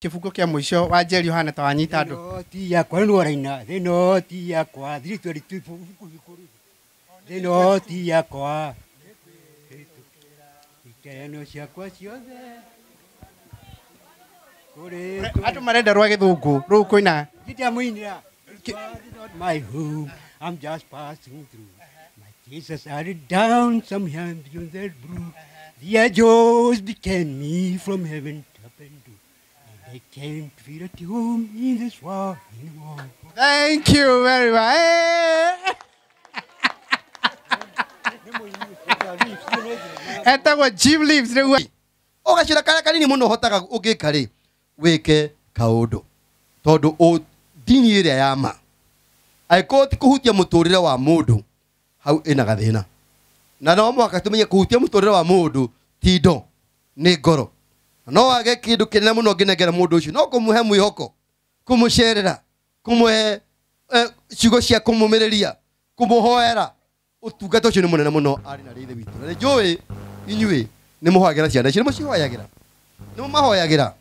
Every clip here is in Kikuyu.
Kĩbungo kĩa mũico wa Njeri ũhana ta wanyita andũ. Thĩ ti yakwa nĩ waraina thĩ no ti yakwa 322 thĩ no ti yakwa ikeno ciakwa ciothe kũrĩ Andũ marenda rwa gĩthũngũ rũu kwĩna Ndamũinĩra. Not my home, I'm just passing through. My Jesus added down some hand beyond that blue. The angels became me from heaven up and do. And they can't feel at home in this world anymore. Thank you very much. Etagwo Jim Leaves nĩguo. Ũgacĩra karĩa kanini mũno ũhotaga ũngĩka rĩ wĩke kaũndũ tondũ ndini ĩrĩa ya ma angĩkorwo ti kũhutia mũtũrĩre wa mũndũ hau ĩna gathĩna na no mũhaka tũmenye kũhutia mũtũrĩre wa mũndũ ti indo nĩ ngoro no wage kĩndũ kĩnene mũno ũngĩnengera mũndũ ũcio no kũmũhe mwĩhoko kũmũcerera kũmũhe ciugo cia kũmũmĩrĩria kũmũhoera ũtungata ũcio nĩ mũnene mũno arĩ na rĩithe witũ na nĩ njũĩ inyuĩ nĩ mũhoyagĩra ciana icio nĩ mũcihoyagĩra nĩ mũmahoyagĩra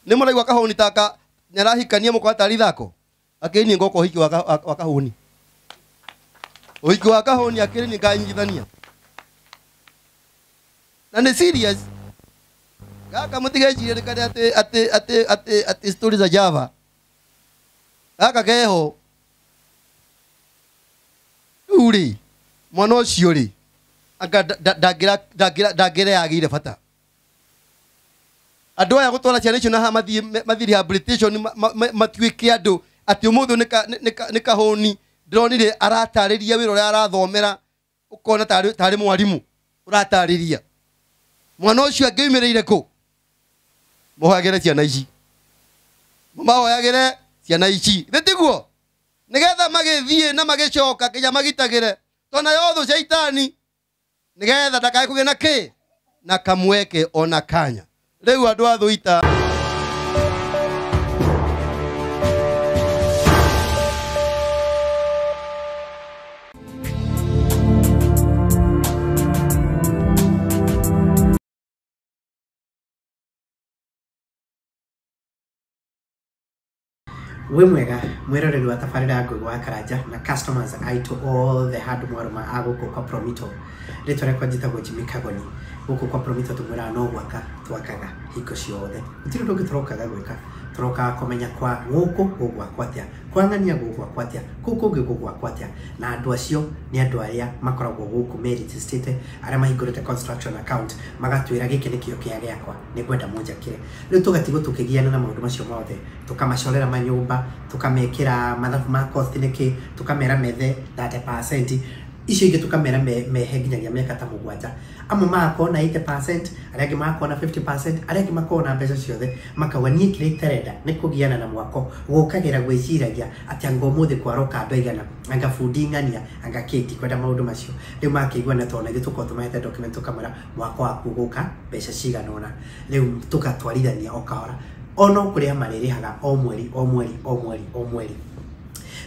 nĩ mũraigua kahũni taka nĩarahikania mũkona tarĩ ithako akĩrĩ niĩ ngoka ũhiki wa kahũni ũhiki wa kahũni akĩrĩ niĩ nganyitithania na nĩ serious gaka mũtigecirie nĩ karĩa atĩ atĩ atĩ atĩ atĩ story za Java gaka keho rĩu rĩ mwana ũcio rĩ anga ndangĩreyagĩire bata andũ aya gũtwara ciana icio na haha mathiĩ rehabilitation matuĩke andũ atĩ ũmũthĩ nĩ kahũni ndĩronire aratarĩria wĩra ũrĩa arathomera ũkona tarĩ mwarimũ ũratarĩria mwana ũcio angĩumĩrĩire kũ mũhoyagĩre ciana ici mũmahoyagĩre ciana ici thĩ tiguo nĩgetha magĩthiĩ na magĩcoka nginya magitagĩre tondũ nayo thũ caitani nĩgetha ndakae kũgĩa na kĩ na kamweke ona kanya rĩu andũ a Thũita. Wĩ mwega mwĩroreri wa tabarĩra ya Ngũgĩ wa Karanja na customers aitũ othe handũ mwarũma a gũkũ kwa Promito. Rĩtwa rĩakwa njĩtagwo Jimmy Kagoni. Gũkũ kwa Promito tũmwĩraga no gwaka twakaga hingo ciothe. Gũtirĩ ũndũ ũngĩ tũrokaga gwĩka. Tũrokaga kũmenya kwa gũkũ gũgwakwo atĩa, kwa ng'ania gũgwakwo atĩa, kũu kũngĩ gũgwakwo atĩa. Na andũ acio nĩ andũ arĩa makoragwo gũkũ merijistĩte, arĩa mahingũrĩte construction account, magatwĩra gĩkĩ nĩkĩo kĩa gĩakwa, nĩngwenda mũnjakĩre. Rĩu tũgatigwo tũkĩgiana na maũndũ macio mothe, tũkamacorera manyũmba, tũkamekĩra mathabu ma cost nĩkĩ, tũkamera methe 30%, icio ingĩ tũkamera mehe nginyagia mĩaka ta mũgwanja. Amwe magakorwo na 80%, arĩa angĩ magakorwo na 50%, arĩa angĩ makorwo na mbeca ciothe, makauga niĩ kĩrĩa itarenda nĩ kũgiana na mwako, gũkagĩra gwĩciragia atĩ anga ũmũthĩ kwaroka andũ aigana, anga bundi ng'ania, anga kĩ, ndikwenda maũndũ macio. Rĩu makĩigua na tondũ na ithuĩ tũkorwo tũmahete document tũkamwĩra mwako waku ũgũka mbeca cigana ũna. Rĩu tũgatwarithania o kahora, ono kũrĩa marĩrĩhaga o mweri o mweri o mweri o mweri.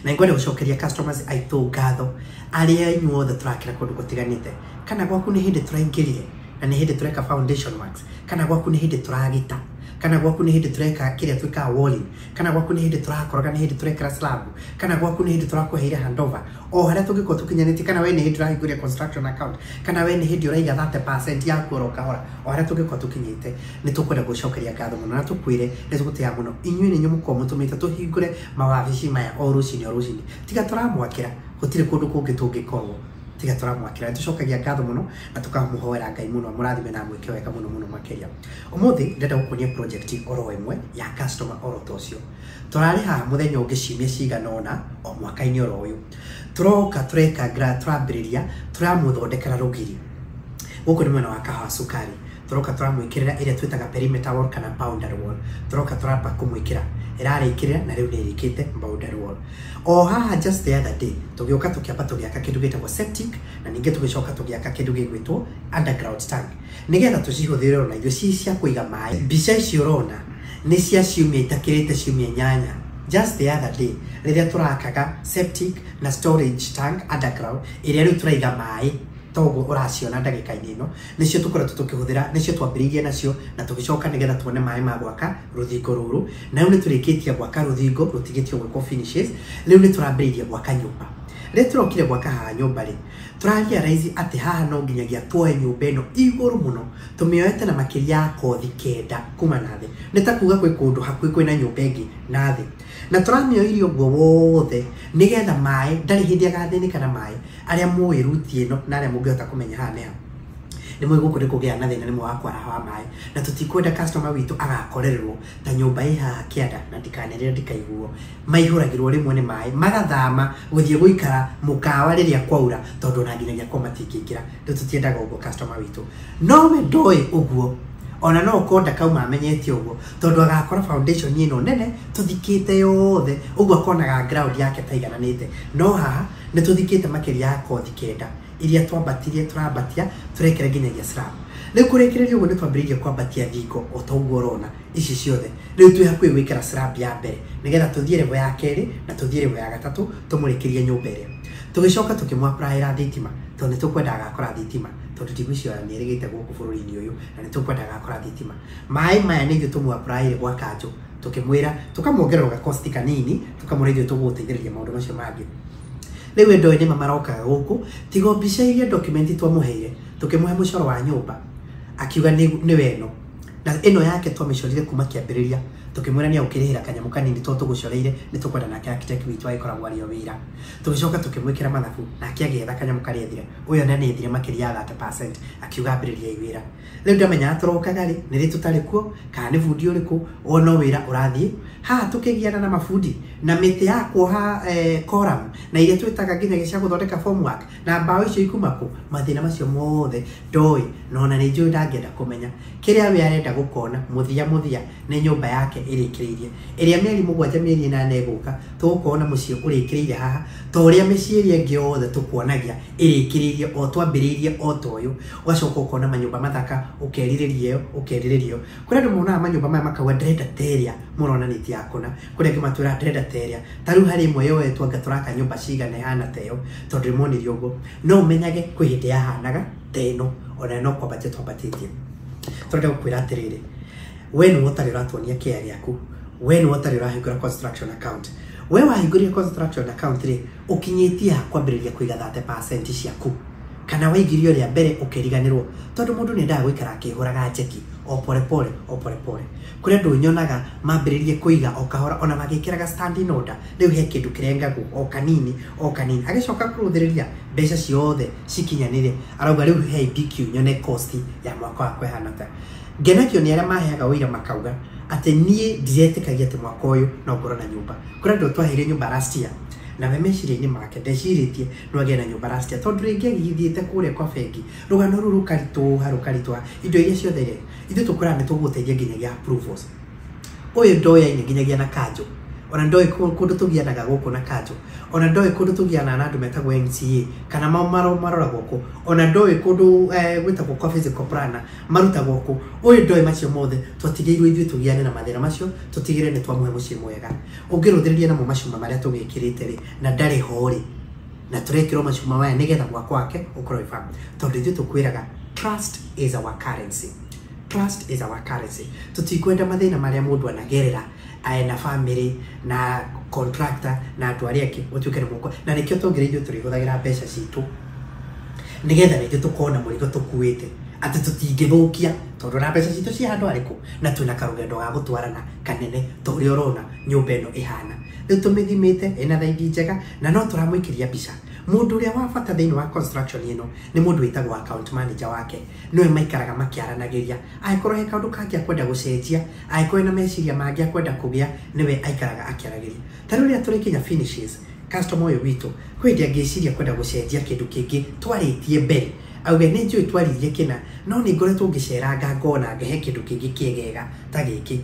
Na ngwenda gũcokeria customers aitũ ngatho arĩa inyuothe tũrakĩra kũndũ gũtiganĩte, kana gwaku nĩ hĩndĩ tũraingĩrire na nĩ hĩndĩ tũreka foundation works, kana gwaku nĩ hĩndĩ tũragita, kana gwaku nĩ hĩndĩ tũreka kĩrĩa twĩkaga walling, kana gwaku nĩ hĩndĩ tũrakoroga, nĩ hĩndĩ tũrekĩra slab, kana gwaku nĩ hĩndĩ tũrakũheire handover, o harĩa tũngĩkorwo tũkinyanĩtie, kana we nĩ hĩndĩ ũrahingũria construction account, kana we nĩ hĩndĩ ũraiga 30% yaku oro kahora, o harĩa tũngĩkorwo tũkinyĩte, nĩ tũkwenda gũcokeria ngatho mũno na tũkwĩre nĩ tũgũtĩaga mũno. Inyuĩ nĩ inyuĩ mũkoragwo mũtũmĩte tũhingũre mawabici maya o rũcinĩ o rũcinĩ. Tiga tũramwakĩra, gũtirĩ kũndũ kũngĩ tũngĩkorwo. Tiga tũramwakĩra. Nĩtũcokagia ngatho mũno na tũkamũhoera Ngai mũno amũrathime na amwĩke wega mũno mũno makĩria. Ũmũthĩ ndĩrenda gũkuonia project oro ĩmwe ya customer oro ta ũcio. Tũrarĩ haha mũthenya ũngĩ ciumia cigana ũna o mwaka-inĩ oro ũyũ. Tũroka tũreka tũrambĩrĩria tũramũthondekera rũgiri. Gũkũ nĩ mwena wa Kahawa Sukari. Tũroka tũramwĩkĩrĩra ĩrĩa twĩtaga perimeter wall kana boundary wall. Tũroka tũramba kũmwĩkĩra. Ĩrarĩkĩrĩra na rĩu nĩ ĩrĩkĩte boundary wall. O haha just the other day tũgĩũka tũkĩamba tũgĩaka kĩndũ gĩtagwo septic na ningĩ tũgĩcoka tũgĩaka kĩndũ gĩgwĩtwo underground tank nĩgetha tũcihũthĩre ona ithuĩ ci cia kũiga maĩ. Mbica ici ũrona nĩ cia ciumia itakĩrĩte ciumia 8. Just the other day rĩrĩa tũrakaga septic na storage tank underground ĩrĩa rĩu tũraiga maĩ toguo ũraciona ndagĩka-inĩ ĩno nĩcio tũkoretwo tũkĩhũthĩra, nĩcio twambĩrĩirie nacio na tũgĩcoka nĩgetha tuone maĩ ma gwaka rũthingo rũrũ. Na rĩu nĩtũrĩkĩtie gwaka rũthingo, rũtigĩtio gwĩkwo finishes. Rĩu nĩtũrambĩrĩirie gwaka nyũmba. Rĩrĩa tũrokire gwaka haha nyũmba rĩ, tũrarealize atĩ haha no nginyagia tuoe nyũmba ĩno igũrũ mũno, tũmĩoete na makĩria ya kothi 9 kuma na thĩ. Nĩ ta kuga kwĩ kũndũ hakuhĩ kwĩna nyũmba ĩngĩ na thĩ, na tũramĩoire ũguo wothe nĩgetha maĩ ndarĩ hĩndĩ agathĩnĩka na maĩ. Arĩa mũĩ ruti ĩno na arĩa mũngĩhota kũmenya haha nĩ ha, nĩ mũĩ gũkũ nĩ kũgĩa na thĩna nĩ wa kwaraha wa maĩ, na tũtikwenda customer witũ agakorererwo ta nyũmba ĩ haha kĩanda, na ndikanĩrĩre ndikaiguo, maihũragĩrwo rĩmwe nĩ maĩ magathama gũthiĩ gũikara mũkawa rĩrĩa kwaura, tondũ ona nginyagia kwa matingĩingĩra. Rĩu tũtiendaga ũguo customer witũ, no we ndoĩ ũguo, ona no ũkorwo ndakauma amenyete ũguo, tondũ agakora foundation ĩno nene tũthikĩte yothe ũguo akonaga ground yake ta igananĩte. No haha nĩ tũthikĩte makĩria ya kothi 9 iria twambatirie, tũrambatia tũrekere nginyagia slab. Rĩu kũrĩkĩrĩria ũguo nĩ twambĩrĩirie kwambatia thingo o ta ũguo ũrona ici ciothe. Rĩu twĩ hakuhĩ gwĩkĩra slab ya mbere nĩgetha tũthiĩ level ya kerĩ na tũthiĩ level ya gatatũ tũmũrĩkĩrie nyũmba ĩrĩa. Tũgĩcoka tũkĩmũ-applyĩra thitima, tondũ nĩ tũkwenda agakora thitima, tondũ ndigwĩciria nĩ ĩrĩgĩte gũkũ bũrũri-inĩ ũyũ, na nĩ tũkwenda agakora thitima. Maĩ maya nĩ ithuĩ tũmũ-applyĩre gwa kanjũ, tũkĩmwĩra tũkamwongerera gakosti kanini, tũkamwĩra ithuĩ tũgũgũteithĩrĩria maũndũ macio mangĩ. Rĩu ndoĩ nĩma marokaga gũkũ, tiga mbica iria document twamũheire, tũkĩmũhe mũcoro wa nyũmba, akiuga nĩwe ĩno. Na ĩno yake twamĩcorire kuma kĩambĩrĩria, tũkĩmwĩra nĩ agũkĩrĩhĩra kanyamũ kanini tondũ tũgũcoreire, nĩ tũkwenda nake architect witũ agĩkoragwo arĩ o wĩra. Tũgĩcoka tũkĩmwĩkĩra mathabu, nake agĩetha kanyamũ karĩa ethire. Ũyũ ona nĩ ethire makĩria ya 30%, akiuga ambĩrĩriai wĩra. Rĩu ndamenyaga tũrokaga rĩ, nĩ rĩ tũtarĩ kuo, kana nĩ bundi ũrĩkũ, o no wĩra ũrathiĩ. Haha tũkĩgiana na mabundi, na mĩtĩ ya kuoha column, na iria twĩtaga nginyagia cia gũthondeka formwork, na mbaũ icio ikuma kũ, mathĩna macio mothe ndoĩ, na ona nĩ njũĩ ndangĩenda kũmenya. Kĩrĩa we arenda gũkona mũthia mũthia nĩ nyũmba yake ĩrĩkĩrĩirie, ĩrĩa mĩeri 7 mĩeri 8 ĩgũka, tũgũkorwo na mũciĩ ũrĩkĩrĩire haha, ta ũrĩa mĩciĩ ĩrĩa ĩngĩ yothe tũkuonagia ĩrĩkĩrĩirie o twambĩrĩirie o ta ũyũ. Ũgacoka ũkona manyũmba mathaka, ũkerirĩria ĩyo, ũkerirĩria ĩyo. Kũrĩ andũ monaga manyũmba maya makauga ndĩrenda ta ĩrĩa mũronanĩtie ya kũna, kũrĩ angĩ matwĩraga ndĩrenda ta ĩrĩa. Ta rĩu harĩ ĩmwe yoetwo anga tũraka nyũmba cigana ĩhana ta ĩyo, tondũ ndĩmonirie ũguo. No ũmenyage kwĩ hĩndĩ yahanaga ta ĩno, ona no kwambatia twambatĩtie. Tũrenda gũkwĩra atĩrĩrĩ, we nĩwe ũtarĩ ũratuonia kĩa gĩaku, we nĩwe ũtarĩ ũrahingũra construction account. We wahingũrire construction account rĩ, ũkinyĩtie ha kwambĩrĩria kũiga 30% ciaku, kana waigirio rĩa mbere ũkĩriganĩrwo, tondũ mũndũ nĩ endaga gũikara akĩhũraga njeki o pole pole o pole pole. Kũrĩ andũ nyonaga mambĩrĩrie kũiga o kahora, ona magĩkĩraga standing order, rĩu he kĩndũ kĩrengagwo o kanini o kanini, agĩcoka kũrũthĩrĩria mbeca ciothe cikinyanĩre, arauga rĩu he BQ nyone cost ya mwaka wakwa ĩhana ta. Ngenagio nĩ arĩa maheaga ũira makauga atĩ niĩ ndiretĩkagia atĩ mwaka ũyũ no ngorwo na nyũmba. Kũrĩ andũ twaheire nyũmba last year, na we meciria-inĩ make ndecirĩtie no agĩe na nyũmba last year, tondũ rĩngĩ agĩthiĩte kũrĩa kwa bengi, rũgano rũu rũkaritũha rũkaritũha, indo iria ciothe rĩ, ithuĩ tũkwĩraga nĩ tũgũgũteithia nginyagia approvals. Ũyũ ndoyaine nginyagia na kanjũ, ona ndoĩ kũndũ tũgianaga gũkũ na kanjũ, ona ndoĩ kũndũ tũgianaga na andũ metagwo NCA, kana maroragwo kũ, ona ndoĩ kũndũ gwĩtagwo kwa physical planner marutagwo kũ. Ũyũ ndoĩ macio mothe, twatigĩirwo ithuĩ tũgiane na mathĩna macio, tũtigĩrĩre nĩ twamũhe mũciĩ mwega. Ũngĩrũthĩrĩria namo macuma marĩa tũgĩkĩrĩte rĩ, na ndarĩ ho rĩ, na tũrekĩrwo macuma maya nĩgetha mwako wake ũkorwo wĩ firm. Tondũ ithuĩ tũkwĩraga trust is our currency. Trust is our currency. Tũtikwenda mathĩna marĩa mũndũ anagerera na family na contractor na andũ arĩa angĩ ũtuĩke nĩ mũko, na nĩkĩo twongereire ithuĩ tũrĩhũthagĩra mbeca citũ nĩgetha rĩngĩ tũkorwo na mũrigo tũkuĩte, atĩ tũtingĩthũkia, tondũ na mbeca citũ ci handũ harĩkũ, na twĩna karũgendo ga gũtwarana kanene ta ũrĩa ũrona nyũmba ĩno ĩhana. Rĩu tũmĩthimĩte ĩna thaidi njega, na no tũramũikĩria mbica. Mũndũ ũrĩa wa bata thĩinĩ wa construction ĩno nĩ mũndũ wĩtagwo account manager wake, nĩwe maikaraga makĩaranagĩria. Angĩkorwo he kaũndũ kangĩ akwenda gũcenjia, angĩkorwo ena meciria mangĩ akwenda kũgĩa, nĩwe aikaraga akĩaragĩria. Ta rĩu rĩrĩa tũrĩkinya finishes, customer ũyũ witũ kwĩ hĩndĩ angĩciria kwenda gũcenjia kĩndũ kĩngĩ twarĩtie mbere, auge nĩ njũĩ twaririe kĩna, no nĩ ngoretwo ngĩceranga ngona ngehe kĩndũ kĩngĩ kĩegega ta gĩkĩ.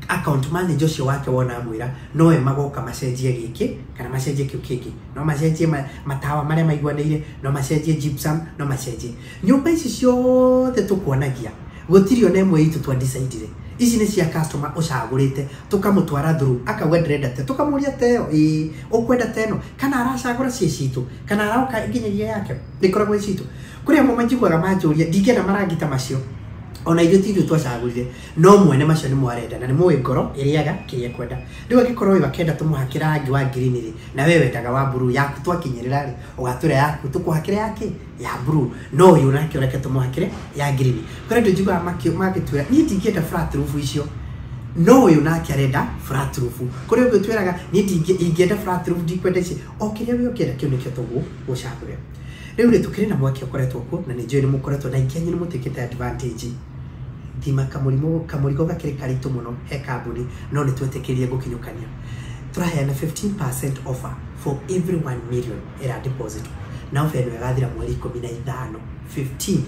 Account manager ũcio wake wona amwĩra nowe magoka macenjie gĩkĩ kana macenjie kĩu kĩngĩ, no macenjie matawa marĩa maiguanĩire, no macenjie gypsum, no macenjie nyũmba ici ciothe tũkuonagia, gũtirĩ ona ĩmwe itũ twa decide-ire. Ici nĩ cia customer ũcagũrĩte, tũkamũtwara through akauga ndĩrenda te, tũkamũria teo ĩĩ ũkwenda teno, kana aracagũra ciĩ citũ, kana aroka nginyagia yake ĩkoragwo ĩ citũ. Kũrĩ amwe manjiguaga manjũria ndingĩenda marangi ta macio, ona ithuĩ ti ithuĩ twacagũrire, no mwene macio nĩ mwarenda na nĩ mũĩ ngoro ĩrĩaga kĩrĩa ĩkwenda. Rĩu angĩkorwo ũyũ akenda tũmũhakĩre rangi wa green rĩ, na we wendaga wa blue, yaku twakinyĩrĩra rĩ ũgatwĩra yaku tũkũhakĩre yake ya blue, no ũyũ nake ũreke tũmũhakĩre ya green. Kũrĩ andũ njiguaga magĩtwĩra niĩ ndingĩenda flat roof icio, no ũyũ nake arenda flat roof. Kũrĩ ũngĩ ũtwĩraga niĩ ingĩenda flat roof ndikwenda ici, o kĩrĩa we ũngĩenda kĩu nĩkĩo tũgũcagũrĩra. Rĩu rĩ tũkĩrĩ na mweke ũkoretwo kuo, na nĩ njũĩ nĩ mũkoretwo na aingĩ anyu nĩ mũtĩkĩte advantage. Thima kamũrigo gakĩrĩ karitũ mũno he kambuni, no nĩ twetĩkĩrie gũkinyũkania. Tũraheana 15% offer for every 1 million ĩra deposit, na offer ĩno ĩgathira mweri 15, 15th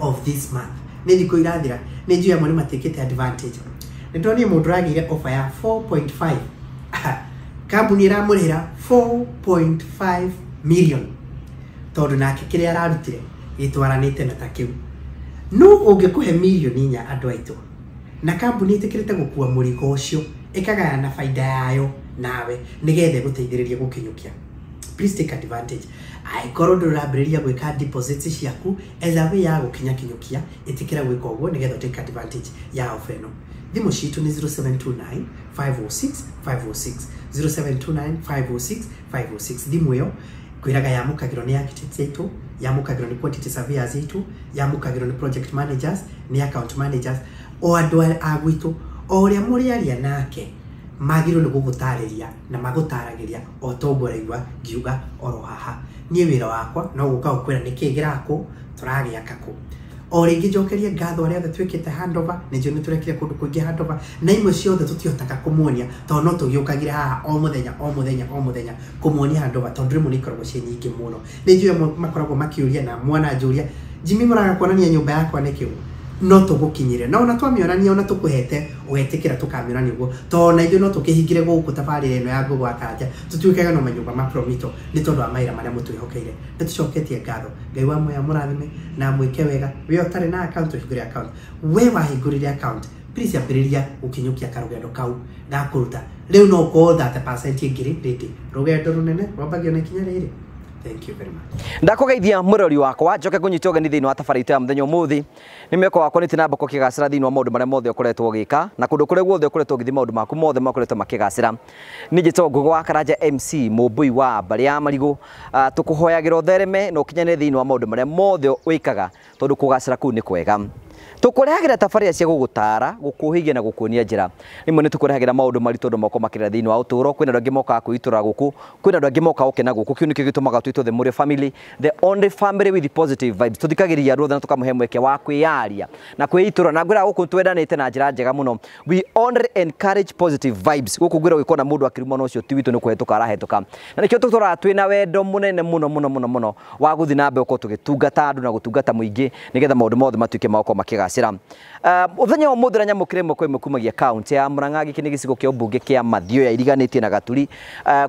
of this month. Nĩ thikũ irathira, nĩ njũĩ amwe nĩ matĩkĩte advantage. Nĩ ndonire mũndũ ũragĩire offer ya 4.5, kambuni ĩramũrĩhĩra 4.5 million tondũ nake kĩrĩa ararutire gĩtwaranĩte na ta kĩu. No ũngĩkũhe mirioni 4 andũ aitũ, na kambuni ĩtĩkĩrĩte gũkua mũrigo ũcio ĩkagayana baida yayo nawe nĩgetha ĩgũteithĩrĩrie gũkinyũkia. Please take advantage. Angĩkorwo ndũrambĩrĩria gwĩka deposits ciaku as a way ya gũkinya kinyũkia, ĩtĩkĩra gwĩka ũguo nĩgetha take advantage ya offer ĩno. Thimũ citũ nĩ 0729 506 506, 0729 506 506. Thimũ ĩyo kwĩraga yamũkagĩrwo nĩ architects aitũ, yamũkagĩrwo nĩ quantity surveyors aitũ, yamũkagĩrwo nĩ project managers, nĩ account managers, o andũ a gwitũ, o ũrĩa mũrĩaria nake magĩrĩirwo nĩ gũgũtarĩria na magũtaragĩria o ta ũguo ũraigua ngiuga oro haha. Niĩ wĩra wakwa no gũka gũkwĩra nĩkĩĩ gĩrakwo, tũragĩaka kũ. O rĩngĩ njokerie ngatho arĩa othe twĩkĩte handover, nĩ njũĩ nĩ tũrekire kũndũ kũingĩ handover, na imwe ciothe tũtihotaga kũmuonia tondũ no tũgĩũkagĩre haha o mũthenya o mũthenya o mũthenya kũmuonia handover, tondũ rĩmwe nĩ ikoragwo ciĩ nyingĩ mũno. Nĩ njũĩ amwe makoragwo makĩũria na mwana anjũria, Jimmy mũraga kuonania nyũmba yakwa nĩkĩ? No tũgũkinyĩre, na ona twamĩonania ona tũkũhete ũgetĩkĩra tũkamĩonania ũguo, tondũ ona ithuĩ no tũkĩhingĩre gũkũ tabarĩra ĩno ya Ngũgũ wa Karanja, tũtuĩkaga no manyũmba ma Promito nĩ tondũ wa mawĩra marĩa mũtwĩhokeire. Nĩ tũcoketie ngatho. Ngai wa muoyo amũrathime na amwĩke wega. We ũtarĩ na account ũhingũre account, we wahingũrire account please ambĩrĩria gũkinyũkia karũgendo kau ga kũruta. Rĩu no ũkorwo 30% ĩngĩ rĩndĩ rũgendo rũnene rwambagio na ikinya rĩrĩ. Thank you very much. Ndakugeithia mwirori wakwa njoke ngunyita ũgeni thĩinĩ wa tabarĩra itũ ya mũthenya ũmũthĩ. Nĩ mwĩhoko wakwa nĩ tinamba kũkĩgacĩra thĩinĩ wa maũndũ marĩa mothe ũkoretwo ũgĩka na kũndũ kũrĩa guothe ũkoretwo ũgĩthiĩ maũndũ maku mothe makoretwo makĩgacĩra. Niĩ njĩtagwo Ngũgĩ wa Karanja MC mũmbũi wa mbarĩ ya marigũ. Tũkũhoyagĩra ũthereme na ũkinyanĩre thĩinĩ wa maũndũ marĩa mothe wĩkaga tondũ kũgacĩra kũu nĩ kwega. Tũkũrehagĩra tabarĩra cia gũgũtara, gũkũhĩgia na gũkuonia njĩra. Rĩmwe nĩ tũkũrehagĩra maũndũ maritũ andũ moko makĩrera thĩinĩ wa ũtũũro. Kwĩna andũ angĩ mokaga kwĩitũrũra gũkũ, kwĩna andũ angĩ mokaga gũkena gũkũ. Kĩu nĩkĩo gĩtũmaga twĩtwo the Mũrĩo family, the only family with positive vibes. Tũthikagĩrĩria andũ othe na tũkamũhe mweke wa kwĩyaria na kwĩitũrũra. Na ngwĩraga gũkũ twendanĩte na njĩra njega mũno. We only encourage positive vibes. Gũkũ ngwĩra ũgĩkona mũndũ akĩruma na ũcio ti witũ nĩ kũhetũka arahetũka. Na nĩkĩo tũtũraga twĩna wendo mũnene mũno mũno mũno mũno wa gũthiĩ na mbere gũkorwo tũgĩtungata andũ na gũtungata mũingĩ nĩgetha maũndũ mothe matuĩke ma gũkorwo makĩgacĩra. Mũthenya wa ũmũthĩ ũrĩa nyamũkĩre ĩmwe kwa ĩmwe kumagia kaunti ya Murang'a, gĩkĩ nĩ gĩcigo kĩa ũmbunge kĩa Mathioya iriganĩtie na Gaturi,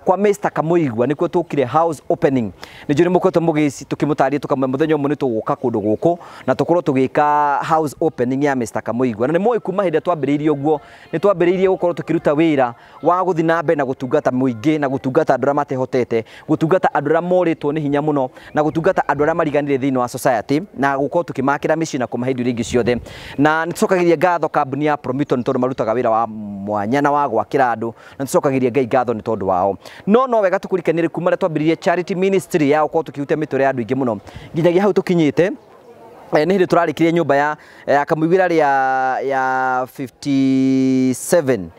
kwa Mr. Kamuigwa nĩkuo tũkire house opening. Nĩ njũĩ nĩ mũkoretwo tũkĩmũtarĩria tũkamwĩra mũthenya ũmwe nĩ tũgũka kũndũ gũkũ na tũkorwo tũgĩka house opening ya Mr. Kamuigwa. Na nĩ mũĩ kuma hĩndĩ ĩrĩa twambĩrĩirie ũguo nĩ twambĩrĩirie gũkorwo tũkĩruta wĩra wa gũthiĩ na mbere na gũtungata mũingĩ na gũtungata andũ arĩa matehotete, gũtungata andũ arĩa morĩtwo nĩ hinya mũno na gũtungata andũ arĩa mariganĩire thĩinĩ wa society na gũkorwo tũkĩmakĩra mĩciĩ na kũmahe indo iria ingĩ ciothe. Na nĩ tũcokagĩria ngatho kambuni ya Promito nĩ tondũ marutaga wĩra wa mwanya na wa gwakĩra andũ, na tũcokagĩria Ngai ngatho nĩ tondũ wao. No wega tũkũrikanĩre kuma rĩrĩa twambĩrĩirie charity ministry ya gũkorwo tũkĩhutia mĩtũrĩre ya andũ aingĩ mũno nginyagia hau tũkinyĩte. Nĩ hĩndĩ tũrarĩkirie nyũmba ya Kamũigĩra ya 57,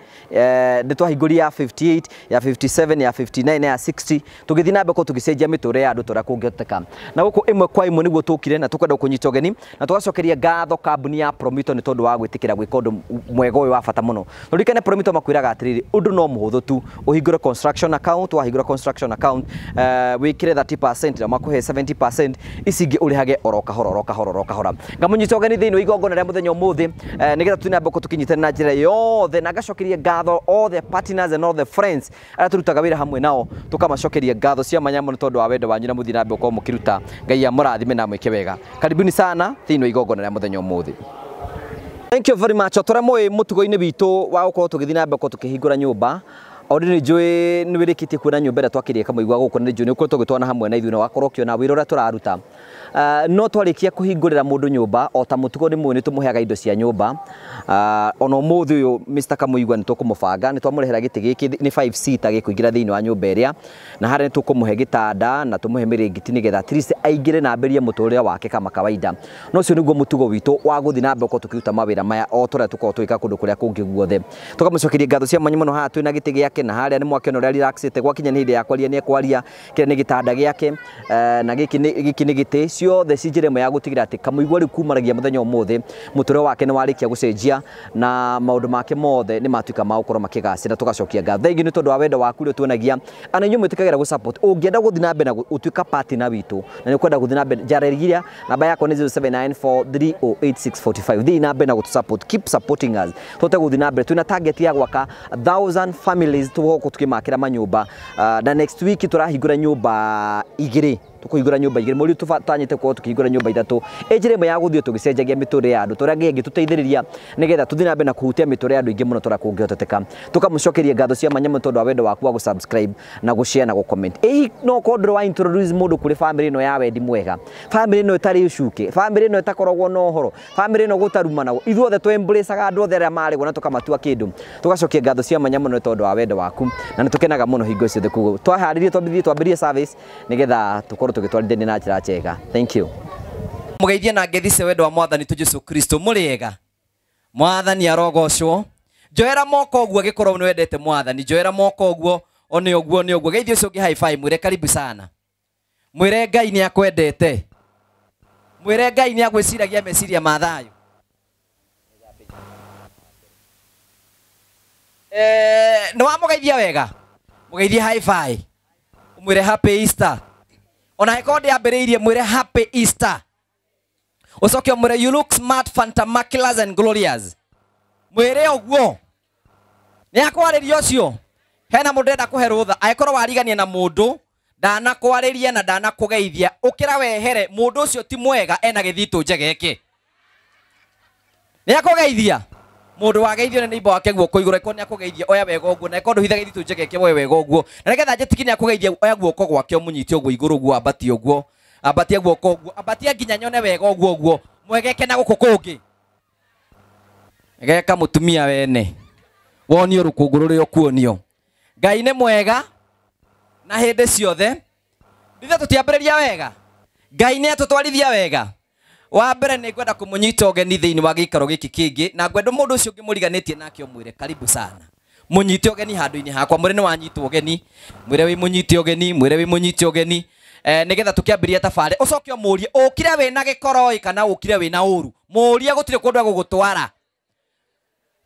nĩ twahingũria ya 58, ya 57, ya 59 na ya 60, tũgĩthiĩ na mbere gũkorwo tũgĩcenjia mĩtũrĩre ya andũ ta ũrĩa kũngĩhoteka. Na gũkũ ĩmwe kwa ĩmwe nĩguo tũkire na tũkwenda gũkũnyita ũgeni na tũgacokeria ngatho kambuni ya Promito nĩ tondũ wa gwĩtĩkĩra gwĩka ũndũ mwega ũyũ wa bata mũno. Tũririkane Promito makwĩraga atĩrĩrĩ, ũndũ no mũhũthũ tu, ũhingũre construction account, wahingũra construction account, wĩkĩre 30% na makũhe 70%, ici ingĩ ũrĩhage oro kahora oro kahora oro kahora. Ngamũnyita ũgeni thĩinĩ wa igongona rĩa mũthenya ũmũthĩ, nĩgetha tũthiĩ na mbere tũkĩnyitana na njĩra yothe, na ngacokeria ngatho all the partners and all the friends arĩa tũrutaga wĩra hamwe nao, tũkamacokeria ngatho cia mwanya mũno tondũ wa wendo wanyu na mũthiĩ na mbere gũkorwo mũkĩruta. Ngai amũrathime na amwĩke wega. Karibuni sana thĩinĩ wa igongona rĩa mũthenya ũmũthĩ. Thank you very much. Tora moĩ mũtugo-inĩ witũ wa gũkorwo tũgĩthiĩ na mbere gũkorwo tũkĩhingũra nyũmba. Already nĩ njũĩ nĩ wĩrĩkĩtie kuona nyũmba ĩrĩa twakĩrie Kamũigua gũkũ, na nĩ njũĩ nĩ ũkoretwo ũgĩtwana hamwe na ithuĩ na wakorwo ũkĩona wĩra ũrĩa tũraruta. No twarĩkia kũhingũrĩra mũndũ nyũmba o ta mũtugo nĩ mũĩ nĩ tũmũheaga indo cia nyũmba. Ona ũmũthĩ ũyũ Mr. Kamũigua nĩ tũkũmũbanga, nĩ twamũrehera gĩtĩ gĩkĩ nĩ 5 seater gĩkũingĩra thĩinĩ wa nyũmba ĩrĩa, na harĩa nĩ tũkũmũhe gĩtanda na tũmũhe mĩrĩngĩti nĩgetha at least aingĩre na ambĩrĩrie mũtũrĩre wake kama kawaida. No ũcio nĩguo mũtugo witũ wa gũthiĩ na mbere gũkorwo tũkĩruta mawĩra maya o ta ũrĩa tũkoragwo tũgĩka kũndũ kũrĩa kũngĩ guothe. Tũkamũcokeria ngatho cia mwanya mũno. Haha twĩna gĩtĩ gĩake na harĩa nĩ mwakĩona ũrĩa relaxĩte, gwakinya nĩ hĩndĩ ya kwaria nĩ ekwaria. Kĩrĩa nĩ gĩtanda gĩake, na gĩkĩ nĩ gĩtĩ, ciothe ci njĩra ĩmwe ya gũtigĩrĩra atĩ Kamũigua rĩu kumanagia mũthenya ũmũthĩ mũtũrĩre wake nĩ warĩkia gũcenjia na maũndũ make mothe nĩ matuĩka ma gũkorwo makĩgacĩra. Tũgacokia ngatho thengiũ nĩ tondũ wa wendo waku ũrĩa tuonagia, ana inyuĩ mwĩtĩkagĩra gũ support. Ũngĩenda gũthiĩ na mbere na ũtuĩka partner witũ na nĩ ũkwenda gũthiĩ na mbere, njarĩria, namba yakwa nĩ 0794308645. Thiĩ na mbere na gũtũ support, keep supporting us, tũhote gũthiĩ na mbere. Twĩna target ya gwaka 1000 families tũgũkorwo tũkĩmakĩra manyũmba, na next week tũrahingũra nyũmba igĩrĩ, tũkũhingũra nyũmba igĩrĩ mweri tũtanyĩte gũkorwo tũkĩhingũra nyũmba ithatũ. Ĩ njĩra ĩmwe ya gũthiĩ tũgĩcenjagia mĩtũrĩre ya andũ tũrĩa Ngai angĩtũteithĩrĩria nĩgetha tũthiĩ na mbere na kũhutia mĩtũrĩre ya andũ aingĩ mũno tũrĩa kũngĩhoteteka. Tũkamũcokeria ngatho cia mwanya mũno tondũ wa wendo waku wa gũ-subscribe na gũ-share na gũ-comment. Ĩ no korwo ndũrĩ wa introduce mũndũ kũrĩ family ĩno ya wendi mwega, family ĩno ĩtarĩ ũcuke, family ĩno ĩtakoragwo na ũhoro, family ĩno gũtarumanagwo, ithuothe tũ embraceaga andũ othe arĩa marĩgwo na tũkamatua kĩndũ. Tũgacokia ngatho cia mwanya mũno tondũ wa wendo waku, na nĩ tũkenaga mũno hingo ciothe. Koguo twaharĩrie twambithie twambĩrĩrie service nĩgetha tũkorwo tũgĩtwarithania na njĩra njega. Thank you. Mũgeithie na ngeithi cia wendo wa mwathani tu Jesu Kristo. Mũrĩega, mwathani arogocwo. Njoera moko ũguo angĩkorwo nĩ wendete mwathani, njoera moko ũguo, one ũguo nĩ ũguo. Geithie ũcio ũngĩ high five, mwĩre karibu sana, mwĩre Ngai nĩ akwendete, mwĩre Ngai nĩ agwĩciragia meciria ma thayũ. Nĩ wamũgeithia wega, mũgeithie high five, mwĩre happy Easter. Ona angĩkorwo ndĩambĩrĩirie, mwĩre happy Easter. Ũcoke ũmwĩre you look smart, fantamaculous and glorious. Mwĩre ũguo. Nĩ akwarĩria ũcio. Hena mũndũ ndenda kũhe rũtha, angĩkorwo warigania na mũndũ ndanakwarĩria na ndanakũgeithia, ũkĩra wehere, mũndũ ũcio ti mwega, ena gĩthitũ njegeke. Nĩ akũgeithia. Mũndũ wageithio nĩ neighbor wake guoko igũrũ, angĩkorwo nĩ akũgeithia oya wega ũguo, na angĩkorwo ndũhithaga gĩthitũ njegeke woe wega ũguo. Na nĩgetha njĩtĩkie nĩ akũgeithia, oya guoko gwake ũmũnyite ũguo igũrũ ũguo, ambatie ũguo, ambatie guoko ũguo, ambatie nginya nyone wega ũguo ũguo, mwegeke na gũkũ kũngĩ. Geka mũtumia wene, wonio rũkũngũ rũrĩa ũkuonio. Ngai nĩ mwega na hĩndĩ ciothe. Ithuĩ tũtiambĩrĩria wega, Ngai nĩ atũtwarithia wega. Wa mbere nĩ ngwenda kũmũnyita ũgeni thĩinĩ wa gĩikaro gĩkĩ kĩngĩ, na ngwenda mũndũ ũcio ũngĩ mũriganĩtie nake ũmwĩre karibu sana. Mũnyite ũgeni handũ-inĩ hakwa, mwĩre nĩ wanyitwo ũgeni, mwĩre wĩ mũnyite ũgeni, mwĩre wĩ mũnyite ũgeni, nĩgetha tũkĩambĩrĩria tabarĩ. Ũcoke ũmũrie ũkire wĩna gĩkoro kana ũkire wĩna ũru, mũrie gũtirĩ kũndũ egũgũtwara,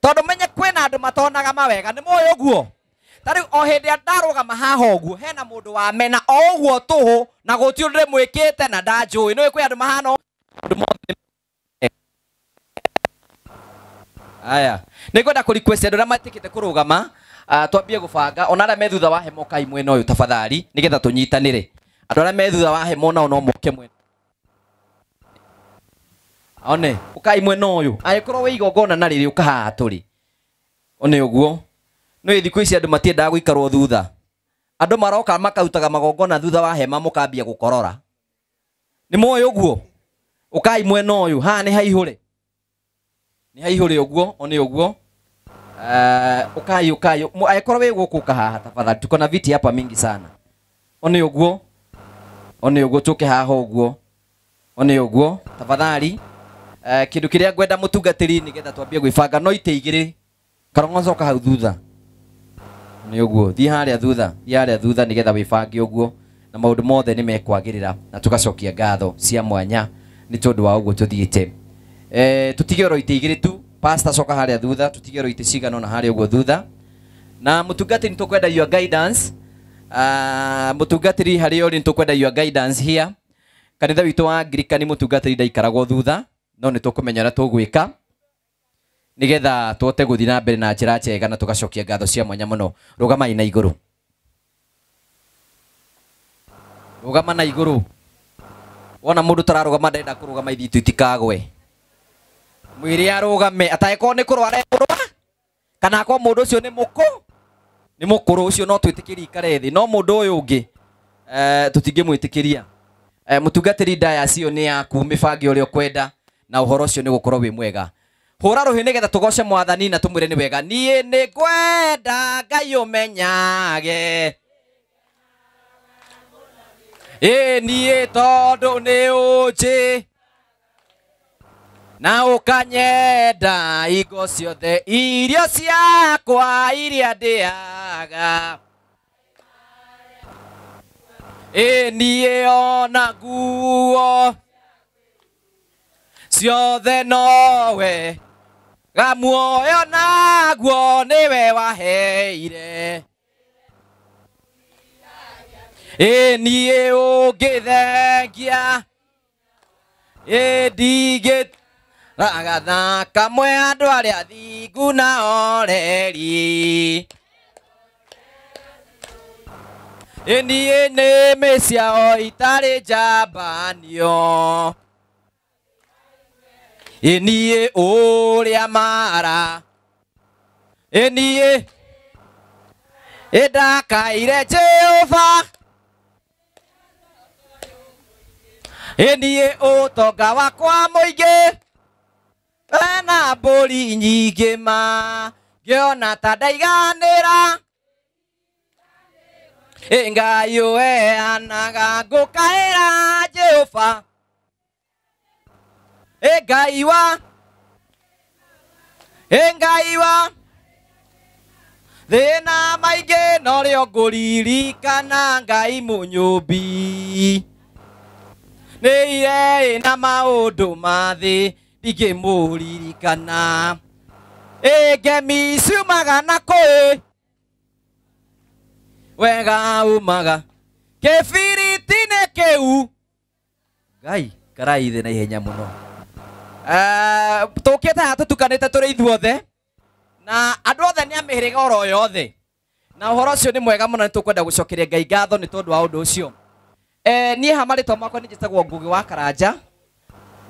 tondũ menye kwĩna andũ matonaga mawega. Nĩ mũĩ ũguo? Ta rĩu o hĩndĩ ĩrĩa ndarũgama haha ũguo, hena mũndũ wamena o ũguo tũhũ na gũtirĩ ũndũ ndĩmwĩkĩte na ndanjũĩ. Nĩũĩ kwĩ andũ mahana ũndũ mothe. Aya, nĩ ngwenda kũ request andũ arĩa metĩkĩte kũrũgama, twambie gũbanga. Ona arĩa me thutha wa hema ũkai mwena ũyũ tafadhali, nĩgetha tũnyitanĩre. Andũ arĩa me thutha wa hema onao no moke mwena. One, ũkai mwena ũyũ. Angĩkorwo wĩ igongona na rĩrĩ ũka haha tũrĩ. One ũguo. Nĩ thikũ ici andũ matiendaga gũikarwo thutha. Andũ maroka makarutaga magongona thutha wa hema mũkambia gũkorora. Nĩ mũĩ ũguo? Ũkai mwena ũyũ, haha nĩ haihũre. Nĩ haihũre ũguo, one ũguo. Ukai ukai, angĩkorwo wĩ gũkũ ũka haha tafadhali, tuko na viti hapa mingi sana. One ũguo. One ũguo tũke haha ũguo. One ũguo tafadhali. Kĩndũ kĩrĩa ngwenda mũtungatĩri nĩgetha twambie gwĩbanga no itĩ igĩrĩ. Karongocoka hau thutha. Nĩ ũguo, thiĩ harĩa thutha, thiĩ harĩa thutha nĩgetha wĩbange ũguo, na maũndũ mothe nĩ mekwagĩrĩra, na tũgacokia ngatho cia mwanya nĩ tondũ wa ũguo tũthiĩte. Tũtige oro itĩ igĩrĩ tu, pastor coka harĩa thutha, tũtige oro itĩ cigana ũna harĩa ũguo thutha. Na mũtungatĩri nĩ tũkwenda your guidance. Mũtungatĩri harĩa ũrĩ nĩ tũkwenda your guidance here. Kanitha witũ wa Anglican mũtungatĩri ndaikaragwo thutha, no nĩ tũkũmenya ũrĩa tũgwĩka nĩgetha tũhote gũthiĩ na mbere na njĩra njega na tũgacokia ngatho cia mwanya mũno. Rũgamai na igũrũ. Rũgama na igũrũ. Wona mũndũ tararũgama ndenda kũrũgama ithitũ itikagwe. Mwĩre arũgame atangĩkorwo nĩ kũrwara ekũrwara kana akorwo mũndũ ũcio nĩ mũkũ nĩ mũkũrũ ũcio no twĩtĩkĩrie ikare thĩ no mũndũ ũyũ ũngĩ tũtingĩmwĩtĩkĩria. Mũtungatĩri dayas ĩyo nĩ yaku mĩbange ũrĩa ũkwenda na ũhoro ũcio nĩ gũkorwo wĩ mwega. Hũra rũhĩ nĩgetha tũgoce mwathani na tũmwĩre nĩ wega. Niĩ nĩ ngwenda Ngai ũmenyage ĩ niĩ tondũ nĩ ũnjĩ na ũkanyenda ingo ciothe irio ciakwa iria ndĩaga ĩ niĩ ona nguo ciothe nowe ga muoyo naguo nĩwe waheire ĩ niĩ ũngĩthengia ĩ ndigĩ ragathaka mwe andũ arĩa athingu na oreri ĩ niĩ nĩmĩ ciao itarĩ njambanio ĩ niĩ ũrĩa mara ĩ niĩ ĩ ndakaire Jehova ĩ niĩ ũtonga wakwa mũingĩ ena mbũri nyingĩ ma ngĩona ta ndaiganĩra ĩ Ngai ũheanaga ngũkaĩra Jehova ĩ Ngai wa ĩ Ngai wa thĩna maingĩ norĩo ngũririkana Ngai mũnyũmbi nĩ ire ĩna maũndũ ma thĩ ndingĩmũririkana ĩ ngemi ciumaga na kũĩ wega umaga kĩbiriti-inĩ kĩu Ngai karai thĩ na ihenya mũno. Tũkĩte haha tũtukanĩte tũrĩ ithuothe na andũ othe nĩ a mĩhĩrĩga oro yothe na ũhoro ũcio nĩ mwega mũno nĩ tũkwenda gũcokeria Ngai ngatho nĩ tondũ wa ũndũ ũcio. Niĩ ha marĩtwa makwa nĩ njĩtagwo Ngũgĩ wa Karanja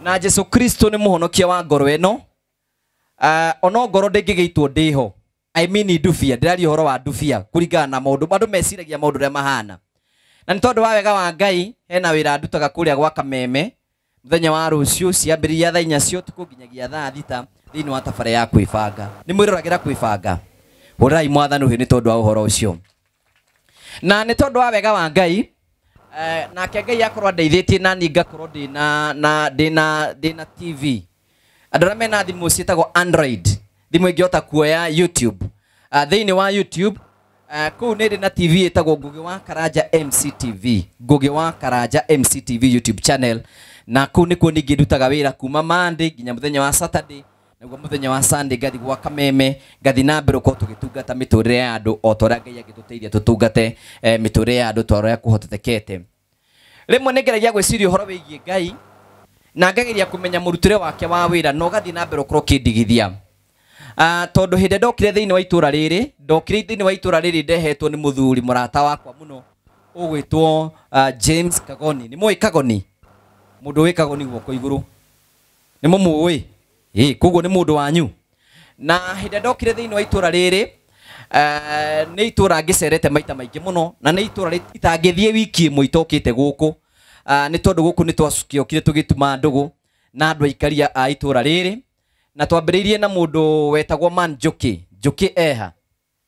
na Jesu Kristo nĩ mũhonokia wa ngoro ĩno. Ono ngoro ndĩngĩgĩitwo ndĩho I mean ndubia ndĩraria ũhoro wa ndubia kũringana na maũndũ andũ meciragia maũndũ ũrĩa mahana na nĩ tondũ wa wega wa Ngai hena wĩra ndutaga kũrĩa gwa Kameme mũthenya wa rũciũ ciambĩrĩria thaa 4 cia ũtukũ nginyagia thaa 6 thĩinĩ wa tabarĩra ya kwĩbanga. Nĩ mwĩroragĩra kwĩbanga hũrĩrai mwathani ũhĩ nĩ tondũ wa ũhoro ũcio na nĩ tondũ wa wega wa Ngai nake Ngai akorwo andeithĩtie na niĩ ngakorwo ndĩna TV. Andũ arĩa mena thimũ ciĩtagwo Android thimũ ĩngĩhota kuoya YouTube thĩinĩ wa YouTube kũu nĩ ndĩ na TV ĩtagwo Ngũgĩ wa Karanja MCTV Ngũgĩ wa Karanja MCTV YouTube channel na kũu nĩkuo ningĩ ndutaga wĩra kuma Monday nginya mũthenya wa Saturday naguo mũthenya wa Sunday ngathi gwa Kameme ngathi na mbere gũkorwo tũgĩtungata mĩtũrĩre ya andũ o ta ũrĩa Ngai angĩtũteithia tũtungate mĩtũrĩre ya andũ ta ũrĩa kũhotekete. Rĩmwe nĩ ngeragia gwĩciria ũhoro wĩgiĩ Ngai na ngageria kũmenya mũrutĩre wake wa wĩra na ũgathiĩ na mbere ũkorwo ũkĩndigithia. Tondũ hĩndĩ ndokire thĩinĩ wa itũra rĩrĩ ndokire thĩinĩ wa itũra rĩrĩ ndehetwo nĩ mũthuri mũrata wakwa mũno ũgwĩtwo James Kagoni. Nĩ mũĩ Kagoni? Mũndũ wĩ Kagoni guoko igũrũ nĩ mũmũĩ? Ĩ koguo nĩ mũndũ wanyu. Na hĩndĩ ndokire thĩinĩ wa itũra rĩrĩ nĩ itũra ngĩcerete maita maingĩ mũno na nĩ itũra itangĩthiĩ wiki ĩmwe itokĩte gũkũ nĩ tondũ gũkũ nĩ twakĩokire tũgĩtuma ndũgũ na andũ aikaria a itũra rĩrĩ na twambĩrĩirie na mũndũ wetagwo Man Njũkĩ. Njũkĩ eha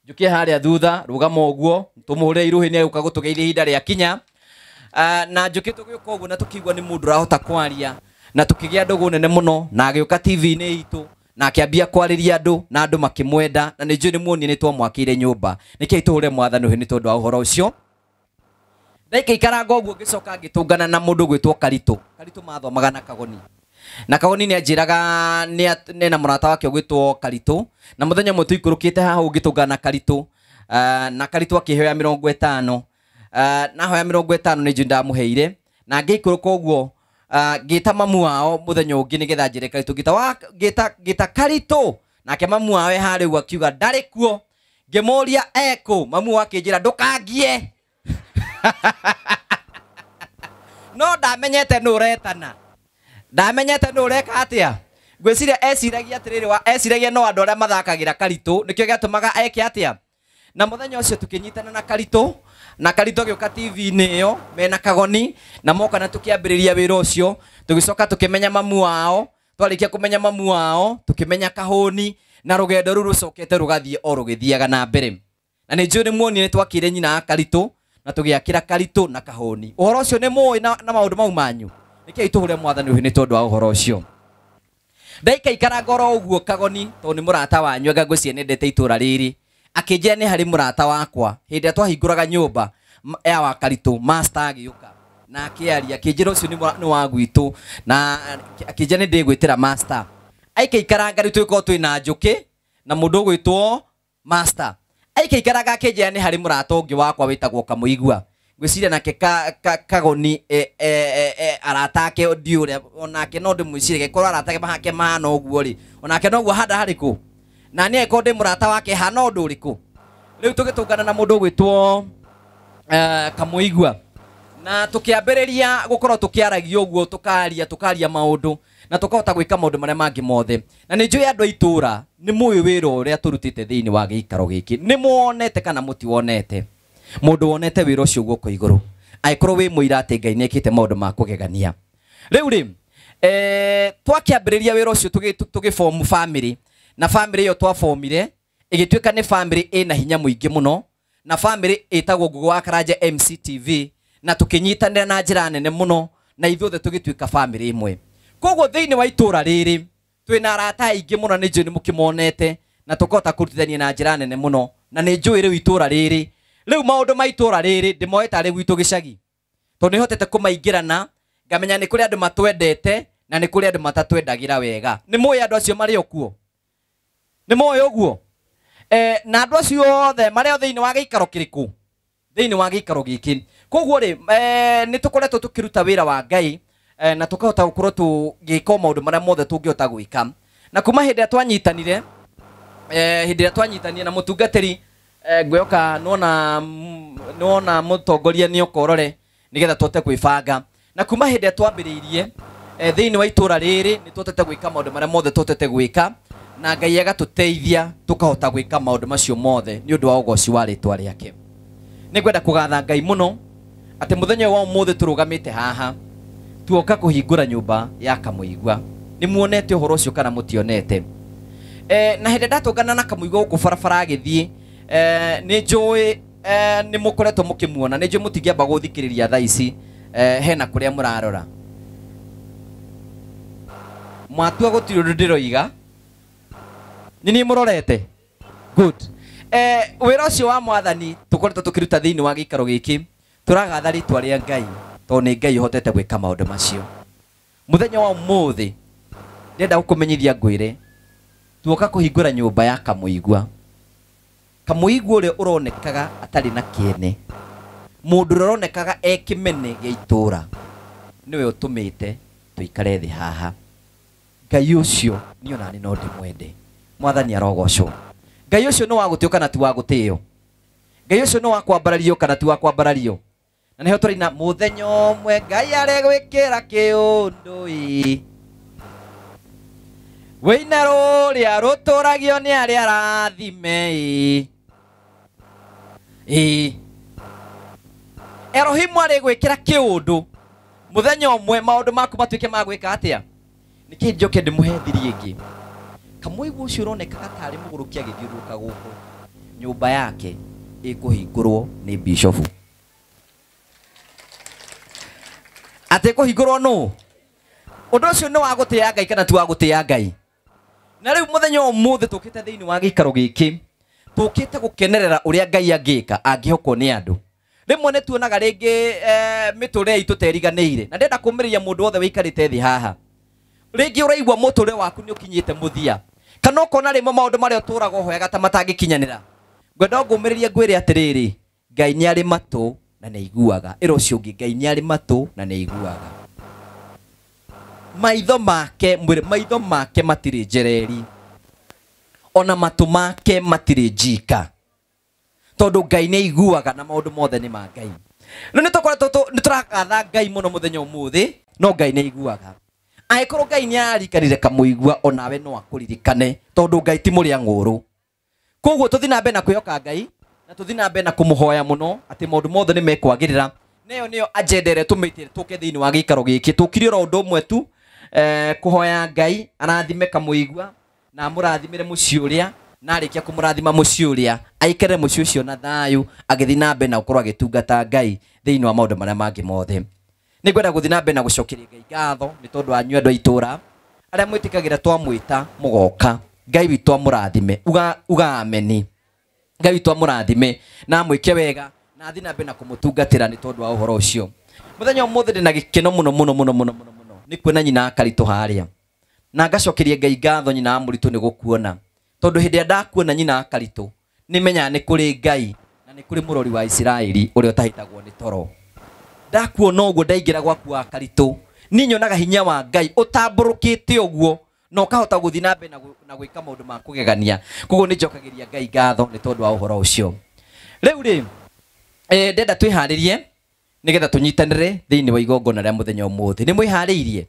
Njũkĩ harĩa thutha rũgama ũguo tũmũhũrĩre irũhĩ nĩ egũka gũtũgeithia ihinda rĩa kinya. Na Njũkĩ tũgĩũka ũguo na tũkĩigua nĩ mũndũ ũrahota kwaria na tũkĩgĩa ndũgũ nene mũno na agĩũka TV-inĩ itũ na akĩambia kwarĩria andũ na andũ makĩmwenda na nĩ njũĩ nĩ muonire nĩ twamwakĩire nyũmba. Nĩkĩo tũhũre mwathani ũhĩ nĩ tondũ wa ũhoro ũcio. Ndaikaikaranga ũguo ngĩcoka ngĩtũngana na mũndũ ũgwĩtwo Karitũ. Karitũ mathomaga na Kagoni na Kagoni nĩ anjĩraga nĩ na mũrata wake ũgwĩtwo Karitũ na mũthenya ũmwe tũikũrũkĩte haha ũngĩtũngana na Karitũ na Karitũ akĩhoya 50 na hoya 50 nĩ njũĩ ndamũheire na ngĩikũrũka ũguo ngĩta mamu wao mũthenya ũngĩ nĩgetha njĩre Karitũ ngĩta Karitũ nake mamu wao e harĩa ũguo akiuga ndarĩ kuo ngĩmũria ekũ mamu wao akĩnjĩra ndũkangie no ndamenyete nũ ũretana ndamenyete nũ ũreka atĩa Ngwĩciria eciragia atĩrĩrĩ wa eciragia no andũ arĩa mathakagĩra Karitũ nĩkĩo gĩatũmaga eke atĩa. Na mũthenya ũcio tũkĩnyitana na Karitũ, na Karitũ agĩũka TV-inĩ ĩyo mena Kagoni, na moka na tũkĩambĩrĩria wĩra ũcio. Tũgĩcoka tũkĩmenya mamu wao, twarĩkia kũmenya mamu wao tũkĩmenya Kahũni, na rũgendo rũu rũcokete rũgathiĩ o rũgĩthiaga na mbere. Na nĩ njũĩ nĩ muonire twakĩire nyina wa Karitũ na tũgĩakĩra Karitũ na Kahũni. Ũhoro ũcio nĩ mũĩ na maũndũ mau manyu. Nĩkĩo itũhũre mwathani ũyũ nĩ tondũ wa ũhoro ũcio. Ndaikaikara ngoro ũguo Kagoni tondũ nĩ mũrata wanyu, anga ngwĩciria nĩendete itũra rĩrĩ, akĩnjĩra nĩ harĩ mũrata wakwa hĩndĩ ĩrĩa twahingũraga nyũmba ya wa Karitũ, master agĩũka na akĩaria, akĩnjĩra ũcio nĩ wa gwitũ, na akĩnjĩra nĩ ndĩgwĩtĩra master. Aikaikaranga rĩu tũgĩkorwo twĩna njũkĩ na mũndũ ũgwĩtwo master. Aikaikaranga akĩnjĩra nĩ harĩ mũrata ũngĩ wakwa wĩtagwo Kamũigua. Ngwĩciria nake Kagoni arata ake ndiũ ũrĩa onake no ndĩmwĩcirie gĩkorwo arata ake mahake mahana ũguo rĩ, onake noguo handa harĩkũ, na niĩ angĩkorwo ndĩ mũrata wake hana ũndũ ũrĩkũ. Rĩu tũgĩtũngana na mũndũ ũgwĩtwo Kamũigua na tũkĩambĩrĩria gũkorwo tũkĩaragia ũguo, tũkaria maũndũ na tũkahota gwĩka maũndũ marĩa mangĩ mothe. Na nĩ njũĩ andũ a itũũra nĩ mũĩ wĩra ũrĩa tũrutĩte thĩinĩ wa gĩikaro gĩkĩ, nĩ muonete kana mũtiwonete. Mũndũ wonete wĩra ũcio guoko igũrũ angĩkorwo wĩ mũira atĩ Ngai nĩekĩte maũndũ ma kũgegania. Rĩu rĩ, twakĩambĩrĩria wĩra ũcio tũgĩbomu family, na family ĩyo twabomire ĩgĩtuĩka nĩ family ĩna hinya mũingĩ mũno, na family ĩtagwo Ngũgũ wa Karanja MCTV, na tũkĩnyitanĩra na njĩra nene mũno, na ithuothe tũgĩtuĩka family ĩmwe. Koguo thĩinĩ wa itũũra rĩrĩ twĩna arata aingĩ mũno, nĩ njũĩ nĩ mũkĩmonete, na tũkahota kũrutithania na njĩra nene mũno. Na nĩ njũĩ rĩu itũũra rĩrĩ, rĩu maũndũ ma itũũra rĩrĩ ndĩmoe tarĩ gwitũ gĩcagi, tondũ nĩhotete kũmaingĩrana, ngamenya nĩ kũrĩ andũ matwendete na nĩ kũrĩ andũ matatwendagĩra wega. Nĩ mũĩ andũ acio marĩ o kuo? Nĩ mũĩ ũguo? Na andũ acio othe marĩ o thĩinĩ wa gĩikaro kĩrĩkũ? Thĩinĩ wa gĩikaro gĩkĩ. Koguo rĩ, nĩ tũkoretwo tũkĩruta wĩra wa Ngai, na tũkahota gũkorwo tũgĩka maũndũ marĩa mothe tũngĩhota gwĩka. Na kuma hĩndĩ ĩrĩa twanyitanire, hĩndĩ ĩrĩa twanyitanire na mũtungatĩri, ngwĩhoka nĩwona mũtongoria nĩoka ũrore nĩgetha tũhote kwĩbanga. Na kuma hĩndĩ ĩrĩa twambĩrĩirie, thĩinĩ wa itũũra rĩrĩ nĩ tũhotete gwĩka maũndũ marĩa mothe tũhotete gwĩka, na Ngai agatũteithia tũkahota gwĩka maũndũ macio mothe nĩ ũndũ wa ũgoci wa rĩtwa rĩake. Nĩngwenda kũgatha Ngai mũno atĩ mũthenya ũyũ wa ũmũthĩ tũrũgamĩte haha tuoka kũhingũra nyũmba ya Kamũigua. Nĩ muonete ũhoro ũcio kana mũtionete? Na hĩndĩ ndatũngana na Kamũigua gũkũ barabara agĩthiĩ, nĩ njũĩ nĩ mũkoretwo mũkĩmuona, nĩ njũĩ mũtingĩamba gũthikĩrĩria thaa ici, hena kũrĩa mũrarora. Mwatua gũtirĩ ũndũ ndĩroiga, nĩ niĩ mũrorete. Good. Wĩra ũcio wa mwathani tũkoretwo tũkĩruta thĩinĩ wa gĩikaro gĩkĩ, tũragatha rĩtwa rĩa Ngai tondũ nĩ Ngai ũhotete gwĩka maũndũ macio. Mũthenya wa ũmũthĩ ndĩrenda gũkũmenyithia ngwĩre tuoka kũhingũra nyũmba ya Kamũigua. Kamũigua ũrĩa ũronekaga atarĩ na kĩene, mũndũ ũrĩa ũronekaga e kĩmene gĩa itũũra, nĩwe ũtũmĩte tũikare thĩ haha. Ngai ũcio niĩ ona niĩ no ndĩmwende. Mwathani arogocwo. Ngai ũcio nĩ wa gũtĩo kana ti wa gũtĩo? Ngai ũcio nĩ wa kwambarario kana ti wa kwambarario? Na nĩho tũraina mũthenya ũmwe Ngai aregwĩkĩra kĩũndũ ĩ, wĩina rũrĩa rũtũragio nĩ arĩa arathime ĩ. Ĩ Erohimu arĩgwĩkĩra kĩũndũ mũthenya ũmwe maũndũ maku matuĩke ma gwĩka atĩa? Nĩkĩ njoke ndĩmũhe thiri ĩngĩ? Kamũigua ũcio ũronekaga tarĩ mũgũrũki agĩthiũrũrũka gũkũ, nyũmba yake ĩkũhingũrwo nĩ bishofu. Atĩ ĩkũhingũrwo nũ? Ũndũ ũcio nĩ wa gũtĩĩa Ngai kana ti wa gũtĩĩa Ngai? Na rĩu mũthenya wa ũmũthĩ tũkĩte thĩinĩ wa gĩikaro gĩkĩ, tũkĩte gũkenerera ũrĩa Ngai angĩka angĩhokwo nĩ andũ. Rĩmwe nĩ tuonaga rĩngĩ mĩtũrĩre itũ teriganĩire, na ndĩrenda kũmĩrĩria mũndũ wothe wĩikarĩte thĩ haha. Rĩngĩ ũraigua mũtũrĩre waku nĩ ũkinyĩte mũthia, kana ũkona rĩmwe maũndũ marĩa ũtũraga ũhoyaga ta matangĩkinyanĩra. Ngwenda ngũmĩrĩrie ngwĩre atĩrĩrĩ, Ngai nĩ arĩ matũ na nĩ aiguaga. Ĩra ũcio ũngĩ, Ngai nĩ arĩ matũ na nĩ aiguaga. Maitho make, mwĩre, maitho make matirĩ njereri, ona matũ make matirĩ njika, tondũ Ngai nĩ aiguaga na maũndũ mothe nĩ ma Ngai. Rĩu nĩ tũkoretwo nĩ tũragatha Ngai mũno mũthenya ũmũthĩ, no Ngai nĩ aiguaga. Angĩkorwo Ngai nĩ ararikanire Kamũigua onawe no akũririkane tondũ Ngai ti mũrĩa ng'ũrũ. Koguo tũthiĩ na mbere na kwĩhoka Ngai na tũthiĩ na mbere na kũmũhoya mũno atĩ maũndũ mothe nĩ mekwagĩrĩra. Neyo nĩyo agenda ĩrĩa tũmĩtire tũke thĩinĩ wa gĩikaro gĩkĩ. Tũkire oro ũndũ ũmwe tu, kũhoya Ngai arathime Kamũigua na amũrathimĩre mũciĩ ũrĩa, na arĩkia kũmũrathima mũciĩ ũrĩa aikare mũciĩ ũcio na thayũ agĩthiĩ na mbere na gũkorwo agĩtungata Ngai thĩinĩ wa maũndũ marĩa mangĩ mothe. Nĩngwenda gũthiĩ na mbere na gũcokeria Ngai ngatho nĩ tondũ wanyu andũ a itũra arĩa mwĩtĩkagĩra twamwĩta mũgoka. Ngai witũ amũrathime, uga ameni. Ngai witũ amũrathime na amwĩke wega na athiĩ na mbere na kũmũtungatĩra nĩ tondũ wa ũhoro ũcio. Mũthenya ũmũthĩ ndĩna gĩkeno mũno mũno mũno mũno mũno mũno nĩ kuona nyina Karitũ harĩa, na ngacokeria Ngai ngatho nyina wa Mũritũ nĩ gũkuona, tondũ hĩndĩ ĩrĩa ndakuona nyina Karitũ nĩmenyaga nĩ kũrĩ Ngai na nĩ kũrĩ mũrori wa Isiraeli ũrĩa ũtahĩtagwo nĩ toro. Ndakuona ũguo ndaingĩra gwaku wa Karitũ niĩ nyonaga hinya wa Ngai ũtambũrũkĩte ũguo na ũkahota gũthiĩ na mbere na gwĩka maũndũ ma kũgegania. Koguo nĩ njokagĩria Ngai ngatho nĩ tondũ wa ũhoro ũcio. Rĩu rĩ, ndenda twĩharĩrie nĩgetha tũnyitanĩre thĩinĩ wa igongona rĩa mũthenya ũmũthĩ. Nĩ mwĩharĩirie?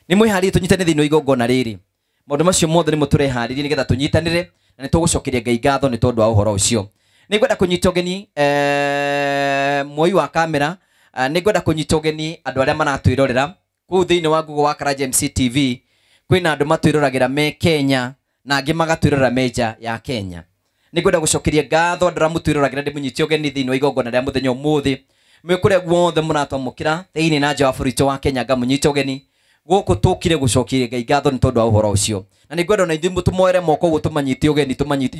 Nĩ mwĩharĩirie tũnyitanĩre thĩinĩ wa igongona rĩrĩ? Maũndũ macio mothe nĩmo tũreharĩrie nĩgetha tũnyitanĩre na nĩ tũgũcokeria Ngai ngatho nĩ tondũ wa ũhoro ũcio. Nĩ ngwenda kũnyita ũgeni mwoi wa kamera, nĩ ngwenda kũnyita ũgeni andũ arĩa maratwĩrorera kũu thĩinĩ wa Google wa Karanja MC TV. Kwĩna andũ matwĩroragĩra me Kenya na angĩ magatwĩrorera me nja ya Kenya. Nĩ ngwenda gũcokeria ngatho andũ arĩa mũtwĩroragĩra, ndĩmũnyite ũgeni thĩinĩ wa igongona rĩa mũthenya ũmũthĩ. Mwĩ kũrĩa guothe mũratwamũkĩra thĩinĩ na nja wa bũrũri witũ wa Kenya, ngamũnyita ũgeni gũkũ tũkire gũcokeria Ngai ngatho nĩ tondũ wa ũhoro ũcio. Na nĩ ngwenda ona ithuĩ tũmoere moko ũguo tũmanyite ũgeni, tũmanyite.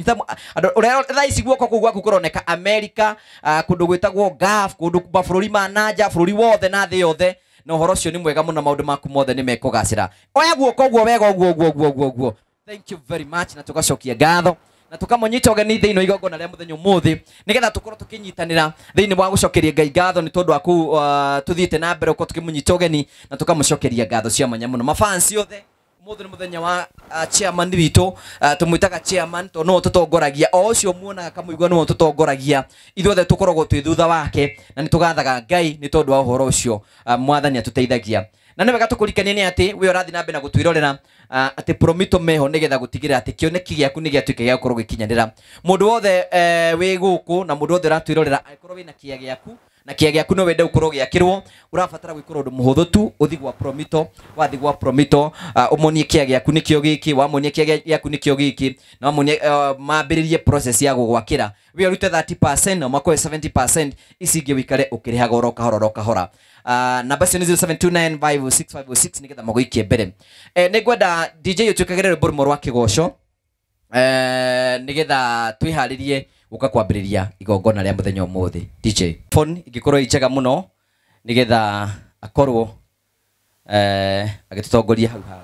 Andũ ũrĩa thaa ici guoko kũu gwaku kũroneka Amerika, kũndũ gwĩtagwo Gulf, kũndũ mabũrũri ma nanja, bũrũri wothe na thĩ yothe. Na ũhoro ũcio nĩ mwega mũno, maũndũ maku mothe nĩ mekũgacĩra. Oya guoko ũguo wega ũguo ũguo ũguo ũguo ũguo. Thank you very much, na tũgacokia ngatho na tũkamũnyita ũgeni thĩinĩ wa igongona rĩa mũthenya ũmũthĩ nĩgetha tũkorwo tũkĩnyitanĩra thĩinĩ wa gũcokeria Ngai ngatho nĩ tondũ wa kũu tũthiĩte na mbere gũkorwo tũkĩmũnyita ũgeni na tũkamũcokeria ngatho cia mwanya mũno. Mafans othe, ũmũthĩ nĩ mũthenya wa chairman witũ, tũmwĩtaga chairman tondũ nĩwe ũtũtongoragia, o ũcio muonaga Kamũigua nĩwe ũtũtongoragia, ithuothe tũkoragwo twĩ thutha wake na nĩ tũgathaga Ngai nĩ tondũ wa ũhoro ũcio mwathani atũteithagia. Na nĩ wega tũkũririkanie nĩ atĩ we ũrathiĩ na mbere na gũtwĩrorera atĩ Promito meho nĩgetha gũtigĩrĩra atĩ kĩoneki gĩaku nĩ gĩatuĩka gĩa gũkorwo gĩkinyanĩra. Mũndũ wothe wĩ gũkũ na mũndũ wothe ũratwĩrorera, angĩkorwo wĩna kĩa gĩaku na kĩa gĩaku no wende gũkorwo gĩakĩrwo, ũrabatara gwĩkĩrwo ũndũ mũhũthũ tu, ũthiĩ gwa Promito. Wathiĩ gwa Promito, ũmonie kĩa gĩaku nĩkĩo gĩkĩ, wamonie kĩa gĩaku nĩkĩo gĩkĩ, na wamonie mambĩrĩrie process ya gũgwakĩra. We ũrute 30% na ũmakoe 70%, ici ingĩ ũikare ũkĩrĩhaga oro kahora oro kahora. Namba cio nĩ 0729506506 nĩgetha magũikie mbere. Nĩ ngwenda DJ ũtwĩkagĩre rwĩmbo rũmwe rwa kĩgoco nĩgetha twĩharĩrie gũka kwambĩrĩria igongona rĩa mũthenya ũmũthĩ. DJ phone ingĩkorwo ĩ njega mũno nĩgetha akorwo agĩtũtongoria hau hau.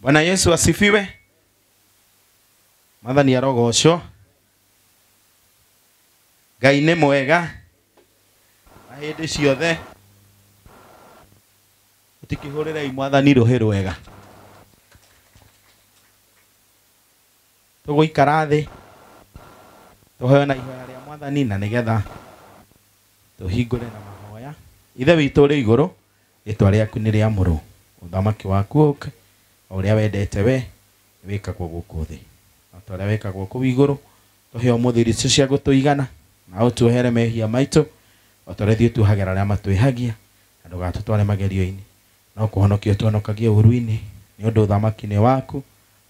Bwana Yesu asifiwe. Mwathani arogocwo. Ngai nĩ mwega na hĩndĩ ciothe. Ũtikĩhũrĩrei Mwathani rũhĩ rwega. Tũgũikara thĩ tũhoe na ihoya rĩa Mwathani na nĩgetha tũhingũre na mahoya. Ithe witũ ũrĩ igũrũ, rĩtwa rĩaku nĩ rĩamũrwo, ũthamaki waku ũke, o ũrĩa wendete we wĩkagwo gũkũ thĩ o ta ũrĩa wĩkagwo kũu igũrũ. Tũhe ũmũthĩ irio icio cia gũtũigana, na ũtuohere mehia maitũ o ta ũrĩa ithuĩ tuohagĩra arĩa matwĩhagia, na ndũgatũtware magerio-inĩ, no kũhonokia ũtũhonokagie ũũru-inĩ, nĩ ũndũ ũthamaki nĩ waku,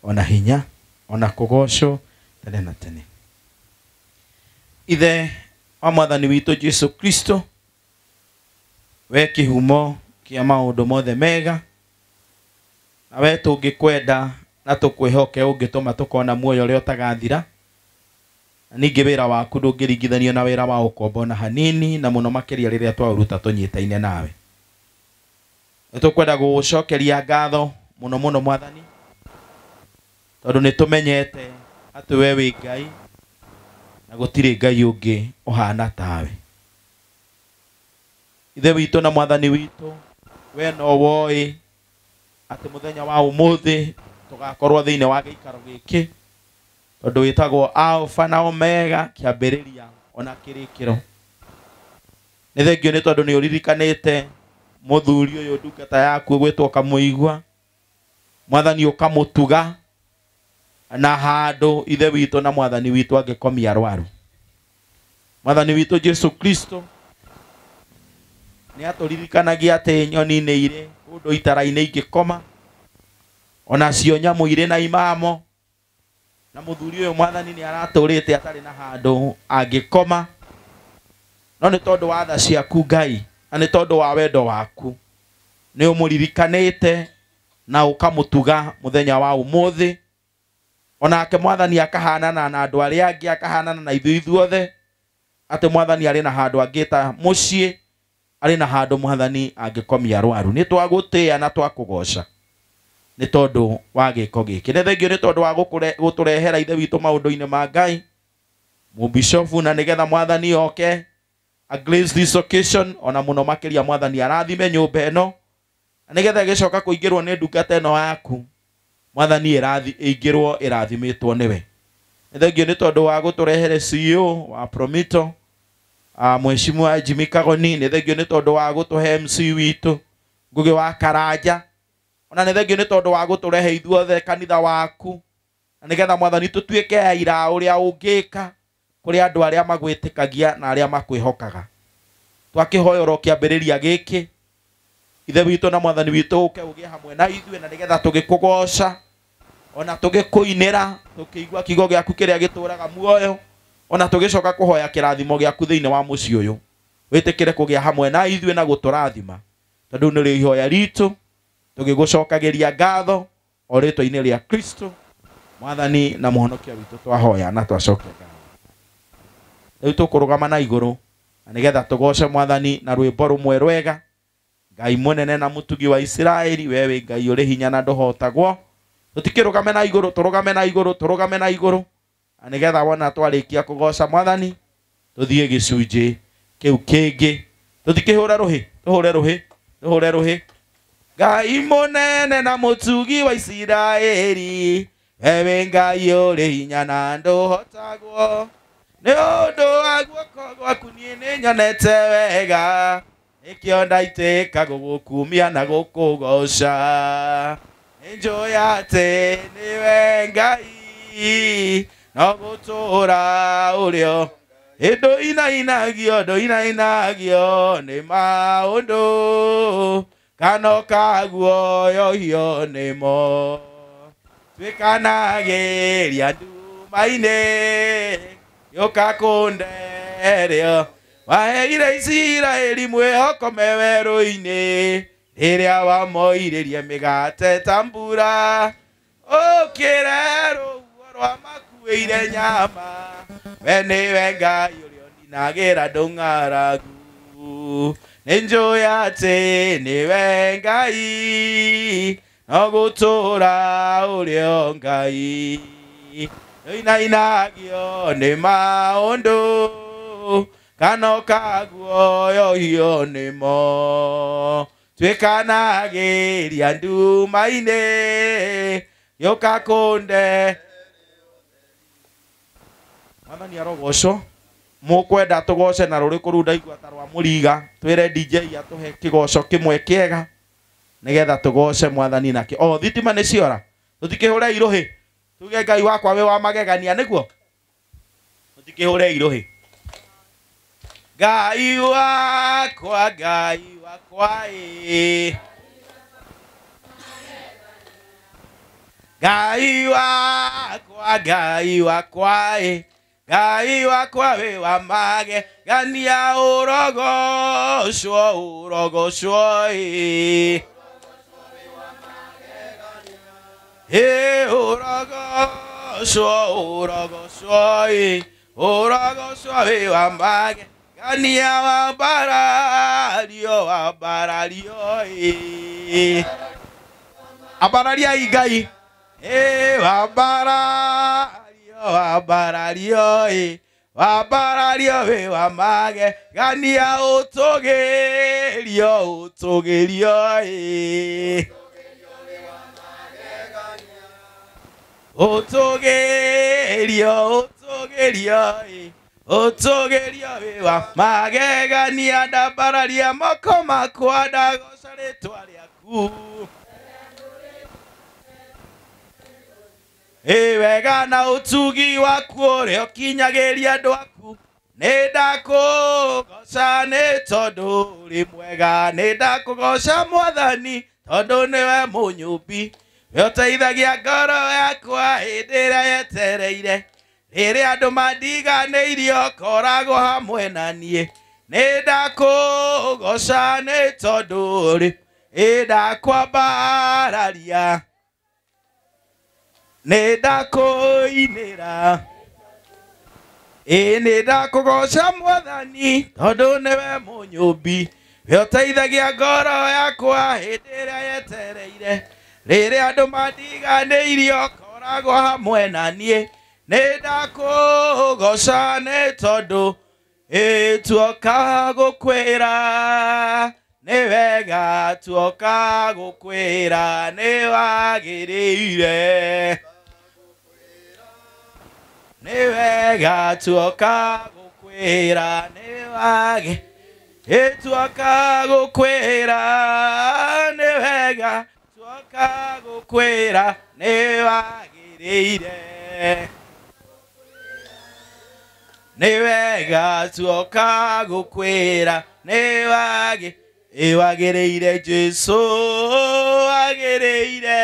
ona hinya, ona kũgocwo tene na tene. Ithe wa Mwathani witũ Jesu Kristo, we kĩhumo kĩa maũndũ mothe mega, na we tũngĩkwenda na tũkwĩhoke ũngĩtũma tũkona muoyo ũrĩa ũtagathira, na ningĩ wĩra waku ndũngĩringithanio na wĩra wa ũkombo na hanini, na mũno makĩria rĩrĩa twaũruta tũnyitaine nawe. Nĩ tũkwenda gũgũcokeria ngatho mũno mũno Mwathani, tondũ nĩ tũmenyete atĩ we wĩ Ngai na gũtirĩ Ngai ũngĩ ũhana tawe. Ithe witũ na Mwathani witũ, we no woĩ Atĩ mũthenya wa ũmũthĩ tũgakorwo thĩinĩ wa gĩikaro gĩkĩ tondũ wĩtagwo Alpha na Omega, kĩambĩrĩria ona kĩrĩkĩro. Nĩ thengio nĩ tondũ nĩ ũririkanĩte mũthuri ũyũ ndungata yaku ũgwĩtwo Kamũigua. Mwathani ũkamũtuga na handũ ithe witũ na mwathani witũ angĩkomia arwaru. Mwathani witũ Jesu Kristo nĩ atũririkanagia atĩ nyoni nĩ irĩ kũndũ itara-inĩ ingĩkoma, onacio nyamũ irĩ na imamo, na mũthuri ũyũ mwathani nĩ aratũrĩte atarĩ na handũ angĩkoma, no nĩ tondũ wa tha ciaku Ngai na nĩ tondũ wa wendo waku nĩ ũmũririkanĩte na ũkamũtuga mũthenya wa ũmũthĩ. Onake mwathani akahanana na andũ arĩa angĩ, akahanana na ithuĩ ithuothe, atĩ mwathani arĩ na handũ angĩta mũciĩ, arĩ na handũ mwathani angĩkomia arwaru. Nĩ twagũtĩĩa na twakũgoca nĩ tondũ wa gĩko gĩkĩ. Nĩ thengio nĩ tondũ wa gũtũrehera ithe witũ maũndũ-inĩ ma Ngai mũbishofu, na nĩgetha mwathani oke a grace this occasion, ona mũno makĩria mwathani arathime nyũmba ĩno, na nĩgetha ĩgĩcoka kũingĩrwo nĩ ndungata ĩno yaku mwathani ĩingĩrwo ĩrathimĩtwo nĩwe. Nĩ thengio nĩ tondũ wa gũtũrehere CEO wa Promito, Mheshimiwa Jimmy Kagoni. Nĩ thengio nĩ tondũ wa gũtũhe MC witũ Ngugi wa Karanja, ona nĩ thengio nĩ tondũ wa gũtũrehe ithuothe kanitha waku, na nĩgetha mwathani tũtuĩke aira ũrĩa ũngĩka kũrĩ andũ arĩa magwĩtĩkagia na arĩa makwĩhokaga. Twakĩhoya oro kĩambĩrĩria gĩkĩ ithe witũ na mwathani witũ ũke ũgĩe hamwe na ithuĩ, na nĩgetha tũgĩkũgoca ona tũgĩkũinĩra tũkĩigua kiugo gĩaku kĩrĩa gĩtũraga muoyo, ona tũgĩcoka kũhoya kĩrathimo gĩaku thĩinĩ wa mũciĩ ũyũ. Wĩtĩkĩre kũgĩa hamwe na ithuĩ na gũtũrathima, tondũ nĩrĩo ihoya ritũ tũgĩgũcokagĩria ngatho o rĩtwa-inĩ rĩa Kristo mwathani na mũhonokia witũ twahoya na twacokia ngatho. Rĩu tũkũrũgama na igũrũ na nĩgetha tũgoce mwathani na rwĩmbo rũmwe rwega. Ngai mũnene na mũtugi wa Isiraeli, we wĩ Ngai ũrĩ hinya na ndũhotagwo. Tũtikĩrũgame na igũrũ, tũrũgame na igũrũ, tũrũgame na igũrũ, na nĩgetha wona twarĩkia kũgoca mwathani tũthiĩ gĩcunjĩ kĩu kĩngĩ. Tũtikĩhũre rũhĩ, tũhũre rũhĩ, tũhũre rũhĩ. Ngai mũnene na mũtugi wa Isiraeli, we wĩ Ngai ũrĩ hinya na ndũhotagwo. Nĩ ũndũ wa guoko gwaku niĩ nĩnyonete wega, nĩkĩo ndaitĩka gũgũkumia na gũkũgoca. Nĩnjũĩ atĩ nĩwe Ngai no gũtũũra ũrĩo, ndũinainagio, ndũinainagio nĩ maũndũ, kana ũkaguoyohio nĩmo. Tuĩkanagĩria nduma-inĩ gĩũka kũnderio, waheire Isiraeli mwĩhoko me werũ-inĩ, rĩrĩa wamoirĩrie mĩgate ta mbura. Ũkĩre rũhuho rwamakuĩire nyama, we nĩwe Ngai ũrĩa ũninagĩra ndũng'aragu. Nĩnjũĩ atĩ nĩwe Ngai no gũtũũra ũrĩo Ngai, ndũinainagio nĩ maũndũ, kana ũkaguoyohio nĩmo. Tuĩkanagĩria nduma-inĩ gĩũka kũnde. Mwathani arogocwo. Mũkwenda tũgoce na rũrĩkũ rũu ndaigua ta rwa mũriga, twĩre DJ atũhe kĩgoco kĩmwe kĩega nĩgetha tũgoce mwathani nakĩo. O thitima nĩ ciora, tũtikĩhũre irũhĩ tuge Ngai wakwa wĩ wa magegania, nĩguo tũtikĩhũre irũhĩ. Ngai wakwa, Ngai wakwa ĩ, Ngai wakwa, Ngai wakwa ĩ, Ngai wakwa wĩ wa magegania, ũrogocwo, ũrogocwo ĩ, ĩ ũrogocwo, ũrogocwo ĩ, ũrogocwo wĩ wa magegania, wambarario, wambarario ĩ, ambarariai Ngai ĩ, wambarario, wambarario ĩ, wambarario wĩ wa magegania, ũtũgĩrio, ũtũgĩrio ĩ. Ũtũgĩrio ũtũgĩrio ũtũgĩrio wĩ wa magegania ndambararia moko makwa ndagoca rĩtwa rĩaku. Ĩ wega na ũtugi waku ũrĩa ũkinyagĩria andũ aku nĩ ndakũgoca nĩ tondũ ũrĩ mwega nĩ ndakũgoca mwathani tondũ nĩwe mũnyũmbi we ũteithagia ngoro yakwa hĩndĩ ĩrĩa yetereire rĩrĩa andũ mandiganĩirio koragwo hamwe na niĩ nĩ ndakũgoca nĩ tondũ ũrĩ ĩ ndakwambararia nĩ ndakũinĩra ĩ nĩ ndakũgoca mwathani tondũ nĩwe mũnyũmbi we ũteithagia ngoro yakwa hĩndĩ ĩrĩa yetereire rĩrĩa andũ mandiganĩirio koragwo hamwe na niĩ nĩ ndakũgoca nĩ tondũ ĩ tuoka gũkwĩra nĩ wega tuoka gũkwĩra nĩ wagĩrĩire nĩ wega tuoka gũkwĩra nĩ wagĩ ĩ tuoka gũkwĩra nĩ wega tuoka gũkwĩra nĩ wagĩrĩire nĩ wega tuoka gũkwĩra nĩ wagĩ ĩ wagĩrĩire Jesũ wagĩrĩire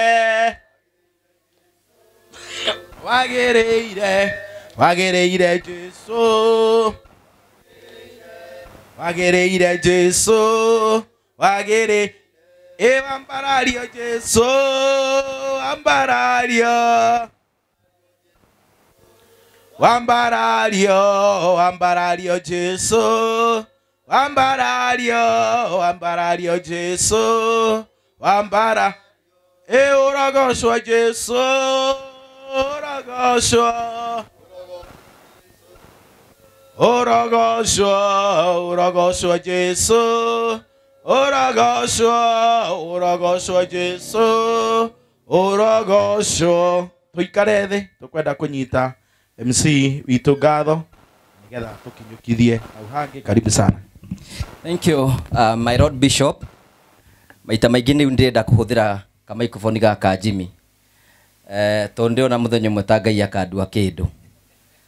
wagĩrĩire wagĩrĩire Jesũ wagĩrĩire Jesũ wagĩrĩ ĩ wambarario Jesũ wambarario wambarario wambarario Jesũ wambarario wambarario Jesũ wambara ĩ ũrogocwo Jesũ ũrogocwo ũrogocwo ũrogocwo Jesũ ũrogocwo ũrogocwo Jesũ ũrogocwo. Tũikare thĩ tũkwenda kũnyita MC witũ ngatho nĩgetha tũkinyũkithie hau hangĩ. Karibu sana. Thank you, my Lord Bishop. Maita maingĩ nĩ ndĩrenda kũhũthĩra ka microphone gaka Jimmy. Tondũ ndĩrona mũthenya ũmwe ta Ngai akandua kĩndũ.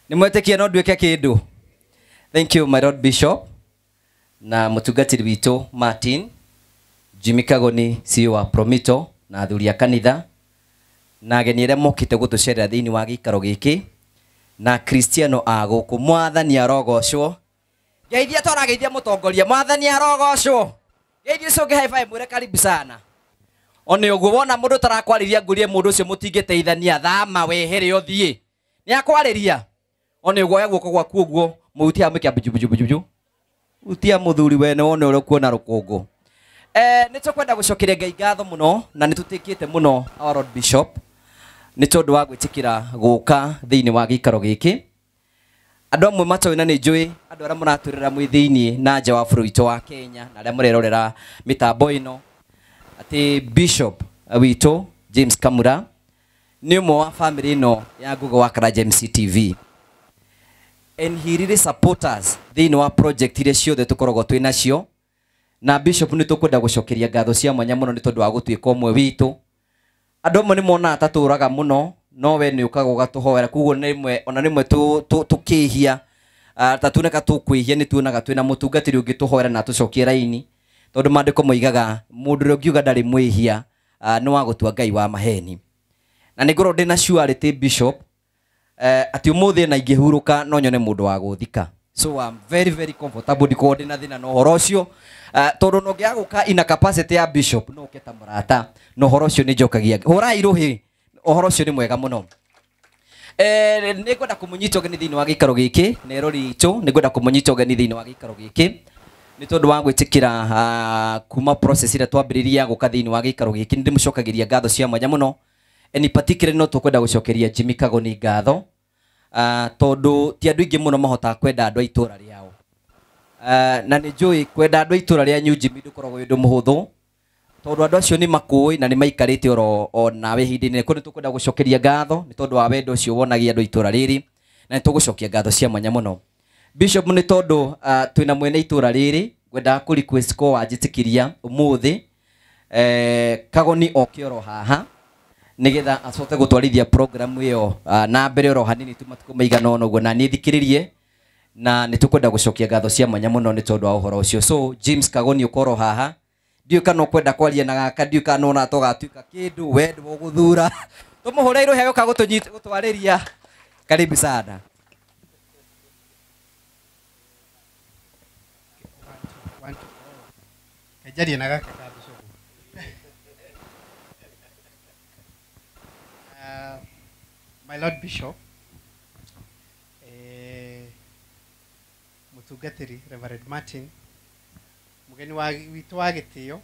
Nĩ mwetĩkia no nduĩke kĩndũ. Thank you, my Lord Bishop na mũtungatĩri witũ Martin Jimmy Kagoni CEO wa Promito na athuri a kanitha na ageni arĩa mokĩte gũtũcerera thĩinĩ wa gĩikaro gĩkĩ na Kristiano a gũkũ. Mwathani arogocwo. Ngeithia tũrageithia mũtongoria. Mwathani arogocwo. Ngeithia ũcio ũngĩ high five mwĩre karibu sana. One ũguo wona mũndũ tarakwarĩria ngũrie mũndũ ũcio mũtingĩteithania thama wehere ũthiĩ. Nĩ akwarĩria. One ũguo oya guoko gwaku ũguo mũhutie hamwe kĩa buju buju buju. Hutia mũthuri wene wone ũrĩa ũkuona rũkũngũ. Nĩ tũkwenda gũcokeria Ngai ngatho mũno na nĩ tũtĩkĩte mũno our Lord Bishop nĩ tondũ wa gwĩtĩkĩra gũka thĩinĩ wa gĩikaro gĩkĩ. Andũ amwe matoĩ na nĩ njũĩ andũ arĩa mũratũrĩra mwĩ thĩinĩ na nja wa bũrũri witũ wa Kenya na arĩa mũrerorera mĩtambo ĩno atĩ Bishop witũ James Kamura nĩ ũmwe wa family ĩno ya Ngugi wa Karanja MCTV and he really support us thĩinĩ wa project iria ciothe tũkoragwo twĩ nacio. Na Bishop nĩ tũkwenda gũcokeria ngatho cia mwanya mũno nĩ tondũ wa gũtuĩka ũmwe witũ. Andũ amwe nĩ monaga ta tũraga mũno no we nĩ ũkaga ũgatũhoera koguo nĩ rĩmwe ona rĩmwe tũkĩhia ta tuoneka tũkwĩhia nĩ tuonaga twĩna mũtungatĩri ũngĩtũhoera na atũcokie raini tondũ maandĩko moigaga mũndũ ũrĩa ũngiuga ndarĩ mwĩhia nĩ wa gũtua Ngai wa maheni. Na nĩ ngorwo ndĩna surety Bishop atĩ ũmũthĩ na ingĩhurũka no nyone mũndũ wa gũthika. So I'm very very comfortable ndikorwo ndĩna thĩna na ũhoro ũcio tondũ no ngĩaga gũka ina capacity ya Bishop no ũke ta mũrata na ũhoro ũcio nĩ njokagia. Hũrai rũhĩ ũhoro ũcio nĩ mwega mũno. Nĩ ngwenda kũmũnyita ũgeni thĩinĩ wa gĩikaro gĩkĩ na erori itũ nĩ ngwenda kũmũnyita ũgeni thĩinĩ wa gĩikaro gĩkĩ nĩ tondũ wa gwĩtĩkĩra kuma process ĩrĩa twambĩrĩria gũka thĩinĩ wa gĩikaro gĩkĩ. Nĩ ndĩmũcokagĩria ngatho cia mwanya mũno and in particular no tũkwenda gũcokeria Jimmy Kagoni ngatho tondũ ti andũ aingĩ mũno mahotaga kwenda andũ a itũra rĩao. Na nĩ njũĩ kwenda andũ a itũra rĩanyu Jimmy ndũkoragwo wĩ ũndũ mũhũthũ Tondu andu acio ni makui na ni maikarite oro o nawe ihinda-inĩ kũ nĩ tũkwenda gũcokeria ngatho nĩ tondũ wa wendo ũcio wonagia andũ itũra rĩrĩ na nĩ tũgũcokia ngatho cia mwanya mũno. Bishop nĩ tondũ twĩna mwene itũra rĩrĩ ngwendaga kũ request ko wanjĩtĩkĩria ũmũthĩ Kagoni oke oro haha nigetha acoke gũtwarithia program ĩyo na mbere oro hanini tu matukũ maigana ũna ũguo na niĩ thikĩrĩrie na nĩ tũkwenda gũcokia ngatho cia mwanya mũno nĩ tondũ wa ũhoro ũcio. So James Kagoni ũkorwo haha ndiũĩ kana ũkwenda kwaria na gaka ndiũĩ kana ona tũgatuĩka kĩndũ we nĩwe ũgũthura tũmũhũre irũhĩa gũka gũtwarĩria. Karibu sana. Njarie na gaka ka Bishop. My Lord Bishop, mutungatiri Reverend Martin, mugeni wa witũ wa gĩtĩo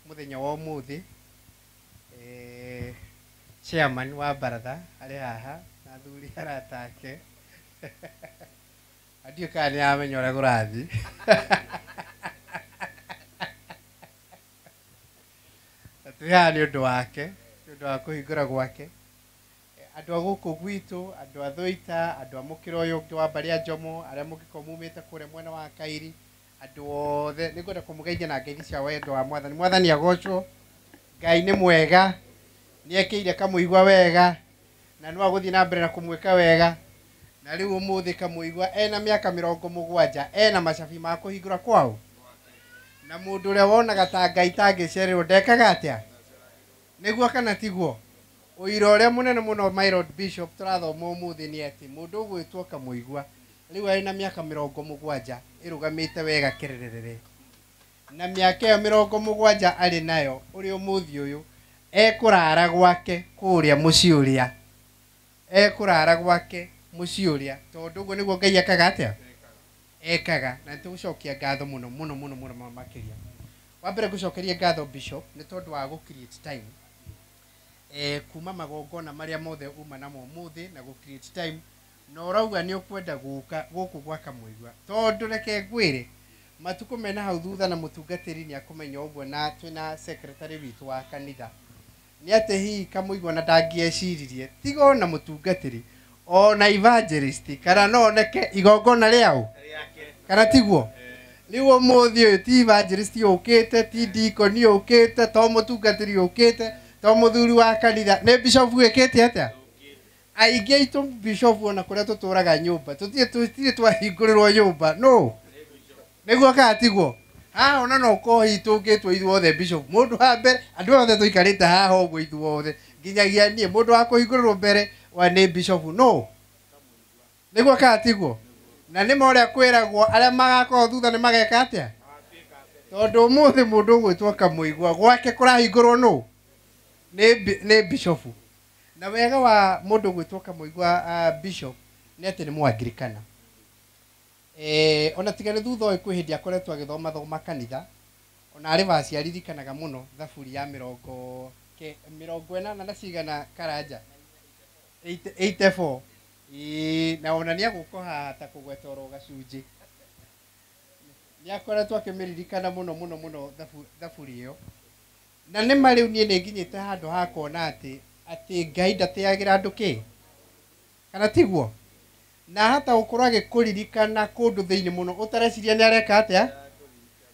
mũthenya wa ũmũthĩ, chairman wa baratha arĩ haha na athuri arata ake ndiũĩ kana nĩ aramenya ũrĩa kũrathiĩ. Na twĩ haha nĩ ũndũ wake, nĩ ũndũ wa kũhingũra gwake. Andũ a gũkũ gwitũ, andũ a Thũita, andũ a mũkĩra ũyũ ũngĩ wa mbarĩ ya Njomo, arĩa mũngĩkorwo mumĩte kũrĩa mwena wa Kairi, andũ othe nĩ ngwenda kũmũgeithia na ngeithi cia wendo wa Mwathani. Mwathani agocwo, Ngai nĩ mwega, nĩ ekĩire Kamũigua wega, na no agũthiĩ na mbere na kũmwĩka wega. Na rĩu ũmũthĩ Kamũigua ena mĩaka 70 ena macabi ma kũhingũra kwao. Na mũndũ ũrĩa wonaga ta Ngai tangĩcererwo ndekaga atĩa? Nĩguo kana tiguo? Ũira ũrĩa mũnene mũno my Lord Bishop tũrathoma ũmũthĩ nĩ atĩ mũndũ ũgwĩtwo Kamũigua rĩu arĩ na mĩaka 70 ĩrũgamĩte wega kĩrĩrĩrĩ. Na mĩaka ĩyo 70 arĩ nayo ũrĩ ũmũthĩ ũyũ ekũrara gwake kũrĩa mũciĩ ũrĩa. Ekũrara gwake mũciĩ ũrĩa tondũ ũguo nĩguo Ngai ekaga atĩa? Ekaga. Na nĩtũgũcokia ngatho mũno mũno mũno mũno makĩria. Wa mbere ngũcokeria ngatho Bishop nĩ tondũ wa gũ create time. Kuma magongona marĩa mothe uma namo ũmũthĩ na gũ create time na ũrauga nĩ ũkwenda gũka gũkũ gwa Kamũigua tondũ reke ngwĩre matukũ mena hau thutha na mũtungatĩri nĩ akũmenya ũguo na twĩna secretary witũ wa kanitha nĩ atĩ hihi Kamũigua na ndangĩeciririe tiga ona mũtungatĩri ona evangelist kana no oneke igongona rĩao kana tiguo. Rĩu ũmũthĩ ũyũ ti evangelist ũkĩte, ti deacon ũkĩte, to mũtungatĩri ũkĩte, to mũthuri wa kanitha, nĩ bishop wĩkĩte atĩa? Aingĩ aitũ bishop ona kũrĩa tũtũraga nyũmba tũtirĩ twahingũrĩrwo nyũmba no nĩguo kana tiguo? Haha ona no ũkorwo hihi tũngĩtwo ithuothe bishop mũndũ wa mbere andũ othe tũikarĩte haha ũguo ithuothe nginyagia niĩ mũndũ wa kũhingũrĩrwo mbere wa nĩ bishop no nĩguo kana tiguo? Na nĩ ma ũrĩa kwĩragwo arĩa magakorwo thutha nĩ mageka atĩa? Tondũ ũmũthĩ mũndũ ũgwĩtwo Kamũigua gwake kũrahingũrwo nũ? Nĩ bishop. Na wega wa mũndũ ũgwĩtwo Kamũigua bishop nĩ atĩ nĩ Mũangirikana. Ona tiga nĩ thutha ũyũ kwĩ hĩndĩ akoretwo agĩthoma thoma kanitha ona arĩ vaci aririkanaga mũno thaburi ya 80 na cigana Karanja 84. Na ona nĩ agũka haha ta kũgweta oro gacunjĩ nĩ akoretwo akĩmĩririkana mũno mũno mũno thaburi ĩyo. Na nĩ ma rĩu niĩ nĩ nginyĩte handũ ha kuona atĩ Ngai ndatĩagĩra andũ kĩ kana tiguo? Na hata gũkorwo agĩkũririkana kũndũ thĩinĩ mũno ũtareciria nĩ areka atĩa?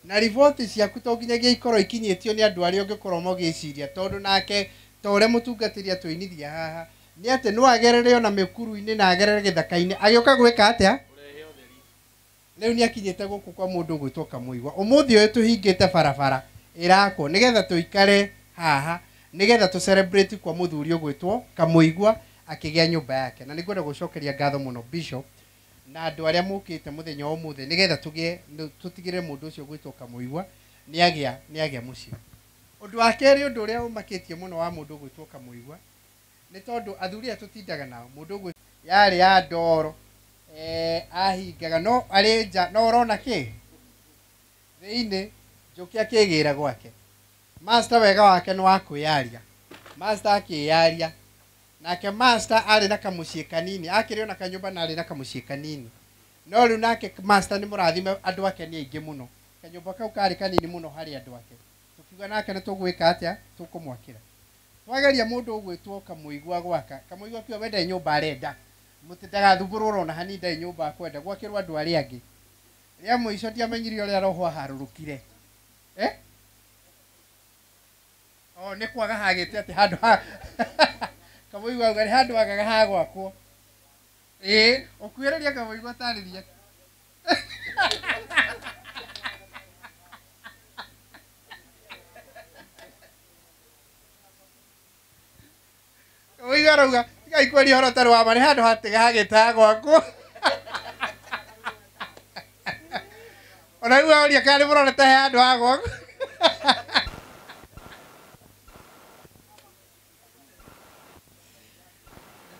Na riboti ciaku to nginyagia ikorwo ikinyĩtio nĩ andũ arĩa ũngĩkorwo mũgĩciria tondũ nake ta ũrĩa mũtungatĩri atũinithia haha nĩ atĩ no agerere ona mĩkuru-inĩ na agerere gĩthaka-inĩ agĩũka gwĩka atĩa? Rĩu nĩ akinyĩte gũkũ kwa mũndũ ũgwĩtwo Kamũigua. Ũmũthĩ ũyũ tũhingĩte barabara ĩrakwo nĩgetha tũikare haha nĩgetha tũ celebrate kwa mũthuri ũgwĩtwo Kamũigua akĩgĩa nyũmba yake. Na nĩngwenda gũcokeria ngatho mũno Bishop na andũ arĩa mũkĩte mũthenya wa ũmũthĩ nĩgetha tũtigĩrĩre mũndũ ũcio ũgwĩtwo Kamũigua nĩ agĩa mũciĩ. Ũndũ wa kerĩ ũndũ ũrĩa ũmakĩtie mũno wa mũndũ ũgwĩtwo Kamũigua nĩ tondũ athuri aya tũtindaga nao mũndũ ũgwĩtwo yarĩ ya ndoro ahingaga no arĩ nja no ũrona kĩ thĩinĩ njũkĩ akĩgĩra gwake. Master wega wake nĩ wa kwĩyaria. Master akĩyaria nake master arĩ na kamũciĩ kanini akĩrĩ ona kanyũmba na arĩ na kamũciĩ kanini no rĩu nake master nĩ mũrathime andũ ake nĩ aingĩ mũno kanyũmba kau karĩ kanini mũno harĩ andũ ake. Tũkiuga nake nĩ tũgwĩka atĩa, tũkũmwakĩra. Twageria mũndũ ũgwĩtwo Kamũigua gwaka. Kamũigua kiuga we ndarĩ nyũmba arenda. Mũtindagathumbũrwo ona hanini, ndarĩ nyũmba akwenda gwakĩrwo andũ arĩa angĩ. Rĩa mũico ndiamenyire ũrĩa roho aharũrũkire. O nĩ kwaga hagĩte atĩ handũ ha Kamũigua auga nĩ handũ hagaga ha gwakwo. Ĩĩ, ũkuhĩrĩria Kamũigua tarĩria. Kamũigua arauga tigai kwaria ũhoro ũtarĩ wa ma, nĩ handũ hatĩga hagĩte ha gwakwo. Ona rĩu aũria kana nĩ mũrona ta he handũ ha gwakwo.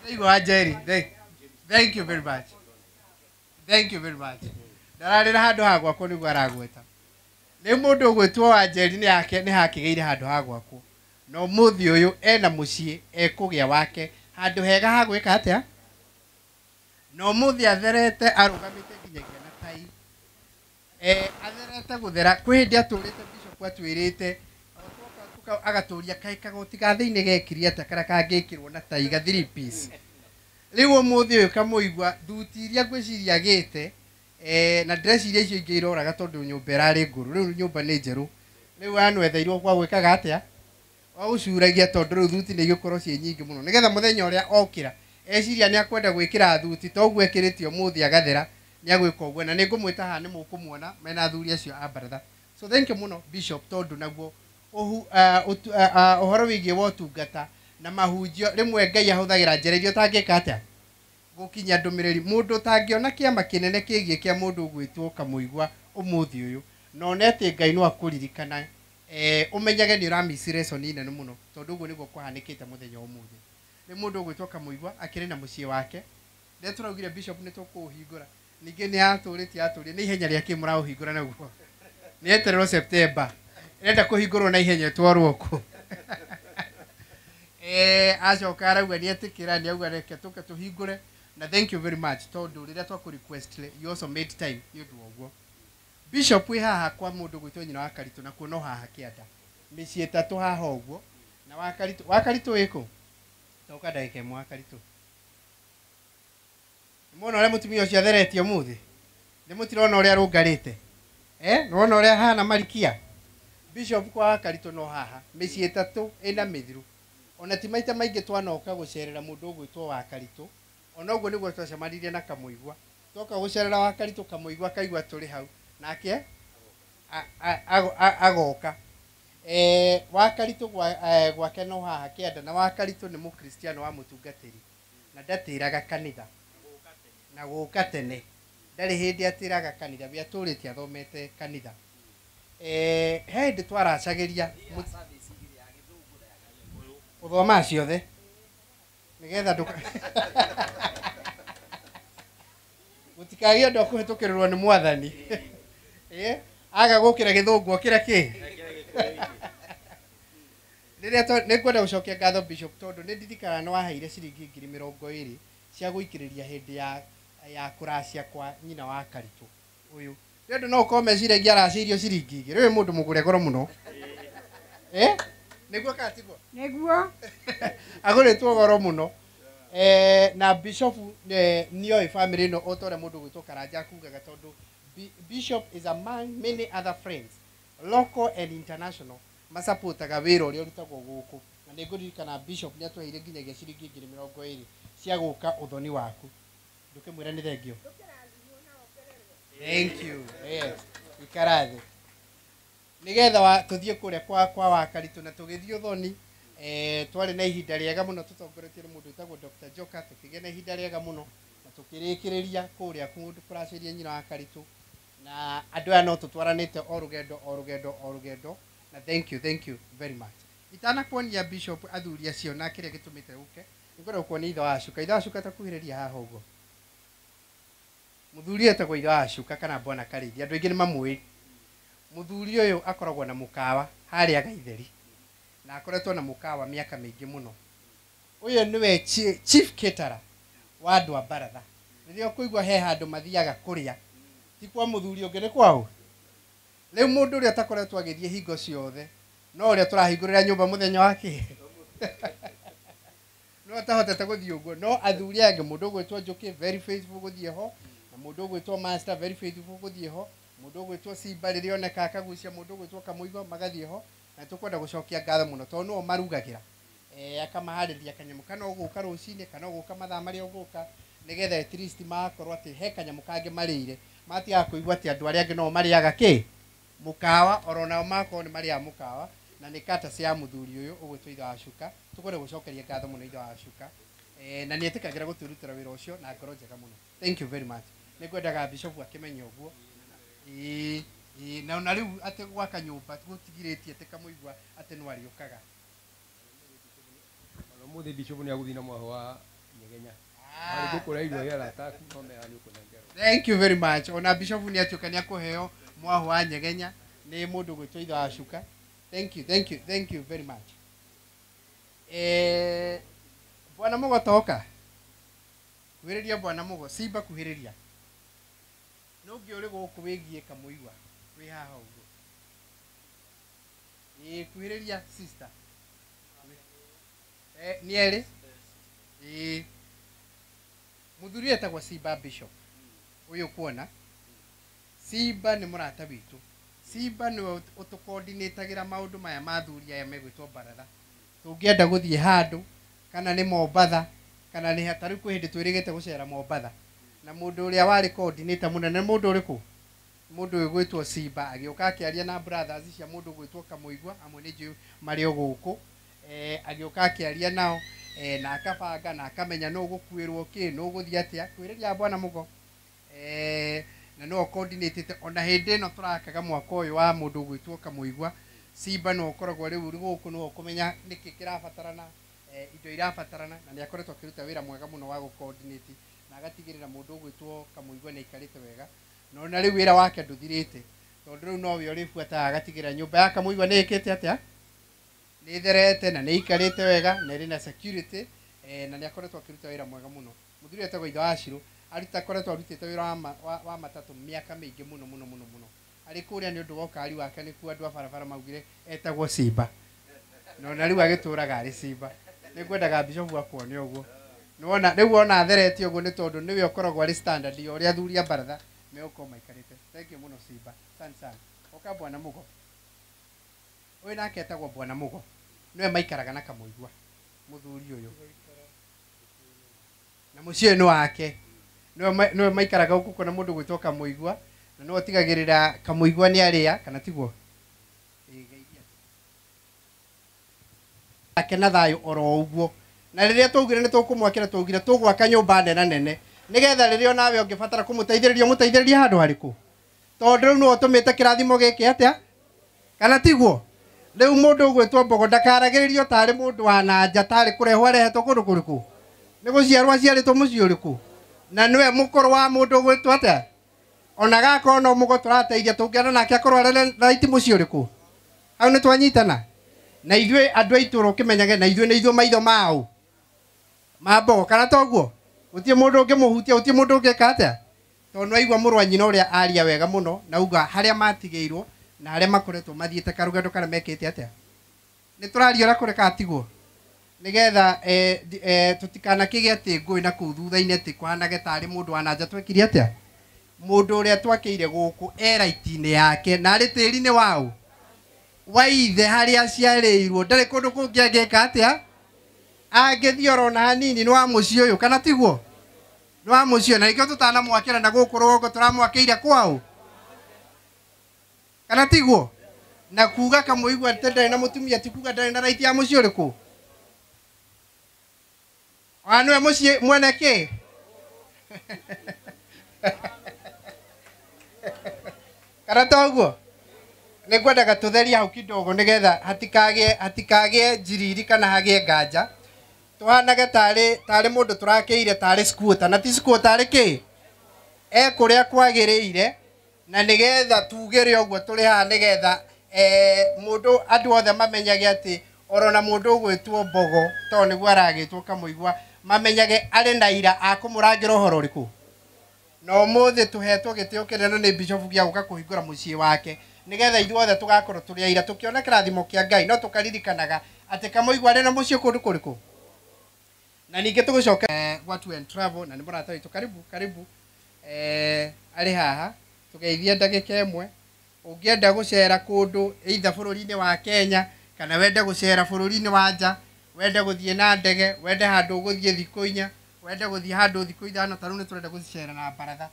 Thank you, Jerry. Thank you very much. Thank you very much. Ndararĩra handũ ha gwakwo nĩguo aragweta. Nĩ mũndũ ũgwĩtwo wa Njeri nĩ yake nĩ hakĩgĩire handũ ha gwakwo. Na ũmũthĩ ũyũ ena mũciĩ ekũgĩa wake handũ hega ha gwĩka atĩa? Na ũmũthĩ atherete arũgamĩte nginyagia na tai. Atherete gũthera kwĩ hĩndĩ atũrĩte bishop atwĩrĩte agatũria kaĩ kagoti ga thĩinĩ gekire atĩa karĩa kangĩkĩrwo na tai ga 3 piece. Rĩu ũmũthĩ ũyũ Kamũigua thuti iria ngwĩciria agĩte, na ndĩreciria icio ingĩ iroraga tondũ nyũmba ĩrarĩ ngũrũ, rĩu nyũmba nĩ njerũ. Rĩu anwetheirwo gwa gwĩkaga atĩa? Gwa gũcuragia tondũ rĩu thuti nĩ igũkorwo ciĩ nyingĩ mũno. Nĩgetha mũthenya ũrĩa okĩra eciria nĩ akwenda gwĩkĩra thuti ta ũguo ekĩrĩte ũmũthĩ agathera, nĩ agwĩka ũguo. Na nĩ ngũmwĩta haha nĩ mũkũmuona mena athuri acio a baratha. So thank you mũno Bishop tondũ naguo ũhoro wĩgiĩ wa ũtungata na mahunjio rĩmwe Ngai ahũthagĩra njĩra iria ũtangĩka atĩa gũkinyia ndũmĩrĩri. Mũndũ ũtangĩona kĩama kĩnene kĩgiĩ kĩa mũndũ ũgwĩtwo Kamũigua ũmũthĩ ũyũ, na one atĩ Ngai no akũririkana, ũmenyage nĩ ũramiss lesson nene mũno tondũ ũguo nĩguo kũhanĩkĩte mũthenya ũmũthĩ. Nĩ mũndũ ũgwĩtwo Kamũigua akĩrĩ na mũciĩ wake. Rĩrĩa tũraugire Bishop nĩ tũkũũhingũra, ningĩ nĩ atũrĩtie atũrie nĩ ihenya rĩa kĩ mũraũhingũra naguo? Nĩ etererwo September. Ĩrenda kũhingũrwo na ihenya ĩtwarwo kũ? Acoka arauga nĩ etĩkĩra, nĩ auga reke tũke tũhingũre. Na thank you very much tondũ rĩrĩa twakũ request you also made time nĩ ũndũ wa ũguo. Bishop wĩ haha kwa mũndũ gwĩtwo nyina wa Karitũ, nakuo no haha kĩanda. Mĩciĩ ĩtatũ haha ũguo. Na wa Karitũ, wa Karitũ wĩ kũ? Toka ndagĩka ĩmwe wa Karitũ. Nĩmuona ũrĩa mũtumia ũcio atheretie ũmũthĩ? Nĩ mũtirona ũrĩa arũngarĩte? Nĩwona ũrĩa ahana marikia? Bishop kwa wa Karitũ no haha, mĩciĩ ĩtatũ ĩna mĩthiru. Ona ti maita maingĩ twanoka gũcerera mũndũ ũgwĩtwo wa Karitũ. Ona ũguo nĩguo twacemanirie na Kamũigua. Twoka gũcerera wa Karitũ, Kamũigua kaigua tũrĩ hau. Nake agoka. Wa Karitũ gwake no haha kĩanda, na wa Karitũ nĩ mũkristiano wa mũtungatĩri. Na ndatĩraga kanitha. Na gũka tene. Ndarĩ hĩndĩ atĩraga kanitha, we atũrĩte athomete kanitha. He hĩndĩ twaracagĩria ũthomaga ciothe nĩgetha ndũka gũtikagĩe ũndũ ũkũhĩtũkĩrĩrwo nĩ mwathani. Aga gũkĩra gĩthũngũ okĩra kĩ? Rĩrĩa nĩ ngwenda gũcokia ngatho Bishop tondũ nĩ ndirikanaga nĩ waheire ciringi 20,000 cia gũikĩrĩria hĩndĩ ya kũracia kwa nyina wa Karitũ ũyũ. Nĩ ũndũ no ũkorwo meciragia aracĩirio ciringi igĩrĩ. Ũyũ mũndũ mũgũre goro mũno. Nĩguo kana tiguo? Nĩguo. Agũrĩtwo goro mũno. Na Bishop nĩoĩ family ĩno o ta ũrĩa mũndũ ũgwĩtwo Karanja akugaga tondũ Bishop is among many other friends, local and international, masapotaga wĩra ũrĩa ũrutagwo gũkũ. Na nĩ ngũririkana Bishop nĩ atũheire nginyagia ciringi 20,000 cia gũka ũthoni waku. Ndũkĩmwĩra nĩ thengio. Thank you. Yes. Ikara thĩ. Nĩgetha tũthiĩ kũrĩa kwa wa Karitũ na tũgĩthiĩ ũthoni, twarĩ na ihinda rĩega mũno tũtongoretio nĩ mũndũ wĩtagwo Dr. Joka, tũkĩgĩa na ihinda rĩega mũno na tũkĩrĩkĩrĩria kũrĩa kũndũ kũracĩria nyina wa Karitũ. Na andũ aya no tũtwaranĩte o rũgendo o rũgendo o rũgendo. Na thank you, thank you very much. Itanakuonia Bishop athuri acio na kĩrĩa gĩtũmĩte ũke, nĩngwenda gũkuonia ithe wa Cuka. Ithe wa Cuka takuhĩrĩria haha ũguo. Mũthuri etagwo ithe wa Cuka kana Bwana Karĩithi, andũ aingĩ nĩ mamũĩ. Mũthuri ũyũ akoragwo na mũkawa harĩa Gaitheri, na akoretwo na mũkawa mĩaka mĩingĩ mũno. Ũyũ nĩwe chief caterer wa andũ a baratha. Rĩrĩa ũkũigua he handũ mathiaga kũrĩa, ti kwa mũthuri ũngĩ, nĩ kwaũ. Rĩu mũndũ ũrĩa ũtakoretwo agĩthiĩ hingo ciothe No ũrĩa tũrahingũrĩra nyũmba mũthenya wa kĩ no atahotete gũthiĩ ũguo. No athuri angĩ, mũndũ ũgwĩtwo Njũkĩ very faithful gũthiĩ ho, na mũndũ ũgwĩtwo Master very faithful gũthiĩ ho, mũndũ ũgwĩtwo Simba rĩrĩa oneka akagucia, mũndũ ũgwĩtwo Kamũigwa magathiĩ ho. Na tũkwenda gũcokia ngatho mũno tondũ nĩo marugagĩra, akamaharĩria kanyamũ kana ũgũka rũcinĩ kana ũgũka mathaa marĩa ũgũka, nĩgetha at least makorwo atĩ he kanyamũ kangĩ marĩire, matigaga kũigua atĩ andũ arĩa angĩ no marĩaga kĩ mũkawa, oro nao makorwo nĩ marĩaga mũkawa. Na nĩ kata cia mũthuri ũyũ ũgwĩtwo ithe wa Cuka. Tũkwenda gũcokeria ngatho mũno ithe wa Cuka, na nĩ etĩkagĩra gũtwĩrutĩra wĩra ũcio na ngoro njega mũno. Thank you very much. Nĩ ngwendaga bishop akĩmenye ũguo. Ĩĩ ĩĩ, na ona rĩu atĩ gwaka nyũmba gũtigirĩtie atĩ Kamũigua atĩ no arĩũkaga. Ona mũthĩ bishop nĩ agũthiĩ na mwaho wa Nyegenya. Arĩ gũkũra irio ya arata aku no meha nĩ ũkũnengerwo. Thank you very much. Ona bishop nĩ atuĩka nĩ akũheo mwaho wa Nyegenya nĩ mũndũ ũgwĩtwo ithe wa Cuka. Thank you, thank you, thank you very much. Bwana Mugo toka. Kuhĩrĩria Bwana Mugo, Simba kuhĩrĩria. No ũngĩ ũrĩ gũkũ wĩgiĩ Kamũigua, wĩ haha ũguo. Ĩĩ, kuhĩrĩria sister. Nĩ erĩ? Ĩĩ. Mũthuri etagwo Simba Bishop. Ũyũ kuona. Simba nĩ mũrata witũ. Simba nĩwe ũtũkondinĩtagĩra maũndũ maya ma athuri aya megwĩtwo baratha. Tũngĩenda gũthiĩ handũ kana nĩ Mombatha kana nĩ ta rĩu kwĩ hĩndĩ twĩrĩgĩte gũcera Mombatha, na mũndũ ũrĩa warĩ coordinator mũnene mũndũ ũrĩkũ? Mũndũ ũyũ gwĩtwo Simba agĩũka akĩaria na brothers cia mũndũ gwĩtwo Kamũigua, amwe nĩ njũĩ marĩ o gũkũ. Agĩũka akĩaria nao, na akabanga na akamenya nũ ũgũkuĩrwo kĩ, nũ ũgũthiĩ atĩa. Kwĩrĩria Bwana Mugo. Na no coordinated ona hĩndĩ ĩno tũrakaga mwaka ũyũ wa mũndũ ũgwĩtwo Kamũigua. Simba no ũkoragwo rĩu gũkũ no ũkũmenya nĩkĩ kĩrabatarana, indo irabatarana, na nĩ akoretwo akĩruta wĩra mwega mũno wa gũ-coordinate na agatigĩrĩra mũndũ ũgwĩtwo Kamũigua nĩ aikarĩte wega. Na ona rĩu wĩra wake ndũthirĩte, tondũ rĩu nowe ũrĩbuataga agatigĩrĩra nyũmba ya Kamũigua nĩ ĩkĩte atĩa, nĩ ĩtherete na nĩ ĩikarĩte wega na ĩrĩ na security, na nĩ akoretwo akĩruta wĩra mwega mũno. Mũthuri etagwo ithe wa Shiro, akoretwo arutĩte wĩra wa matatũ mĩaka mĩingĩ mũno mũno mũno mũno. Arĩ kũrĩa nĩ ũndũ wa ũkari wake nĩkuo andũ a barabara maugire etagwo Simba, na ona rĩu agĩtũraga arĩ Simba. Nĩ ngwendaga bishop akuone ũguo. Nĩwona rĩu ona atherete ũguo nĩ tondũ nĩwe ũkoragwo arĩ standard ya ũrĩa athuri a baratha megũkorwo maikarĩte. Thank you mũno Simba. Asante sana. Oka Bwana Mugo. Ũyũ nake etagwo Bwana Mugo, nĩwe maikaraga na Kamũigua mũthuri ũyũ, na mũciĩ ũyũ nĩ wake. Nĩwe maikaraga gũkũ na mũndũ gwĩtwo Kamũigua, na nĩwe ũtigagĩrĩra Kamũigua nĩ arĩa, kana tiguo? Ake na thayũ oro ũguo. Na rĩrĩa twaugire nĩ tũkũmwakĩra, twaugire tũgwaka nyũmba nene nene, nĩgetha rĩrĩa onawe ũngĩbatara kũmũteithĩrĩria ũmũteithĩrĩrie handũ harĩkũ, tondũ rĩu nĩwe ũtũmĩte kĩrathimo gĩkĩ atĩa, kana tiguo? Rĩu mũndũ ũgwĩtwo Mbogo ndakaragĩrĩrio tarĩ mũndũ wa na nja, tarĩ kũrehwo arehetwo kũndũ kũrĩkũ, nĩ gũciarwo aciarĩtwo mũciĩ ũrĩkũ, na nĩwe mũkũrũ wa mũndũ ũgwĩtwo atĩa. Ona gakorwo no mũgo tũrateithia, tũngĩona nake akorwo arĩ raiti mũciĩ ũrĩkũ, hau nĩ twanyitana. Na ithuĩ andũ a itũũra ũkĩmenyage, na ithuĩ nĩ ithuĩ maitho mao ma Mbogo, kana toguo? Gũtirĩ mũndũ ũngĩmũhutia, gũtirĩ mũndũ ũngĩka atĩa, tondũ nĩwaigua mũrũ wa nyina ũrĩa aria wega mũno, na auga harĩa matigĩirwo na harĩa makoretwo mathiĩte karũgendo karĩa mekĩte atĩa. Nĩ tũraria ũrĩa kũrĩ kana tiguo? Nĩgetha tũtikanakĩgĩe atĩ ngũĩ na kũu thutha-inĩ atĩ kũhanage tarĩ mũndũ wa na nja twekire atĩa. Mũndũ ũrĩa twakĩire gũkũ e raiti-inĩ yake na arĩ tĩri-inĩ waũ wa ithe harĩa aciarĩirwo, ndarĩ kũndũ kũngĩ angĩka atĩa, angĩthiĩ oro na hanini nĩ wa mũciĩ ũyũ, kana tiguo? Nĩ wa mũciĩ ũyũ, na nĩkĩo tũtanamwakĩra na gũkũ rũgongo tũramwakĩire kwaũ, kana tiguo? Na kuga Kamũigua atĩ ndarĩ na mũtumia ti kuga ndarĩ na raiti ya mũciĩ ũrĩkũ, ona nĩwe mũciĩ mwene kĩ? Kana toguo? Nĩ ngwendaga tũtherie hau kidogo nĩgetha hatikagĩe njiriri kana hagĩe nganja, tũhanage tarĩ mũndũ tũrakĩire tarĩ squatter, na ti squatter arĩ kĩ, e kũrĩa kwagĩrĩire, na nĩgetha tugĩre ũguo tũrĩ haha, nĩgetha mũndũ andũ othe mamenyage atĩ orona mũndũ ũgwĩtwo Mbogo tondũ nĩguo aragĩtwo Kamũigua, mamenyage arĩ na ira akũmũrangĩra ũhoro ũrĩkũ, Na ũmũthĩ tũhetwo gĩtĩo kĩnene nĩ bishop gĩa gũka kũhingũra mũciĩ wake nĩgetha ithuothe tũgakorwo tũrĩ aira tũkĩona kĩrathimo kĩa Ngai no tũkaririkanaga atĩ Kamũigua arĩ na mũciĩ kũndũ kũrĩkũ. Na ningĩ tũgũcoka gwa Tour and Travel na nĩ mũrata witũ, karibu karibu, arĩ haha tũgeithie ndagĩka ĩmwe. Ũngĩenda gũcera kũndũ either bũrũri-inĩ wa Kenya kana wende gũcera bũrũri-inĩ wa nja, wende gũthiĩ na ndege, wende handũ ũgũthiĩ thikũ 4, wende gũthiĩ handũ thikũ 5, ta rĩu nĩ tũrenda gũcera na baratha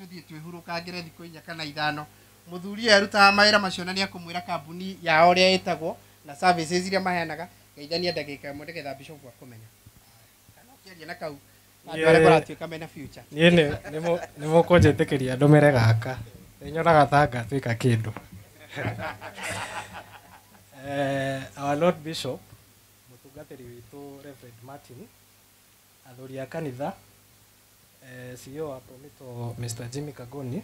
tũthiĩ twĩhurũkangĩre thikũ 4 kana 5. Mũthuri ũyũ arutaga mawĩra macio na nĩ akũmwĩra kambuni yao ũrĩa ĩtagwo na services iria maheanaga. Geithania ndagĩka ĩmwe nĩgetha bishop akũmenya. Kana ũkĩaria na kau andũ arĩa maratuĩka mena future. Niĩ nĩ mũkũnjĩtĩkĩria ndũmĩre gaka. Nĩnyonaga ta ngatuĩka kĩndũ. Our Lord Bishop, mũtungatĩri witũ Reverend Martin, athuri a kanitha, CEO wa Promito Mr. Jimmy Kagoni,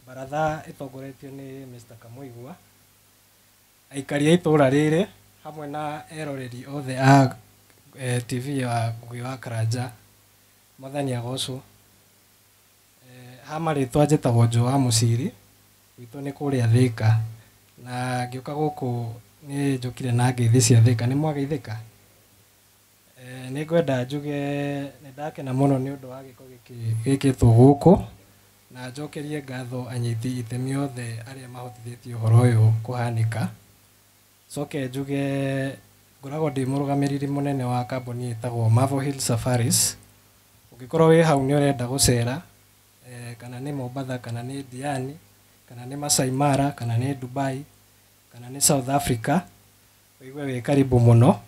baratha ĩtongoretio nĩ Mr. Kamũigua, aikari a itũũra rĩrĩ hamwe na eroreri othe a TV ya Ngugi wa Karanja, Mwathani agocwo. Ha marĩtwa njĩtagwo Joe wa Mũciri, gwitũ nĩ kũrĩa Thĩka, na ngĩũka gũkũ nĩ njũkire na ngeithi cia Thĩka. Nĩ mwageithĩka? Nĩ ngwenda njuge nĩ ndakena mũno nĩ ũndũ wa gĩko gĩkĩ gĩkĩtwo gũkũ, na njokerie ngatho anyiti itemi othe arĩa mahotithĩtie ũhoro ũyũ kũhanĩka. Coke njuge ngoragwo ndĩ mũrũgamĩrĩri mũnene wa kambuni ĩtagwo Marvel Hill Safaris. Ũngĩkorwo wĩ hau nĩ ũrenda gũcera, kana nĩ Mombatha, kana nĩ Diani, kana nĩ Masai Mara, kana nĩ Dubai, kana nĩ South Africa, ũigue wĩ karibu mũno.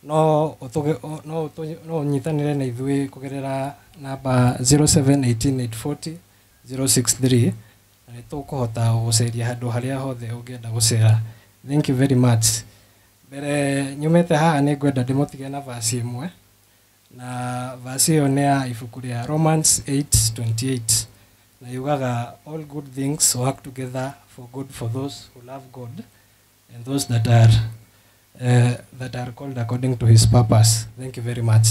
No ũnyitanĩre na ithuĩ kũgerera namba 0718840 063 na nĩ tũkũhota gũceria handũ harĩa hothe ũngĩenda gũcera. Thank you very much. Mbere nyumĩte haha nĩ ngwenda ndĩmũtige na verse ĩmwe, na verse ĩyo nĩ ya ibuku rĩa Romans 8:28, na yugaga all good things work together for good for those who love God and those that are called according to his purpose. Thank you very much.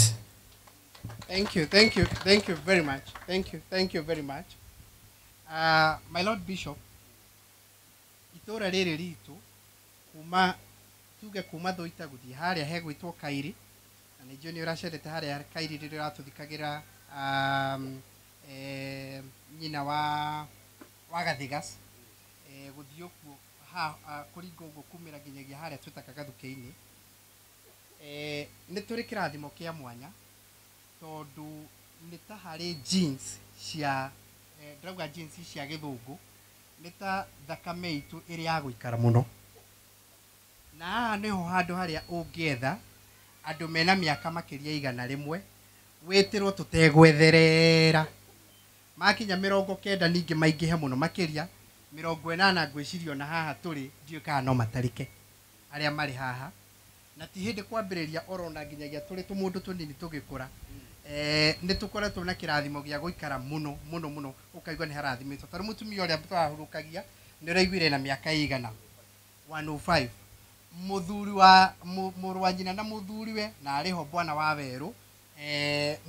Thank you, thank you, thank you very much. Thank you, thank you very much. My Lord Bishop, itũũra rĩrĩ ritũ kuma tuge kuma Thũita gũthiĩ harĩa hegwĩtwo Kairi, na nĩ njũĩ nĩ ũracerete harĩa Kairi rĩrĩa ũratũthikagĩra nyina wa Gathigas, gũthiĩ ũguo kũringa ũguo kumĩra nginyagia harĩa twĩtaga Gathukĩ-inĩ. Nĩ tũrĩ kĩrathimo kĩa mwanya tondũ nĩ ta harĩ jeans cia ndĩrauga jeans cia gĩthũngũ, nĩ ta thakame itũ ĩrĩ ya gũikara mũno, na haha nĩho handũ harĩa ũngĩetha andũ mena mĩaka makĩria 100 wĩtĩrwo tũtegwetherera makinya 90 ningĩ maingĩhe mũno makĩria 80 ngwĩciria ona haha tũrĩ ndiũĩ kana no matarĩke arĩa marĩ haha, na ti hĩndĩ kwambĩrĩria orona nginyagia tũrĩ tũmũndũ tũnini tũgĩkũra. Nĩ tũkoretwo na kĩrathimo gĩa gũikara mũno mũno mũno, ũkaigua nĩ harathimĩtwo. Tarĩu mũtumia ũrĩa tũrahurũkagia nĩ ũraiguire na mĩaka ĩigana 105, mũthuri wa mũrũ wa nyina na mũthuriwe, na arĩ ho bwana wa werũ,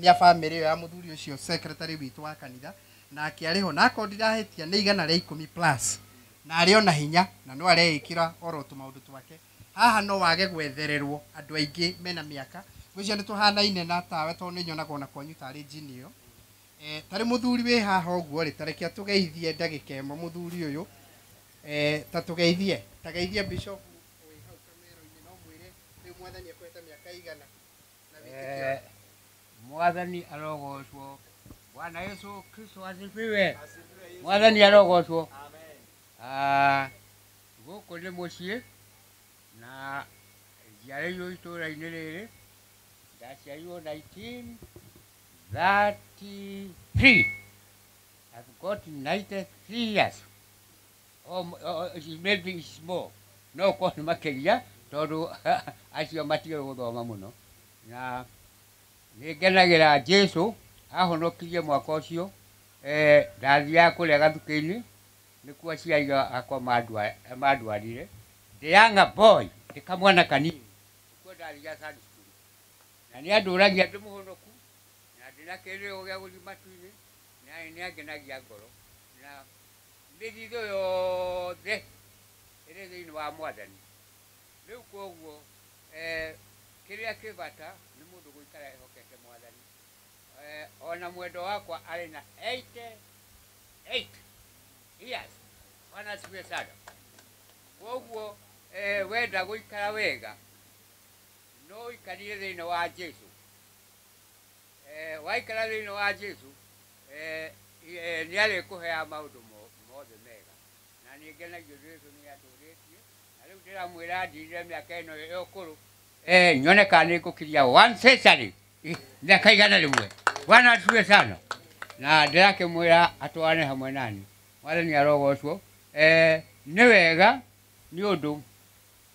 nĩ a bamĩrĩ ĩyo ya mũthuri ũcio secretary witũ wa kanitha, nake arĩ ho, na akorwo ndirahĩtia nĩ 110 plus, na arĩ ona hinya na no areĩkĩra oro tũmaũndũ twake. Haha no wage gwethererwo andũ aingĩ mena mĩaka ngwĩciria nĩ tũhanaine na tawe tondũ nĩ nyonaga ona kwanyu tarĩ njini ĩyo. Tarĩ mũthuri wĩ haha ũguo rĩ, tareke atũgeithie ndagĩka ĩmwe mũthuri ũyũ, ta tũgeithie, ta geithie bishop wĩ hau kamero-inĩ, no mwĩre rĩu Mwathani akũhete mĩaka igana na wĩtĩkio. Mwathani arogocwo. Bwana Yesu Kristo asifiwe. Mwathani arogocwo. Amen. Gũkũ nĩ mũciĩ na njiarĩirwo itũũra-inĩ rĩrĩ, ndaciarirwo 1933. I've got 93 years. Oh, maybe it's more. No korwo nĩ makĩria tondũ acio matigĩ gũthoma mũno. Na nĩ ngenagĩra Jesũ ahonokirie mwaka ũcio. Ndathiaga kũrĩa Gathukĩ-inĩ nĩkuo aciari akwa mandwarire. Ndĩ young boy, ndĩ kamwana kanini, nĩkuo ndathiaga Sunday school. Na nĩ andũragia ndĩ mũhonoku na ndĩna kĩrĩgĩrĩro gĩa gũthiĩ matu-inĩ. Nĩ angenagia ngoro na mĩthithũ yothe ĩrĩ thĩinĩ wa mwathani. Rĩu koguo kĩrĩa kĩ bata nĩ mũndũ gũikara ehokete mwathani. Ona mwendo wakwa arĩ na 88 years. Bwana asifiwe sana. Koguo wenda gũikara wega no ũikarire thĩinĩ wa Jesu. Waikara thĩinĩ wa Jesu nĩ arĩkũheaga maũndũ mothe mega. Na nĩ ngenagio Jesu nĩ atũrĩtie. Na rĩu ndĩramwĩra ndirire mĩaka ĩno ya ũkũrũ nyone kana nĩ ngũkiria 1 century mĩaka 100. Bwana asifiwe sana. Na ndĩrakĩmwĩra atwarane hamwe nani. Mwathani arogocwo. Nĩ wega nĩ ũndũ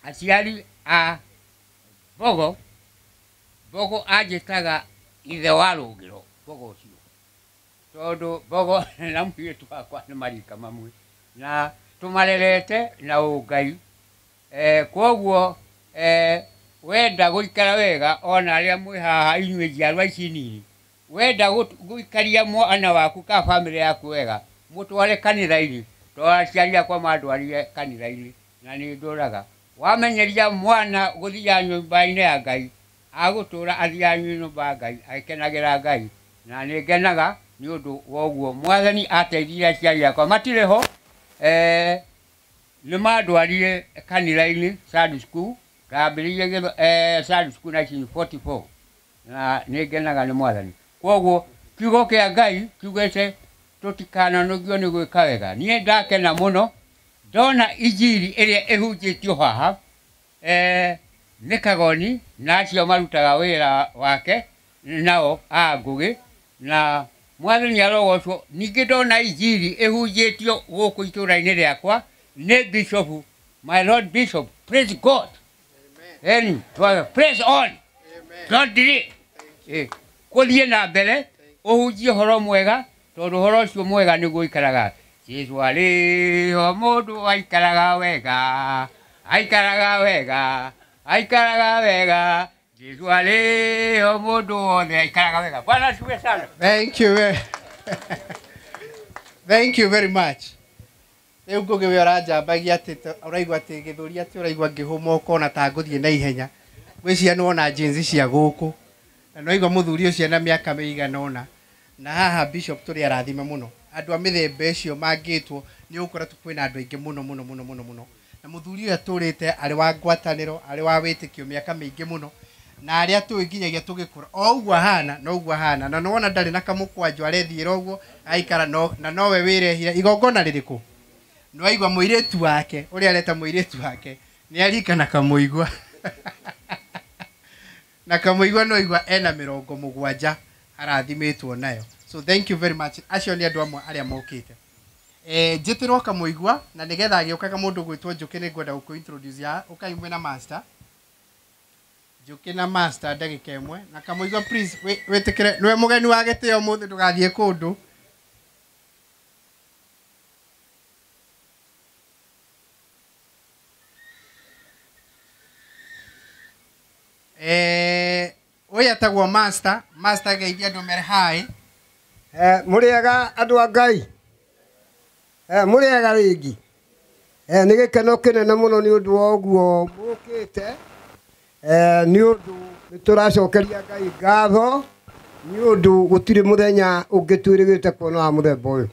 aciari a Mbogo, Mbogo anjĩtaga ithe wa rũngĩro, Mbogo ũcio. Tondũ Mbogo na mũirĩtu wakwa nĩ marika mamwe na tũmarerete na ũngai. Kwoguo wenda gũikara wega ona arĩa mwĩ haha inyuĩ njiarwa ici nini, wenda gũikaria mwana waku ka bamĩrĩ yaku wega, mũtware kanitha-inĩ, tondũ aciari akwa mandwarire kanitha-inĩ na nĩ ndũraga. Wamenyeria mwana gũthiaga nyũmba-inĩ ya Ngai, agũtũra athiaga nyũmba ya Ngai agĩkenagĩra Ngai. Na nĩ ngenaga nĩ ũndũ wa ũguo mwathani ateithirie aciari akwa matirĩ ho. Nĩ mandwarire kanitha-inĩ Sunday school, ndambĩrĩirie Sunday school 1944 na nĩ ngenaga nĩ mwathani. Kwoguo kiugo kĩa Ngai kiugĩte tũtikananogio nĩ gwĩka wega. Niĩ ndakena mũno ndona injiri ĩrĩa ĩhunjĩtio haha nĩ Kagoni na acio marutaga wĩra wake nao a Ngũgĩ na mwathani arogocwo. Ningĩ ndona injiri ĩhunjĩtio gũkũ itũũra-inĩ rĩakwa nĩ Bishop, my Lord Bishop, praise God. Amen. Praise on. Don't delay. Kũthiĩ na mbere ũhunjie ũhoro mwega tondũ ũhoro ũcio mwega nĩguo ũikaraga. Jesu arĩ ho mũndũ aikaraga wega, aikaraga wega, aikaraga wega. Jesu arĩ ho mũndũ wothe aikaraga wega. Bwana asifiwe sana. Thank you very, thank you very much. Rĩu Ngũgĩ we ũranjambagia atĩ ũraigua atĩ gĩthũri atĩ ũraigua ngĩhũma ũkona ta ngũthiĩ na ihenya. Ngwĩciria nĩwona jeans cia gũkũ. Na nĩwaigua mũthuri ũcio na mĩaka mĩigana ũna. Na haha Bishop tũrĩ arathime mũno. Andũ a mĩthemba ĩcio mangĩtwo nĩ ũgũkora kwĩna andũ aingĩ mũno mũno mũno mũno mũno. Na mũthuri ũyũ atũrĩte arĩ wa ngwatanĩro, arĩ wa wĩtĩkio mĩaka mĩingĩ mũno. Na arĩa tũĩ nginyagia tũgĩkũra o ũguo ahana no ũguo ahana. Na nĩwona ndarĩ na kamũkwanjũ arethiĩra ũguo aikara na nowe wĩrehire igongona rĩrĩkũ. Nĩwaigua mũirĩtu wake ũrĩa areta mũirĩtu wake nĩ arika na kamũigua. Na kamũigua no igua ena 70 arathimĩtwo nayo. So thank you very much. Acio nĩ andũ amwe arĩa mokĩte. Njĩtĩrwo kamũigua na nĩgetha agĩũkaga mũndũ gwĩtwo Njũkĩ nĩ ngwenda gũkũ introduce ya ũkai mwĩ na master. Njũkĩ na master ndagĩka ĩmwe na kamũigua please wĩtĩkĩre nĩwe mũgeni wa gĩtĩo ũmũthĩ ndũgathiĩ kũndũ. Ũyũ etagwo master, master geithia andũ mere hi. Mũrĩega andũ a Ngai. Mũrĩega rĩngĩ. Nĩ gĩkeno kĩnene mũno nĩ ũndũ wa ũguo mũkĩte. Nĩ ũndũ nĩ tũracokeria Ngai ngatho nĩ ũndũ gũtirĩ mũthenya ũngĩ twĩrĩgĩte kuona wa mũthemba ũyũ.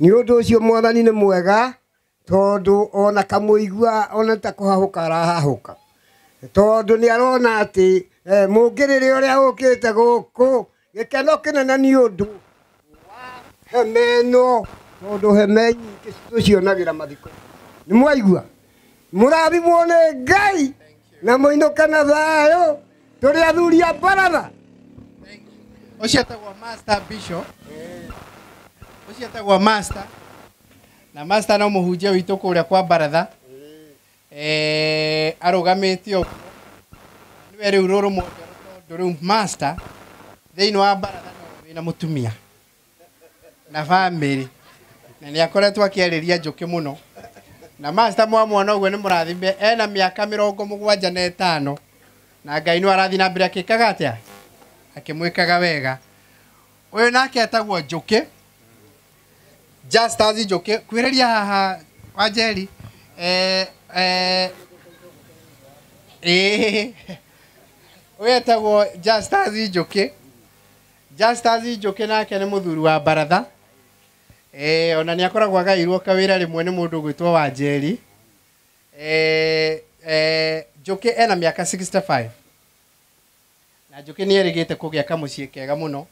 Nĩ ũndũ ũcio mwathani nĩ mwega tondũ ona kamũigua ona ta kũhahũka arahahũka. Tondũ nĩ arona atĩ mũngĩrĩrĩ ũrĩa ũkĩte gũkũ gĩkeno kĩnene nĩ ũndũ wa hema ĩno tondũ hema nyingĩ tũcionagĩra mathiko. Nĩ mwaigua mũrathimwo nĩ Ngai na mũinũke na thayũ tũrĩ athuri a baratha. Ũcio etagwo Master Bishop. Ũcio etagwo Master. Na Master no mũhunjia witũ kũrĩa kwa baratha. Arũgamĩte ũguo. Nĩwe rĩu rũrũ mũndũ tondũ rĩu Master thĩinĩ wa baratha no wĩna mũtumia na bamĩrĩ. Na nĩ akoretwo akĩarĩria Njũkĩ mũno. Na Master mwamwona ũguo nĩ mũrathime ena mĩaka 75 na Ngai no arathiĩ na mbere akĩkaga atĩa? Akĩmwĩkaga wega. Ũyũ nake etagwo Njũkĩ. Justus Njuki kwĩrĩria haha Wanjeri ũyũ etagwo Justus Njuki. Justus Njuki nake nĩ mũthuri wa baratha. Ona nĩ akoragwo agairwo kawĩra rĩmwe nĩ mũndũ ũgwĩtwo Wanjeri. Njuki ena mĩaka 65 na Njuki nĩ erĩgĩte kũgĩa kamũciĩ kega mũno.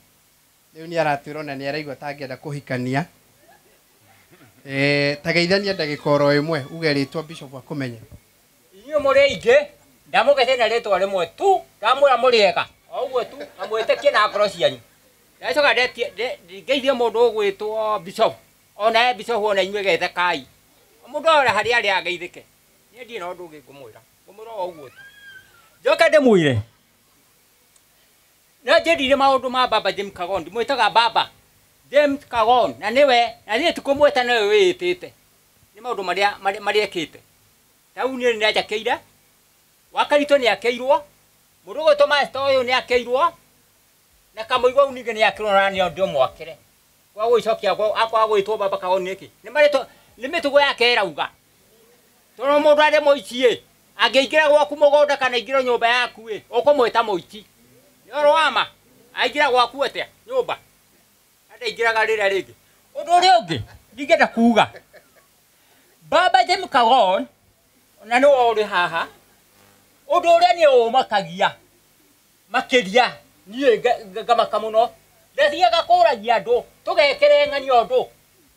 Rĩu nĩ aratwĩra ona nĩ araigua ta angĩenda kũhikania. Tageithania ndagĩka oro ĩmwe uge rĩtwa Bishop akũmenye. Inyuĩ mũrĩ aingĩ ndamũgeithia na rĩtwa rĩmwe tu, ndamwĩra mũrĩega o ũguo tu, na mwĩtĩkie na ngoro cianyu. Ndacoka ngeithie mũndũ ũgwĩtwo Bishop, onawe Bishop ona inyuĩ gethekai. Mũndũ ore harĩa arĩ ageithĩke. Niĩ ndirĩ na ũndũ ũngĩ ngũmwĩra, ngũmwĩra o ũguo tu. Njoke ndĩmwĩre no njĩrire maũndũ ma baba James Kagon, ndimwĩtaga baba James Kagon, na nĩwe, na niĩ ti kũmwĩta nĩwe wĩĩtĩte. Nĩ maũndũ marĩa ekĩte. Tauni nĩ nĩanjakĩire, Wakaritũ nĩakĩirwo, mũndũ ũgwĩtwo Master ũyũ nĩakĩirwo, na Kamũigua ũyũ ningĩ nĩakĩirwo na niĩ ndĩmwakĩre. Kwa gũgĩcokia akwa gwĩtwo baba Kagon nĩkĩ? Nĩ marĩtwa, nĩ mĩtugo yake ĩrauga. Tondũ mũndũ arĩ mũici-ĩ, angĩingĩra gwaku mũgũnda kana aingĩre nyũmba yaku-ĩ, ũkũmwĩta mũici. Nĩ ũhoro wa ma? Aingĩra gwaku atĩa nyũmba? Ndaingĩraga rĩrĩa rĩngĩ. Ũndũ ũrĩa ũngĩ ndingĩenda kuga, baba James Kagon na nĩwe ũrĩ haha, ũndũ ũrĩa niĩ ũmakagia makĩria niĩ ngamaka mũno, ndathiaga kũragia andũ tũgekĩre ng'ania ũndũ,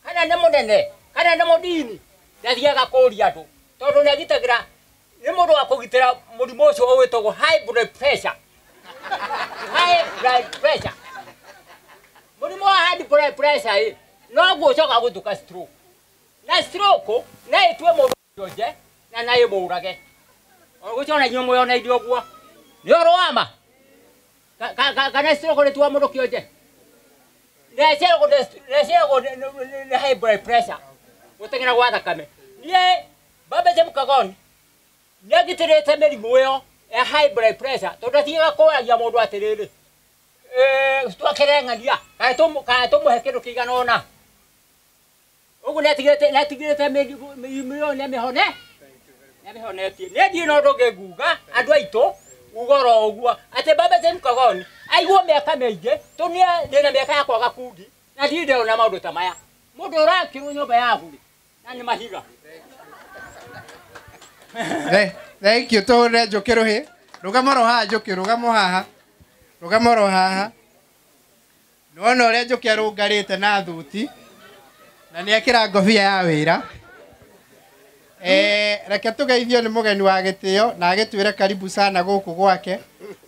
kana nĩ mũnene kana nĩ mũnini, ndathiaga kũria andũ tondũ nĩagitagĩra, nĩ mũndũ wa kũgitĩra mũrimũ ũcio ũgwĩtagwo high blood pressure. High blood pressure. Mũrimũ wa high blood pressure ĩ noguo ũcokaga gũtuĩka stroke. Na stroke no ĩtue mũndũ kĩonje na no ĩmũrage. Ũgũcona inyuĩ mwĩoneire ũguo. Nĩ ũhoro wa ma? Kana stroke nĩtua mũndũ kĩonje? Nĩciaragwo nĩ high blood pressure, gũteng'era gwa thakame. Niĩ baba James Kagon nĩagitĩrĩte mĩrimũ ĩyo ya high blood pressure tondũ athiaga kũragia mũndũ atĩrĩrĩ, twakĩre ng'ania kana tũmũhe kĩndũ kĩigana ũna. Ũguo nĩatigĩrĩte mĩrimũ ĩyo nĩamĩhone, nĩamĩhonetie. Niĩ ndirĩ na ũndũ ũngĩ nguga andũ aitũ, nguga oro ũguo atĩ baba James Kagon aiguo mĩaka mĩingĩ, tondũ niĩ ndĩna mĩaka ya kwaga kundi na ndirĩ ndĩrona maũndũ ta maya. Mũndũ ũrakĩrwo nyũmba yaku rĩ, na nĩ mahiga. Thank you. Tũhũrĩre Njũkĩ rũhĩ. Rũgama oro haha Njũkĩ, rũgama haha. Rũgama oro haha. Nĩwona ũrĩa Njũkĩ arũngarĩte na thuti na nĩekĩra ngobia ya wĩra. Reke tũgeithio nĩ mũgeni wa gĩtĩo na agĩtwĩre karibu sana gũkũ gwake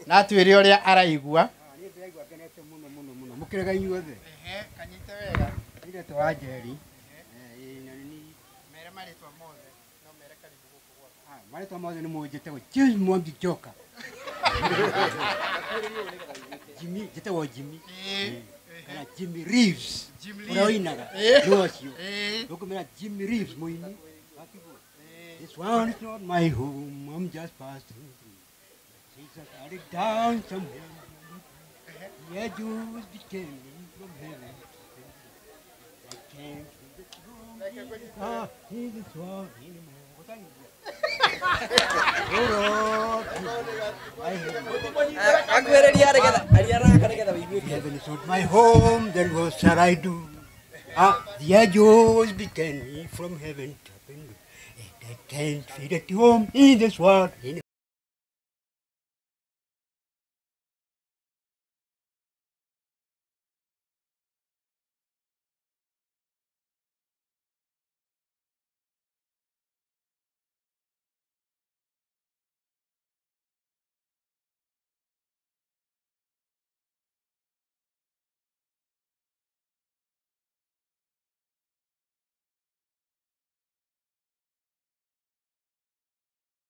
na atwĩre ũrĩa araigua. Niĩ ndĩraigua ngenete mũno mũno mũno. Mũkĩrega inyuothe? Kanyite wega. Ndĩretwo Wanjeri. Mere marĩtwa mothe no mere karibu gũkũ gwake. Marĩtwa mothe nĩ mũĩ njĩtagwo James Mwangi Njoka. Jimmy, njĩtagwo Jimmy. Kana Jimmy Reeves. Ũrĩa ũinaga. Nĩ ũcio. Ũkũmera Jimmy Reeves mũini. This one is not my home, I'm just passing through. Jesus had it down somewhere. The angels became from heaven. I can't see the throne. In this world anymore. Heaven is not my home, then what shall I do? The angels became me from heaven. I can't feel at home in this world.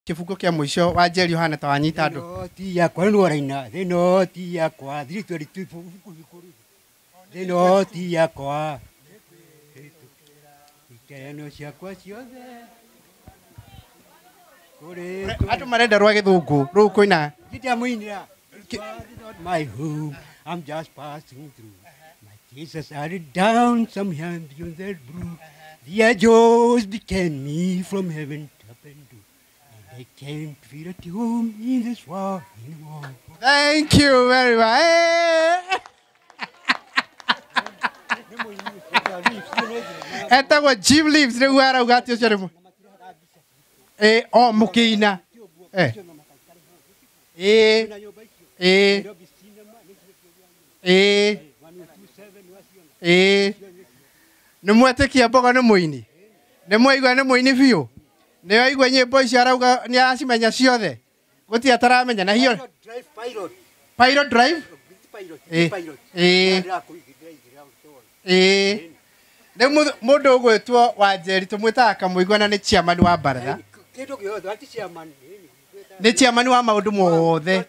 Kĩbungo kĩa mũico wa Njeri ũhana ta wanyita andũ. Thĩ yakwa nĩ waraina, thĩ no ti yakwa, 322 thĩ no ti yakwa. Ikeno ciakwa ciothe. Kũrĩ Andũ marenda rwa gĩthũngũ rũu kũina. Gita mũinĩra. Not my home, I'm just passing through. My Jesus added down some hand beyond that blue. The angels became me from heaven up and do. And they can't feel at home in this world anymore. Thank you very much. Etagwo Jim Leaves nĩguo arauga atĩ ũcio nĩ o mũkĩina. Nĩ mwetĩkia Mbogo nĩ mũini? Nĩ mwaigua nĩ mũini biũ? Nĩ waigua nyĩmbo icio arauga nĩ aracimenya ciothe? Gũtirĩ ataramenya na hiyo Pilot Drive? Rĩu mũndũ ũgwĩtwo Wanjeri tũmwĩtaga Kamũigua na nĩ chairman wa baratha. Nĩ chairman wa maũndũ mothe.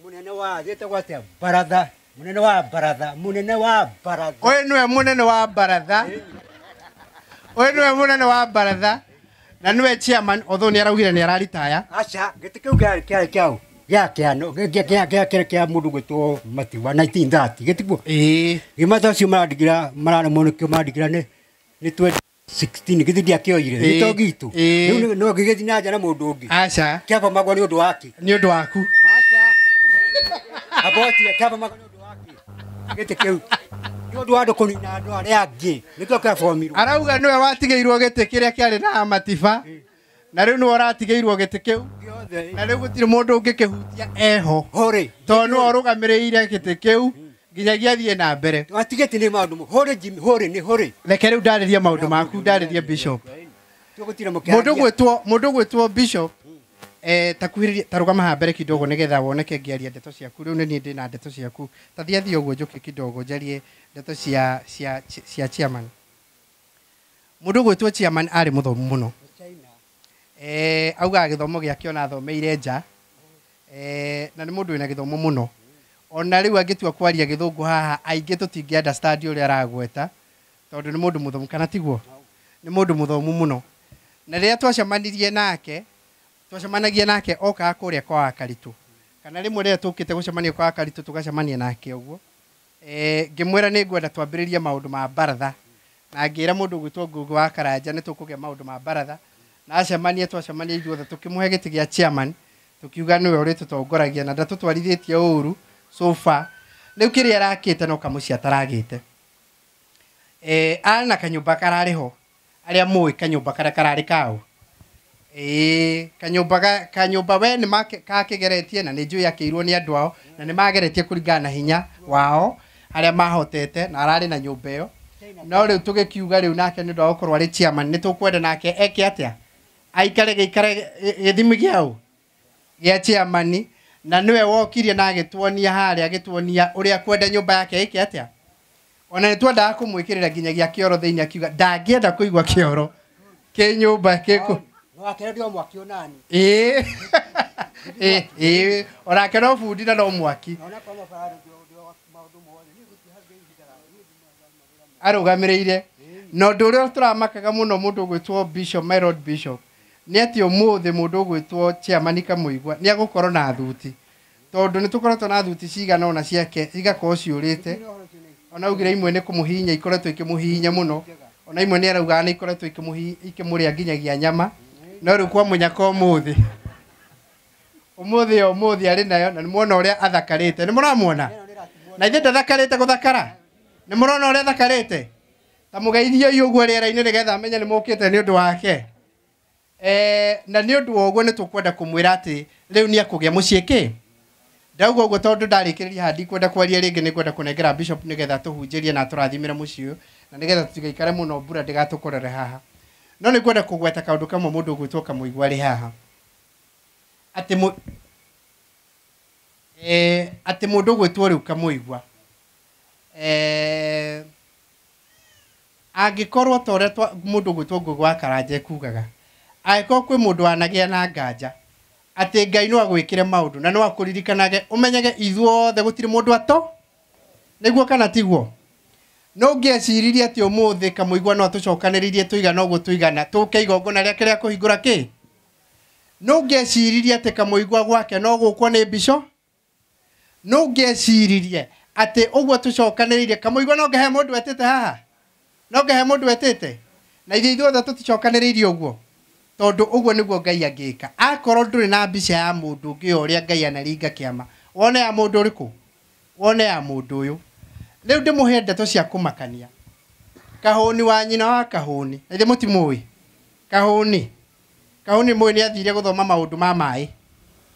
Munene wa gĩtagwo atĩa? Baratha. Munene wa baratha. Munene wa baratha. Ũyũ nĩwe munene wa baratha. Ũyũ nĩwe munene wa baratha. Na nĩwe chairman, although nĩ araugire nĩ araritaya. Aca, gĩtĩ kĩu kĩarĩ kĩaũ? Gĩa kĩano, gĩa mũndũ gwĩtwo Matiwa 1930, gĩtiguo? Gĩmata ũcio marandigĩra, mararemwo nĩkĩo marandigĩra nĩ 2016, gĩtĩ ndiakĩoire, gĩto gitũ. Rĩu no gĩgĩthiĩ na nja na mũndũ ũngĩ. Aca. Kĩabamagwo nĩ ũndũ wake. Nĩ ũndũ waku. Aca. Aboti, kĩabamagwo nĩ ũndũ wake. Gĩtĩ kĩu. Nĩ ũndũ wa andũ kũnina andũ arĩa angĩ, nĩkĩo kĩabomirwo. Arauga nĩwe watigĩirwo gĩtĩ kĩrĩa kĩarĩ na Matiba. Na rĩu nĩwe ũratigĩirwo gĩtĩ kĩu. Na rĩu gũtirĩ mũndũ ũngĩkĩhutia eho. Tondũ nĩwe ũrũgamĩrĩire gĩtĩ kĩu nginyagia athiĩ na mbere. Watigĩte nĩ maũndũ hũrĩ Jimmy, hũrĩ nĩ hũrĩ. Reke rĩu ndarĩrie maũndũ maku, ndarĩrie Bishop. Mũndũ ũgwĩtwo Bishop, takuhĩrĩria, ta rũgama haha mbere kidogo nĩgetha woneke ngĩaria ndeto ciaku. Rĩu nĩ niĩ ndĩna ndeto ciaku. Ta thiĩ athiĩ ũguo njũke kidogo njarie ndeto cia chairman. Mũndũ ũgwĩtwo chairman arĩ mũthomu mũno. Augaga gĩthomo gĩake ona athomeire nja. Na nĩ mũndũ wĩna gĩthomo mũno. Ona rĩu angĩtua kwaria gĩthũngũ haha aingĩ tũtingĩ understand ũrĩa aragweta tondũ nĩ mũndũ mũthomu, kana tiguo? Nĩ mũndũ mũthomu mũno. Na rĩrĩa twacemanirie nake, twacemanagia nake okaga kũrĩa kwa Wakaritũ. Kana rĩmwe rĩrĩa tũkĩte gũcemania kwa Wakaritũ tũgacemania nake ũguo. Ngĩmwĩra nĩ ngwenda twambĩrĩrie maũndũ ma baratha. Na ngĩra mũndũ ũgwĩtwo Ngũgĩ wa Karanja nĩ tũkũgĩa maũndũ ma baratha. Na acemania twacemania ithuothe tũkĩmũhe gĩtĩ gĩa chairman, tũkiuga nĩwe ũrĩtũtongoragia na ndatũtwarithĩtie ũru so far. Rĩu kĩrĩa arakĩte no kamũciĩ ataragĩte. Arĩ na kanyũmba kararĩ ho. Arĩa mũĩ kanyũmba karĩa kararĩ kao. Kanyũmba we nĩ kakĩgeretie na nĩ njũĩ akĩirwo nĩ andũ ao na nĩ mageretie kũringana na hinya wao arĩa mahotete na ararĩ na nyũmba ĩyo. No rĩu tũgĩkiuga rĩu nake nĩ ũndũ wa gũkorwo arĩ chairman nĩ tũkwenda nake eke atĩa? Aikare gĩikare gĩthimi gĩaũ gĩa chairman, na nĩwe wokirie na agĩtuonia harĩa, agĩtuonia ũrĩa kwenda nyũmba yake ĩke atĩa. Ona nĩ twendaga kũmwĩkĩrĩra nginyagia kĩoro thĩinĩ, akiuga ndangĩenda kũigua kĩoro kĩ nyũmba kĩkũ. Onake no bundi na no mwaki arũgamĩrĩire. Na ũndũ ũrĩa tũramakaga mũno mũndũ ũgwĩtwo Bishop, my Lord Bishop, nĩ atĩ ũmũthĩ mũndũ ũgwĩtwo chairman Kamũigua nĩ agũkorwo na thuti. Tondũ nĩ tũkoretwo na thuti cigana ũna ciake igakorwo ciũrĩte. Ona augire imwe nĩ kũmũhihinya ikoretwo ikĩmũhihinya mũno. Ona imwe nĩ araugaga nĩ ikoretwo ikĩmũrĩa nginyagia nyama. No rĩu kwa mũnyaka ũmũthĩ. Ũmũthĩ ũmũthĩ arĩ nayo na nĩ muona ũrĩa athakarĩte. Nĩ mũramuona? Na ithe ndathakarĩte gũthakara? Nĩ mũrona ũrĩa athakarĩte? Ta mũgeithiei ũguo rĩera-inĩ nĩgetha amenye nĩ mũkĩte nĩ ũndũ wake. Na nĩ ũndũ wa ũguo nĩ tũkwenda kũmwĩra atĩ rĩu nĩ ekũgĩa mũciĩ kĩ? Ndauga ũguo tondũ ndarĩkĩrĩria haha ndikwenda kwaria rĩngĩ, nĩ ngwenda kũnengera Bishop nĩgetha tũhunjĩrie na tũrathimĩre mũciĩ ũyũ na nĩgetha tũtigaikare mũno mbura ndĩgatũkorere haha. No nĩ ngwenda kũgweta kaũndũ kamwe mũndũ ũgwĩtwo Kamũigua arĩ haha. Atĩ atĩ mũndũ ũgwĩtwo rĩu Kamũigua angĩkorwo ta ũrĩa mũndũ ũgwĩtwo Ngũgĩ wa Karanja ekugaga, angĩkorwo kwĩ mũndũ wanagĩa na nganja atĩ Ngai no agwĩkĩre maũndũ na no akũririkanage, ũmenyage ithuothe gũtirĩ mũndũ ato nĩguo kana tiguo. No ũngĩeciririe atĩ ũmũthĩ Kamũigua no atũcokanĩrĩrie tũigana ũguo tũigana tũke igongona rĩake rĩa kũhingũra kĩ? No ũngĩeciririe atĩ Kamũigua gwake no gũkwo nĩ mbico? No ũngĩeciririe Atĩ ũguo tũcokanĩrĩirie kamũigua no ngehe mũndũ etĩte haha, no ngehe mũndũ etĩte, na ithuĩ ithuothe tũticokanĩrĩirie ũguo, tondũ ũguo nĩguo Ngai angĩka. Akorwo ndũrĩ na mbica ya mũndũ ũngĩ o ũrĩa Ngai anaringa kĩama, wone ya mũndũ ũrĩkũ? Wone ya mũndũ ũyũ. Rĩu ndĩmũhe ndeto cia kũmakania. Kahũni wa nyina wa Kahũni, na ithuĩ mũtimũĩ Kahũni. Kahũni mũĩ nĩ athire gũthoma maũndũ ma maĩ,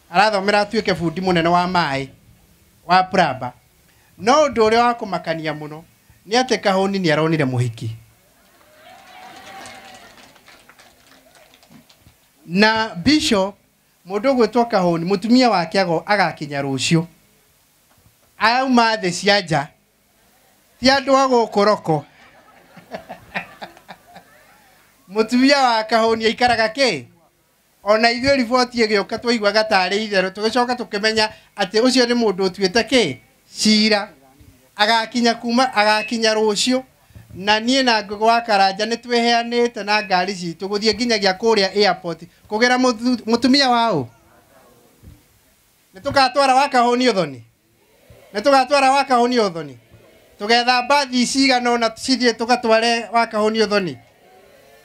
arathomera atuĩke bundi mũnene wa maĩ wa plumber. No ũndũ ũrĩa wa kũmakania mũno nĩ atĩ Kahũni nĩ aronire mũhiki. Na bishop mũndũ ũgwĩtwo Kahũni mũtumia wake agakinya rũciũ, auma thĩ cia nja, ti andũ a gũkũ roko. Mũtumia wa Kahũni aikaraga kĩ? Ona ithuĩ riboti ĩgĩũka twaiguaga tarĩ itherũ, tũgĩcoka tũkĩmenya atĩ ũcio nĩ mũndũ ũtuĩte kĩ? Cira. Agakinya kuma, agakinya rũciũ. Na niĩ na Ngũgĩ wa Karanja nĩ twĩheanĩte na ngari citũ gũthiĩ nginyagia kũrĩa airport kũgĩra mũtumia wa ũ. Nĩ tũgatwara wa Kahũni ũthoni, nĩ tũgatwara wa Kahũni ũthoni, tũgetha mbathi cigana ũna cithiĩ tũgatware wa Kahũni ũthoni,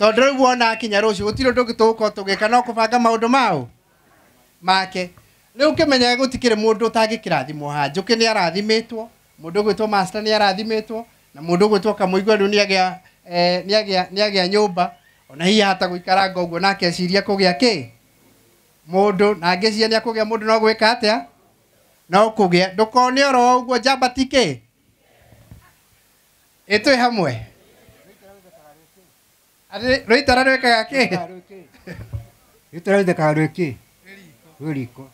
tondũ rĩu wona akinya rũciũ gũtirĩ ũndũ ũngĩ tũgũkorwo tũgĩka no kũbanga maũndũ mao make. Rĩu kĩmenyaga gũtikĩrĩ mũndũ ũtangĩkĩrathimwo haha. Njũkĩ nĩ arathimĩtwo, mũndũ ũgwĩtwo Master nĩ arathimĩtwo, na mũndũ ũgwĩtwo Kamũigua rĩu nĩagĩa nyũmba, ona hihi ahota gũikaranga ũguo nake eciria kũgĩa kĩ mũndũ, na angĩciria nĩakũgĩa mũndũ no gwĩka atĩa? No kũgĩa. Ndũkone oro ũguo njamba ti kĩ? Ĩ twĩ hamwe? Atĩ rũitara rwĩkaga kĩ? Rũitara rwĩkaga rwĩkĩ? Rwĩ riko.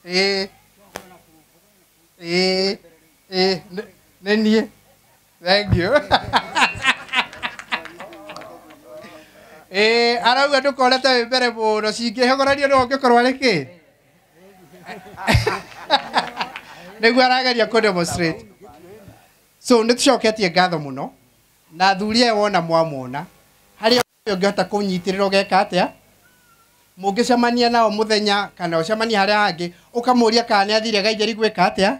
Ĩ, ĩ, ĩ, nĩ niĩ. Thank you. Ĩ, arauga ndũkone ta wĩ mbere mũno, cingĩhogoranio no ũngĩkorwo arĩ kĩ? Nĩguo arageria kũ demonstrate. So nĩ tũcoketie ngatho mũno, na athuri aya wona mwamona, harĩa ũngĩhota kũnyitĩrĩra ũgeka atĩa? Mũngĩcemania nao mũthenya kana ũcemanie harĩa hangĩ, ũkamũria kana nĩ athire Gaitheri gwĩka atĩa?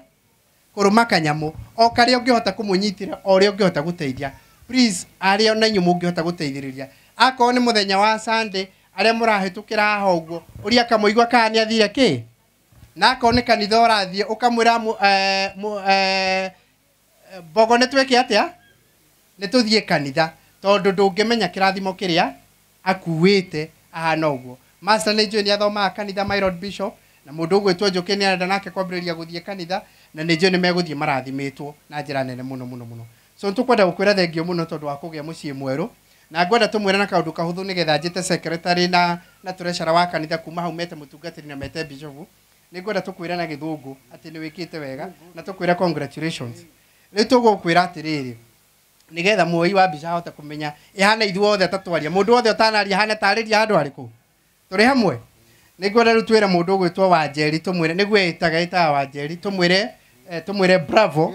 Kũrũma kanyamũ. O karĩa ũngĩhota kũmũnyitĩra, o ũrĩa ũngĩhota gũteithia. Please, arĩa ona inyuĩ mũngĩhota gũteithĩrĩria. Akorwo nĩ mũthenya wa Sunday, arĩa mũrahĩtũkĩra haha ũguo, ũria Kamũigua kana nĩ athire kĩ? Na akorwo nĩ kanitha ũrathiĩ, ũkamwĩra Mbogo nĩ twĩke atĩa? Nĩ tũthiĩ kanitha, tondũ ndũngĩmenya kĩrathimo kĩrĩa akuĩte ahana ũguo. Master nĩ njũĩ nĩ athomaga kanitha, my Lord Bishop, na mũndũ ũgwĩtwo Njũkĩ nĩ arenda nake kwambĩrĩria gũthiĩ kanitha, na nĩ njũĩ nĩ megũthiĩ marathimĩtwo na njĩra nene mũno mũno mũno. So nĩtũkwenda gũkwĩra thengio mũno tondũ wa kũgĩa mũciĩ mwerũ, na ngwenda tũmwĩre na kaũndũ kahũthũ nĩgetha njĩte secretary na treasurer wa kanitha kuma hau mete mũtungatĩri na mete bishop. Nĩ ngwenda tũkwĩre na gĩthũngũ atĩ nĩ wĩkĩte wega, na tũkwĩre congratulations. Rĩu tũgũkwĩra atĩrĩrĩ, nĩgetha muoi wa mbica ahote kũmenya ĩhana ithuothe ta twaria, mũndũ wothe ũtanaria ahane tarĩria handũ harĩkũ. Tũrĩ hamwe? Nĩ ngwenda rĩu twĩre mũndũ ũgwĩtwo Wanjeri, tũmwĩre nĩguo ĩtaga Wanjeri, tũmwĩre bravo.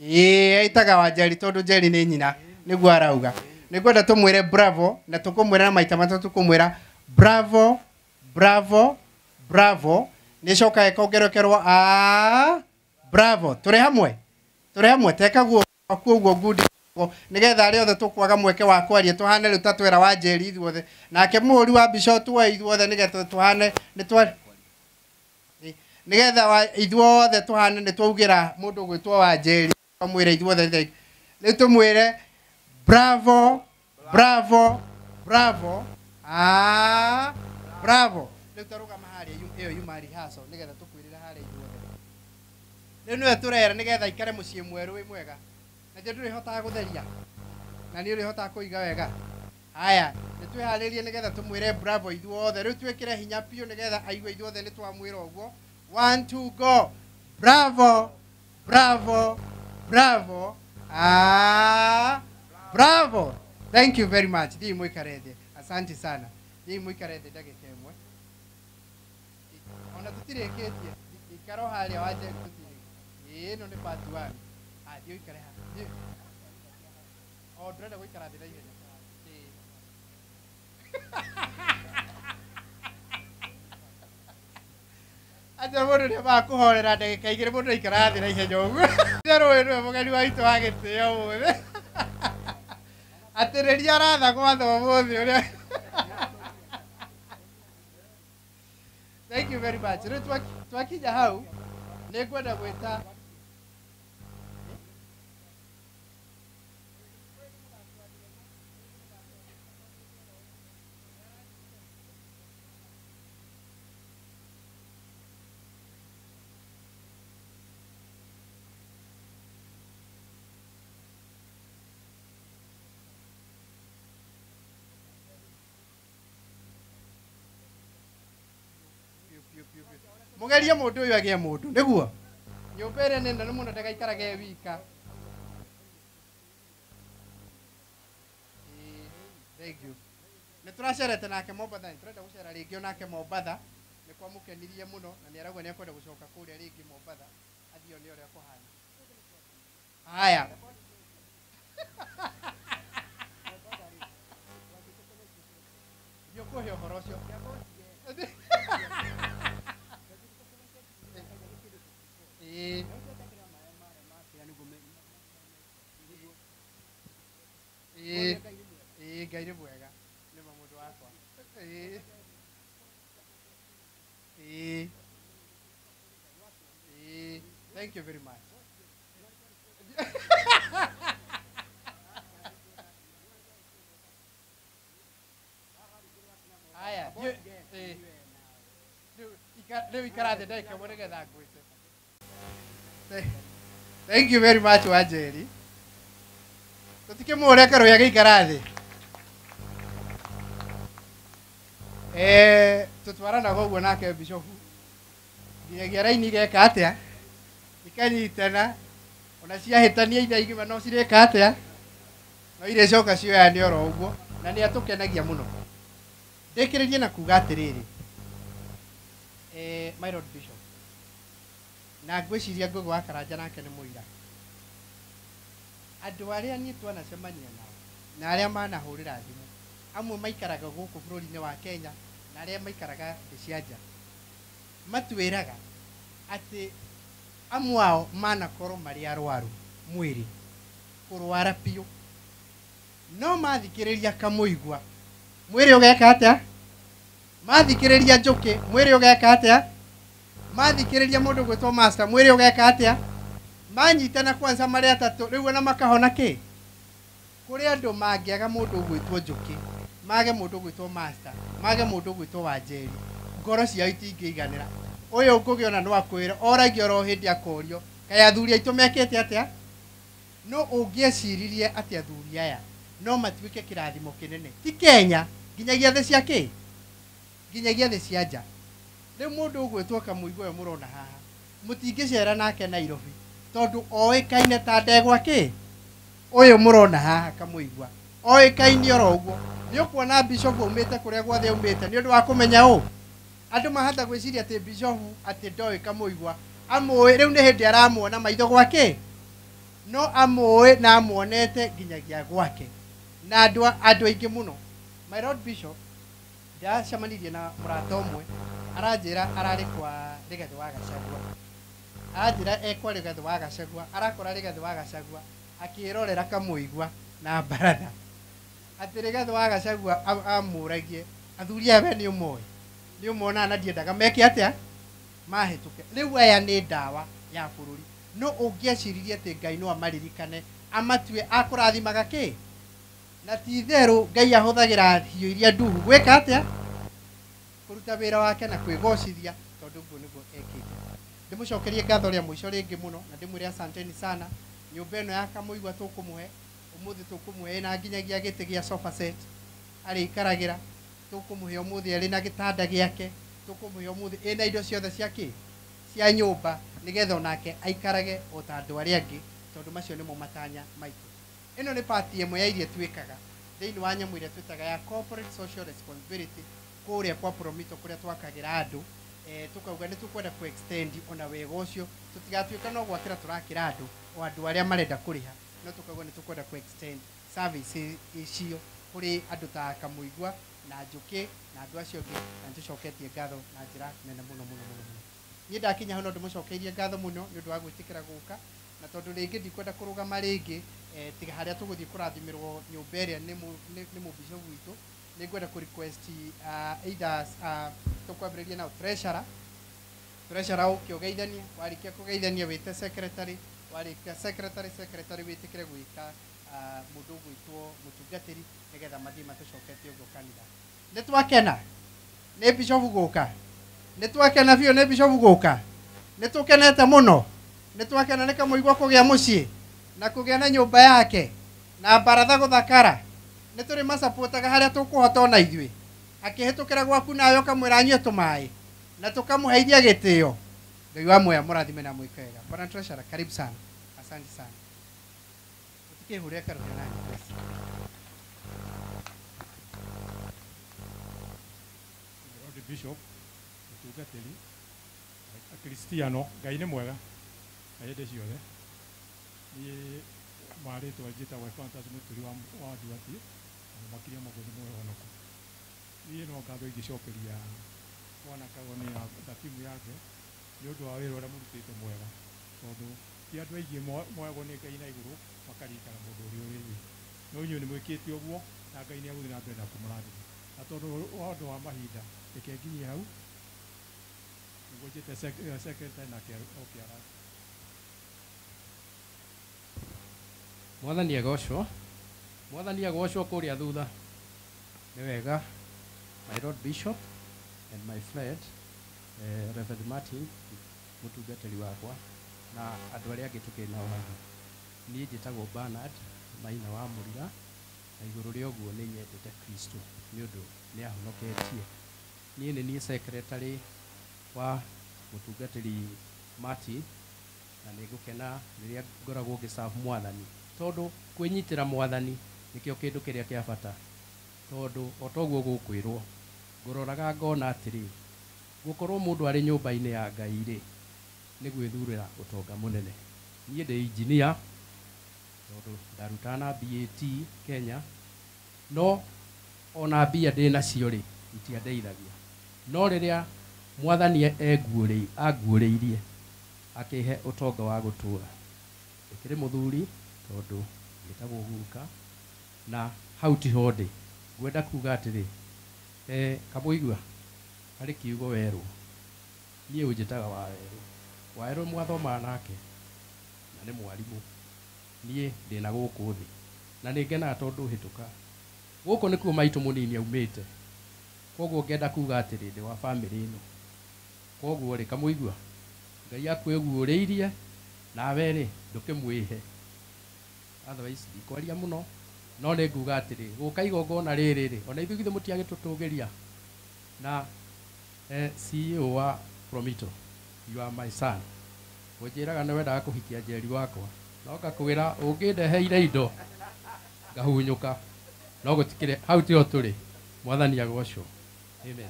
Ĩĩ, ĩtaga Wanjeri tondũ Njeri nĩ nyina, nĩguo arauga. Nĩ ngwenda tũmwĩre bravo, na tũkũmwĩra na maita matatũ, tũkũmwĩra bravo, bravo, bravo. Nĩ ĩcokaga ĩkongerekerwo a bravo. Tũrĩ hamwe? Tũrĩ hamwe? Teka guo waku ũguo ngundi nĩgetha arĩa othe tũkwaga mweke wa kwaria tũhane rĩu ta twera Wanjeri ithuothe, nake mũhũri wa mbica tuoe ithuothe nĩgetha tũhane nĩ twa nĩgetha ithuothe tũhane nĩ twaugĩra mũndũ ũgwĩtwo Wanjeri, twamwĩra ithuothe thengi. Rĩu tũmwĩre bravo, bravo, bravo, a bravo. Rĩu tarũgama harĩa ĩyo yuma rehearsal nĩgetha tũkwĩrĩre harĩa ithuothe. Rĩu nĩwe tũrera nĩgetha aikare mũciĩ mwerũ wĩ mwega. Na nĩ ndũrĩhotaga gũtheria, na nĩ ũrĩhotaga kũiga wega. Haya, nĩ twĩharĩrie nĩgetha tũmwĩre bravo ithuothe. Rĩu twĩkĩre hinya biũ nĩgetha aigue ithuothe nĩ twamwĩra ũguo. 1 2 go. Bravo, bravo, bravo, ah, bravo. Thank you very much. Thiĩ mũikare thĩ. Asante sana. Thiĩ mũikare thĩ ndagĩka ĩmwe. Ona tũtirĩkĩtie. Ikara o harĩa Wanjeri tũtirĩkĩtie. Ĩĩ, ĩno nĩ part 1. Ah, thiĩ ũikare haha. Thiĩ. O, ndũrenda gũikara thĩ na ihenya. Ĩĩ. Acha mũndũ nĩ ambaga kũhorera ndagĩka igĩrĩ mũndũ aikaraga thĩ na ihenya ũguo. Therũ ũyũ nĩwe mũgeni wa itũ wa gĩtĩo ũmũthĩ. Atĩrĩria aratha gwatha ũmũthĩ ũrĩa. Thank you very much. Rĩu twakinya hau nĩ ngwenda gwĩta mugerie mundu uyu agie mundu niguo nyumba ĩrĩa nĩ nene mũno ndagaikarage e wika. Thank you. Nĩ tũracerete nake Mombatha, nĩ tũrenda gũcera rĩngĩ onake Mombatha, nĩ kwamũkenirie mũno na nĩ arauga nĩ ekwenda gũcoka kũrĩa rĩngĩ Mombatha athiĩ one ũrĩa kũhana. Haya. Nĩ ũkũhe ũhoro ũcio. Ngai nĩ mwega nĩ ma mũndũ wakwa. Thank you very much. Haya, rĩu ikara thĩ ndagĩka ĩmwe nĩgetha ngwĩte. Thank you very much Wanjeri. Tũtikĩmũũria karũĩ agĩikara thĩ. Tũtwaranaga ũguo nake bishofu nginyagia raini igeka atĩa ikanyitana ona ciahĩtania ithaa igima no cirĩka atĩa no irĩcoka cioyane oro ũguo na nĩ atũkenagia mũno. Ndĩkĩrĩrie na kuga atĩrĩrĩ, my Lord Bishop, na ngwĩciria Ngũgĩ wa Karanja nake nĩ mũira. Andũ arĩa niĩ twanacemania nao na arĩa manahũrĩra thimũ, amwe maikaraga gũkũ bũrũri-inĩ wa Kenya na arĩa maikaraga thĩ cia nja, matwĩraga atĩ amwe ao manakorwo marĩ arwaru mwĩrĩ, kũrwara biũ, no mathikĩrĩria Kamũigua mwĩrĩ ũgeka atĩa? Mathikĩrĩria Njũkĩ mwĩrĩ ũgeka atĩa? Mathikĩrĩria mũndũ gwĩtwo Master mwĩrĩ ũgeka atĩa? Manyitana kwanza marĩ atatũ rĩu ona makahona kĩ? Kũrĩ andũ mangĩaga mũndũ ũgwĩtwo Njũkĩ, mage mũndũ ũgwĩtwo Master, mage mũndũ ũgwĩtwo Wanjeri, ngoro ciao itingĩiganĩra. Ũyũ Ngũgĩ ona no akwĩre oragia oro hĩndĩ akorio kaĩ athuri aitũ mekĩte atĩa? No ũngĩeciririe atĩ athuri aya no matuĩke kĩrathimo kĩnene ti Kenya nginyagia thĩ cia kĩ? Nginyagia thĩ cia nja. Rĩu mũndũ ũgwĩtwo Kamũigua ũyũ mũrona haha mũtingĩcera nake Nairobi tondũ oĩkaine ta ndegwa kĩ? Ũyũ mũrona haha Kamũigua oĩkaine oro ũguo. Nĩ ũkuona bishop aumĩte kũrĩa guothe aumĩte nĩ ũndũ wa kũmenya ũ. Andũ mahota gwĩciria atĩ bishop atĩ ndoĩ Kamũigua, amũĩ rĩu nĩ hĩndĩ aramuona maitho gwake, no amũĩ na amuonete nginyagia gwake na andũ aingĩ mũno. My Lord Bishop, ndacemanirie na mũrata ũmwe aranjĩra ararĩ kwa Rigathĩ wa Gachagua, aranjĩra e kwa Rigathĩ wa Gachagua, arakora Rigathĩ wa Gachagua akĩrorera Kamũigua na baratha atĩ Rigathĩ wa Gachagua amũragie athuri aya we nĩ ũmoĩ nĩ ũmonaga na ndiendaga meke atĩa mahĩtũke. Rĩu aya nĩ ndawa ya bũrũri. No ũngĩeciririe atĩ Ngai no amaririkane amatue akũrathimaga kĩ? Na ti itherũ Ngai ahũthagĩra hiũ iria nduhu gwĩka atĩa? Kũruta wĩra wake na kwĩgocithia tondũ ũguo nĩguo ekĩte. Ndĩmũcokerie ngatho rĩa mũico rĩngĩ mũno na ndĩmwĩre asanteni sana. Nyũmba ĩno ya Kamũigua tũkũmũhe ũmũthĩ, tũkũmũhe na nginyagia gĩtĩ gĩa sofa set arĩikaragĩra, tũkũmũhe ũmũthĩ arĩ na gĩtanda gĩake, tũkũmũhe ũmũthĩ ĩna indo ciothe cia kĩ? Cia nyũmba nĩgetha onake aikarage o ta andũ arĩa angĩ tondũ macio nĩmo matanya maitũ. Ĩno nĩ part ĩmwe ya iria twĩkaga thĩinĩ wa nyamũ ĩrĩa twĩtaga ya corporate social responsibility kũrĩa kwa Promito kũrĩa twakagĩra andũ, tũkauga nĩ tũkwenda ku extend ona wega ũcio tũtigatuĩka no gwakĩra tũrakĩra andũ o andũ arĩa marenda kũrĩha, no tũkauga nĩ tũkwenda ku extend service icio kũrĩ andũ ta Kamũigua na Njũkĩ na andũ acio angĩ, na nĩ tũcoketie ngatho na njĩra nene mũno mũno mũno mũno. Niĩ ndakinya hau no ndĩmũcokeirie ngatho mũno nĩ ũndũ wa gwĩtĩkĩra gũka, na tondũ rĩngĩ ndikwenda kũrũgama rĩngĩ, tiga harĩa tũgũthiĩ kũrathimĩrwo nyũmba ĩrĩa nĩ mũbishop witũ, nĩ ngwenda kũ request either tũkwambĩrĩria na treasurer. Treasurer ũke ũgeithanie, warĩkia kũgeithania wĩte secretary, warĩkia secretary wĩtĩkĩre gwĩka mũndũ ũgwĩtwo mũtungatĩri nĩgetha mathiĩ matũcoketie ũguo kanitha. Nĩ twakena nĩ bishop gũka, nĩ twakena biũ nĩ bishop gũka, nĩ tũkenete mũno, nĩ twakena nĩ kamũigua kũgĩa mũciĩ na kũgĩa na nyũmba yake na baratha gũthakara. Nĩ tũrĩ macapotaga harĩa tũkũhota ona ithuĩ, akĩhĩtũkĩra gwaku nawe ũkamwĩra anyue tũmaĩ na tũkamũheithia gĩtĩo. Ngai wa muoya mũrathime na mwĩke wega. Bwana Treasurer, karibu sana, asante sana. Ũtikĩhũre karuka nani. Lord Bishop, mũtungatĩri, Akristiano, Ngai nĩ mwega na hĩndĩ ciothe. Niĩ marĩtwa njĩtagwo Ephantus Mũturi wa Nduati, na makĩria maguo nĩ mwĩhonoku. Niĩ no ngatho ingĩcokeria Bwana Kagoni na timu yake nĩ ũndũ wa wĩra ũrĩa mũrutĩte mwega, tondũ ti andũ aingĩ moyagwo nĩ Ngai na igũrũ makaririkana mũndũ ũrĩa ũrĩ thĩ. No inyuĩ nĩ mwĩkĩte ũguo na Ngai nĩ egũthiĩ na mbere na kũmũrathima. Na tondũ wa ũndũ wa mahinda, reke nginyie hau nĩguo njĩte secretary nake oke arathime. Mwathani agocwo, Mwathani agocwo kũrĩa thutha. Nĩ wega, my Lord Bishop and my friend Reverend Martin, mũtungatĩri wakwa na andũ arĩa angĩ tũkĩrĩ nao haha. Niĩ njĩtagwo Bernard Maina wa Mũrira, na igũrũ rĩa ũguo nĩ nyendete Kristo nĩ ũndũ nĩ ahonoketie. Niĩ nĩ niĩ secretary wa mũtungatĩri Martin, na nĩ ngũkena rĩrĩa ngoragwo ngĩserve Mwathani, tondũ kwĩnyitĩra Mwathani nĩkĩo kĩndũ kĩrĩa kĩa bata. Tondũ o toguo gũkwĩrwo, ngũroraga ngona atĩrĩ, gũkorwo mũndũ arĩ nyũmba-inĩ ya Ngai rĩ, nĩ gwĩthurĩra ũtonga mũnene. Niĩ ndĩ engineer tondũ ndarutaga na BAT Kenya, no ona mbia ndĩ nacio rĩ, itiandeithagia. No rĩrĩa Mwathani anguũrĩirie akĩhe ũtonga wa gũtũũra, ndĩkĩrĩ mũthuri tondũ njĩtagwo guka, na hau tiho ndĩ. Ngwenda kuga atĩrĩ, kamũigua harĩ kiugo werũ, niĩ ũnjĩtaga Wawerũ. Wawerũ mwathomaga nake na nĩ mwarimũ, niĩ ndĩna gũkũ thĩ na nĩ ngenaga tondũ hĩtũka gũkũ nĩkuo maitũ mũnini aumĩte. Koguo ngenda kuga atĩrĩ, ndĩ wa bamĩrĩ ĩno. Koguo rĩ, kamũigua Ngai akwĩguũrĩirie nawe rĩ, ndũkĩmwĩhe. Otherwise ndikwaria mũno, no nĩ nguga atĩrĩ, gũka igongona rĩrĩ rĩ, ona ithuĩ githĩ mũtiagĩtũtũgĩria. Na CEO wa Promito, you are my son. Ũnjĩraga nĩ wendaga kũhikia Njeri wakwa, no ngakwĩra ũngĩndeheire indo ngahunyũka, no gũtikĩrĩ hau tiho tũrĩ. Mwathani agocwo. Amen.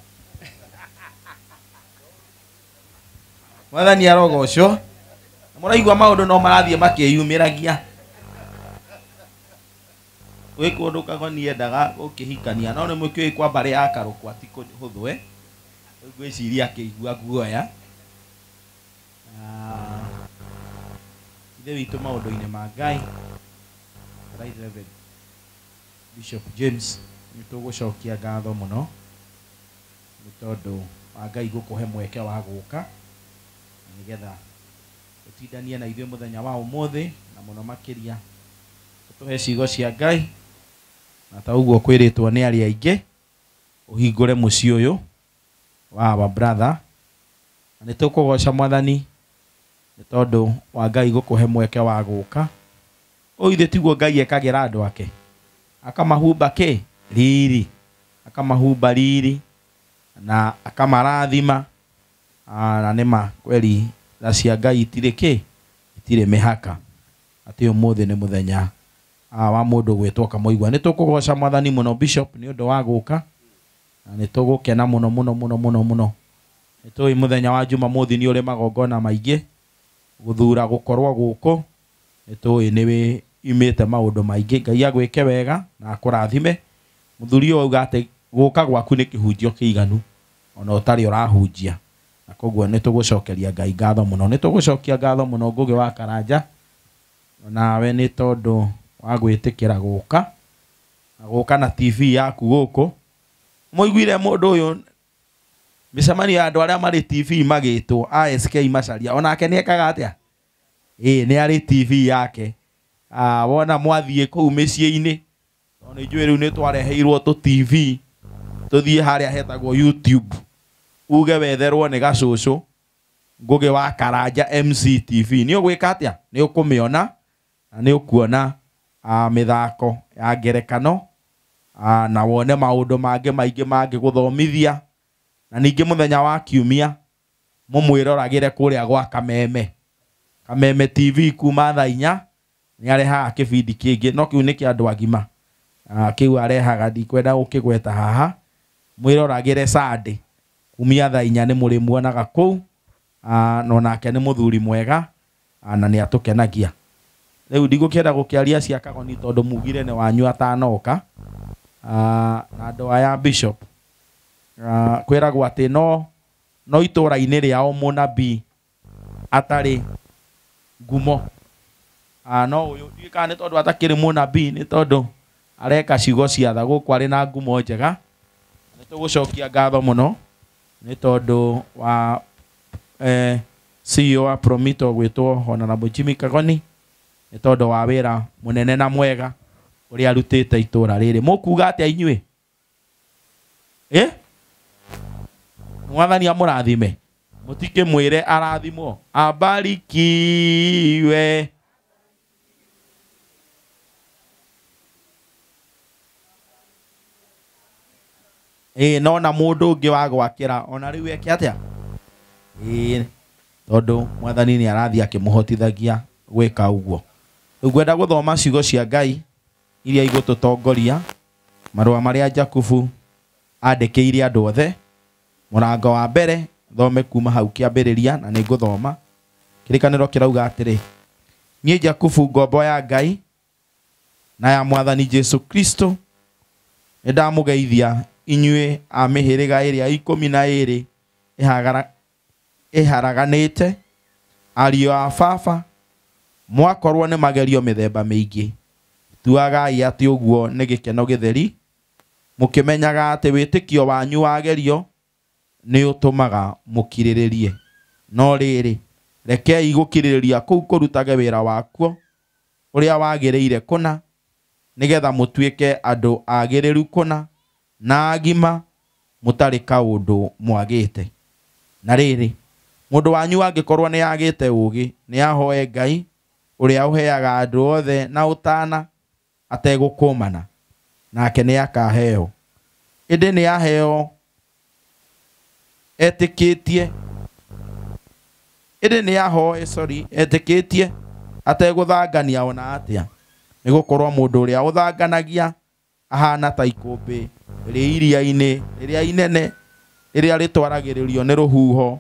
Mwathani arogocwo. Mũraigua maũndũ no marathiĩ makĩyumĩragia. Gwĩ kũndũ Kagoni endaga gũkĩhikania, no nĩ mũkĩũĩ kwa mbarĩ ya Karũkwa ti kũhũthũ, Ngwĩciria akĩigua guoya. Ithe witũ maũndũ-inĩ ma Ngai, Right Reverend Bishop James, nĩ tũgũcokia ngatho mũno nĩ tondũ wa Ngai gũkũhe mweke wa gũka nĩgetha ũtindanie na ithuĩ mũthenya wa ũmũthĩ, na mũno makĩria ũtũhe ciugo cia Ngai, na ta ũguo kwĩrĩtwo nĩ arĩa aingĩ, ũhingũre mũciĩ ũyũ wa our brother. Na nĩ tũkũgoca Mwathani nĩ tondũ wa Ngai gũkũhe mweke wa gũka. Ũyũ ithe tiguo Ngai ekagĩra andũ ake, akamahumba kĩ riri, akamahumba riri na akamarathima. Na nĩ ma kweli tha cia Ngai itirĩ kĩ, itirĩ mĩhaka. Atĩ ũmũthĩ nĩ mũthenya wa mũndũ gwĩtwo Kamũigua. Nĩ tũkũgoca Mwathani mũno Bishop nĩ ũndũ wa gũka, na nĩ tũgũkena mũno mũno mũno mũno mũno. Nĩ tũĩ mũthenya wa Jumamothi nĩ ũrĩ magongona maingĩ, gũthura gũkorwo gũkũ nĩ tũĩ nĩ wĩimĩte maũndũ maingĩ. Ngai agwĩke wega na akũrathime. Mũthuri ũyũ auga atĩ gũka gwaku nĩ kĩhunjio kĩiganu ona ũtarĩ ũrahunjia. Na koguo nĩ tũgũcokeria Ngai ngatho mũno, nĩ tũgũcokia ngatho mũno Ngũgĩ wa Karanja nawe nĩ tondũ wa gwĩtĩkĩra gũka na gũka na TV yaku gũkũ. Mũiguire mũndũ ũyũ mĩcemanio ya andũ arĩa marĩ TV magĩtwo ASK Macharia, onake nĩ ekaga atĩa? Ĩĩ, nĩ arĩ TV yake. Wona mwathiĩ kũu mĩciĩ-inĩ, tondũ nĩ njũĩ rĩu nĩ twareheirwo tũ TV tũthiĩ harĩa hetagwo YouTube, uge wetherwo nĩ gacũcũ Ngũgĩ wa Karanja MCTV, nĩ ũgwĩka atĩa? Nĩ ũkũmĩona na nĩ ũkuona mĩthako ya ngerekano, na wone maũndũ mangĩ maingĩ mangĩgũthomithia. Na ningĩ mũthenya wa kiumia mũmwĩroragĩre kũrĩa gwa Kameme, Kameme TV kuma thaa 4 nĩ arehaga kĩbindi kĩngĩ, no kĩu nĩ kĩa andũ agima. Kĩu arehaga ndikwenda gũkĩgweta haha. Mwĩroragĩre Sunday kumia thaa 4 nĩ mũrĩmuonaga kũu. No nake nĩ mũthuri mwega, na nĩ atũkenagia. Rĩu ndigũkĩenda gũkĩaria cia Kagoni tondũ mugire nĩ wanyu atanoka. Na andũ aya Bishop, kwĩragwo atĩ no itũra-inĩ rĩao mũnabii atarĩ ngumo. No ũyũ ndiũĩ kana nĩ tondũ atakĩrĩ mũnabii, nĩ tondũ areka ciugo cia tha gũkũ arĩ na ngumo njega. Nĩ tũgũcokia ngatho mũno nĩ tondũ wa CEO wa Promito gwĩtwo Honorable Jimmy Kagoni, nĩ tondũ wa wĩra mũnene na mwega ũrĩa arutĩte itũra rĩrĩ. Mũkuga atĩa inyuĩ? Mwathani amũrathime, mũtikĩmwĩre arathimwo, abarikiwe. No na mũndũ ũngĩ wa gwakĩra ona rĩu eke atĩa? Tondũ mwathani nĩ arathiĩ akĩmũhotithagia gwĩka ũguo. Rĩu ngwenda gũthoma ciugo cia Ngai iria igũtũtongoria, marũa marĩa Jakubu andĩkĩire andũ othe, mũrango wa mbere thome kuma hau kĩambĩrĩria, na nĩ ngũthoma. Kĩrĩkanĩro kĩrauga atĩrĩ: niĩ Jakubu ngombo ya Ngai na ya Mwathani Jesu Kristo, nĩ ndamũgeithia inyuĩ a mĩhĩrĩga ĩrĩa 12 ĩharaganĩte, ariũ a baba, mwakorwo nĩ magerio mĩthemba mĩingĩ, tuagai atĩ ũguo nĩ gĩkeno gĩtheri, mũkĩmenyaga atĩ wĩtĩkio wanyu wagerio nĩ ũtũmaga mũkirĩrĩrie. No rĩrĩ, rekei gũkirĩrĩria kũu kũrutage wĩra wakuo ũrĩa wagĩrĩire kũna, nĩgetha mũtuĩke andũ agĩrĩru kũna na agima, mũtarĩ kaũndũ mwagĩte. Na rĩrĩ, mũndũ wanyu angĩkorwo nĩ agĩte ũũgĩ, nĩ ahoe Ngai ũrĩa ũheaga andũ othe na ũtana ategũkũmana, nake nĩ akaheo. Ĩndĩ nĩ aheo etĩkĩtie, ĩndĩ nĩ ahoe, sorry, etĩkĩtie ategũthangania ona atĩa, nĩgũkorwo mũndũ ũrĩa ũthanganagia ahana ta ikũmbĩ rĩ iria-inĩ rĩrĩa inene rĩrĩa rĩtwaragĩrĩrio nĩ rũhuho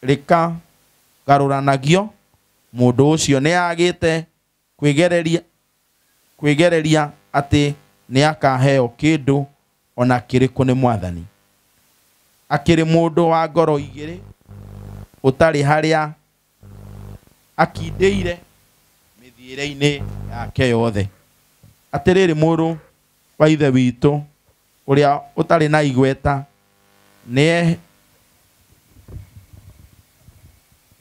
rĩkagarũranagio. Mũndũ ũcio nĩ agĩte kwĩgereria atĩ nĩ akaheo kĩndũ ona kĩrĩkũ nĩ Mwathani. Akĩrĩ mũndũ wa ngoro igĩrĩ, ũtarĩ harĩa akindĩire mĩthiĩre-inĩ yake yothe. Atĩrĩrĩ, mũrũ wa ithe witũ ũrĩa ũtarĩ na igweta nĩ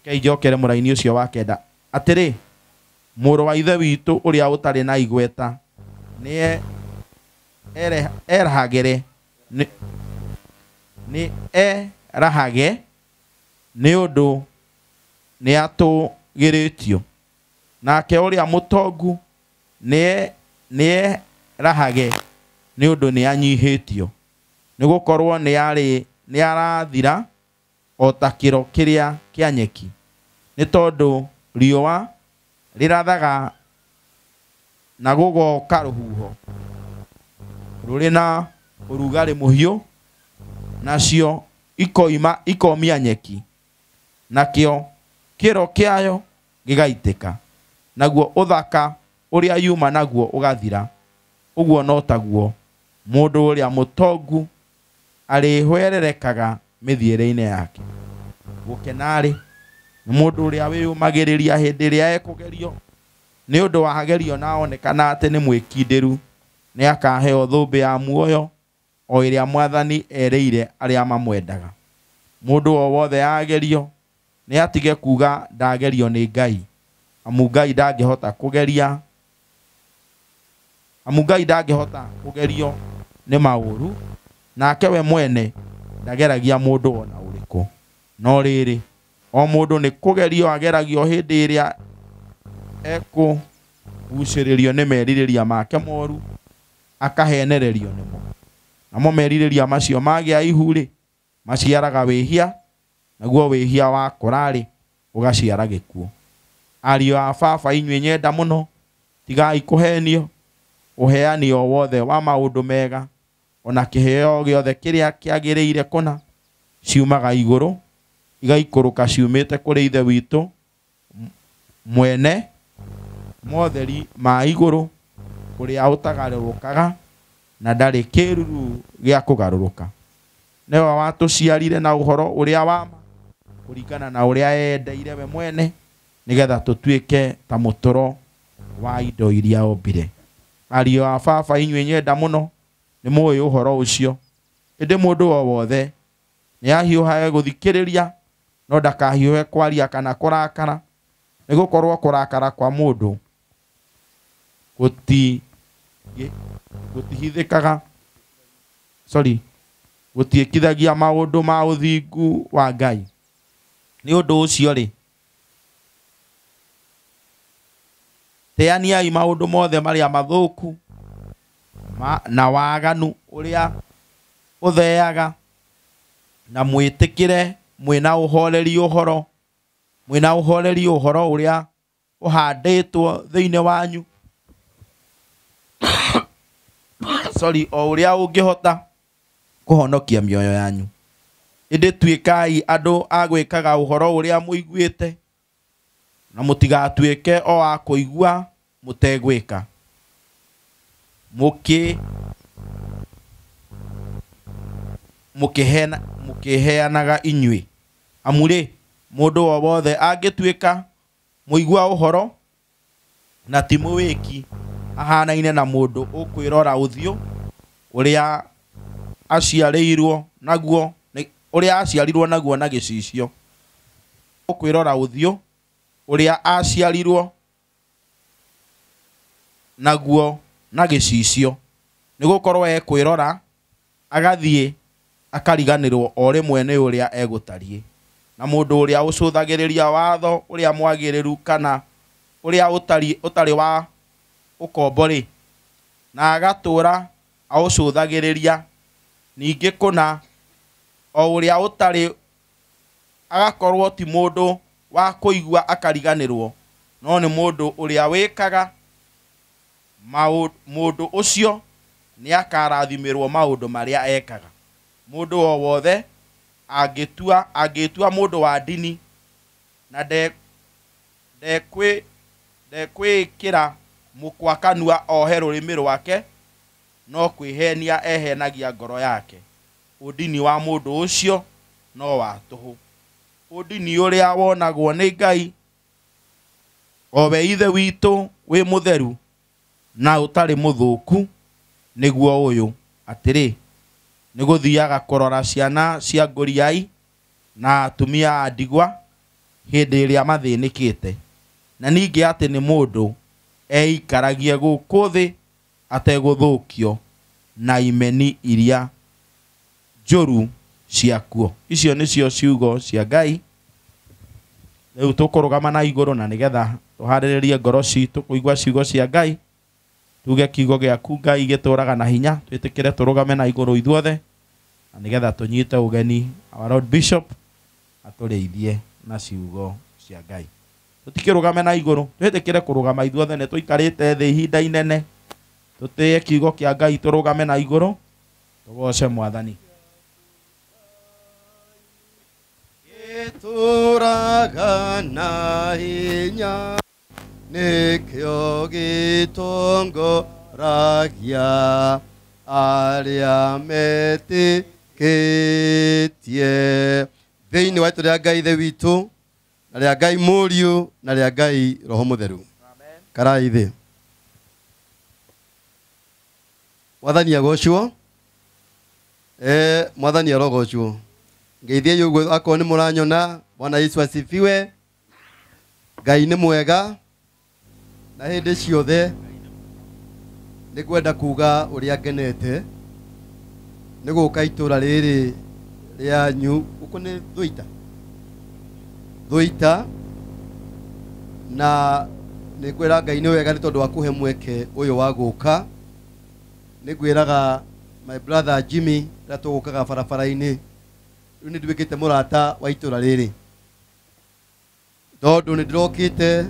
kei njokere mũraini ũcio wa 9. Atĩrĩ, mũrũ wa ithe witũ ũrĩa ũtarĩ na igweta nĩ erahagere nĩ erahage nĩ ũndũ nĩ atũgĩrĩtio, nake ũrĩa mũtongu nĩ erahage nĩ ũndũ nĩ anyihĩtio, nĩ gũkorwo nĩ arathira o ta kĩro kĩrĩa kĩa nyeki, nĩ tondũ riũa rĩrathaga na gũgoka rũhuho rũrĩ na ũrugarĩ mũhiũ, nacio ikomia nyeki, nakĩo kĩro kĩayo gĩgaitĩka, naguo ũthaka ũrĩa yuma naguo ũgathira. Ũguo no taguo mũndũ ũrĩa mũtongu Arĩhwererekaga mĩthiĩre-inĩ yake. Gũkena-rĩ, nĩ mũndũ ũrĩa wĩyũmagĩrĩria hĩndĩ ĩrĩa ekũgerio, nĩ ũndũ wa gerio na onekana atĩ nĩ mwĩkindĩru, nĩ akaheo thũmbĩ ya muoyo o ĩrĩa Mwathani erĩire arĩa mamwendaga. Mũndũ o wothe agerio nĩ atige kuga ndagerio nĩ Ngai, amu Ngai ndangĩhota kũgeria, amu Ngai ndangĩhota kũgerio nĩ maũru, nake we mwene ndageragia mũndũ ona ũrĩkũ. No rĩrĩ, o mũndũ nĩ kũgerio ageragio hĩndĩ ĩrĩa ekũgucĩrĩrio nĩ merirĩria make moru, akahenererio nĩmo. Namo merirĩria macio magĩa ihu-rĩ, maciaraga wĩhia, naguo wĩhia wakũra-rĩ, ũgaciara gĩkuũ. Ariũ a baba inyuĩ nyenda mũno, tigai kũhenio. Ũheani o wothe wa maũndũ mega ona kĩheo gĩothe kĩrĩa kĩagĩrĩire kũna ciumaga igũrũ, igaikũrũka ciumĩte kũrĩ Ithe witũ mwene motheri ma igũrũ, kũrĩa ũtagarũrũkaga na ndarĩ kĩruru gĩa kũgarũrũka. Nĩwe watũciarire na ũhoro ũrĩa wa ma, kũringana na ũrĩa eendeire we mwene, nĩgetha tũtuĩke ta mũtũro wa indo iria ombire. Ariũ a baba inyuĩ nyenda mũno, nĩ mũĩ ũhoro ũcio. Ĩndĩ mũndũ o wothe nĩ ahiũhage gũthikĩrĩria, no ndakahiũhe kwaria kana kũrakara, nĩgũkorwo kũrakara kwa mũndũ gũtihithĩkaga, sorry, gũtiĩkithagia maũndũ ma ũthingu wa Ngai. Nĩ ũndũ ũcio rĩ, teaniai maũndũ mothe marĩa mathũku na waganu ũrĩa ũtheaga, na mwĩtĩkĩre mwĩna ũhoreri ũhoro, mwĩna ũhoreri ũhoro ũrĩa ũhandĩtwo thĩinĩ wanyu, sorry, o ũrĩa ũngĩhota kũhonokia mĩoyo yanyu. Ĩndĩ tuĩkai andũ a gwĩkaga ũhoro ũrĩa mũiguĩte, na mũtigatuĩke o a kũigua mũtegwĩka. Mũkĩheanaga inyuĩ. Amu rĩ, mũndũ o wothe angĩtuĩka mũigua ũhoro na ti mũwĩki, ahanaine na mũndũ ũkwĩrora ũthiũ ũrĩa aciarĩirwo naguo, ũrĩa aciarirwo naguo na gĩcicio. Ũkwĩrora ũthiũ ũrĩa aciarirwo naguo na gĩcicio, nĩgũkorwo ekwĩrora agathiĩ akariganĩrwo o rĩmwe nĩ ũrĩa egũtariĩ. Na mũndũ ũrĩa ũcũthagĩrĩria watho ũrĩa mwagĩrĩru kana ũrĩa ũtarĩ wa ũkombo-rĩ, na agatũũra aũcũthagĩrĩria, ningĩ kũna o ũrĩa ũtarĩ agakorwo ti mũndũ wa kũigua akariganĩrwo, no nĩ mũndũ ũrĩa wĩkaga mũndũ ũcio nĩ akarathimĩrwo maũndũ marĩa ekaga. Mũndũ o wothe angĩtua mũndũ wa ndini na ndekwĩkĩra mũkwa kanua ohe rũrĩmĩ rwake, no kwĩhenia ehenagia ngoro yake. Ũndini wa mũndũ ũcio no wa tũhũ. Ũndini ũrĩa wonagwo nĩ Ngai, o we Ithe witũ wĩ mũtheru na ũtarĩ mũthũku, nĩguo ũyũ, atĩrĩ, nĩ gũthiaga kũrora ciana cia ngũriai na atumia a ndigwa hĩndĩ ĩrĩa mathĩnĩkĩte, na ningĩ atĩ nĩ mũndũ eikaragie gũkũ thĩ ategũthũkio na imeni iria njũru ciakuo. Icio nĩcio ciugo cia Ngai. Rĩu tũkũrũgama na igũrũ na nĩgetha tũharĩrĩrie ngoro citũ kũigua ciugo cia Ngai. Tuge kiugo gĩaku Ngai gĩtũraga na hinya, twĩtĩkĩre tũrũgame na igũrũ ithuothe, na nĩgetha tũnyite ũgeni our Lord Bishop atũrĩithie na ciugo cia Ngai. Tũtikĩrũgame na igũrũ, twĩtĩkĩre kũrũgama ithuothe, nĩ tũikarĩte thĩ ihinda inene. Tũtĩe kiugo kĩa Ngai, tũrũgame na igũrũ, tũgoce Mwathani. Gĩtũraga na hinya, nĩkĩo gĩtongoragia arĩa metĩkĩtie. Wĩtĩkĩtie thĩinĩ wa rĩtwa rĩa Ngai Ithe witũ na rĩa Ngai Mũriũ na rĩa Ngai Roho Mũtheru. Karai thĩ. Mwathani agocwo. Mwathani arogocwo. Ngeithie ũguo akorwo nĩ mũranyona. Bwana Yesu asifiwe. Ngai nĩ mwega na hĩndĩ ciothe nĩ ngwenda kuga ũrĩa ngenete nĩ gũka itũra rĩrĩ rĩanyu gũkũ nĩ Thũita. Thũita na nĩ ngwĩra Ngai nĩ wega nĩ tondũ wa kũhe mweke ũyũ wa gũka. Nĩ ngwĩraga my brother Jimmy rĩrĩa tũgũkaga barabara-inĩ rĩu nĩ nduĩkĩte mũrata wa itũra rĩrĩ tondũ nĩ ndĩrokĩte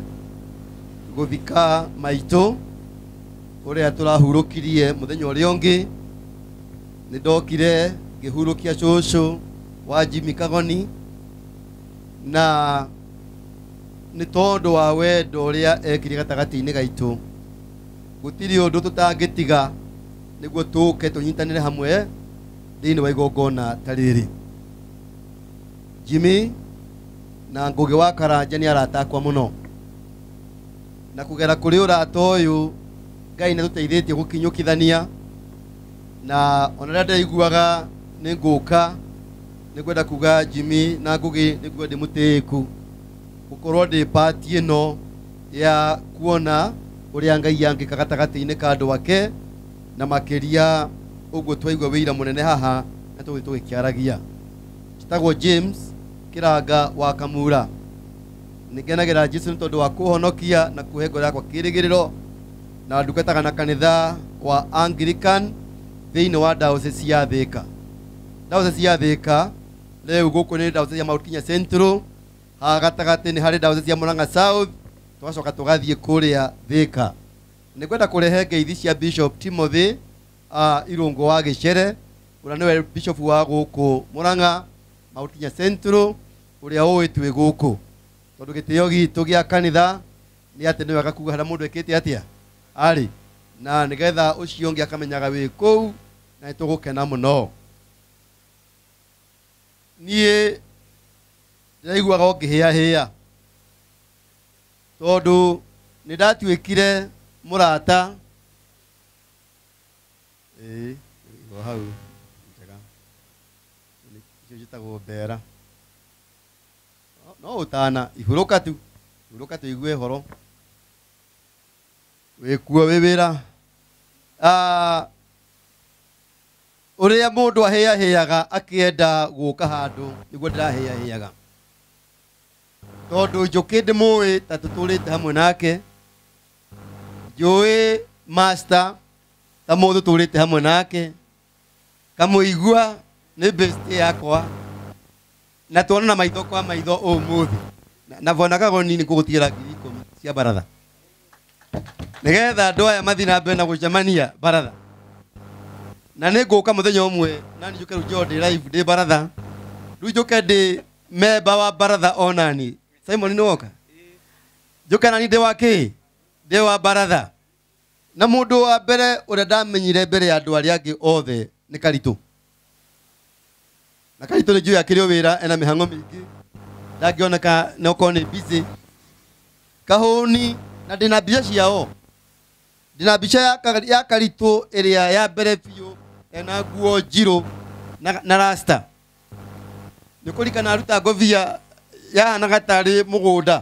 gũthika maitũ ũrĩa tũrahurũkirie mũthenya ũrĩa ũngĩ. Nĩ ndokire ngĩhurũkia cũcũ wa Jimmy Kagoni na nĩ tondũ wa wendo ũrĩa ekire gatagatĩ-inĩ gaitũ gũtirĩ ũndũ tũtangĩtiga nĩguo tũke tũnyitanĩre hamwe thĩinĩ wa igongona ta rĩrĩ. Jimmy na Ngũgĩ wa Karanja nĩ arata akwa mũno na kũgera kũrĩ ũrata ũyũ Ngai nĩ atũteithĩtie gũkinyũkithania na ona rĩrĩa ndĩraiguaga nĩ ngũka nĩ ngwenda kuga Jimmy na Ngũgĩ nĩ nguga ndĩ mũtĩĩku gũkorwo ndĩ pati ĩno ya kuona ũrĩa Ngai angĩka gatagatĩ-inĩ ka andũ ake na makĩria ũguo twaigua wĩira mũnene haha na tũgĩthiĩ tũgĩkĩaragia. Njĩtagwo James Kĩranga wa Kamura. Nĩ ngenagĩra Jesũ nĩ tondũ wa kũhonokia na kũhe ngoro yakwa kĩĩrĩgĩrĩro na ndungataga na kanitha wa Anglican thĩinĩ wa diocese ya Thĩka. Diocese ya Thĩka rĩu gũkũ nĩ diocese ya Mount Kenya Central, haha gatagatĩ nĩ harĩ diocese ya Murang'a South, tũgacoka tũgathiĩ kũrĩa Thĩka. Nĩ ngwenda kũrehe ngeithi cia Bishop Timothy Irũngũ wa Gĩcere ũrĩa nĩwe bishop wa gũkũ Murang'a Mount Kenya Central ũrĩa ũĩ twĩ gũkũ tondũ gĩtĩo gitũ gĩa kanitha nĩ atĩ nĩ wega kuga harĩa mũndũ ekĩte atĩa arĩ na nĩgetha ũcio ũngĩ akamenyaga wĩ kũu na nĩtũgũkena mũno. Niĩ ndĩraiguaga o ngĩhĩahĩa tondũ nĩ ndatuĩkire mũrata ĩĩ hau njega icio njĩtagwo mbera no ũtana ihurũka tu ihurũka tũigue horo wĩkuo wĩ wĩra. Ũrĩa mũndũ ahĩahĩaga akĩenda gũka handũ nĩguo ndĩrahĩahĩaga tondũ Njũkĩ ndĩmũĩ ta tũtũrĩte hamwe nake, njũĩ master ta mũndũ tũtũrĩte hamwe nake, kamũigua nĩ best yakwa na tuonana maitho kwa maitho ũmũthĩ na Bwana Kagoni nĩ ngũgũtigĩra 10,000 cia baratha nĩgetha andũ aya mathiĩ na mbere na gũcemania baratha na nĩ ngũka mũthenya ũmwe na nĩ njũke rĩu njoo ndĩ live ndĩ baratha rĩu njũke ndĩ memba wa baratha onani. Simon nĩ woka njũke nani ndĩ wa kĩ ndĩ wa baratha na mũndũ wa mbere ũrĩa ndamenyire mbere ya andũ arĩa angĩ othe nĩ Karitũ. Na Karitũ nĩ njũĩ akĩrĩ o wĩra ena mĩhang'o mĩingĩ ndangĩoneka no okorwo nĩ busy. Kahũni na ndĩna mbica ciao, ndĩna mbica ya Karitũ ĩrĩa ya mbere biũ ena nguo njirũ na rasta. Nĩ kũririkana aruta ngobia yahanaga tarĩ mũgũnda.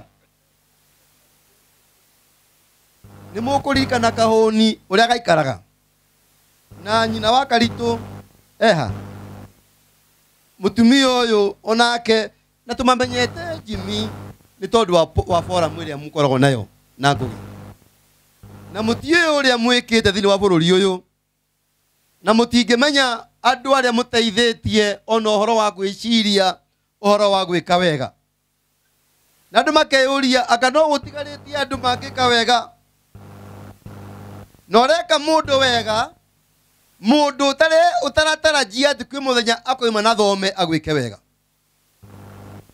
Nĩ mũkũririkana Kahũni ũrĩa gaikaraga na nyina wa Karitũ eha mũtumia ũyũ onake na tũmamenyete Jimmy nĩ tondũ wa forum ĩrĩa mũkoragwo nayo na Ngũgĩ na mũtiũĩ ũrĩa mwĩkĩte thĩinĩ wa bũrũri ũyũ na mũtingĩmenya andũ arĩa mũteithĩtie ona ũhoro wa gwĩciria ũhoro wa gwĩka wega na andũ makeyũria anga no gũtigarĩtie andũ mangĩka wega na ũreka mũndũ wega mũndũ ũtaratarajia atĩ kwĩ mũthenya akoima na thome agwĩke wega.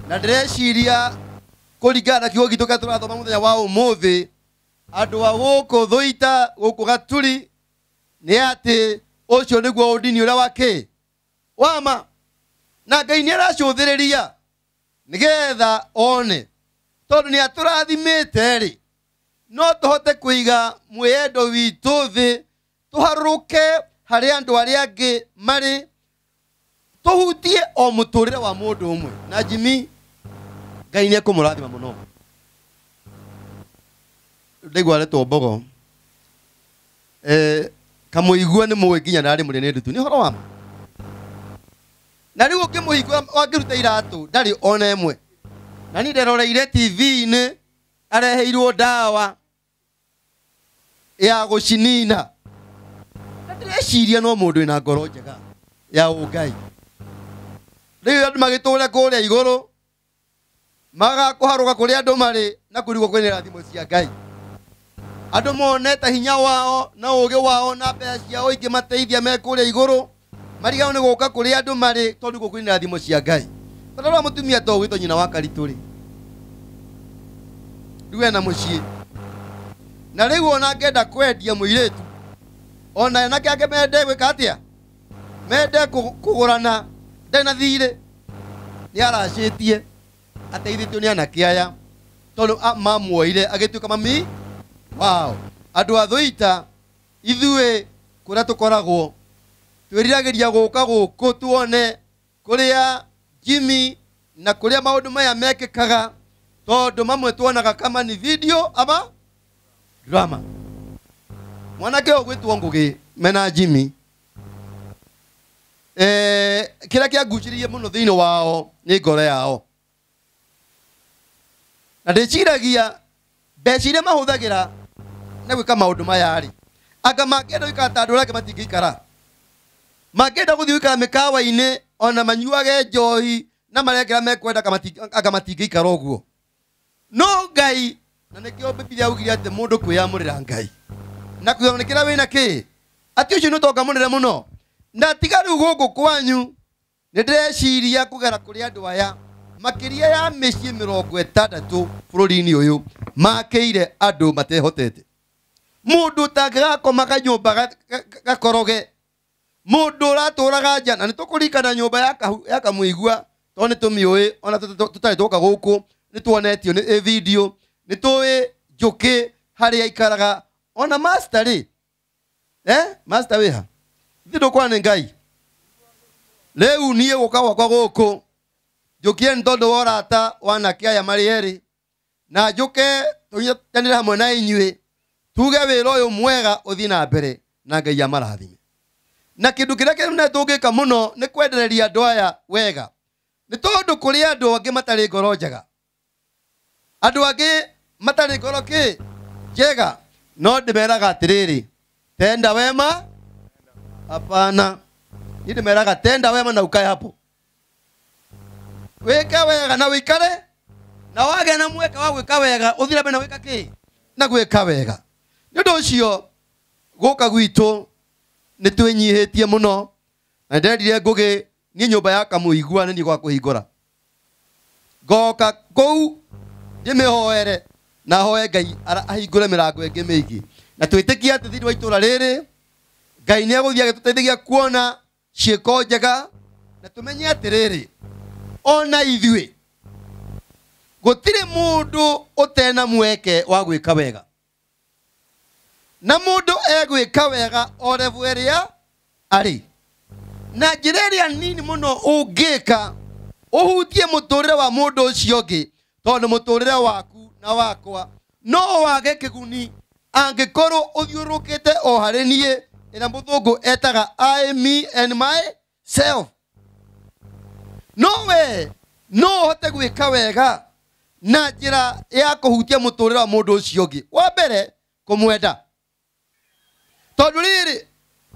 Na ndĩreciria kũringana na kiugo gitũ kĩrĩa tũrathoma mũthenya wa ũmũthĩ andũ a gũkũ Thũita gũkũ Gaturi nĩ atĩ ũcio nĩguo ũndini ũrĩa wa kĩ Wama na Ngai nĩ aracũthĩrĩria nĩgetha one tondũ nĩ atũrathimĩte rĩ no tũhote kũiga mwĩyendo witũ thĩ tũharũrũke harĩ andũ arĩa angĩ marĩ tũhutie o mũtũrĩre wa mũndũ ũmwe na Jimmy Ngai nĩ ekũmũrathima mũno. Ndaigua aretwo Mbogo kamũigua nĩ mũĩ nginya narĩ mũrĩ nĩ ndutu nĩ ũhoro wa ma. Na rĩu ũngĩmũhingũra wangĩruta iratũ ndarĩ ona ĩmwe. Na niĩ nderoreire TV-inĩ areheirwo ndawa ya gũcinina. Na ndĩreciria no mũndũ wĩna ngoro njega ya ũngai. Rĩu andũ magĩtũre kũrĩa igũrũ magakũharũka kũrĩa andũ marĩ na kũrigwo kwĩna irathimo cia Ngai. Andũ monete hinya wao na ũũgĩ wao na mbeca ciao ingĩmateithia me kũrĩa igũrũ marigagwo nĩ gũka kũrĩa andũ marĩ tondũ gũkũ kwĩna irathimo cia Ngai. Tondũ rora mũtumia to ũgwĩtwo nyina wa Karitũ rĩ rĩu ena mũciĩ na rĩu ona angĩenda kwendia mũirĩtu ona anake ake mende gwĩka atĩa mende kũgũrana ndarĩ na thirĩ nĩ aracĩtie ateithĩtio nĩ anake aya tondũ mamuoire agĩtuĩka mami wao. Andũ a Thũita ithuĩ kũrĩa tũkoragwo twĩriragĩria gũka gũkũ tuone kũrĩa Jimmy na kũrĩa maũndũ maya mekĩkaga tondũ mamwe tuonaga kama ni video ama drama. Mwanake ũyũ gwĩtwo Ngũgĩ mena Jimmy kĩrĩa kĩangucĩrĩirie mũno thĩinĩ wao nĩ ngoro yao. Na ndĩciragia mbeca iria mahũthagĩra na gwĩka maũndũ maya rĩ anga mangĩenda gũikara ta andũ arĩa angĩ matingĩikara. Mangĩenda gũthiĩ gũikara mĩkawa-inĩ ona manyuage njohi na marekĩra mekwenda anga matingĩikara ũguo. No Ngai na nĩkĩo Bibilia yaugire atĩ mũndũ kwĩyamũrĩra Ngai na kwĩyamũrĩra wĩna kĩ atĩ ũcio nĩ ũtonga mũnene mũno. Na tiga rĩu gũkũ kwanyu nĩ ndĩreciria kũgera kũrĩ andũ aya makĩria ya mĩciĩ 60 bũrũri-inĩ ũyũ makĩire andũ matehotete. Mũndũ ũtangĩgakoma kanyũmba gakoroge mũndũ ũratũraga nja na nĩ tũkũririkana nyũmba ya Kamũigua tondũ nĩ tũmĩũĩ ona tũtarĩ twoka gũkũ nĩ tuonetio nĩ video nĩ tũĩ Njũkĩ harĩa aikaraga ona master rĩ master wĩha ithuĩ ndũkwana nĩ Ngai. Rĩu niĩ gũka gwakwa gũkũ njũkire nĩ tondũ wa ũrata wa anake aya marĩ erĩ na njũke tũnyitanĩre hamwe na inyuĩ tuge wĩra ũyũ mwega ũthiĩ na mbere na Ngai amarathime. Na kĩndũ kĩrĩa kĩnene tũngĩka mũno nĩ kwendereria andũ aya wega nĩ tondũ kũrĩ andũ angĩ matarĩ ngoro njega andũ angĩ matarĩ ngoro kĩ njega no ndĩmeraga atĩrĩrĩ tenda wema hapana. Niĩ ndĩmeraga tenda wema na ukae hapo wĩke wega na wĩikare na wage na mweke wa gwĩka wega ũthire mbere na gwĩka kĩ na gwĩka wega. Nĩ ũndũ ũcio gũka gwitũ nĩ twĩnyihĩtie mũno na nderire Ngũgĩ niĩ nyũmba ya Kamũigua nĩ niĩ gwa kũhingũra ngoka kũu ndĩmĩhoere na hoe Ngai ahingũre mĩrango ĩngĩ mĩingĩ na twĩtĩkie atĩ thĩinĩ wa itũũra rĩrĩ Ngai nĩ egũthiĩ agĩtũteithagia kuona ciĩko njega na tũmenye atĩrĩrĩ ona ithuĩ gũtirĩ mũndũ ũtena mweke wa gwĩka wega na mũndũ egwĩka wega o level ĩrĩa arĩ na njĩra ĩrĩa nini mũno ũngĩka ũhutie mũtũrĩre wa mũndũ ũcio ũngĩ tondũ mũtũrĩre waku na wakwa no wage kĩguni angĩkorwo ũthiũrũrũkĩte o harĩ niĩ ĩrĩa mũthũngũ etaga I, me and myself. No we no ũhote gwĩka wega na njĩra ya kũhutia mũtũrĩre wa mũndũ ũcio ũngĩ. Wa mbere kũmwenda tondũ rĩrĩ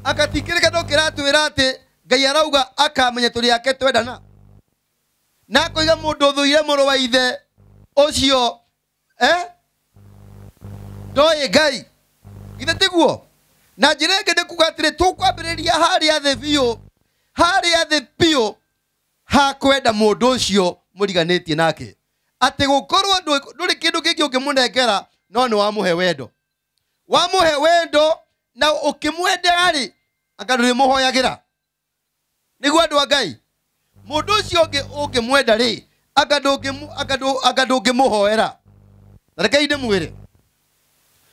akatikĩrĩka no kĩratwĩra atĩ Ngai arauga akamenya tũrĩ ake twendana na akoiga mũndũ ũthũire mũrũ wa ithe ũcio ndoĩ Ngai githĩ tiguo. Na njĩra ĩngĩ nĩ kuga atĩrĩ tũkwambĩrĩria harĩa thĩ biũ harĩa thĩ biũ hakwenda mũndũ ũcio mũriganĩtie nake atĩ gũkorwo ndũrĩ kĩndũ kĩngĩ ũngĩmũnengera no nĩ wamũhe wendo wamũhe wendo na ũkĩmwendera rĩ anga ndũrĩmũhoyagĩra Nĩguo andũ a Ngai, mũndũ ũcio ũngĩ ũngĩmwenda rĩ, anga ndũngĩmũhoera. Na rekei ndĩmwĩre,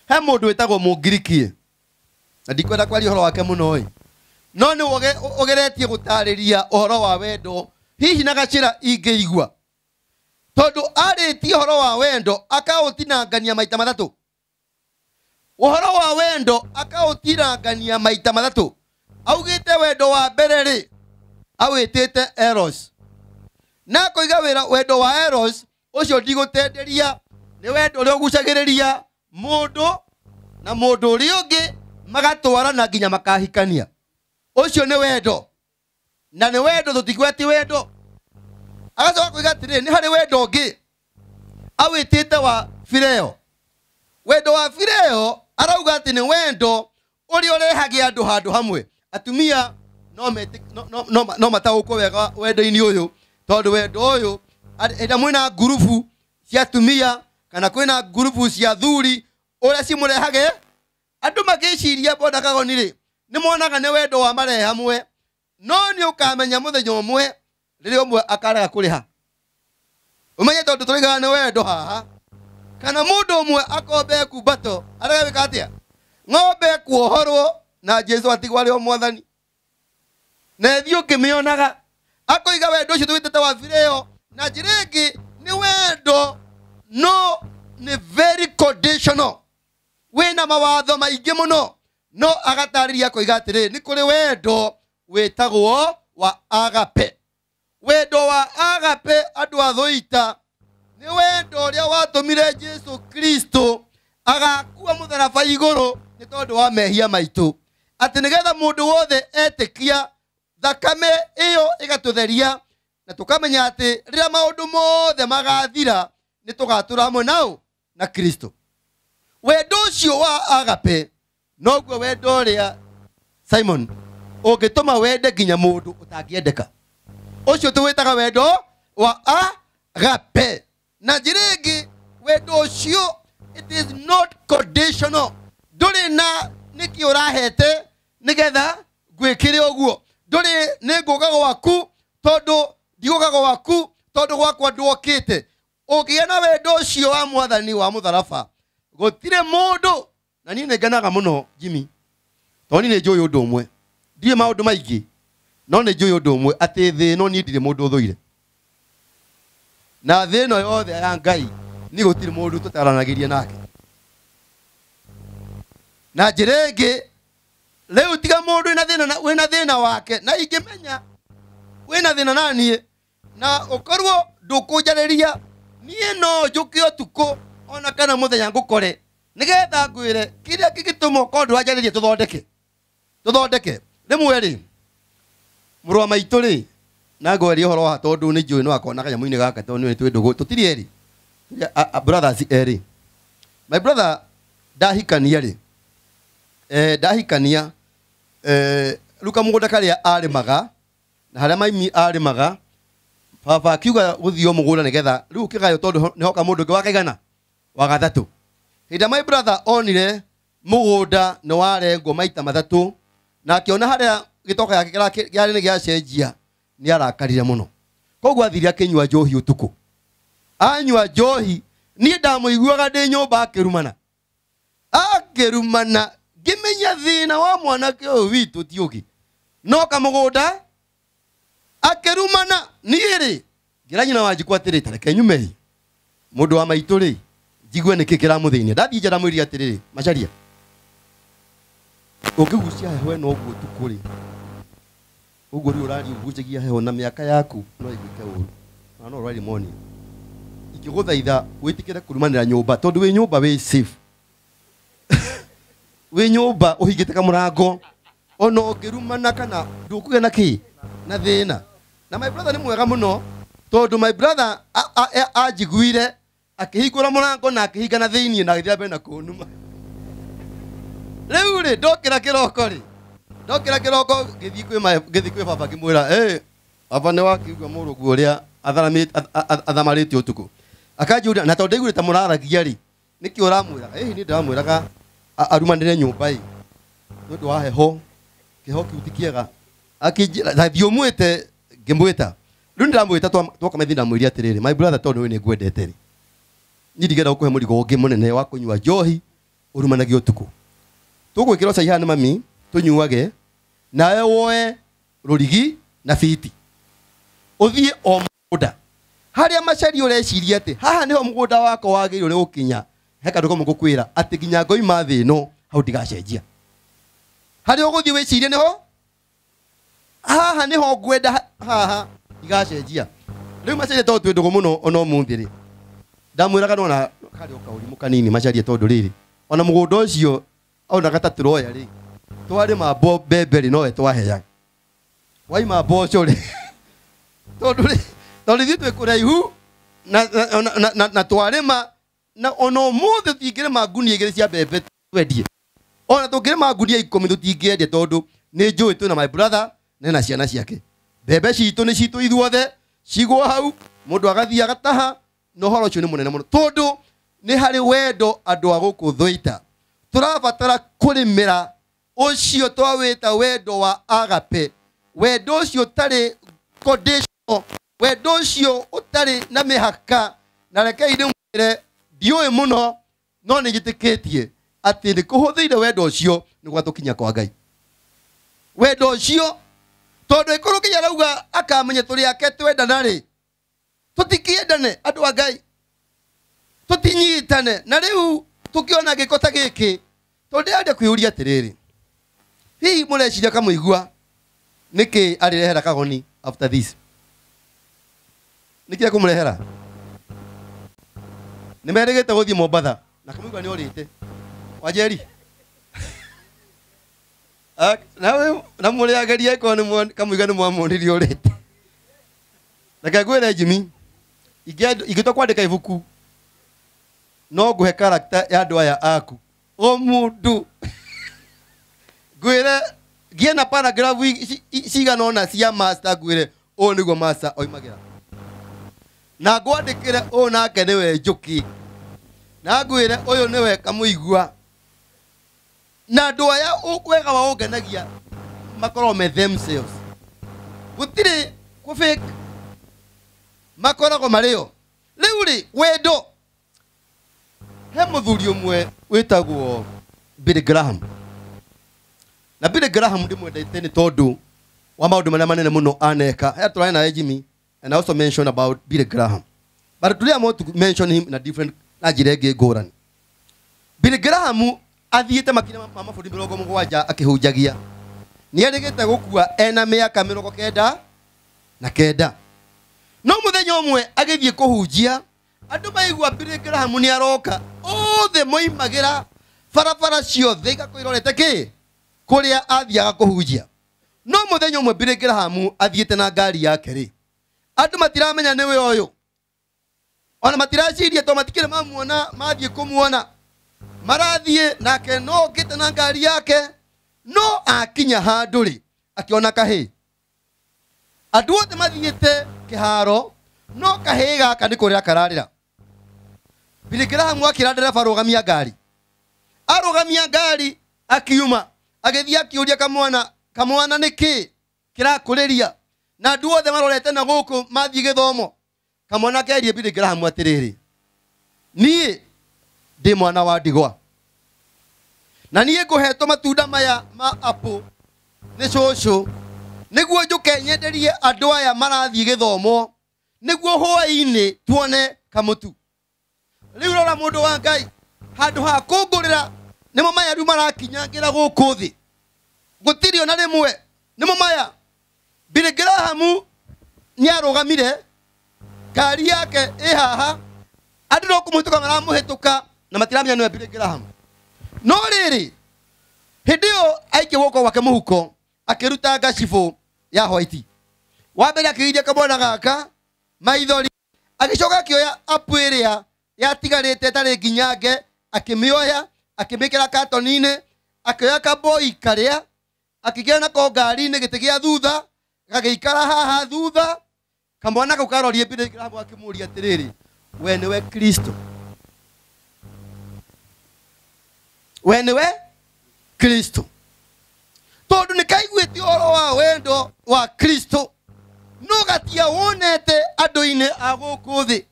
he mũndũ wĩtagwo Mũngiriki, na ndikwenda kwaria ũhoro wake mũno ĩ, no nĩ ũgeretie gũtarĩria ũhoro wa wendo hihi na gacĩra ingĩigua, tondũ arĩtie ũhoro wa wendo akaũtinangania maita matatũ. Ũhoro wa wendo akaũtinangania maita matatũ. Augĩte wendo wa mbere rĩ, awĩtĩte Eros, na akoiga wĩra wendo wa Eros ũcio ndigũtenderia, nĩ wendo ũrĩa ũgucagĩrĩria mũndũ na mũndũ ũrĩa ũngĩ magatwarana nginya makahikania. Ũcio nĩ wendo, na nĩ wendo tũtingiuga ti wendo. Agacoka koiga atĩrĩrĩ, nĩ harĩ wendo ũngĩ awĩtĩte wa Fileo. Wendo wa Fileo arauga atĩ nĩ wendo ũrĩa ũrehage andũ handũ hamwe. Atumia no mataũkwo wega wendo-inĩ ũyũ, tondũ wendo ũyũ hĩndĩ mwĩna ngurubu cia atumia kana kwĩna ngurubu cia athuri ũrĩa cimũrehage andũ magĩciria bonda Kagoni rĩ, nĩ monaga nĩ wendo wa marehe hamwe, no nĩ ũkamenya mũthenya ũmwe rĩrĩa ũmwe akarega kũrĩha. Ũmenye tondũ tũraigaga nĩ wendo haha, kana mũndũ ũmwe akombe kumbato arega gwĩka atĩa? Ng'ombe kuohorwo na Jesu atigwo arĩ o mwathani, na ithuĩ ũkĩmĩonaga. Akoiga wendo ũcio tũwĩtĩte wa Fileo, na njĩra ĩngĩ nĩ wendo no nĩ very conditional, wĩna mawatho maingĩ mũno. No agatarĩria akoiga atĩrĩ, nĩ kũrĩ wendo wĩtagwo wa agape. Wendo wa agape andũ a Thũita nĩ wendo ũrĩa watũmire Jesu Kristo agakua mũtharaba igũrũ nĩ tondũ wa mehia maitũ, atĩ nĩgetha mũndũ wothe etĩkia thakame ĩyo ĩgatũtheria, na tũkamenya atĩ rĩrĩa maũndũ mothe magathira nĩ tũgatũra hamwe nao na Kristo. Wendo ũcio wa agape noguo wendo ũrĩa Simon ũngĩtũma wende nginya mũndũ ũtangĩendeka. Ũcio tũwĩtaga wendo wa agape. Na njĩra ĩngĩ wendo ũcio it is not conditional. Ndũrĩ na nĩkĩ ũrahete nĩgetha ngwĩkĩre ũguo, ndũrĩ nĩ ngũka gwaku tondũ ndigũka gwaku tondũ gwakwa ndwokĩte. Ũngĩgĩa na wendo ũcio wa mwathani wa mũtharaba, gũtirĩ mũndũ. Na niĩ nĩngenaga mũno Jimmy, tondũ niĩ nĩnjũĩ ũndũ ũmwe, ndiũĩ maũndũ maingĩ, no nĩnjũĩ ũndũ ũmwe atĩ thĩ ĩno niĩ ndirĩ mũndũ ũthũire, na thĩ ĩno yothe ya Ngai niĩ gũtirĩ mũndũ tũtaranagĩria nake. Na njĩra ĩngĩ rĩu tiga mũndũ wĩna thĩna wake, na ingĩmenya wĩna thĩna na niĩ na ũkorwo ndũkũnjarĩria, niĩ no njũke ũtukũ ona kana mũthenya ngũkore nĩgetha ngwĩre kĩrĩa kĩngĩtũma ũkorwo ndũranjarĩria, tũthondeke tũthondeke. Rĩmwe rĩ, mũrũ wa maitũ rĩ, na ngwaria ũhoro wa tondũ nĩ njũĩ no akona kanyamũ-inĩ gaka tondũ nĩ twĩ ndũgũ, tũtirĩ erĩ, brothers erĩ. My brother ndahikania rĩ, ndahikania rĩu kamũgũnda karĩa arĩmaga na harĩa maimi arĩmaga, baba akiuga gũthiĩ o mũgũnda nĩgetha rĩu kĩgayo, tondũ nĩhoka mũndũ ũngĩ wa kaigana wa gatatũ. Hĩndĩ my brother onire mũgũnda nĩ warengwo maita matatũ, na akĩona harĩa gĩtoka gĩake kĩarĩ nĩ gĩacenjia, nĩ arakarire mũno. Koguo athire akĩnyua njohi ũtukũ. Anyua njohi, niĩ ndamũiguaga ndĩ nyũmba akĩrumana, akĩrumana, ngĩmenya thĩna wa mwanake ũyũ witũ ti ũngĩ no kamũgũnda. Akĩrumana, niĩ rĩ ngĩra nyina wa Njikũ atĩrĩ, ta reke nyume ĩ, mũndũ wa maitũ rĩ, njigue nĩkĩ kĩramũthĩnia. Ndathiĩ nja ndamwĩrire atĩrĩrĩ, Macharia, ũngĩgucia heho ĩno ũguo ũtukũ rĩ, ũguo rĩu ũraria ũgucagia heho na mĩaka yaku no ĩgwĩke ũru, na no ũrwarie pneumonia. Ingĩgũthaitha wĩtĩkĩre kũrumanĩra nyũmba, tondũ wĩ nyũmba wĩ safe, wĩ nyũmba ũhingĩte kamũrango, ona ũngĩrumana kana ndũkũgĩa na kĩ na thĩna. Na my brother nĩ mwega mũno, tondũ my brother anjiguire akĩhingũra mũrango na akĩhinga na thĩiniĩ na agĩthiĩ na mbere na kũnuma. Rĩu rĩ, ndokĩra kĩroko rĩ, ndokĩra kĩroko ngĩthiĩ kwĩ baba ngĩmwĩra, baba nĩ wakiuga mũrũguo ũrĩa athamarĩte ũtukũ. Akanjũria, na tondũ ndaiguire ta mũraragia rĩ, nĩkĩ ũramwĩra? Ĩĩ niĩ ndĩramwĩraga arumanĩre nyũmba ĩ, nĩ ũndũ wa heho, kĩheho kĩu ti kĩega. Akĩnjĩra thathiĩ ũmwĩte ngĩmwĩta. Rĩu ndĩramwĩta twoka maithe ndamwĩria atĩrĩrĩ, my brother, tondũ nĩ ngwendete rĩ, niĩ ndingĩenda gũkũhe mũrigo ũngĩ mũnene wa kũnyua njohi ũrumanagia ũtukũ. Tũgwĩkĩra cai haha nĩ mami tũnyuage, nawe woe rũrigi na fiti ũthiĩ o mũgũnda harĩa macari ũreciria atĩ haha nĩho mũgũnda wakwa wagĩrĩirwo nĩ gũkinya. He kandũ kamwe ngũkwĩra atĩ nginya ngoima thĩ ĩno hau ndigacenjia. Harĩa ũgũthiĩ wĩcirie nĩho haha nĩho ngwenda, haha ndigacenjia. Rĩu macaria tondũ twĩ ndũgũ mũno ona ũmũthĩ rĩ, ndamwĩraga nona karĩ o kaũrimũ kanini macaria tondũ rĩrĩ ona mũgũnda ũcio onaga ta tũroya rĩ, twarĩma mbembe rĩ nowe twaheaga, waima mboco rĩ tondũ rĩ tondũ ithuĩ twĩ kũraihu na twarĩma na ona ũmũthĩ tũtingĩrĩma ngunia 2 cia mbembe twendie, ona tũngĩrĩma ngunia 10 tũtingĩendia tondũ nĩ njũĩ twĩna my brother na ciana ciake. Mbembe citũ nĩ citũ ithuothe, cigwo hau mũndũ agathiĩ agataha, na ũhoro ũcio nĩ mũnene mũno tondũ nĩ harĩ wendo andũ a gũkũ Thũita tũrabatara kũrĩmĩra ũcio twawĩta wendo wa agape, wendo ũcio ũtarĩ conditional, wendo ũcio ũtarĩ na mĩhaka. Na rekei ndĩmwĩre ndiũĩ mũno no nĩ njĩtĩkĩtie atĩ nĩ kũhũthĩire wendo ũcio nĩguo tũkinya kwa Ngai. Wendo ũcio tondũ ĩkorwo nginya arauga akamenya tũrĩ ake twendana rĩ, tũtikĩendane andũ a Ngai, tũtinyitane. Na rĩu tũkĩona gĩko ta gĩkĩ, tondũ ndĩrenda kwĩyũria atĩrĩrĩ, hihi mũreciria kamũigua nĩkĩ arĩrehera Kagoni after this? Nĩkĩ ekũmũrehera? Nĩ merĩgĩte gũthiĩ Mombatha na kamũigua nĩ orĩte. Wanjeri nawe na mũrĩageria ĩkorwo nĩ kamũigua nĩ mwamuonirie ũrĩte. Reke ngwĩre Jimmy, ingĩtua kwandĩka ibuku no ngũhe character ya andũ aya aku o mũndũ ngwĩre ngĩe na paragraph cigana ũna cia master, ngwĩre ũyũ nĩguo master oimagĩra, na ngwandĩkĩre ũyũ nake nĩwe Njũkĩ, na ngwĩre ũyũ nĩwe Kamũigua. Na andũ aya wega wao ũngenagia makoragwo me themselves, gũtirĩ kũ fake, makoragwo marĩ o. Rĩu rĩ wendo, he mũthuri ũmwe wĩtagwo Billy Graham, na Billy Graham ndĩmwendete nĩ tondũ wa maũndũ marĩa manene mũno aneka. He tũrarĩ nawe Jimmy, and I also mention about Billy Graham, but today I want to mention him in a different, na njĩra ĩngĩ ngũrani. Billy Graham athiĩte makinya ma mabũrũri 70 akĩhunjagia. Nĩ erĩgĩte gũkua ena mĩaka 99. No mũthenya ũmwe agĩthiĩ kũhunjia, andũ maigua Billy Graham nĩ aroka, othe moimagĩra barabara ciothe igakorwo irorete kĩ kũrĩa athiaga kũhunjia. No mũthenya ũmwe Billy Graham athiĩte na ngari yake rĩ, andũ matiramenya nĩwe ũyũ, ona matiraciria tondũ matikĩrĩ mamuona, mathiĩ kũmuona marathiĩ nake no okĩte na ngari yake. No akinya handũ rĩ, akĩona kahĩĩ. Andũ othe mathiĩte kĩharo, no kahĩĩ gaka nĩ kũrĩra kararĩra. Billy Graham akĩra ndereba rũgamia ngari, arũgamia ngari akiuma, agĩthiĩ akĩũria kamwana, kamwana nĩkĩ kĩrakũrĩria? Na andũ othe marorete na gũkũ mathiĩ gĩthomo. Kamwana kerie Billy Graham atĩrĩrĩ, niĩ ndĩ mwana wa ndigwa, na niĩ ngũhetwo matunda maya ma apple nĩ cũcũ nĩguo njũke nyenderie andũ aya marathiĩ gĩthomo, nĩguo hwaĩ-inĩ tuone kamũtu. Rĩu rora mũndũ wa Ngai, handũ ha kũngũrĩra nĩmo maya rĩu marakinyangĩra gũkũ thĩ, gũtirĩ ona rĩmwe nĩmo maya. Billy Graham nĩarũgamire, ngari yake ĩ haha, andũ no kũmũhĩtũka maramũhĩtũka na matiramenya nĩwe Billy Graham. No rĩrĩ, hĩndĩ ĩyo aikia guoko gwake mũhuko akĩruta ngacibũ ya white. Wa mbere akĩgiria kamwana gaka maithori, agĩcoka akĩoya apu ĩrĩa yatigarĩte ĩtarĩ nginyange, akĩmĩoya akĩmĩkĩra katoni-inĩ, akĩoya kaboi karĩa akĩingĩra nako ngari-inĩ gĩtĩ gĩa thutha, gagĩikara haha thutha. Kamwana kau karorie Billy Graham akĩmũũria atĩrĩrĩ, we nĩwe Kristo? We nĩwe Kristo? Tondu nĩ kaiguĩte ũhoro wa wendo wa Kristo no gatia wonete andũ-inĩ a gũkũ thĩ.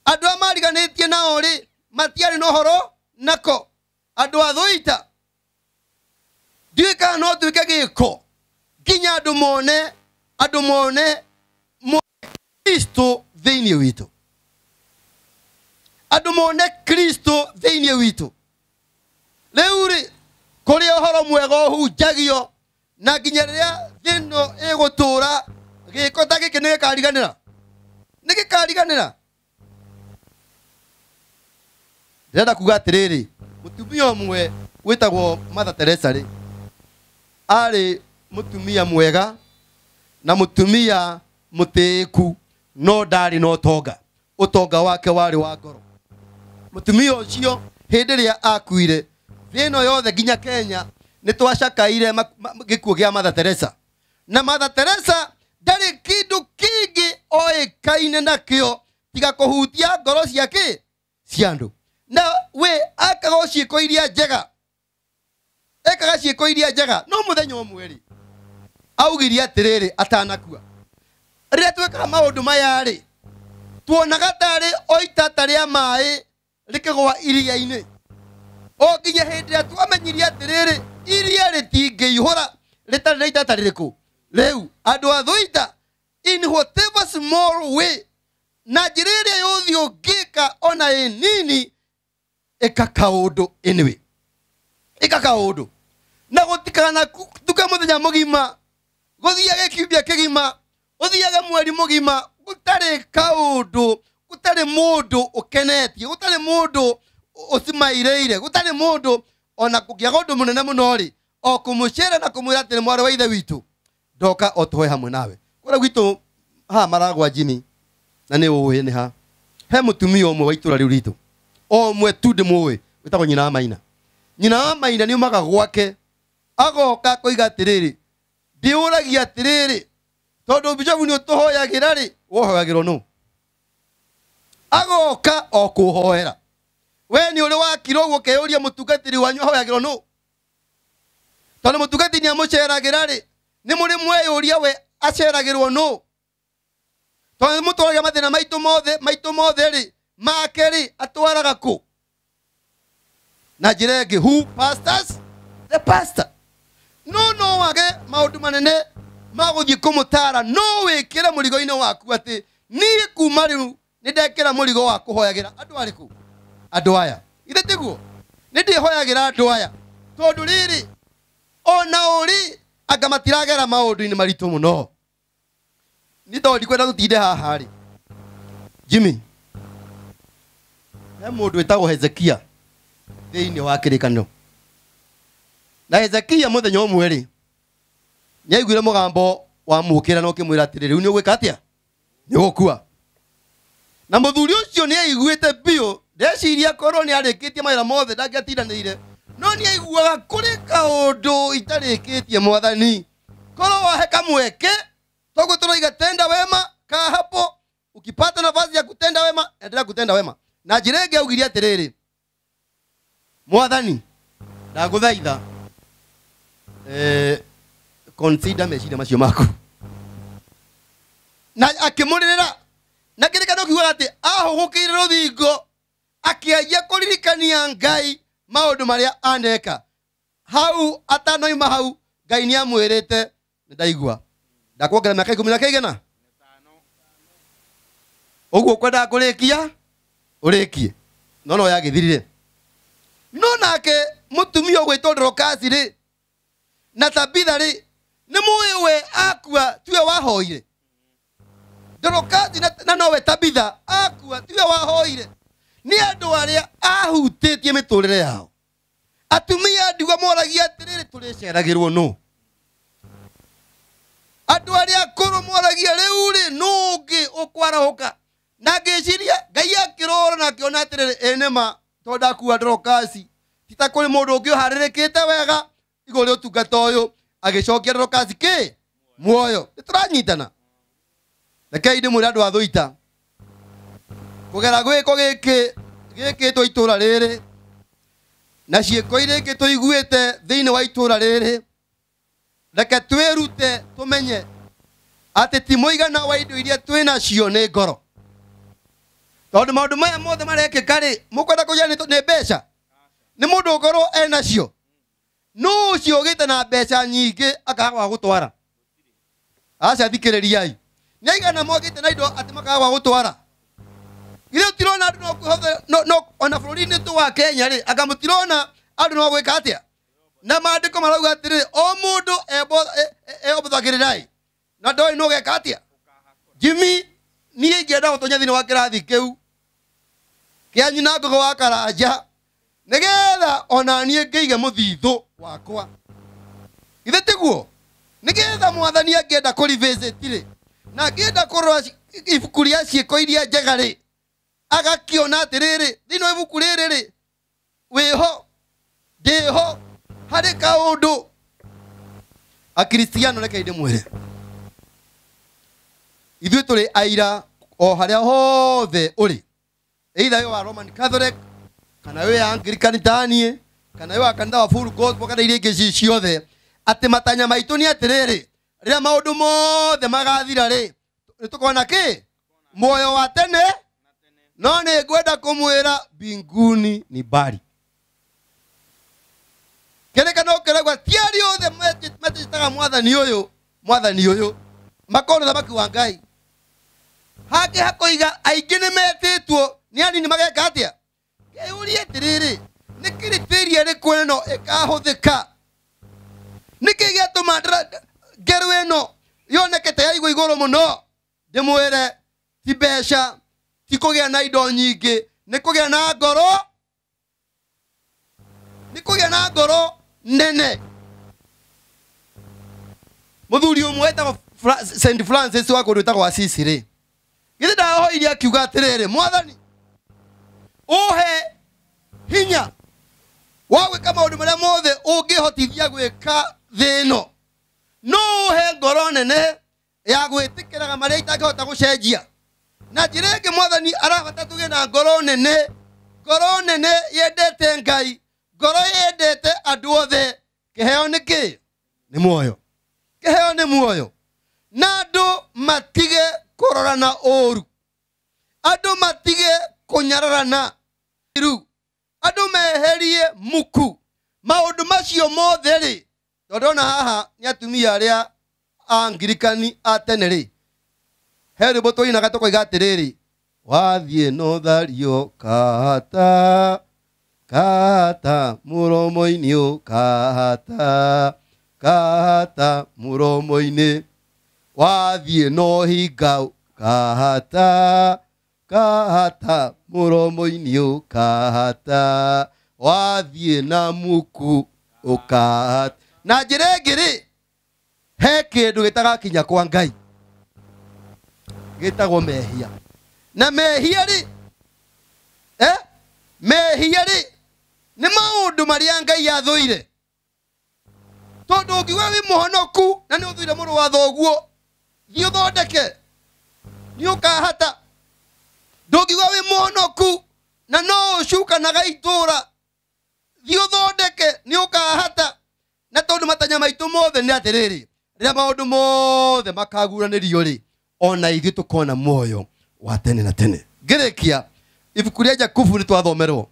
Andũ a mariganĩtie nao rĩ matiarĩ na ũhoro nako. Andũ a Thũita ndiũĩ kana no tuĩke gĩko nginya andũ mone Kristo thĩinĩ witũ. Andũ mone Kristo thĩinĩ witũ. Rĩu rĩ kũrĩa ũhoro mwega ũhunjagio na nginya rĩrĩa thĩ ĩno ĩgũtũũra gĩko ta gĩkĩ nĩ gĩkariganĩra. Nĩ gĩkariganĩra. Ndĩrenda kuga atĩrĩrĩ, mũtumia ũmwe wĩtagwo Mother Teresa rĩ arĩ mũtumia mwega na mũtumia mũtĩĩku no ndarĩ na ũtonga. Ũtonga wake warĩ wa ngoro. Mũtumia ũcio hĩndĩ ĩrĩa akuire thĩ ĩno yothe nginya Kenya nĩ twacakaire gĩkuũ kĩa Mother Teresa. Na Mother Teresa ndarĩ kĩndũ kĩngĩ oĩkaine nakĩo tiga kũhutia ngoro ciake cia andũ. Na we akaga ciĩko iria njega. Ekaga ciĩko iria njega. No mũthenya ũmwe rĩ augire atĩrĩrĩ atanakua, rĩrĩa twekaga maũndũ maya rĩ tuonaga tarĩ o itata rĩa maĩ rĩkĩgũa iria-inĩ. O nginya hĩndĩ ĩrĩa twamenyire atĩrĩrĩ iria rĩtingĩihũra rĩtarĩ na itata rĩrĩkũ. Rĩu andũ a Thũita in whatever small way na njĩra ĩrĩa yothe ũngĩka ona ĩ nini ĩka kaũndũ anyway. Ĩka kaũndũ na gũtikana tuke mũthenya mũgima gũthiage kiumia kĩgima ũthiage mweri mũgima gũtarĩ kaũndũ gũtarĩ mũndũ ũkenetie gũtarĩ mũndũ ũcimairĩire gũtarĩ mũndũ ona kũngĩaga ũndũ mũnene mũno rĩ o kũmũcera na kũmwĩra atĩrĩ mwarĩ wa ithe witũ ndoka o tũhoe hamwe nawe. Kũrĩa gwitũ haha maragwa Jimmy na nĩ ũĩ nĩ ha he mũtumia ũmwe wa itũra rĩu ritũ o ũmwe tu ndĩmũĩ wĩtagwo nyina wa Maina. Nyina wa Maina nĩ umaga gwake agoka akoiga atĩrĩrĩ ndĩũragia atĩrĩrĩ tondũ bishofu nĩ ũtũhoyagĩra rĩ wohoyagĩrwo nũ? Agoka o kũhoera. We nĩ ũrĩ wakira ũguo ũkeyũria mũtungatĩri wanyu ahoyagĩrwo nũ? Tondũ mũtungatĩri nĩ amũceragĩra rĩ nĩ mũrĩ mweyũria we aceragĩrwo nũ? Tondũ mũtwaraga mathĩna maitũ mothe rĩ make rĩ atwaraga kũ? Na njĩra ĩngĩ, who pastors? The pastor. No wage maũndũ manene ma gũthiĩ kũmũtara no wĩkĩre mũrigo-inĩ waku atĩ niĩ kuma rĩu nĩ ndekĩra mũrigo wa kũhoyagĩra andũ arĩkũ? Andũ aya. Ithe tiguo? Nĩ ndĩhoyagĩra andũ aya tondũ rĩrĩ ona ũrĩ anga matiragera maũndũ-inĩ maritũ mũno. Nĩ tondũ ndikwenda tũtinde haha rĩ Jimmy, he mũndũ wĩtagwo Hezekia thĩinĩ wa kĩrĩkanĩro. Na Hezekia mũthenya ũmwe rĩ nĩaiguire mũgambo wa mũkĩra na ũkĩmwĩra atĩrĩrĩ rĩu nĩ ũgwĩka atĩa? Nĩ ũgũkua. Na mũthuri ũcio nĩ aiguĩte biũ ndeciria korwo nĩ arĩkĩtie mawĩra mothe ndangĩatindanĩire no nĩ aiguaga kũrĩ kaũndũ itarĩkĩtie mwathani korwo wahe kamweke toguo tũroiga tenda wema kaa hapo ukipata nafasi ya kutenda wema endelea kutenda wema. Na njĩra ĩngĩ augire atĩrĩrĩ mwathani ndagũthaitha consider meciria macio maku. Na akĩmũrĩrĩra na kĩrĩkanĩro kiugaga atĩ ahũgũkĩire rũthingo akĩanjia kũririkania Ngai maũndũ marĩa aneka. Hau atanoima hau Ngai nĩ amwĩrĩte nĩ ndaigua ndakuongerera mĩaka ikũmi na kĩigana ũguo ũkwendaga kũrĩkia ũrĩkie no yagĩthirire. No nake mũtumia ũgwĩtwo Dorcas rĩ na Tabitha rĩ nĩ mũĩ we akua tiwe wahoire. Dorcas na nowe Tabitha akua tiwe wahoire. Nĩ andũ arĩa ahutĩtie mĩtũrĩre yao. Atumia ndigwa moragia atĩrĩrĩ tũrĩceragĩrwo nũ? Andũ arĩa akũrũ moragia rĩu rĩ nũ ũngĩ ũkwarahũka? Na ngĩciria Ngai akĩrora na akĩona atĩrĩrĩ ĩ nĩma tondũ ndakua Dorcas ti ta kũrĩ mũndũ ũngĩ ũharĩrĩkĩte wega igũrũ rĩa ũtungata ũyũ agĩcokia Dorcas kĩ muoyo. Nĩ tũranyitana. Rekei ndĩmwĩre andũ a Thũita kũgera gwĩko gĩkĩ gĩkĩtwo itũra rĩrĩ na ciĩko iria ingĩ tũiguĩte thĩinĩ wa itũra rĩrĩ Reke twĩrute tũmenye atĩ ti mũigana wa indo iria twĩ nacio nĩ ngoro. Tondũ maũndũ maya mothe marekĩka rĩ, mũkwenda kũgĩa nĩ mbeca? Nĩ mũndũ ũkorwo enacio. Nũ ũcio ũgĩte na mbeca nyingĩ akaga gwa gũtwara? Aca thikĩrĩriai. Nĩ aigana mogĩte na indo atĩ makaga gwa gũtwara? Githĩ ũtirona andũ no kwĩhotha no ona bũrũri-inĩ tũ wa Kenya rĩ, anga mũtirona andũ no gwĩka atĩa? Na maandĩko marauga atĩrĩrĩ, o mũndũ eobothagĩrĩrai na ndoĩ nũ ũgeka atĩa. Jimmy, niĩ ingĩenda gũtonya thĩinĩ wa kĩrathi kĩu kĩa nyina Ngũgĩ wa Karanja nĩgetha ona niĩ ngĩige mũthithũ wakwa. Githĩ tiguo? Nĩgetha mwathani angĩenda kũ-revisit rĩ, na angĩenda kũrora ibuku rĩa ciĩko iria njega rĩ, agakĩona atĩrĩrĩ, thĩinĩ wa ibuku rĩrĩ rĩ, wĩho, ndĩho, harĩ kaũndũ. Akristiano reke ndĩmwĩre, ithuĩ tũrĩ aira o harĩa hothe ũrĩ, either wĩ wa Roman Catholic kana wĩ wa Anglican taniĩ, kana wĩ wa kanitha wa Full Gospel kana iria ingĩ ci ciothe, atĩ matanya maitũ nĩ atĩrĩrĩ, rĩrĩa maũndũ mothe magathira rĩ, nĩ tũkona kĩ? Muoyo wa tene. No nĩ ngwenda kũmwĩra mbinguni ni mbali. Kĩrĩkanĩro kĩrauga ti arĩa othe metĩtaga mwathani ũyũ, mwathani ũyũ, makona ũthamaki wa Ngai. Hangĩ hakoiga aingĩ nĩ metĩtwo, nĩ anini mageka atĩa? Kĩũria atĩrĩrĩ, nĩ criteria ĩrĩkũ ĩno ĩkahũthĩka? Nĩkĩ gĩatũma ngerũ ĩno yoneke ta yaigwo igũrũ mũno? Ndĩmwĩre ti mbeca, ti kũgĩa na indo nyingĩ, nĩ kũgĩa na ngoro, nĩ kũgĩa na ngoro nene. Mũthuri ũmwe wetagwo Saint Francis wa kũndũ wĩtagwo Assisi rĩ, githĩ ndahoire akiuga atĩrĩrĩ, mwathani ũhe hinya wa gwĩka maũndũ marĩa mothe ũngĩhotithia gwĩka thĩ ĩno, no ũhe ngoro nene ya gwĩtĩkĩraga marĩa itangĩhota gũcenjia. Na njĩra ĩngĩ mwathani arabata tũgĩe na ngoro nene, ngoro nene yendete Ngai, ngoro yendete andũ othe. Kĩheo nĩ kĩ? Nĩ muoyo. Kĩheo nĩ muoyo. Na andũ matige kũrorana ũru, andũ matige kũnyararana iru, andũ meherie muku maũndũ macio mothe rĩ. Tondũ ona haha nĩ atumia arĩa Anglikani a tene rĩ, he rwĩmbo tũinaga tũkoiga atĩrĩrĩ, wathiĩ no thario kata kata mũromo-inĩ, ũkahata kata mũromo-inĩ, wathiĩ no hinga kahata kahata mũromo-inĩ, ũkahata wathiĩ na muku ũkahata. Na njĩra ĩngĩ rĩ, he kĩndũ gĩtagakinya kwa Ngai gĩtagwo mehia. Na mehia rĩ, mehia rĩ nĩ maũndũ marĩa Ngai athũire. Tondũ ũngiuga wĩ mũhonoku na nĩ ũthũire mũrũ wa thoguo, thiĩ ũthondeke, nĩ ũkahata. Ndũngiuga wĩ mũhonoku na no ũcukanaga itũũra, thiĩ ũthondeke, nĩ ũkahata. Na tondũ matanya maitũ mothe nĩ atĩrĩrĩ, rĩrĩa maũndũ mothe makaguranĩrio rĩ, ona ithuĩ tũkona muoyo wa tene na tene. Ngĩrĩkia ibuku rĩa Jakubu nĩ twathomerwo,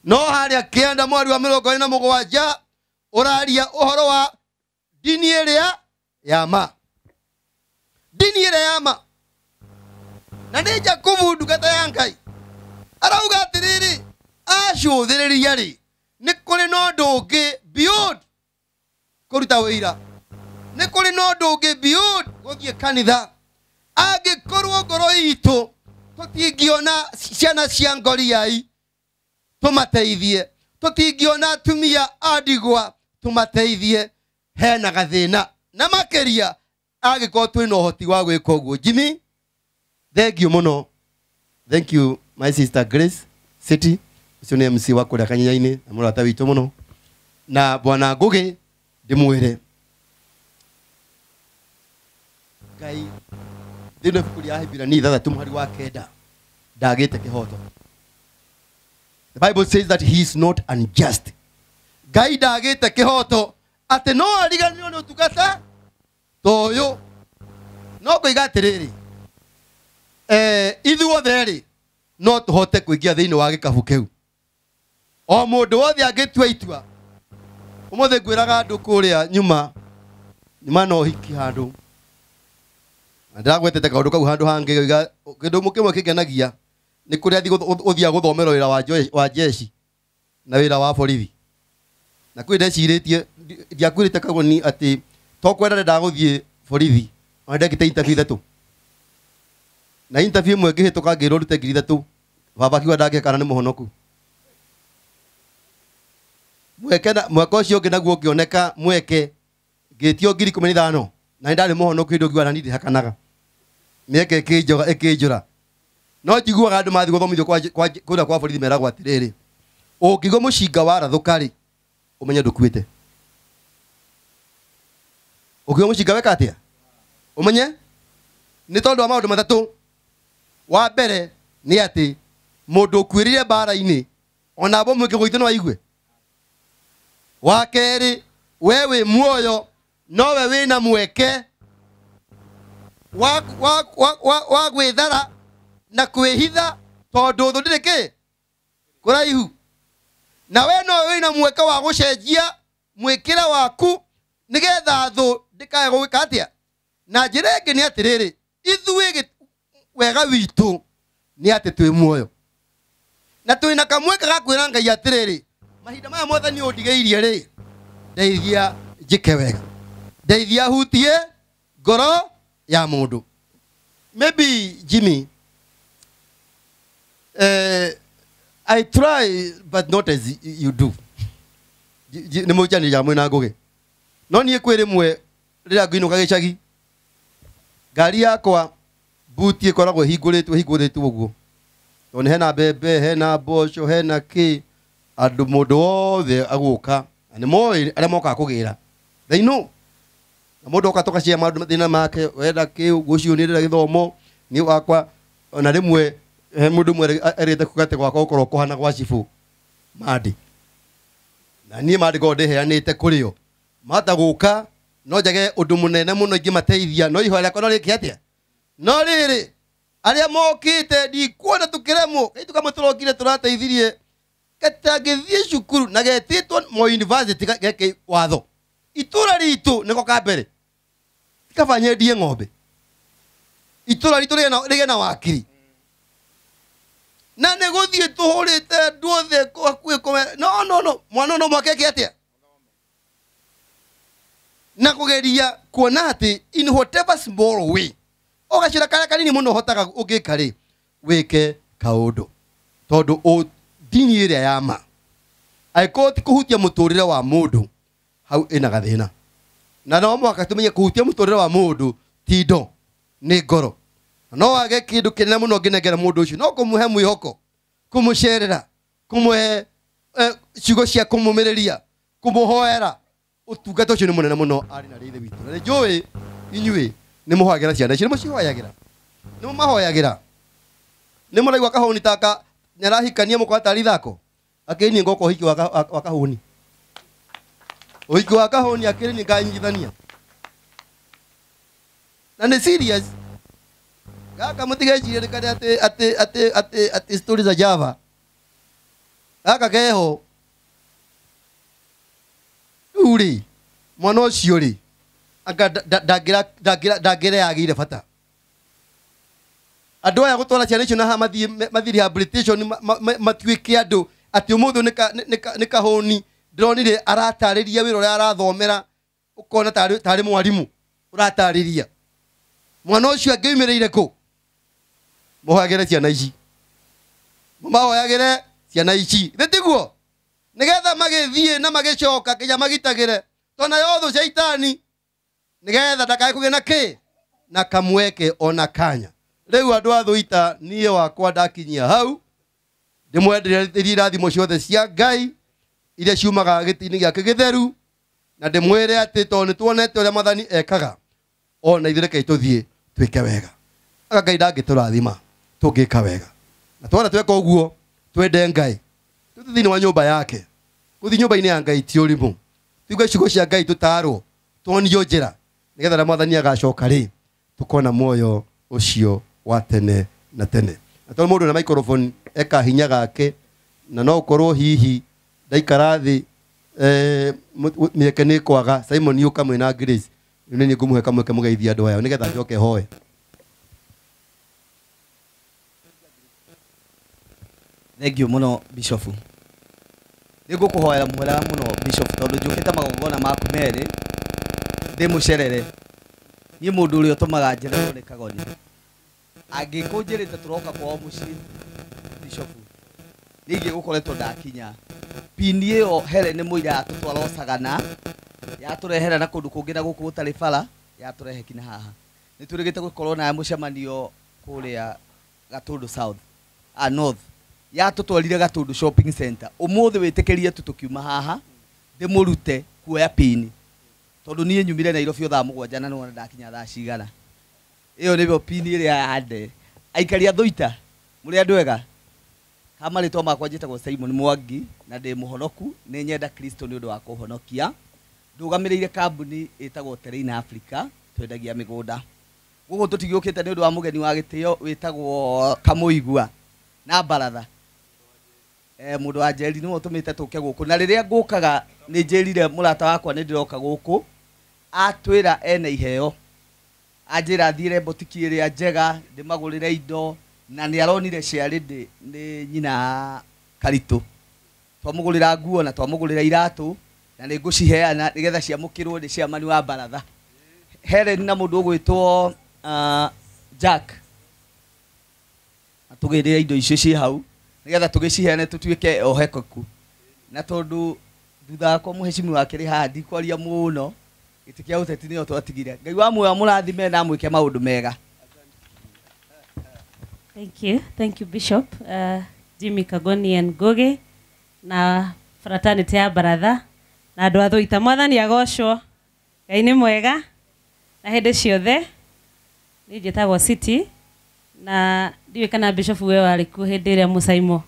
no harĩa kĩanda mweri wa 47 ũraria ũhoro wa dini ĩrĩa ya ma, dini ĩrĩa ya ma. Na nĩ Jakubu ndungata ya Ngai arauga atĩrĩrĩ, acũthĩrĩria rĩ, nĩ kũrĩ na ũndũ ũngĩ beyond kũruta wĩira, nĩ kũrĩ na ũndũ ũngĩ beyond gũthiĩ kanitha. Angĩkorwo ngoro itũ tũtingĩona ciana cia ngoriai tũmateithie, tũtingĩona atumia a ndigwa tũmateithie, hena gathĩna. Na makĩria angĩkorwo twĩna ũhoti wa gwĩka ũguo. Jimmy, thank you mũno. Thank you my sister Grace City, ũcio nĩ MC wa kũrĩa Kanyinya-inĩ na mũrata witũ mũno. Na bwana Ngũgĩ ndĩmwĩre Ngai thĩinĩ wa ibuku rĩa Ahibirania 6 mũhari wa 9 ndagĩte kĩhoto. The Bible says that he is not unjust. Ngai ndagĩte kĩhoto Atĩ no ariganĩrwo nĩ ũtungata ta ũyũ. No ngũiga atĩrĩrĩ, ithuothe rĩ no tũhote kũingĩra thĩinĩ wa gĩkabu kĩu. O mũndũ wothe angĩtua itua. Ũmũthĩ ngwĩraga andũ kũrĩa nyuma nyuma na ũhiki handũ. Na ndĩragwetete kaũndũ kau handũ hangĩ ngĩuga kĩndũ kĩmwe kĩngenagia nĩ kũrĩa ũthiaga gũthomera wĩra wa jeshi na wĩra wa borithi. Na kwĩ ndecirĩtie ndiakwĩrĩte Kagoni atĩ to kwenda ndendaga gũthiĩ borithi, ona ndekĩte interview ithatũ. Na interview ĩmwe ngĩhĩtũka ngĩrwo ndute 3,000, baba akiuga ndangĩhe kana nĩ mũhonoku. Mweke mwaka ũcio ũngĩ naguo ũngĩoneka mweke ngĩtio 15,000 na nĩ ndarĩ mũhonoku hĩndĩ ũngiuga na niĩ ndihakanaga. Mĩeke ĩkĩnjũra. No njiguaga andũ mathiĩ gũthomithio kũrĩa kwa borithi meragwo atĩrĩrĩ, ũngĩigua mũcinga warathũka rĩ, ũmenye ndũkuĩte. Ũngĩigua mũcinga weka atĩa? Ũmenye nĩ tondũ wa maũndũ matatũ. Wa mbere nĩ atĩ mũndũ ũkuĩrĩire mbara-inĩ ona bomu ĩngĩgũithio no aigue. Wa kerĩ, we wĩ muoyo nowe wĩna mweke wa gwĩthara na kwĩhitha tondũ thũ ndĩrĩ kĩ kũraihu. Na we nowe wĩna mweke wa gũcenjia mwĩkĩre waku nĩgetha thũ ndĩkae gũgĩka atĩa. Na njĩra ĩngĩ nĩ atĩrĩrĩ, ithuĩ wega witũ nĩ atĩ twĩ muoyo na twĩna kamweke ga kwĩra Ngai atĩrĩrĩ, mahinda maya mwathani ũndigĩirie rĩ, ndeithia njĩke wega, ndeithia hutie ngoro ya mũndũ. Maybe Jimmy, I try but not as you do. Nĩ mũnjanĩria mwĩna Ngũgĩ. No niĩ kwĩ rĩmwe rĩrĩa ngũinũka gĩcagi, ngari yakwa buti ĩkoragwo ĩhingũrĩtwo ũguo. Tondũ hena mbembe, hena mboco, hena kĩ, andũ mũndũ wothe agũka na nĩ moĩ arĩa mokaga kũgĩra. They know. Na mũndũ oka tũgacia maũndũ mathĩna make, wenda kĩ, ũguo ũcio nĩ ndĩrenda gĩthomo, niĩ wakwa ona rĩmwe he mũndũ ũmwe erĩte kuga atĩ gwakwa gũkorwo kũhana gwa cibũ Mandĩ. Na niĩ Mandĩ ngoragwo ndĩheanĩte kũrĩ o. Mahota gũka no njage ũndũ mũnene mũno ingĩmateithia, no ihoya rĩakwa no rĩke atĩa? No rĩrĩ, arĩa mokĩte ndikuona tũkĩremwo, kaitũ kamwe tũrokire tũrateithirie gatangĩthiĩ cukuru na getĩtwo Moi University geke watho. Itũra ritũ nĩko ka mbere. Ti kaba nyendie ng'ombe. Itũra ritũ rĩgĩe na wakiri. Na nĩ gũthiĩ tũhũrĩte andũ othe hakuhĩ kũme. No, no, no. Mwana no mwaka eke atĩa? Na kũgeria kuona atĩ in whatever small way, o gacĩra karĩa kanini mũno ũhotaga ũngĩka rĩ, wĩke kaũndũ. Tondũ ndini ĩrĩa ya ma, angĩkorwo ti kũhutia mũtũrĩre wa mũndũ, hau ĩna gathĩna. Na no mũhaka tũmenye kũhutia mũtũrĩre wa mũndũ ti indo, nĩ ngoro. Na no wage kĩndũ kĩnene mũno ũngĩnengera mũndũ ũcio, no kũmũhe mwĩhoko, kũmũcerera, kũmũhe ciugo cia kũmũmĩrĩria, kũmũhoera. Ũtungata ũcio nĩ mũnene mũno arĩ na rĩithe witũ. Na nĩ njũĩ inyuĩ nĩ mũhoyagĩra ciana icio, nĩ mũcihoyagĩra, nĩ mũmahoyagĩra. Nĩ mũraigua kahũni taka nĩarahikania mũkwa tarĩ ithako, akĩrĩ niĩ ngoka ũhiki wa kahũni. Ũhiki wa kahũni akĩrĩ niĩ nganyitithania. Na nĩ serious. Gaka mũtigecirie nĩ karĩa atĩ stories za Java. Gaka keho. Rĩu rĩ, mwana ũcio rĩ, anga ndangĩreyagĩire bata. Andũ aya gũtwara ciana icio na haha mathiĩ rehabilitation, matuĩke andũ atĩ ũmũthĩ nĩ kahũni. Ndĩronire aratarĩria wĩra ũrĩa arathomera, ũkona tarĩ mwarimũ ũratarĩria. Mwana ũcio angĩumĩrĩire kũ? Mũhoyagĩre ciana ici. Mũmahoyagĩre ciana ici. Thĩ tiguo? Nĩgetha magĩthiĩ na magĩcoka nginya magitagĩre. Tondũ nayo thũ caitani, nĩgetha ndakae kũgĩa na kĩ? Na kamweke ona kanya. Rĩu andũ a Thũita, niĩ wakwa ndakinyia hau, ndĩmwenderie irathimo ciothe cia Ngai iria ciumaga gĩtĩ-inĩ gĩake gĩtheru, na ndĩmwĩre atĩ tondũ nĩtuonete ũrĩa Mwathani ekaga, ona ithuĩ rekei tũthiĩ twĩke wega. Anga Ngai ndangĩtũrathima tũngĩka wega. Na twona tweka ũguo, twende Ngai, tũthiĩ thĩinĩ wa nyũmba yake. Gũthiĩ nyũmba-inĩ ya Ngai ti ũrimũ. Tuigue ciugo cia Ngai tũtaarwo, tuonio njĩra, nĩgetha rĩrĩa Mwathani agacoka rĩ, tũkona muoyo ũcio wa tene na tene. Na tondũ mũndũ na microphone eka hinya gake, na no ũkorwo hihi ndaikara thĩ, mĩeke nĩ kwaga. Simon yũka mwĩna Grace, rĩu nĩ niĩ ngũmũhe kamweke mũgeithie andũ aya nĩgetha njoke hoe. Thank you muno Bishop. Nĩ ngũkũhoera mũhera mũno Bishop, tondũ njũkĩte magongona maku merĩ ndĩmũcerere. Niĩ mũndũ ũrĩa ũtũmaga njererwo nĩ Kagoni. Angĩkũnjĩrĩte tũroka kwao mũciĩ Bishop, niĩ ingĩgũkoretwo ndakinya. Pini ĩyo Helen nĩ mũira yatũtwara Osagana, yatũrehera na kũndũ kũngĩ na gũkũ gũtarĩ bara, yatũrehe kinya haha. Nĩ twĩrĩgĩte gũkorwo na mũcemanio kũrĩa Gatũndũ South, North. Yatũtwarire Gatũndũ Shopping Center. Ũmũthĩ wĩtĩkĩrie tu tũkiuma haha ndĩmũrute kuoya pini, tondũ niĩ nyumire Nairobi o thaa 7 na nĩwona ndakinya thaa cigana. Ĩyo nĩyo pini ĩrĩa yande. Aikari a Thũita, mũrĩ andũ ega? Ha marĩtwa makwa njĩtagwo Simon Mwangi na ndĩ mũhonoku, nĩ nyenda Kristo nĩ ũndũ wa kũhonokia. Ndũgamĩrĩire kambuni ĩtagwo Terrain Africa, twendagia mĩgũnda. Gũkũ tũtigĩũkĩte nĩ ũndũ wa mũgeni wa gĩtĩo wĩtagwo Kamũigua na Baratha. Mũndũ wa Njeri nĩwe ũtũmĩte tũke gũkũ. Na rĩrĩa ngũkaga nĩ njĩrire mũrata wakwa nĩ ndĩroka gũkũ, atwĩra ena iheo, anjĩra thiĩre botiki ĩrĩa njega ndĩmagũrĩre indo, na nĩ aronire Charity nĩ nyina Karitũ. Twamũgũrĩra nguo na twamũgũrĩra iratũ, na nĩ ngũciheana nĩgetha ciamũkĩrwo nĩ ciamani wa Baratha. Helen na mũndũ ũgwĩtwo Jack atũgĩrĩre indo icio ciĩ hau nĩgetha tũgĩciheane tũtuĩke ohekoku. Na tondũ thutha wakwa mũhecimiwa akĩrĩ haha ndikwaria mũno, gĩtĩ kĩa ũteti nĩyo twatigire. Ngai wa muoyo amũrathime na amwĩke maũndũ mega. Thank you. Thank you, Bishop. Jimmy Kagoni and Ngugi na fraternity ya Baratha na andũ a Thũita. Mwathani agocwo. Ngai nĩ mwega na hĩndĩ ciothe. Niĩ njĩtagwo City na ndiũĩ kana Bishop we warĩ kuo hĩndĩ ĩrĩa Mũcaimo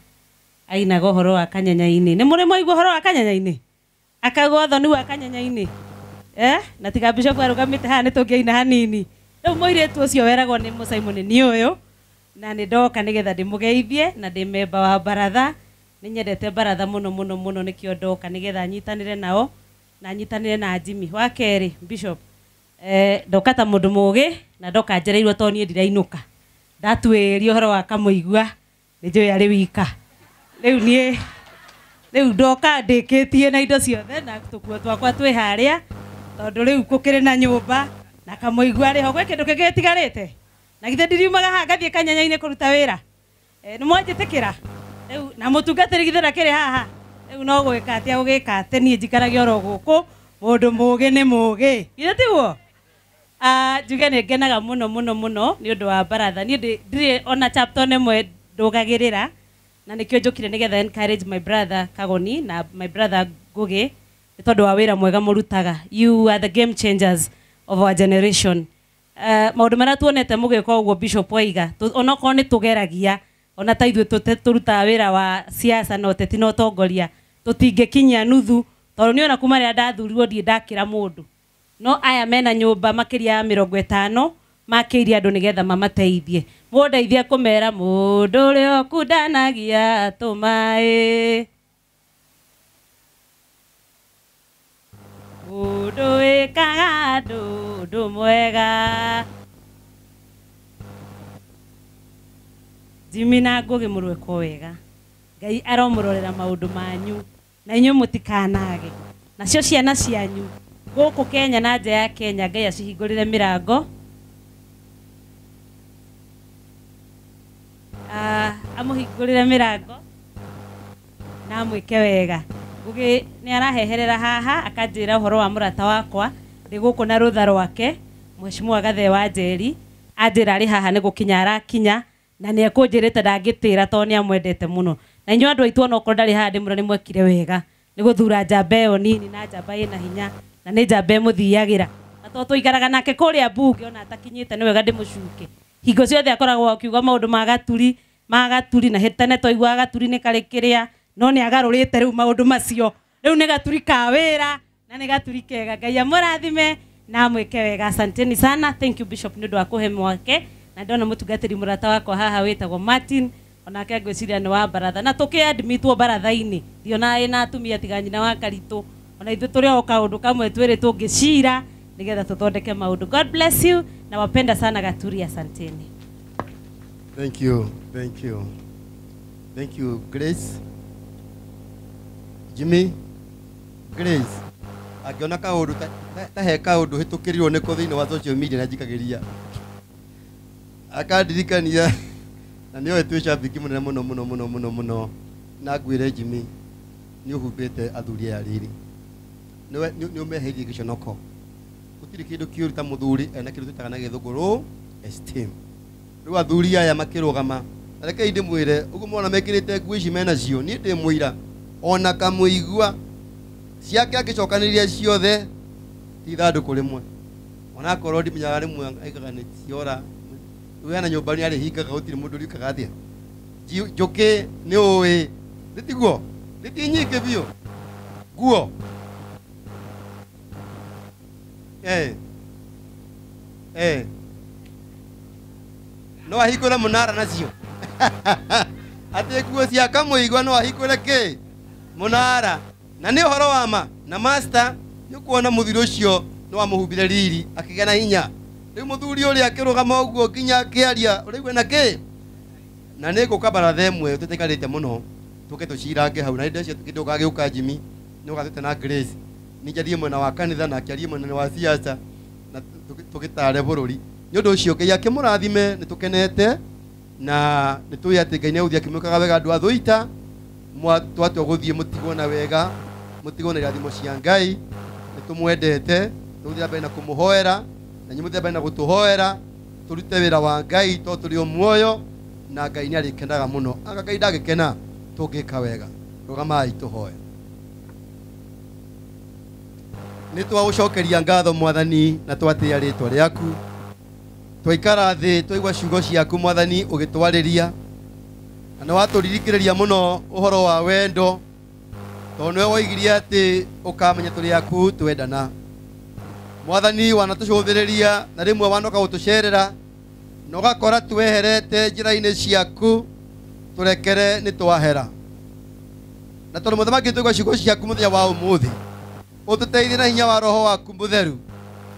ainaga ũhoro wa kanyenya-inĩ. Nĩ mũrĩ mwaigua ũhoro wa kanyenya-inĩ? Akauga ũthoni wa kanyenya-inĩ. Na tiga Bishop arũgamĩte haha nĩ tũngĩaina hanini. Rĩu mũirĩtu ũcio weragwo nĩ Mũcaimo nĩ niĩ ũyũ, na nĩ ndoka nĩgetha ndĩmũgeithie na ndĩ memba wa Baratha. Nĩ nyendete Baratha mũno mũno mũno, nĩkĩo ndoka nĩgetha nyitanĩre nao na nyitanĩre na Jimmy. Wa kerĩ Bishop, ndoka ta mũndũ mũgĩ na ndoka njereirwo tondũ niĩ ndirainũka. Ndatuĩria ũhoro wa Kamũigua nĩ njũĩ arĩ wika. Rĩu niĩ rĩu ndoka ndĩkĩtie na indo ciothe na tũkuo twakwa twĩ harĩa, tondũ rĩu gũkĩrĩ na nyũmba na Kamũigua arĩ ho. Gwĩ kĩndũ kĩngĩ gĩtigarĩte? Na githĩ ndiriumaga haha ngathiĩ kanyenya-inĩ kũruta wĩra? Nĩ mwanjĩtĩkĩra? Rĩu na mũtungatĩri githĩ ndakĩrĩ haha? Rĩu no gwĩka atĩa gũgĩka atĩ niĩ njikarage oro gũkũ, mũndũ mũgĩ nĩ mũgĩ. Githĩ tiguo? Njuge nĩ ngenaga mũno mũno mũno nĩ ũndũ wa Baratha. Niĩ ndirĩ ona chapter ĩmwe ndũgagĩrĩra, na nĩkĩo njũkire nĩgetha encourage my brother Kagoni na my brother Ngugi nĩ tondũ wa wĩra mwega mũrutaga. You are the game changers of our generation. Maũndũ marĩa tuonete mũgĩka ũguo Bishop oiga, onokorwo nĩ tũgeragia, ona ta ithuĩ tũrutaga wĩra wa siasa na ũteti na ũtongoria, tũtingĩkinyia nuthu, tondũ niĩ ona kuma rĩrĩa ndathurirwo ndirĩ ndakĩra mũndũ. No aya mena nyũmba makĩria ya 50 makĩirie andũ nĩgetha mamateithie. Mũndeithie kũmera mũndũ ũrĩa ũkundanagia tũmaĩ, mũndũ wĩkaga andũ ũndũ mwega. Jimmy na Ngugi mũrwĩkwo wega. Ngai aromũrorera maũndũ manyu na inyuĩ mũtikanage. Nacio ciana cianyu gũkũ Kenya na nja ya Kenya, Ngai acihingũrĩre mĩrango. Amũhingũrĩre mĩrango na amwĩke wega. Ngugi nĩ araheherera haha akanjĩra ũhoro wa mũrata wakwa ndĩ gũkũ na rũtha rwake Mheshimiwa Gathee wa Njeri, anjĩra arĩ haha nĩ gũkinya arakinya na nĩ ekũnjĩrĩte ndangĩtĩra tondũ nĩ amwendete mũno. Na inyuĩ andũ aitũ onokorwo ndarĩ haha ndĩmwĩra nĩ mwekire wega nĩ gũthura njamba ĩyo nini na njamba ĩna hinya na nĩ njamba ĩmũthiagĩra. Na tondũ tũikaraga nake kũrĩa mbunge ona atakinyĩte nĩ wega ndĩmũcuke. Hingo ciothe akoragwo akiuga maũndũ ma Gaturi, ma Gaturi, na tene twaiguaga Gaturi nĩ karĩ kĩrĩa, no nĩ agarũrĩte rĩu maũndũ macio. Rĩu nĩ Gaturi ka wĩra Na nĩ gaturi kega. Ngai amũrathime na amwĩke wega. Asanteni sana. Thank you Bishop nĩ ũndũ wa kũhe mwake. Na ndona mũtungatĩri mũrata wakwa haha wĩtagwo Martin, onake ngwĩciria nĩ wa baratha. Na tũkĩadmitwo baratha-inĩ, ndionaga ĩna atumia tiga nyina wa Karitũ. Ona ithuĩ tũrĩ o kaũndũ kamwe twĩrĩ tũngĩcira nĩgetha tũthondeke maũndũ. God bless you. Nawapenda sana Gaturi, asanteni. Thank you, thank you. Thank you, Grace. Jimmy, Grace. Angĩona kaũndũ ta he kaũndũ hĩtũkĩrirwo nĩko thĩinĩ wa social media na njikagĩria. Akandirikania na nĩoĩ twĩ shabiki mũnene mũno mũno mũno mũno mũno. Na ngwĩre Jimmy, nĩ ũhumbĩte athuri aya rĩrĩ. Nĩ ũmeheirie gĩconoko. Gũtirĩ kĩndũ kĩũru ta mũthuri ena kĩndũ twĩtaga na gĩthũngũ low esteem. Rĩu athuri aya makĩrũgama, na rekei ndĩmwĩre, ũguo mwana mekĩrĩte nguo ici menacio, niĩ ndĩ mũira, ona kamũigua ciake angĩcokanĩrĩria ciothe ti ithandũkũ rĩmwe. Onakorwo ndimenyaga rĩmwe aigaga nĩ ciora. Rĩu hena nyũmba nĩ arĩhingaga gũtirĩ mũndũ ũriũkaga atĩa. Njũkĩ nĩ ũĩ, nĩ tiguo? Nĩ ti nyingĩ biũ. Nguo. No ahingũre mũnara nacio. Atĩ nguo cia kamũigua no ahingũre kĩ? Mũnara. Na nĩ ũhoro wa ma. Na master nĩ ũkuona mũthuri ũcio nĩ wamũhumbire riri akĩgĩa na hinya. Rĩu mũthuri ũrĩa akĩrũgama ũguo nginya akĩaria ũraigua na kĩ? Na nĩ ngũka baratha ĩmwe tũtaikarĩte mũno tũke tũcirange hau. Na ndĩcio kĩndũ gagĩũka Jimmy nĩ ũgatwĩte na Grace. Nĩ njarie mwena wa kanitha na akĩarie mwena wa siasa na tũgĩtare bũrũri. Nĩ ũndũ ũcio Ngai akĩmũrathime, nĩ tũkenete na nĩ tũĩ atĩ Ngai nĩ egũthiĩ akĩmwĩkaga wega andũ a Thũita. Twatua gũthiĩ mũtigwo na wega, mũtigwo na irathimo cia Ngai. Nĩ tũmwendete, tũgũthiĩ na mbere na kũmũhoera, na inyuĩ mũthiĩ na mbere na gũtũhoera, tũrute wĩra wa Ngai tondũ tũrĩ o muoyo, na Ngai nĩ arĩkenaga mũno. Anga Ngai ndangĩkena tũngĩka wega. Rũgamai tũhoe. Nĩ twagũcokeria ngatho Mwathani na twatĩĩa rĩtwa rĩaku. Twaikara thĩ twaigua ciugo ciaku Mwathani ũgĩtwarĩria. Na nĩ watũririkĩrĩria mũno ũhoro wa wendo, tondũ nĩwe woigirie atĩ ũkamenya tũrĩ aku twendana. Mwathani wanatũcũthĩrĩria na rĩmwe wanoka gũtũcerera na ũgakora tweherete njĩra-inĩ ciaku, tũrekere nĩ twahera. Na tondũ mũthamaki twaigua ciugo ciaku mũthenya wa ũmũthĩ, ũtũteithie na hinya wa roho waku mũtheru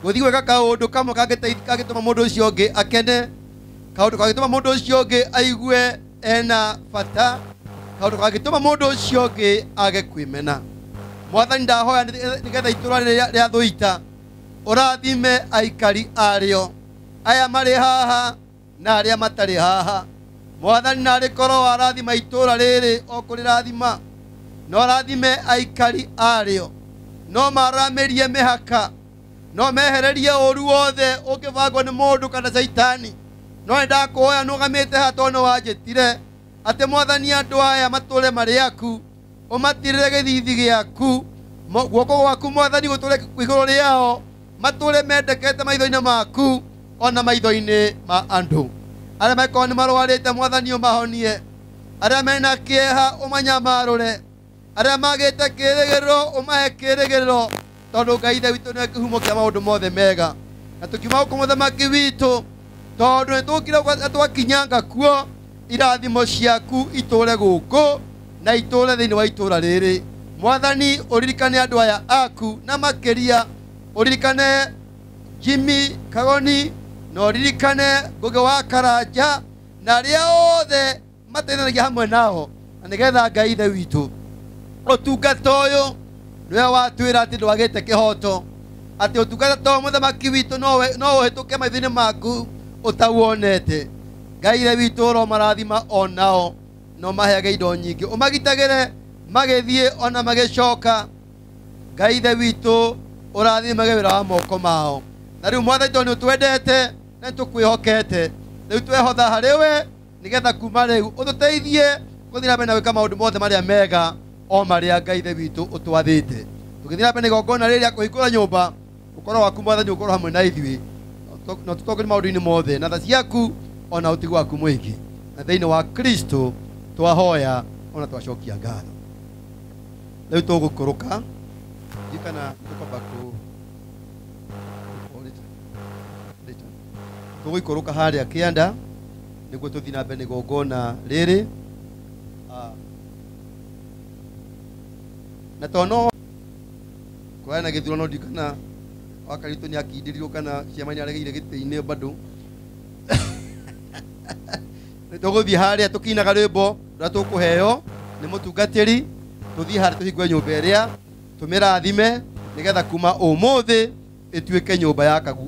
gũthiĩ gwĩka kaũndũ kamwe kangĩtũma mũndũ ũcio ũngĩ akene, kaũndũ kangĩtũma mũndũ ũcio ũngĩ aigue ena bata, kaũndũ kangĩtũma mũndũ ũcio ũngĩ age kwĩmena. Mwathani ndahoya nĩgetha itũũra rĩa Thũita ũrathime aikari arĩo, aya marĩ haha na arĩa matarĩ haha. Mwathani narĩ korwo warathima itũũra rĩrĩ o kũrĩrathima, no ũrathime aikari arĩo, no maramĩrie mĩhaka, no mehererie ũru wothe ũngĩbangwo nĩ mũndũ kana caitani. No nĩ ndakũhoya nũgamĩte haha tondũ nĩ wanjĩtire atĩ Mwathani andũ aya matũre marĩ aku, ũmatirĩre gĩthithi gĩaku, guoko gwaku Mwathani gũtũre igũrũ rĩao, matũre mendekete maitho-inĩ maku ona maitho-inĩ ma andũ. Arĩa mangĩkorwo nĩ marwarĩte Mwathani ũmahonie, arĩa mena kĩeha ũmanyamarũre, arĩa magĩte kĩrĩgĩrĩro ũmahe kĩrĩgĩrĩro, tondũ Ngai Ithe witũ nĩwe kĩhumo kĩa maũndũ mothe mega. Na tũkiuma gũkũ mũthamaki witũ, tondũ nĩ tũkire na twakinyanga kuo, irathimo ciaku itũre gũkũ na itũre thĩinĩ wa itũra rĩrĩ. Mwathani ũririkane andũ aya aku na makĩria ũririkane Jimmy Kagoni na ũririkane Ngũgĩ wa Karanja na arĩa othe mateithanagia hamwe nao, na nĩgetha Ngai Ithe witũ ũtungata ũyũ nĩwe watwĩra atĩ ndwagĩte kĩhoto, atĩ ũtungata ta ũyũ mũthamaki witũ no ũhĩtũke maitho-inĩ maku ũtawonete. Ngai Ithe witũ ũromarathima onao no maheage indo nyingĩ, ũmagitagĩre magĩthiĩ ona magĩcoka. Ngai Ithe witũ ũrathimage wĩra wa moko mao. Na rĩu Mwathani tondũ nĩ ũtwendete na nĩ tũkwĩhokete, rĩu twehotha harĩ we nĩgetha kuma rĩu ũtũteithie gũthiĩ na mbere na gwĩka maũndũ mothe marĩa mega o marĩa Ngai Ithe witũ ũtwathĩte. Tũgĩthiĩ na mbere na igongona rĩrĩ rĩa kũhingũra nyũmba, ũkorwo waku Mwathani ũkorwo hamwe na ithuĩ, na ũtũtongorie maũndũ-inĩ mothe na tha ciaku ona ũtugi waku mũingĩ. Na thĩinĩ wa Kristo twahoya ona twacokia ngatho. Rĩu tũgũkũrũka. kana tũkwamba kũ tũgũikũrũka harĩa kĩanda nĩguo tũthiĩ na mbere na igongona rĩrĩ. Na tondũ no kũrarĩ na gĩthurano ndiũ kana Wakaritũ nĩ akindĩrirwo kana ciama nĩ aregeire gĩtĩ-inĩ bado. Nĩ tũgũthiĩ harĩa tũkĩinaga rwĩmbo rũrĩa tũkũheo nĩ mũtungatĩri, tũthiĩ harĩa tũhingũre nyũmba ĩrĩa tũmĩrathime nĩgetha kuma ũmũthĩ ĩtuĩke nyũmba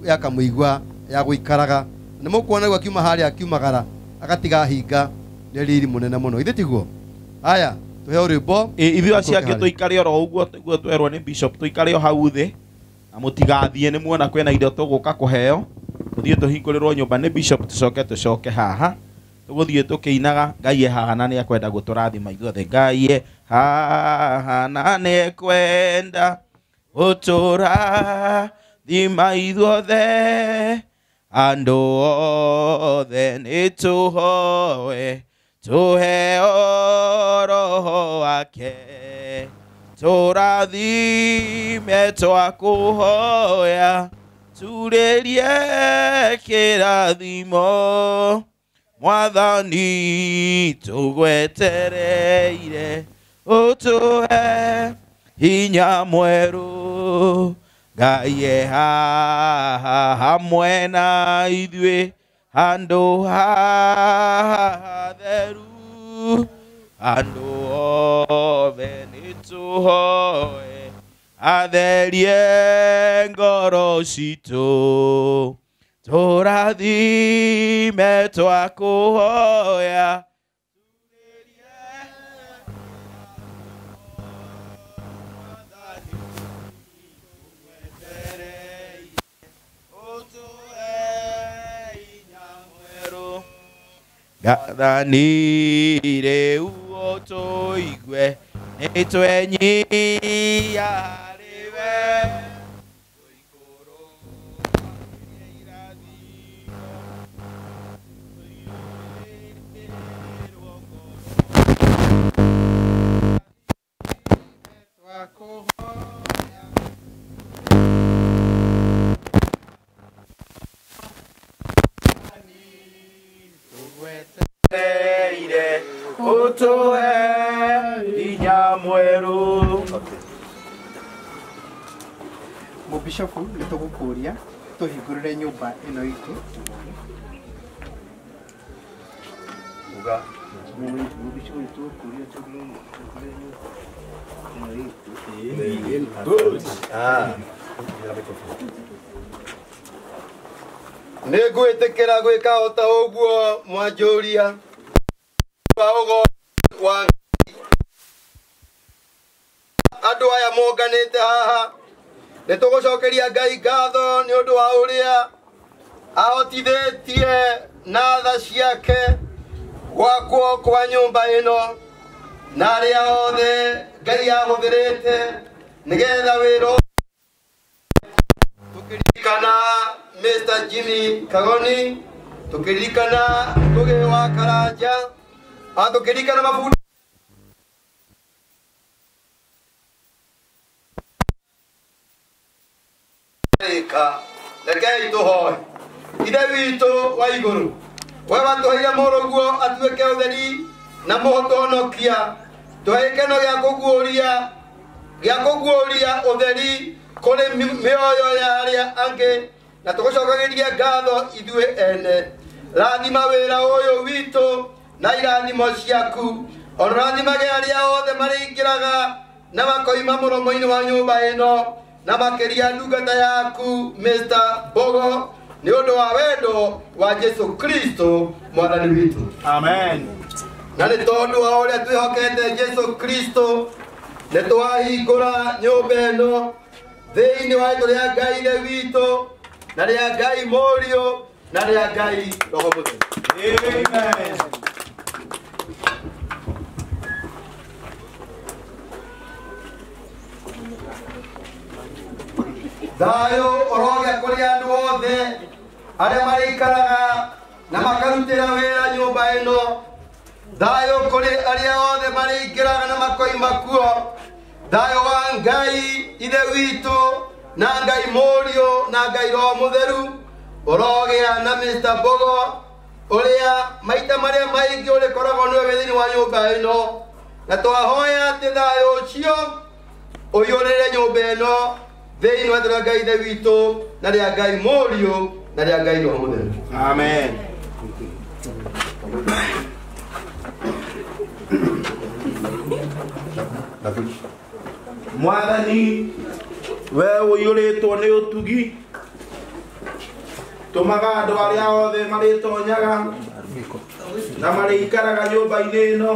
ya kamũigua ya gũikaraga. Nĩ mũkuona rĩu akiuma harĩa akiumagara agatiga hinga nĩ riri mũnene mũno, ithe tiguo? Aya tũheo rwĩmbo. Ithuĩ acio angĩ tũikare oro ũguo tiguo twerwo nĩ bishop, tũikare o hau thĩ na mũtigathiĩ, nĩ muona kwĩna indo tũgũka kũheo, tũthiĩ tũhingũrĩrwo nyũmba nĩ bishop, tũcoke tũcoke haha tũgũthiĩ tũkĩinaga Ngai e haha na nĩ ekwenda gũtũrathima ithuothe. Ngai e haha na nĩ ekwenda gũtũrathima ithuothe, andũ othe nĩ tũhoe tũheo roho wake, tũrathime twakũhoya turĩrie kĩrathimo Mwathani tũgwetereire ũtũhe hinya mwerũ. Ngai e haha hamwe na ithuĩ handũ haha hatheru, andũ othe nĩ tũhoe atherie ngoro citũ, tũrathime twakũhoya. Gathani rĩu ũtũigue nĩ twenyihia harĩ we, ũtũhe hinya mwerũ. Mũbishopu nĩ tũgũkũria tũhingũrĩre nyũmba ĩno itũ. Nĩ ngwĩtĩkĩra gwĩka o ta ũguo mwanjũria wa ũgo wa andũ aya monganĩte haha, nĩ tũgũcokeria Ngai ngatho nĩ ũndũ wa ũrĩa ahotithĩtie na tha ciake gwakwo kwa nyũmba ĩno na arĩa othe Ngai ahũthĩrĩte nĩgetha wĩra tũkĩririkana Mr. Jimmy Kagoni, tũkĩririkana Ngũgĩ wa Karanja, tũkĩririkana mabundi rekei tũhoe. Ithe witũ wa igũrũ, we watũheire mũrũguo atuĩke ũtheri na mũhotonokia, tũhe gĩkeno gĩa kũguũria ũtheri kũrĩ mĩoyo ya arĩa angĩ, na tũgũcokagĩrie ngatho ithuĩ ene. Rathima wĩra ũyũ witũ na irathimo ciaku, ona rathimage arĩa othe marĩingĩraga na makoima mũromo-inĩ wa nyũmba ĩno, na makĩria ndungata yaku Mr. Bogo, nĩ ũndũ wa wendo wa Jesu Kristo mwathani witũ. Amen. Na nĩ tondũ wa ũrĩa twĩhokete Jesu Kristo nĩ twahingũra nyũmba ĩno thĩinĩ wa rĩĩtwa rĩa Ngai Ithe witũ na rĩa Ngai Mũriũ na rĩa Ngai Roho Mũtheru. Amen. Thayũ ũrogĩa kũrĩ andũ othe arĩa marĩikaraga na makarutĩra wĩra nyũmba ĩno. Thayũ kũrĩ arĩa othe marĩingĩraga na makoima kuo. Thayũ wa Ngai ithe witũ na Ngai Mũriũ na Ngai Roho Mũtheru ũrogĩa na Mr. Mbogo ũrĩa maita marĩa maingĩ ũrĩkoragwo nĩwe wĩ thĩinĩ wa nyũmba ĩno, na twahoya atĩ thayũ ũcio ũiyũrĩre nyũmba ĩno thĩinĩ wa rĩtwa rĩa Ngai ithe witũ na rĩa Ngai Mũriũ na rĩa Ngai Roho Mũtheru. Amen. Mwathani we ũiyũrĩtwo nĩ ũtugi, tũmaga andũ arĩa othe marĩtonyaga na marĩikaraga nyũmba-inĩ ĩno.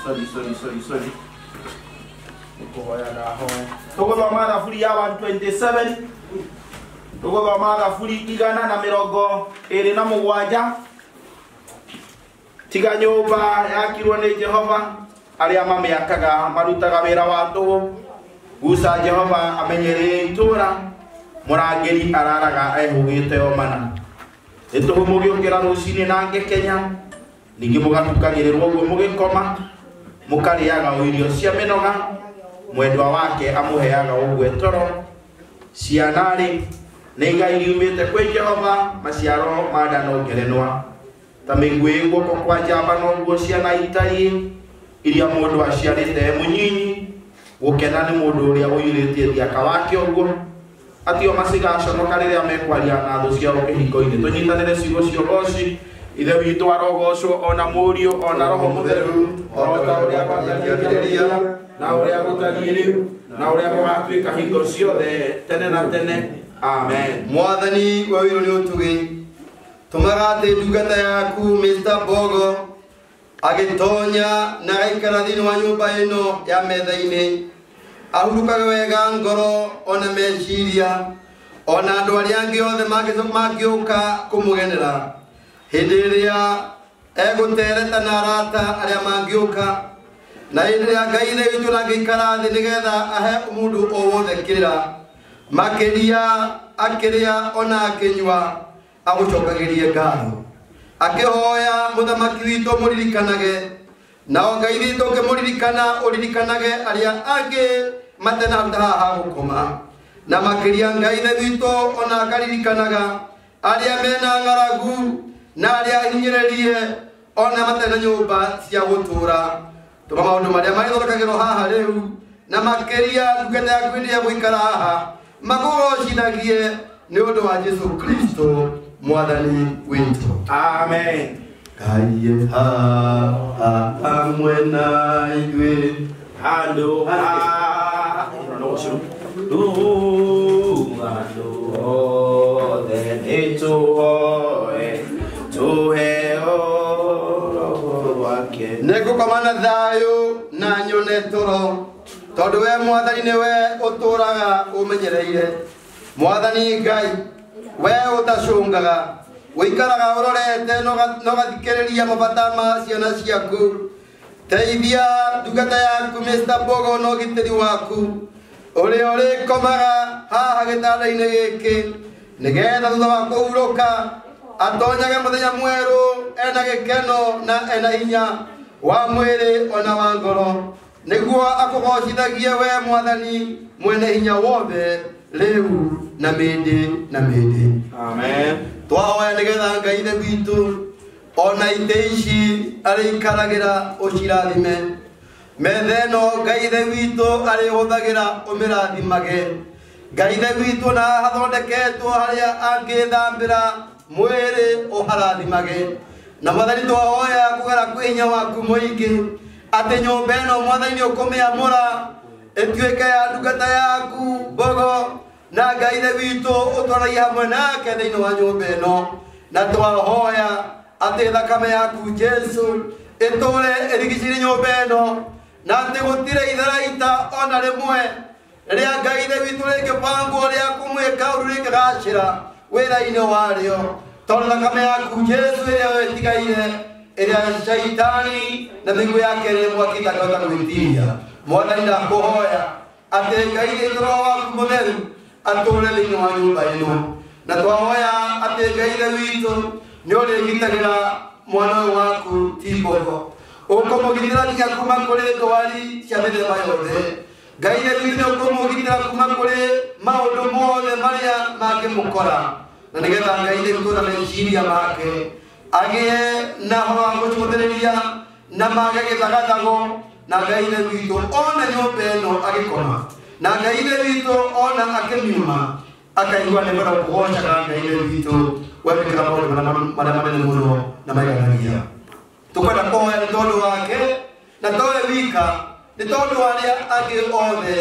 Sorry. Nĩkũhoya ndahoya. Tũgũthoma thaburi ya 127, tũgũthoma thaburi 127. Tiga nyũmba yakirwo nĩ Jehova, arĩa mamĩakaga marutaga wĩra wa tũhũ. Guca Jehova amenyereire itũũra, mũrangĩri araraga ehũgĩte o mana. Nĩ tũhũ mũgĩũkĩra rũcinĩ na ngĩkenya, ningĩ mũgatukagĩrĩrwo ũguo mũgĩkoma, mũkarĩaga o irio cia mĩnoga, mwendwa wake amũheaga ũguo toro. Ciana-rĩ nĩ igai riumĩte kwĩ Jehova, maciaro ma nda no ngerenwa. Ta mĩguĩ guoko kwa njamba noguo ciana itariĩ, iria mũndũ aciarĩte e mũnyinyi. Gũkena nĩ mũndũ ũrĩa ũiyũrĩtie thiaka wake ũguo, atio macigaconoka rĩrĩa mekwaria na thũ ciao kĩhingo-inĩ. Tũnyitanĩre ciugo cia ũgooci. Ithe witũ arogocwo ona Mũriũ ona Roho Mũtheru, o ta ũrĩa gwatariĩ na ũrĩa gũtariĩ rĩu na ũrĩa gũgatuĩka hingo ciothe tene na tene. Amen. Mwathani we wĩrwo nĩ ũtugi, tũmaga atĩ ndungata yaku Mr. Mbogo agĩtonya na agaikara thĩinĩ wa nyũmba ĩno ya metha-inĩ, ahurũkage wega ngoro ona meciria, ona andũ arĩa angĩ othe mangĩũka kũmũgenera hĩndĩ ĩrĩa egũtereta na arata arĩa mangĩũka, na hĩndĩ ĩrĩa Ngai ithe witũ angĩikara thĩ nĩgetha ahe mũndũ o wothe kĩrĩra, makĩria akĩrĩa ona akĩnyua, agũcokagĩrie ngatho. Akĩhoya mũthamaki witũ mũririkanage, nao Ngai witũ ũkĩmũririkana ũririkanage arĩa angĩ matenahota haha gũkoma, na makĩria Ngai ithe witũ ona akaririkanaga arĩa mena ng'aragu na arĩa ahinyĩrĩrie ona matena nyũmba cia gũtũũra. Tũma maũndũ marĩa marĩthondekagĩrwo haha rĩu, na makĩria ndungata yaku hĩndĩ ya gũikara haha makũgocithagie nĩ ũndũ wa Jesũ Kristo Mwathani witũ. Amen. Ngai haha hamwe na ithuĩ handũ andũ othe nĩtũhoe tũheo Roho wake. Nĩngũkoma na thayũ na nyone toro, tondũ we Mwathani nĩwe ũtũũraga ũmenyereire. Mwathani Ngai, we ũtacũngaga, ũikaraga ũrorete na ũgathikĩrĩria mabata ma ciana ciaku. Teithia ndungata yaku Mr. Mbogo na ũgitĩri waku ũrĩa ũrĩkomaga haha gĩtanda-inĩ gĩkĩ, nĩgetha thutha wa kũhurũka atonyage mũthenya mwerũ ena gĩkeno na ena hinya wa mwĩrĩ ona wa ngoro, nĩguo akũgocithagie we Mwathani mwene hinya wothe rĩu na mĩndĩ na mĩndĩ. Amen. Twahoya nĩgetha Ngai ithe witũ ona itĩ ici arĩikaragĩra ũcirathime, metha ĩno Ngai ithe witũ arĩhũthagĩra ũmĩrathimage. Ngai ithe witũ na hathondeketwo harĩa angĩthambĩra mwĩrĩ ũharathimage. Na Mwathani twahoya kũgera kwĩ hinya waku mũingĩ atĩ nyũmba ĩno Mwathani ũkũmĩamũra ĩtuĩke ya ndungata yaku Mbogo, na Ngai ithe witũ ũtwaragie hamwe nake thĩinĩ wa nyũmba ĩno. Na twahoya atĩ thakame yaku Jesũ ĩtũũre ĩrigicĩirie nyũmba ĩno, na atĩ gũtirĩ itharaita ona rĩmwe rĩa Ngai ithe witũ rĩngĩbangwo rĩa kũmwĩka ũru rĩngĩgacĩra wĩra-inĩ warĩo, tondũ thakame yaku Jesũ ĩrĩa ĩtigaire ĩrĩa shaitani na mĩguĩ yake ĩrĩ mwaki ĩtangĩhota gwĩtiria. Mwathani ndakũhoya atĩ Ngai ithe Roho waku Mũtheru atũũre thĩinĩ wa nyũmba ĩno, na twahoya atĩ Ngai ithe witũ nĩ ũrĩgitagĩra mwana ũyũ waku ti Mbogo, Ũkũmũgitĩra nginya kuma kũrĩ ndwari cia mĩthemba yothe. Ngai ithe witũ nĩ ũkũmũgitĩra kuma kũrĩ maũndũ mothe marĩa mangĩmũkora. Na nĩgetha Ngai ithe witũ na meciria make agĩe na ũhoro wa gũcũthĩrĩria na mage gĩthagathago na Ngai ithe witũ ona nyũmba ĩno agĩkoma na Ngai ithe witũ ona akĩmiuma akaigua nĩ kwenda kũgocaga Ngai ithe witũ wekĩra maũndũ marĩa manene mũno na maiganagia. Tũkwenda kũhoya nĩ tondũ wake na towe wika nĩ tondũ wa arĩa angĩ othe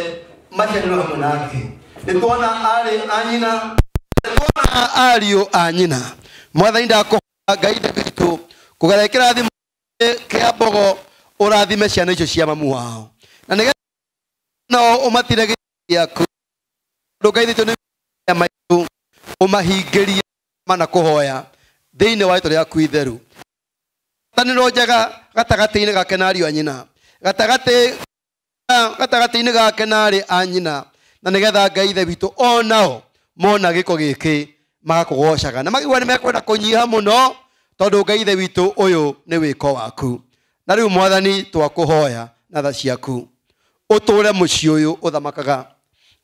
maciarirwo hamwe nake. Nĩ tuona aarĩ a nyina, nĩ tuona ariũ a nyina. Mwathani ndakũhoya Ngai ithe witũ kũgerera kĩrathimo kĩa Mbogo ũrathime ciana icio cia mamu wao na nĩgetha nao ũmatire gĩaku tondũ Ngai witũ nĩ maitũ ũmahingĩrie mana kũhoya thĩinĩ wa rĩtwa rĩaku itheru. Tanĩro njega gatagatĩ-inĩ gake na ariũ a nyina, gatagatĩ-inĩ gake na arĩ a nyina, na nĩgetha Ngai ithe witũ onao mona gĩko gĩkĩ magakũgocaga na makigua nĩ mekwenda kũnyiha mũno tondũ Ngai ithe witũ ũyũ nĩ wĩko waku. Na rĩu Mwathani twakũhoya na tha ciaku ũtũre mũciĩ ũyũ ũthamakaga,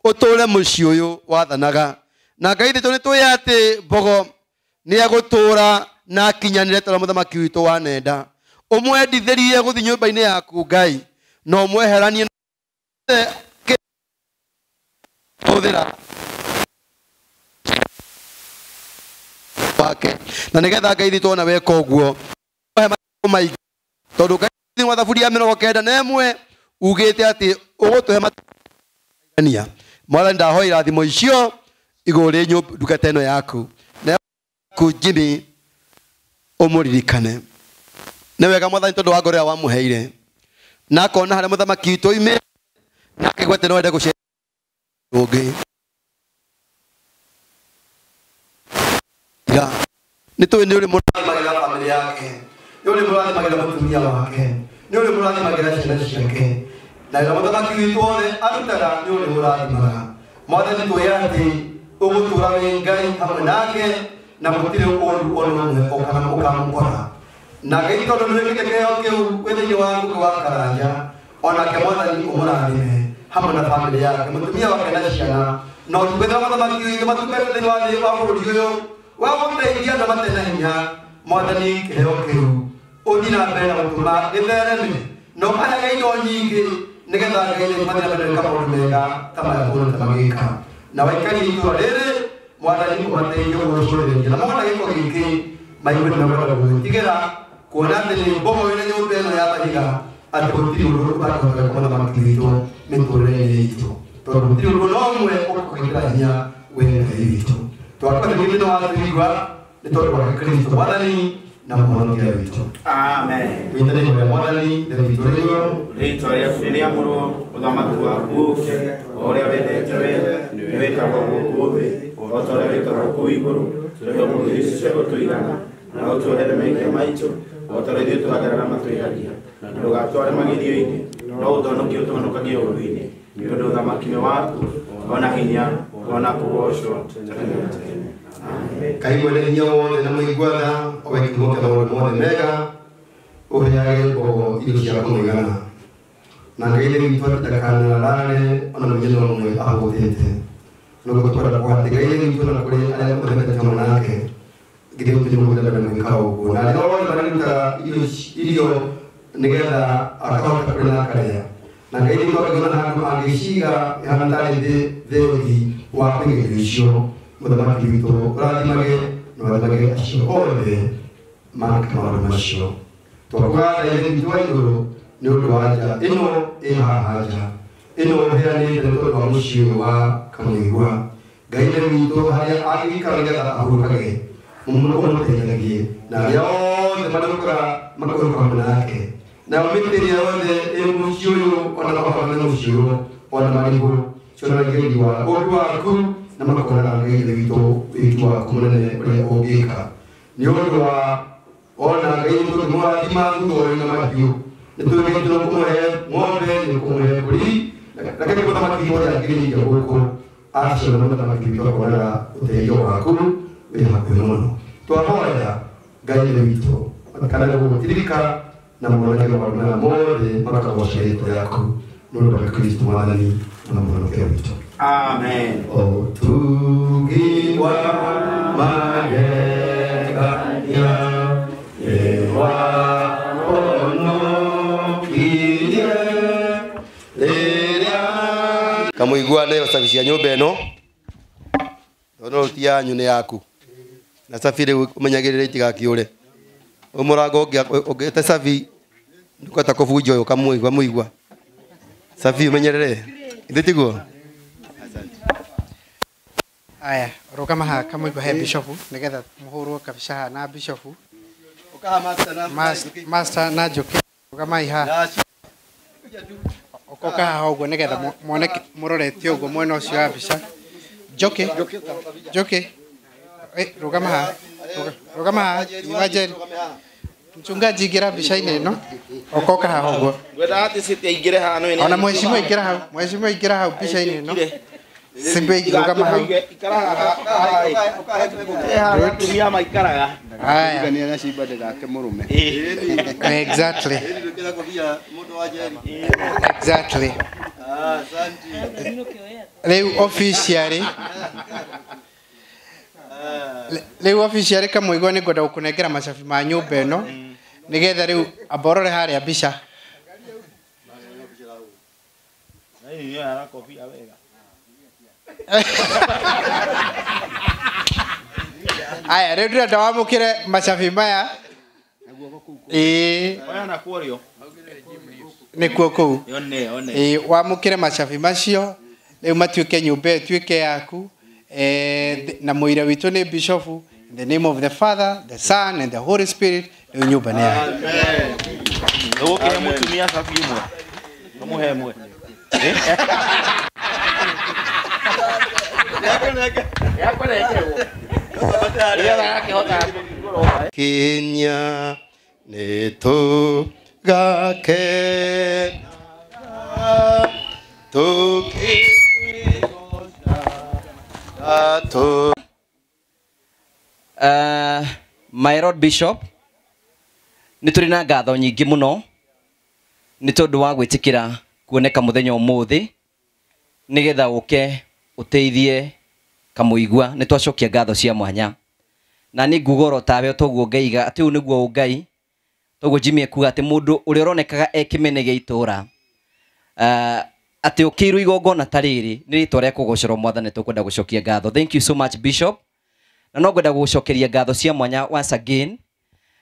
ũtũre mũciĩ ũyũ wathanaga. Na Ngai witũ nĩ tũĩ atĩ Mbogo nĩ egũtũra na akinyanĩre ta ũrĩa mũthamaki witũ wanenda. Ũmwendithĩrie gũthiĩ nyũmba-inĩ yaku Ngai na ũmweheranie hũthĩra wake na nĩgetha Ngai witũ ona weka ũguo ũhe matukũ maingĩ tondũ Ngai thĩinĩ wa thaburi ya 91 ugĩte atĩ ũgũtũhe matukũ. Mwathani ndahoya irathimo icio igũrũ rĩ ndungata ĩno yaku na yaku Jimmy ũmũririkane. Nĩ wega Mwathani tondũ wa ngoro ĩrĩa wamũheire na akona harĩa mũthamaki witũ oimĩte na akĩigua atĩ no ende gũcenjia ũngĩ. Nĩ tũĩ nĩ ũrĩ mũrathimagĩra bamĩrĩ yake, nĩ ũrĩ mũrathimagĩra mũtumia wake, nĩ ũrĩ mũrathimagĩra ciana ciake, na rĩrĩa mũthamaki witũ wothe arutaga nĩ ũrĩ mũrathimaga. Mwathani tũĩ atĩ ũgũtũũra wĩ Ngai hamwe nake na gũtirĩ ũũru ona ũmwe ũkamũkora. Na Ngai tondũ nĩ wĩkĩte kĩheo kĩu wĩ thĩinĩ wa Ngũgĩ wa Karanja, onake Mwathani ũmũrathime hamwe na bamĩrĩ yake, mũtumia wake na ciana, na ũtungata wa mũthamaki witũ matungate thĩinĩ wa thĩ wa bũrũri ũyũ wa gũteithia andũ matarĩ na hinya. Mwathani kĩheo kĩu ũthiĩ na mbere na gũtũma gĩthereme na ũmaheage indo nyingĩ nĩgetha Ngai mathiĩ na mbere gwĩka maũndũ mega ta maya tuonete magĩka. Na waikarie itũũra rĩrĩ Mwathani ũmateithie gũgũcũthĩrĩria na mona gĩko gĩkĩ maigue nĩ mekwenda gũgĩtigĩra kuona atĩ nĩ Mbogo ĩna nyũmba ĩno ya mahiga atĩ gũtirĩ ũndũ ũtangĩhota gwĩka mũthamaki witũ mĩtũrĩre-inĩ itũ tondũ gũtirĩ ũndũ ona ũmwe ũkũgĩkĩra hinya we Ngai witũ. Twakwathĩkĩire nĩ watũigua nĩ tondũ wa Kristũ Mwathani na Mũhonokia witũ. Amen. Twĩtane ihoya Mwathani Ithe witũ ũrĩ igũrũ. Rĩĩtwa rĩaku nĩrĩamũrwo, ũthamaki waku ũũke, o ũrĩa wendete wee nĩ wĩkagwo gũkũ thĩ o ta ũrĩa wĩkagwo kũu igũrũ. Tũhe ũmũthĩ irio cia gũtũigana, na ũtuohere mehia maitũ o ta ũrĩa ithuĩ tũragerera arĩa matwĩhagia, na ndũgatware magerio-inĩ no ũtũhonokie ũtũhonokagie ũũru-inĩ, nĩ ũndũ ũthamaki nĩ waku ona hinya ona kũgoocwo tene na tene. Ngai mwene hinya wothe na mũigua tha, o we kĩhumo kĩa maũndũ mothe mega, ũheage Mbogo irio cia kũmũigana. Na Ngai ithe witũ atĩ ndakanarare ona mũthenya ũmwe ahũtĩte. Nĩguo twenda kuga atĩ Ngai ithe witũ na kũrĩ arĩa mũthemete hamwe nake, githĩ gũtirĩ mũndũ ũrenda gwĩka ũguo. Na arĩa othe marĩrutaga irio nĩgetha akahota kũrĩa na akarĩa. Na Ngai witũ akĩona handũ angĩciga ĩhana tarĩ thegi wa kũiga irio icio. Mũthamaki witũ ũrathimage na ũrathimage acio othe mareka maũndũ macio. Twakũgatha Ithe witũ wa igũrũ nĩ ũndũ wa nja ĩno ĩ haha nja ĩno ũheanĩte nĩ tondũ wa mũciĩ ũyũ wa Kamũigua. Ngai Ithe witũ harĩa angĩikara nĩgetha ahurũkage, ũmũteithagie na arĩa othe marĩũkaga makahurũka hamwe nake. Nayo mĩtĩ ĩrĩa yothe ĩ mũciĩ ũyũ ona mahũa me mũciĩ ũyũ ona marigũ cionanagie riri wa ũũmbi waku na makonaga Ngai Ithe witũ wĩki waku mũnene ũrĩa ũngĩka. Nĩ ũndũ wa ona Ngai witũ ũkĩmũrathima thutha ũyũ na mahiũ, nĩ tũĩkĩte nĩ kũmũhe ng'ombe, nĩ kũmũhe mbũri, na kĩrĩa mũthamaki wothe angĩrĩire gũkũ acio na mũthamaki witũ akonaga ũteithio waku wĩ hakuhĩ mũno. Twahoya Ngai Ithe witũ kana gũgũtirika Na monage maũndũ maya mothe makagoca rĩĩtwa rĩaku nĩ ũndũ wa Kristo Mwathani na Mũhonokia witũ. Amen. Ũtugi wa magegania nĩwahonokirie rĩrĩa kamũigua nĩyo cabi cia nyũmba ĩno tondũ ti yanyu nĩ yaku na cabi rĩu ũmenyagĩrĩre itigakĩũre ũyũ mũrango ũngĩte cabi ndũkũhota kũbunja ũyũ kamũigua mũigua cabi ũmenyerere ithe tiguo. Aya, rũgama haha kamũigua he bishofu nĩgetha mũhũrwo kabica haha na bishofu master na Njũkĩ rũgamai haha ũkoka haha ũguo nĩgetha muoneke mũrorete ũguo mwena ũcio wa mbica. Njũkĩ Njũkĩ rũgama haha rũgama haha Evangeline mchungaji ingĩra mbica-inĩ ĩno ũkoka haha ũguo. Ngwendaga atĩ city aingĩre haha no ona mheshimiwa ingĩra hau mheshimiwa ingĩra hau mbica-inĩ ĩno Simbe rũgama hau. Atumia maikaraga. Haya. Na cimba ndĩgake mũrũme. Exactly. Exactly. Rĩu officially rĩu officially kamũigua nĩ ngwenda gũkũnengera macabi ma nyũmba ĩno nĩgetha rĩu amba ũrore harĩa mbica. Aya rĩu ndĩrenda wamũkĩre macabi maya ĩĩ nĩkuo kũu ĩĩ wamũkĩre macabi macio rĩu matuĩke nyũmba ĩyo ĩtuĩke yaku na mũira witũ nĩ bishofu. In the name of the Father, the Son and the Holy Spirit rĩu nyũmba nĩ yaku. Ũgũkĩhe mũtumia cabi ĩmwe ũmũhe ĩmwe. Kenya nĩtũgakena tũkĩgoca My Lord Bishop nĩ tũrĩ na ngatho nyingĩ mũno nĩ tondũ wa gwĩtĩkĩra kuoneka mũthenya ũmũthĩ nĩgetha ũke ũteithie kamũigua nĩ twacokia ngatho cia mwanya na nĩ nguga oro tawe toguo ngaiga atĩ ũyũ nĩguo ũngai toguo Jimmy ekuga atĩ mũndũ ũrĩa ũronekaga e kĩmene gĩa itũra atĩ ũkĩirwo igongona ta rĩrĩ nĩ rĩtwa rĩa kũgocerwo Mwathani tũkwenda gũcokia ngatho. Thank you so much Bishop na no ngwenda gũgũcokeria ngatho cia mwanya once again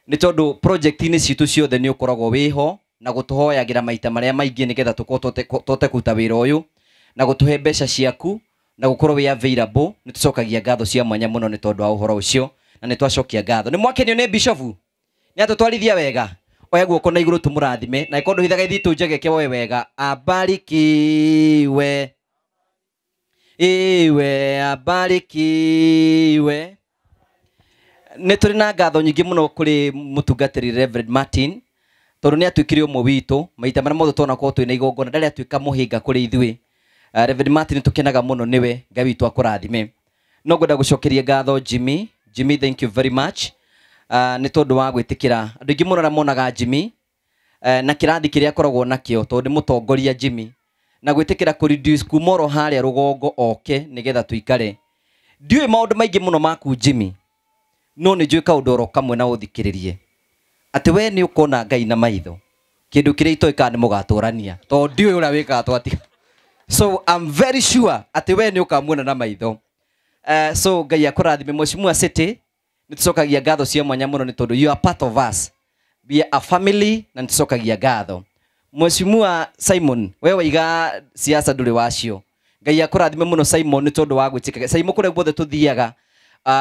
nĩ tondũ project-inĩ citũ ciothe nĩ ũkoragwo wĩho na gũtũhoyagĩra maita marĩa maingĩ nĩgetha tũkorwo tũhote kũruta wĩra ũyũ na gũtũhe mbeca ciaku na gũkorwo wĩ available. Nĩ tũcokagia ngatho cia mwanya mũno nĩ tondũ wa ũhoro ũcio na nĩ twacokia ngatho. Nĩ mwakenio nĩ bishofu nĩ atũtwarithia wega oya guoko na igũrũ tũmũrathime na ĩkorwo ndũhithaga ithitũ njegeke woe wega abarikiwe iwe abarikiwe. Nĩ tũrĩ na ngatho nyingĩ mũno kũrĩ mũtungatĩri Reverend Martin tondũ nĩ atuĩkire ũmwe witũ maita marĩa mothe tuonakorwo twĩna igongona ndarĩ atuĩka mũhĩnga kũrĩ ithuĩ. Reverend Martin tũkenaga mũno nĩwe Ngai witũ akũrathime. No ngwenda gũcokeria ngatho Jimmy. Jimmy thank you very much nĩ tondũ wa gwĩtĩkĩra andũ aingĩ mũno arĩa monaga Jimmy na kĩrathi kĩrĩa akoragwo nakĩo tondũ nĩ mũtongoria Jimmy na gwĩtĩkĩra kũ reduce kuma oro harĩa rũgongo oke nĩgetha tũikare. Ndiũĩ maũndũ maingĩ mũno maku Jimmy no nĩ njũĩ kaũndũ oro kamwe na ũthikĩrĩrie atĩ we nĩ ũkona Ngai na maitho kĩndũ kĩrĩa itoĩ kana nĩ mũgatũrania tondũ ndiũĩ ũrĩa wĩkaga twatiga. So I'm very sure atĩ we nĩ ũkamuona na maitho. So Ngai akũrathime. Mheshimiwa City nĩ tũcokagia ngatho cia mwanya mũno nĩ tondũ you are part of us, we are a family na nĩ tũcokagia ngatho. Mheshimiwa Simon we waiga siasa ndũrĩ wacio. Ngai akũrathime mũno Simon nĩ tondũ wa gwĩtĩka Simon kũrĩa guothe tũthiaga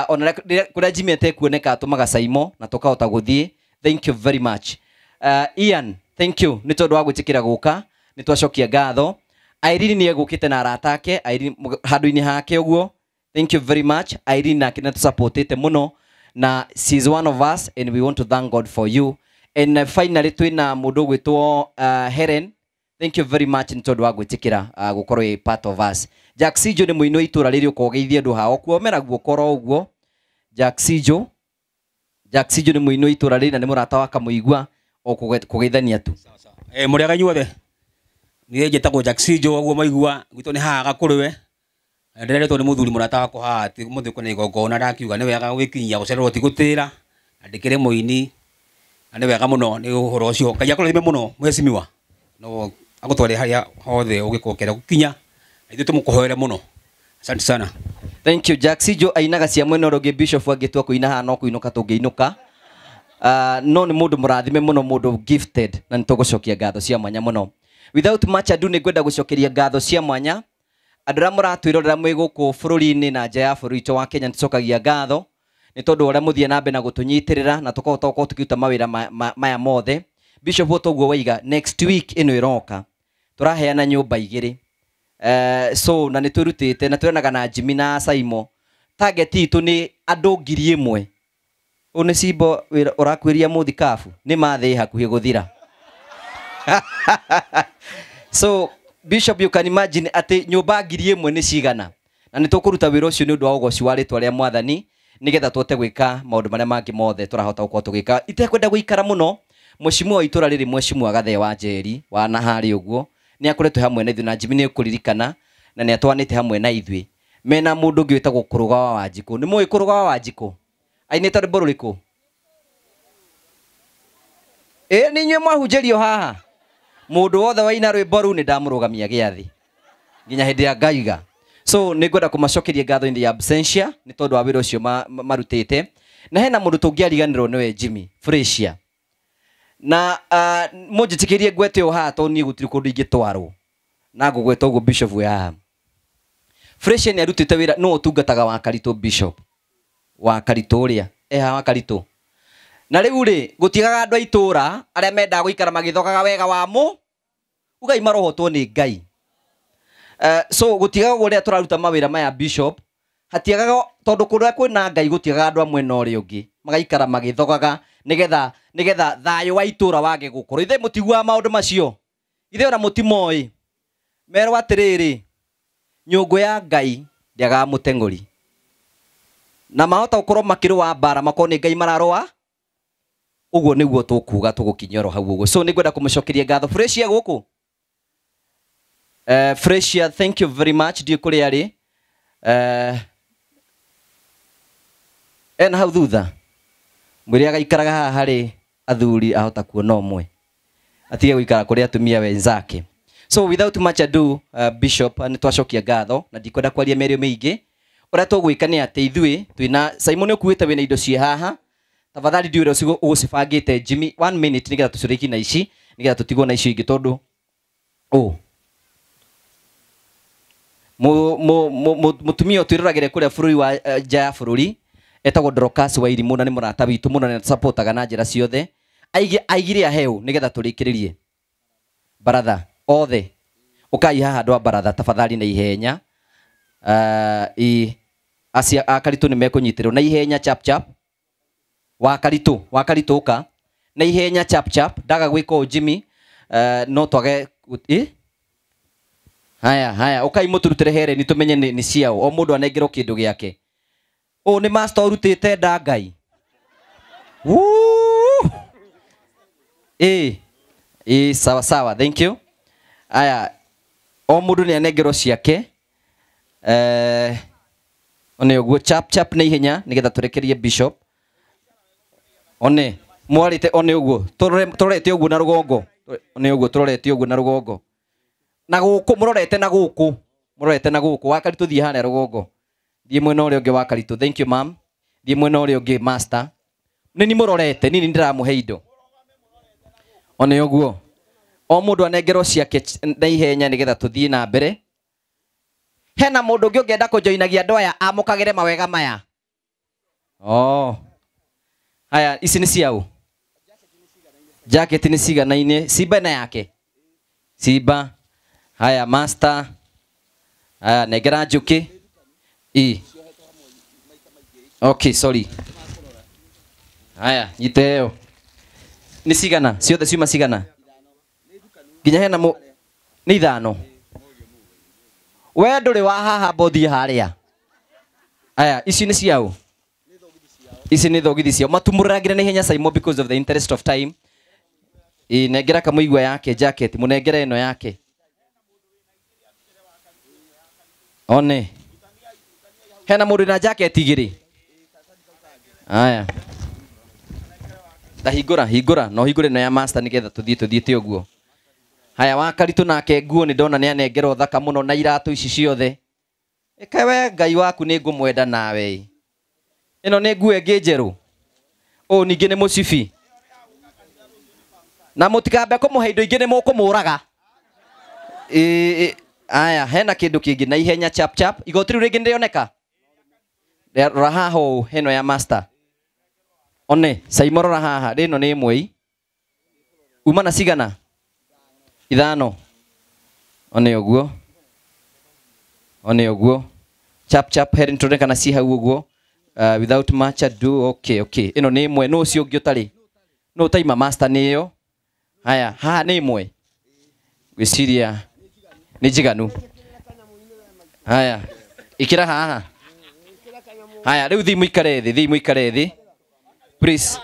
ona kũrĩa Jimmy atekuoneka atũmaga Simon na tũkahota gũthiĩ. Thank you very much. Ian thank you nĩ tondũ wa gwĩtĩkĩra gũka nĩ twacokia ngatho. Irene nĩ egũkĩte na arata ake Irene handũ-inĩ hake ũguo. Thank you very much Irene nake nĩ tũsupportĩte mũno na she is one of us and we want to thank God for you. And finally twĩna mũndũ ũgwĩtwo Helen. Thank you very much nĩ tondũ wa gwĩtĩkĩra gũkorwo ĩ part of us. Jack Sijo nĩ mũini wa itũra rĩrĩ ũkogeithia andũ hao kuomera guoko oro ũguo. Jack Sijo Jack Sijo nĩ mũini wa itũra rĩrĩ na nĩ mũrata wa Kamũigua O kũgeithania tu. Mũrĩega inyuothe. Niĩ njĩtagwo Jack Sijo ũguo maigua gwitũ nĩ haha Gakũrwe. Ndĩreretwo nĩ mũthuri mũrata wakwa haha atĩ ũmũthĩ kwĩna igongona ndakiuga nĩ wega gwĩkinyia gũcererwo ti gũtĩra na ndĩkĩrĩ mũini na nĩ wega mũno nĩ ũhoro ũcio. Ngai akũrathime mũno mheshimiwa, no agũtware harĩa hothe ũngĩkorwo ũkĩenda gũkinya na ithuĩ tũmũkũhoere mũno. Asante sana. Thank you Jack Sijo ainaga cia mwena ũrĩa ũngĩ Bishop angĩtua kũina haha no kũinũka tũngĩinũka. No nĩ mũndũ mũrathime mũno, mũndũ gifted, na nĩ tũgũcokia ngatho cia mwanya mũno. Without much ado nĩ ngwenda gũcokeria ngatho cia mwanya andũ arĩa mũratwĩrorera mwĩ gũkũ bũrũri-inĩ na nja ya bũrũri witũ wa Kenya. Nĩ tũcokagia ngatho nĩ tondũ ũrĩa mũthiĩ na mbere na gũtũnyitĩrĩra na tũkahota gũkorwo tũkĩruta mawĩra maya mothe. Bishop ũtoguo waiga next week ĩno ĩroka tũraheana nyũmba igĩrĩ. So na nĩ twĩrutĩte na twĩranaga na Jimmy na Saimo target itũ nĩ andũ 1000. Ũyũ nĩ cimbo ũrakwĩria mũthikabu nĩ mathĩ hakuhĩ gũthira. So Bishop, you can imagine atĩ nyũmba 1000 nĩ cigana, na nĩ tũkũruta wĩra ũcio nĩ ũndũ wa ũgoci wa rĩtwa rĩa Mwathani nĩgetha tũhote gwĩka maũndũ marĩa mangĩ mothe tũrahota gũkorwo tũgĩka. Itekwenda gũikara mũno, mheshimiwa wa itũra rĩrĩ, mheshimiwa Gathee wa Njeri wa na harĩa ũguo nĩ akoretwo hamwe na ithuĩ na Jimmy nĩ ũkũririkana na nĩ atwanĩte hamwe na ithuĩ. Mena mũndũ ũngĩ wĩtagwo Kũrũga wa Wanjikũ. Nĩ mũĩ Kũrũga wa Wanjikũ? Ainĩte rwĩmbo rũrĩkũ? Nĩ inyuĩ mwahunjĩrio haha. Mũndũ wothe waina rwĩmbo rũu nĩ ndamũrũgamia gĩathĩ nginya hĩndĩ ya ngaiga. So nĩ ngwenda kũmacokeria ngatho in the absentia nĩ tondũ wa wĩra ũcio marutĩte. Na hena mũndũ tũngĩariganĩrwo nĩwe Jimmy Fresia. Na mũnjĩtĩkĩrie ngwete ũũ haha tondũ niĩ gũtirĩ kũndũ ingĩtwarwo na ngũgweta ũguo Bishop wĩ haha. Fresia nĩ arutĩte wĩra, nĩwe ũtungataga wa Karitũ Bishop wa Karitũ ũrĩa haha wa Karitũ. Na rĩu rĩ gũtigaga andũ a itũra arĩa mendaga gũikara magĩthogaga wega wa mũ ugai marohotwo nĩ Ngai. So gũtigaga ũguo rĩrĩa tũraruta mawĩra maya Bishop, hatiagaga tondũ kũrĩa kwĩna Ngai gũtiagaga andũ a mwena ũrĩa ũngĩ magaikara magĩthogaga nĩgetha thayũ wa itũra wage gũkorwo. Ithe mũtiguaga maũndũ macio, ithe ona mũtimoĩ. Merwo atĩrĩrĩ, nyũngũ ya Ngai ndĩagaga mũteng'ũri, na mahota gũkorwo makĩrũa mbara makorwo nĩ Ngai mararũa. Ũguo nĩguo tũkuga tũgũkinyia oro hau ũguo. So nĩ ngwenda kũmũcokeria ngatho Fresia gũkũ. Fresia, thank you very much. Ndiũĩ kũrĩa arĩ. Ena hau thutha mwĩre agaikaraga haha harĩ athuri ahota kuona ũmwe, atige gũikara kũrĩ atumia wenzake. So without much ado, Bishop, nĩ twacokia ngatho na ndikwenda kwaria mĩario mĩingĩ. Ũrĩa tũgwĩka nĩ atĩ ithuĩ twĩna Simon ũkuĩte wĩna indo ciĩ haha. Tafadhali ndiũĩ ũrĩa ũgũcibangĩte Jimmy, 1 minute nĩgetha tũcirĩkie na ici nĩgetha tũtigwo na icio ingĩ tondũ mũtumia ũtwĩroragĩre kũrĩa bũrũri wa nja ya bũrũri etagwo Dorcas wa Irimũ na nĩ mũrata witũ mũno na nĩatũsupportaga na njĩra ciothe. Aigire aheo nĩgetha tũrĩkĩrĩrie baratha othe. Ũkai haha andũ a baratha tafadhali na ihenya. Acia a Karitũ nĩ mekũnyitĩrwo na ihenya chap chap. Wa Karitũ ũka na ihenya chap chap. Ndaga gwĩka ũũ Jimmy, no twage haya ũkai mũtũrutĩre hereni tũmenye nĩ ciao. O mũndũ anengerwo kĩndũ gĩake. Ũũ nĩ master ũrutĩte nda Ngai. Sawa sawa, thank you. Aya, o mũndũ nĩ anengerwo ciake. One ũguo chap chap na ihenya nĩgetha tũrekerie Bishop. One mwarĩte one ũguo tũrorete ũguo na rũgongo. One ũguo tũrorete ũguo na rũgongo. Na gũkũ mũrorete na gũkũ. Mũrorete na gũkũ. Wa Karitũ thiĩ harĩa rũgongo. Thiĩ mwena ũrĩa ũngĩ wa Karitũ. Thank you ma'am. Thiĩ mwena ũrĩa ũngĩ master. Nĩ ni mũrorete, nini ndĩramũhe indo. One ũguo. O mũndũ anengerwo ciake na ihenya nĩgetha tũthiĩ na mbere. Hena mũndũ ũngĩ ũngĩenda kũjoinagia andũ aya amũkagĩre mawega maya? Haya, ici nĩ ciaũ? Jacket nĩ ciganaine. Simba na yake. Simba. Haya master. Haya nengera njũkĩ. Okay, sorry. Haya, nyite ĩyo. Nĩ cigana? Ciothe ciuma cigana? Nginya hena nĩ ithano. We ndũrĩ wa haha mbũthiĩ harĩa. Aya, ici nĩ ciaũ? Ici nĩ thogithi ciao. Matumũragĩre na ihenya Simon because of the interest of time. Ĩ nengera kamũigua yake jacket, mũnengere ĩno yake. One. Hena mũndũ na jacket igĩrĩ. Aya. Ta hingũra, hingũra, no hingũre ĩno ya master nĩgetha tũthiĩ tũthiĩte ũguo. Haya wa Karitũ nake nguo nĩ ndona nĩ anengerwo thaka mũno na iratũ ici ciothe. Ĩka we Ngai waku nĩ ngũmwenda nawe. Ĩno nĩ nguo ĩngĩ njerũ. Ũũ ningĩ nĩ mũcibi. Na mũtikambe kũmũhe indo ingĩ nĩ mũkũmũraga. Ĩ aya hena kĩndũ kĩngĩ na ihenya chap chap. Igoti rĩu rĩngĩ nĩrĩoneka? Rora haha ũũ heno ya master. One, Saimo rora haha, rĩno nĩ ĩmwe. Uma na cigana? 5. One ũguo. One ũguo. Chap chap herin tũronekana ci hau ũguo. Without much ado, okay, okay. Ĩno nĩ ĩmwe, nũ ũcio ũngĩ ũtarĩ? Nũ ũtaima master nĩ ĩyo? Haya, haha nĩ ĩmwe. Gwĩciria nĩ njiganu. Haya, ĩkĩra haha. Haya, rĩu thiĩ mũikare thĩ, thiĩ mũikare thĩ. Please.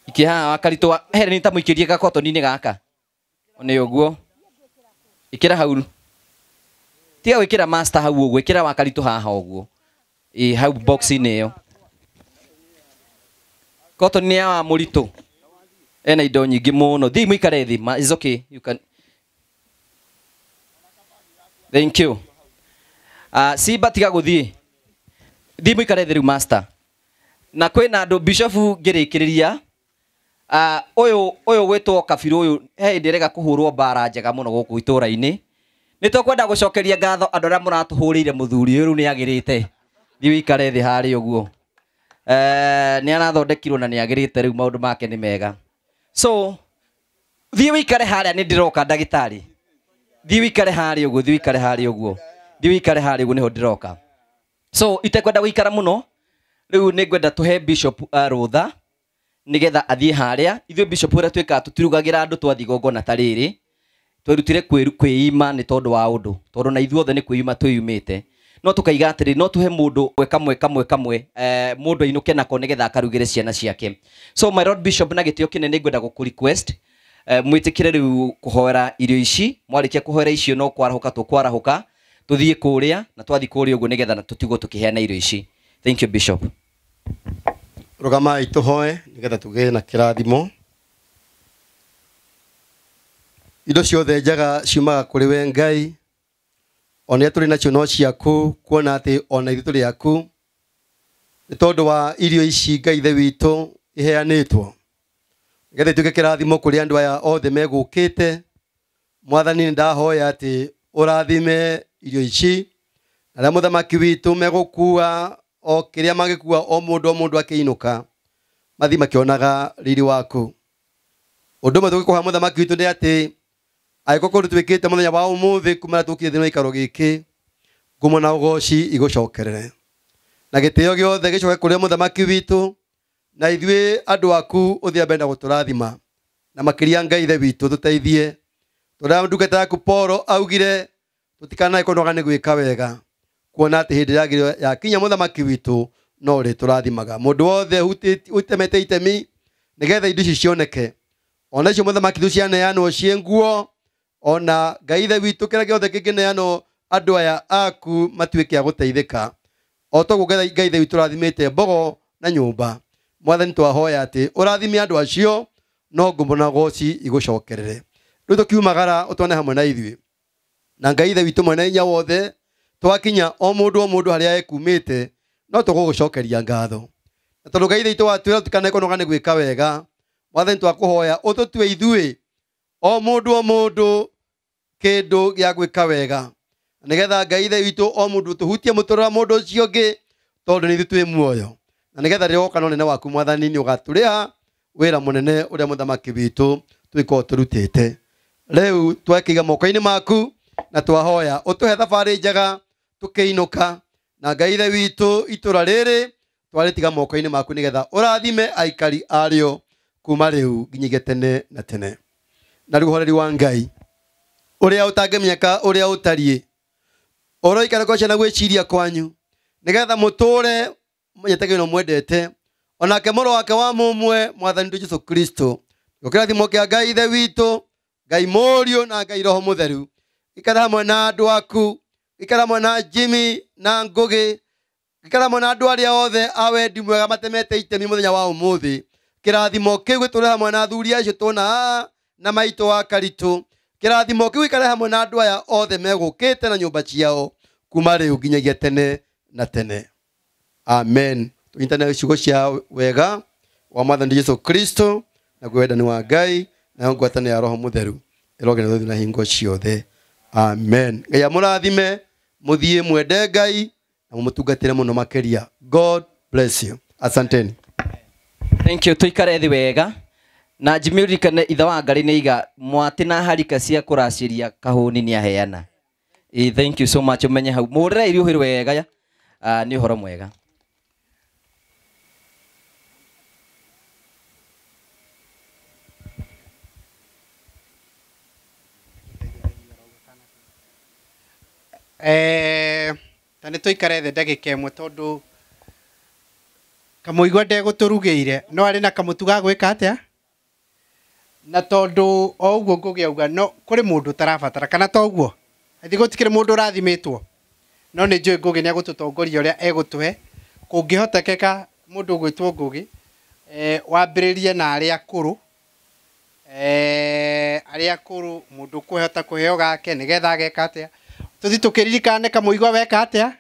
Ikia haha wa Karitũ, here nĩ ta mũikĩrie gakotoni-inĩ gaka. Nĩ ũguo. Ĩkĩra hau. Tiga gwĩkĩra master hau ũguo, ĩkĩra wa Karitũ haha ũguo. Ĩ hau box-inĩ ĩyo. Cotton nĩ ya wa mũritũ. Ena indo nyingĩ mũno. Thiĩ mũikare thĩ. It's okay. You can. Thank you. Simba tiga gũthiĩ. Thiĩ mũikare thĩ rĩu master. Na kwĩna andũ bishop ngĩrĩkĩrĩria. Ũyũ gwĩtwo Kabirũ ũyũ he hĩndĩ ĩrega kũhũrwo mbara njega mũno gũkũ itũra-inĩ. Nĩ tũkwenda gũcokeria ngatho andũ arĩa mũratũhũrĩire mũthuri ũyũ rĩu nĩ agĩrĩte. Thiĩ ũikare thĩ harĩa ũguo. Nĩ arathondekirwo na nĩ agĩrĩte rĩu maũndũ make nĩ mega. So thiĩ ũikare harĩa nĩ ndĩroka ndagĩtarĩ. Thiĩ ũikare harĩa ũguo, thiĩ ũikare harĩa ũguo. Thiĩ ũikare harĩa ũguo nĩho ndĩroka. So itekwenda gũikara mũno rĩu nĩ ngwenda tũhe bishop rũtha nĩgetha athiĩ harĩa. Ithuĩ bishop ũrĩa twĩkaga tũtirugagĩra andũ twathiĩ igongona ta rĩrĩ. Twerutire kwĩima nĩ tondũ wa ũndũ, tondũ na ithuothe nĩ kwĩima twĩyumĩte. No tũkaiga atĩrĩ, no tũhe mũndũ kamwe kamwe kamwe, mũndũ ainũke nako nĩgetha akarugĩre ciana ciake. So my lord bishop, na gĩtĩo kĩnene ngwenda gũkũ request mwĩtĩkĩre rĩu kũhoera irio ici. Mwarĩkia kũhoera icio no kwarahũka tũkwarahũka tũthiĩ kũrĩa, na twathiĩ kũrĩa ũguo nĩgetha tũtigwo tũkĩheana irio ici. Thank you bishop. Rũgamai tũhoe nĩgetha tũgĩe na kĩrathimo. Indo ciothe njega ciumaga kũrĩ we Ngai, ona tũrĩ nacio no ciaku, kuona atĩ ona ithuĩ tũrĩ aku. Nĩ tondũ wa irio ici Ngai Ithe witũ iheanĩtwo, nĩgetha ituĩke kĩrathimo kũrĩ andũ aya othe megũkĩte. Mwathani, nĩ ndahoya atĩ ũrathime irio ici, na arĩa mũthamaki witũ megũkua o kĩrĩa mangĩkua, o mũndũ akĩinũka mathiĩ makĩonaga riri waku. Ũndũ ũmwe tũngĩkũhoya mũthamaki witũ nĩ atĩ angĩkorwo kũndũ twĩkĩte mũthenya wa ũmũthĩ kuma tũkire thĩinĩ wa gĩikaro gĩkĩ, ngumo na ũgoci igũcokerere, na gĩtĩo gĩothe gĩcoke kũrĩ mũthamaki witũ, na ithuĩ andũ aku ũthiĩ mbere na gũtũrathima, na makĩria Ngai Ithe witũ tũteithie. Tondũ ndungata yaku Paul augire tũtikanae kũnoga nĩ gwĩka wega, kuona atĩ hĩndĩ yagĩrĩire yakinya mũthamaki witũ no rĩtũrathimaga. Mũndũ wothe ũtemete itemi nĩgetha indo ici cioneke, ona icio mũthamaki witũ cianeanwo ciĩ nguo, ona Ngai Ithe witũ kĩrĩa gĩothe kĩngĩneanwo andũ aya aku matuĩke a gũteithĩka. O toguo Ngai Ithe witũ ũrathimĩte mbogo na nyũmba, Mwathani twahoya atĩ ũrathime andũ acio, no ngumo na ũgoci igũcokerere. Rĩu tũkiumagara ũtwane hamwe na ithuĩ, na Ngai Ithe witũ mwene hinya wothe, twakinya o mũndũ harĩa ekumĩte, no tũgũgũcokeria ngatho. Na tondũ Ngai Ithe witũ watwĩra tũtikanae kũnoga nĩ gwĩka wega, Mwathani twakũhoya ũtũtue ithuĩ o mũndũ kĩndũ gĩa gwĩka wega, nĩgetha Ngai Ithe witũ o mũndũ tũhutie mũtũrĩre wa mũndũ ũcio ũngĩ, tondũ nĩ ithuĩ twĩ muoyo, na nĩgetha rĩrĩa woka na ũnene waku Mwathani nĩ ũgatũrĩha wĩra mũnene ũrĩa mũthamaki witũ twĩkorwo tũrutĩte. Rĩu twakĩiga moko-inĩ maku na twahoya ũtũhe thabarĩ njega tũkĩinũka, na Ngai Ithe witũ itũra rĩrĩ twarĩtiga moko-inĩ maku nĩgetha ũrathime aikari arĩo kuma rĩu nginyagia tene na tene. Na rĩu ũhoreri wa Ngai ũrĩa ũtangĩmenyeka ũrĩa ũtariĩ, ũroikara kwa ciana gwĩciria kwanyu, nĩgetha mũtũre mũnyetagĩrwo mwendete, onake mũrũ wake wa mũmwe Mwathani witũ Jesũ Kristo, Kĩrathimo kĩa Ngai Ithe witũ, Ngai Mũriũ na Ngai Roho Mũtheru ikara hamwe na andũ aku, ikara hamwe na Jimmy na Ngũgĩ, ikara hamwe na andũ arĩa othe a wendi mwega matemete itemi mũthenya wa ũmũthĩ. Kĩrathimo kĩu gĩtũre hamwe na athuri acio tuona haha na maitũ wa Karitũ. Kĩrathimo kĩu gĩikare hamwe na andũ aya othe megũkĩte na nyũmba ciao kuma rĩu nginyagia tene na tene. Amen. Tũnyitane ciugo cia wega wa Mwathani Jesu Kristo na wendani wa Ngai na ngwatanĩro ya Roho Mũtheru ĩrogererwo na hingo ciothe. Amen. Ngai amũrathime, mũthiĩ mwende Ngai na mũmũtungatĩre mũno makĩria. God bless you. Asanteni. Thank you. Tuikare thi wega na Jimmy uririkane ithe wa Ngai nĩ iga mwatĩ na harika cia kũracĩria kahũni nĩ aheana. Thank you so much. Umenye hau mũrĩre irio ũhĩrĩ wega. Nĩ ũhoro mwega. Ta nĩ tũikare thĩ ndagĩka ĩmwe tondũ kamũigua ndegũtũrugĩire no arĩ na kamũtu ga gwĩka atĩa, na tondũ o ũguo Ngũgĩ auga no kũrĩ mũndũ ũtarabatara kana to ũguo athi gũtikĩrĩ mũndũ ũrathimĩtwo, no nĩ njũĩ Ngũgĩ nĩ egũtũtongoria ũrĩa egũtũhe. Kũngĩhotekeka mũndũ ũgwĩtwo Ngũgĩ wambĩrĩrie na arĩa akũrũ, arĩa akũrũ mũndũ ũkũhota kũheo gake nĩgetha ageka atĩa, tũthi tũkĩririkane kamũigua weka atĩa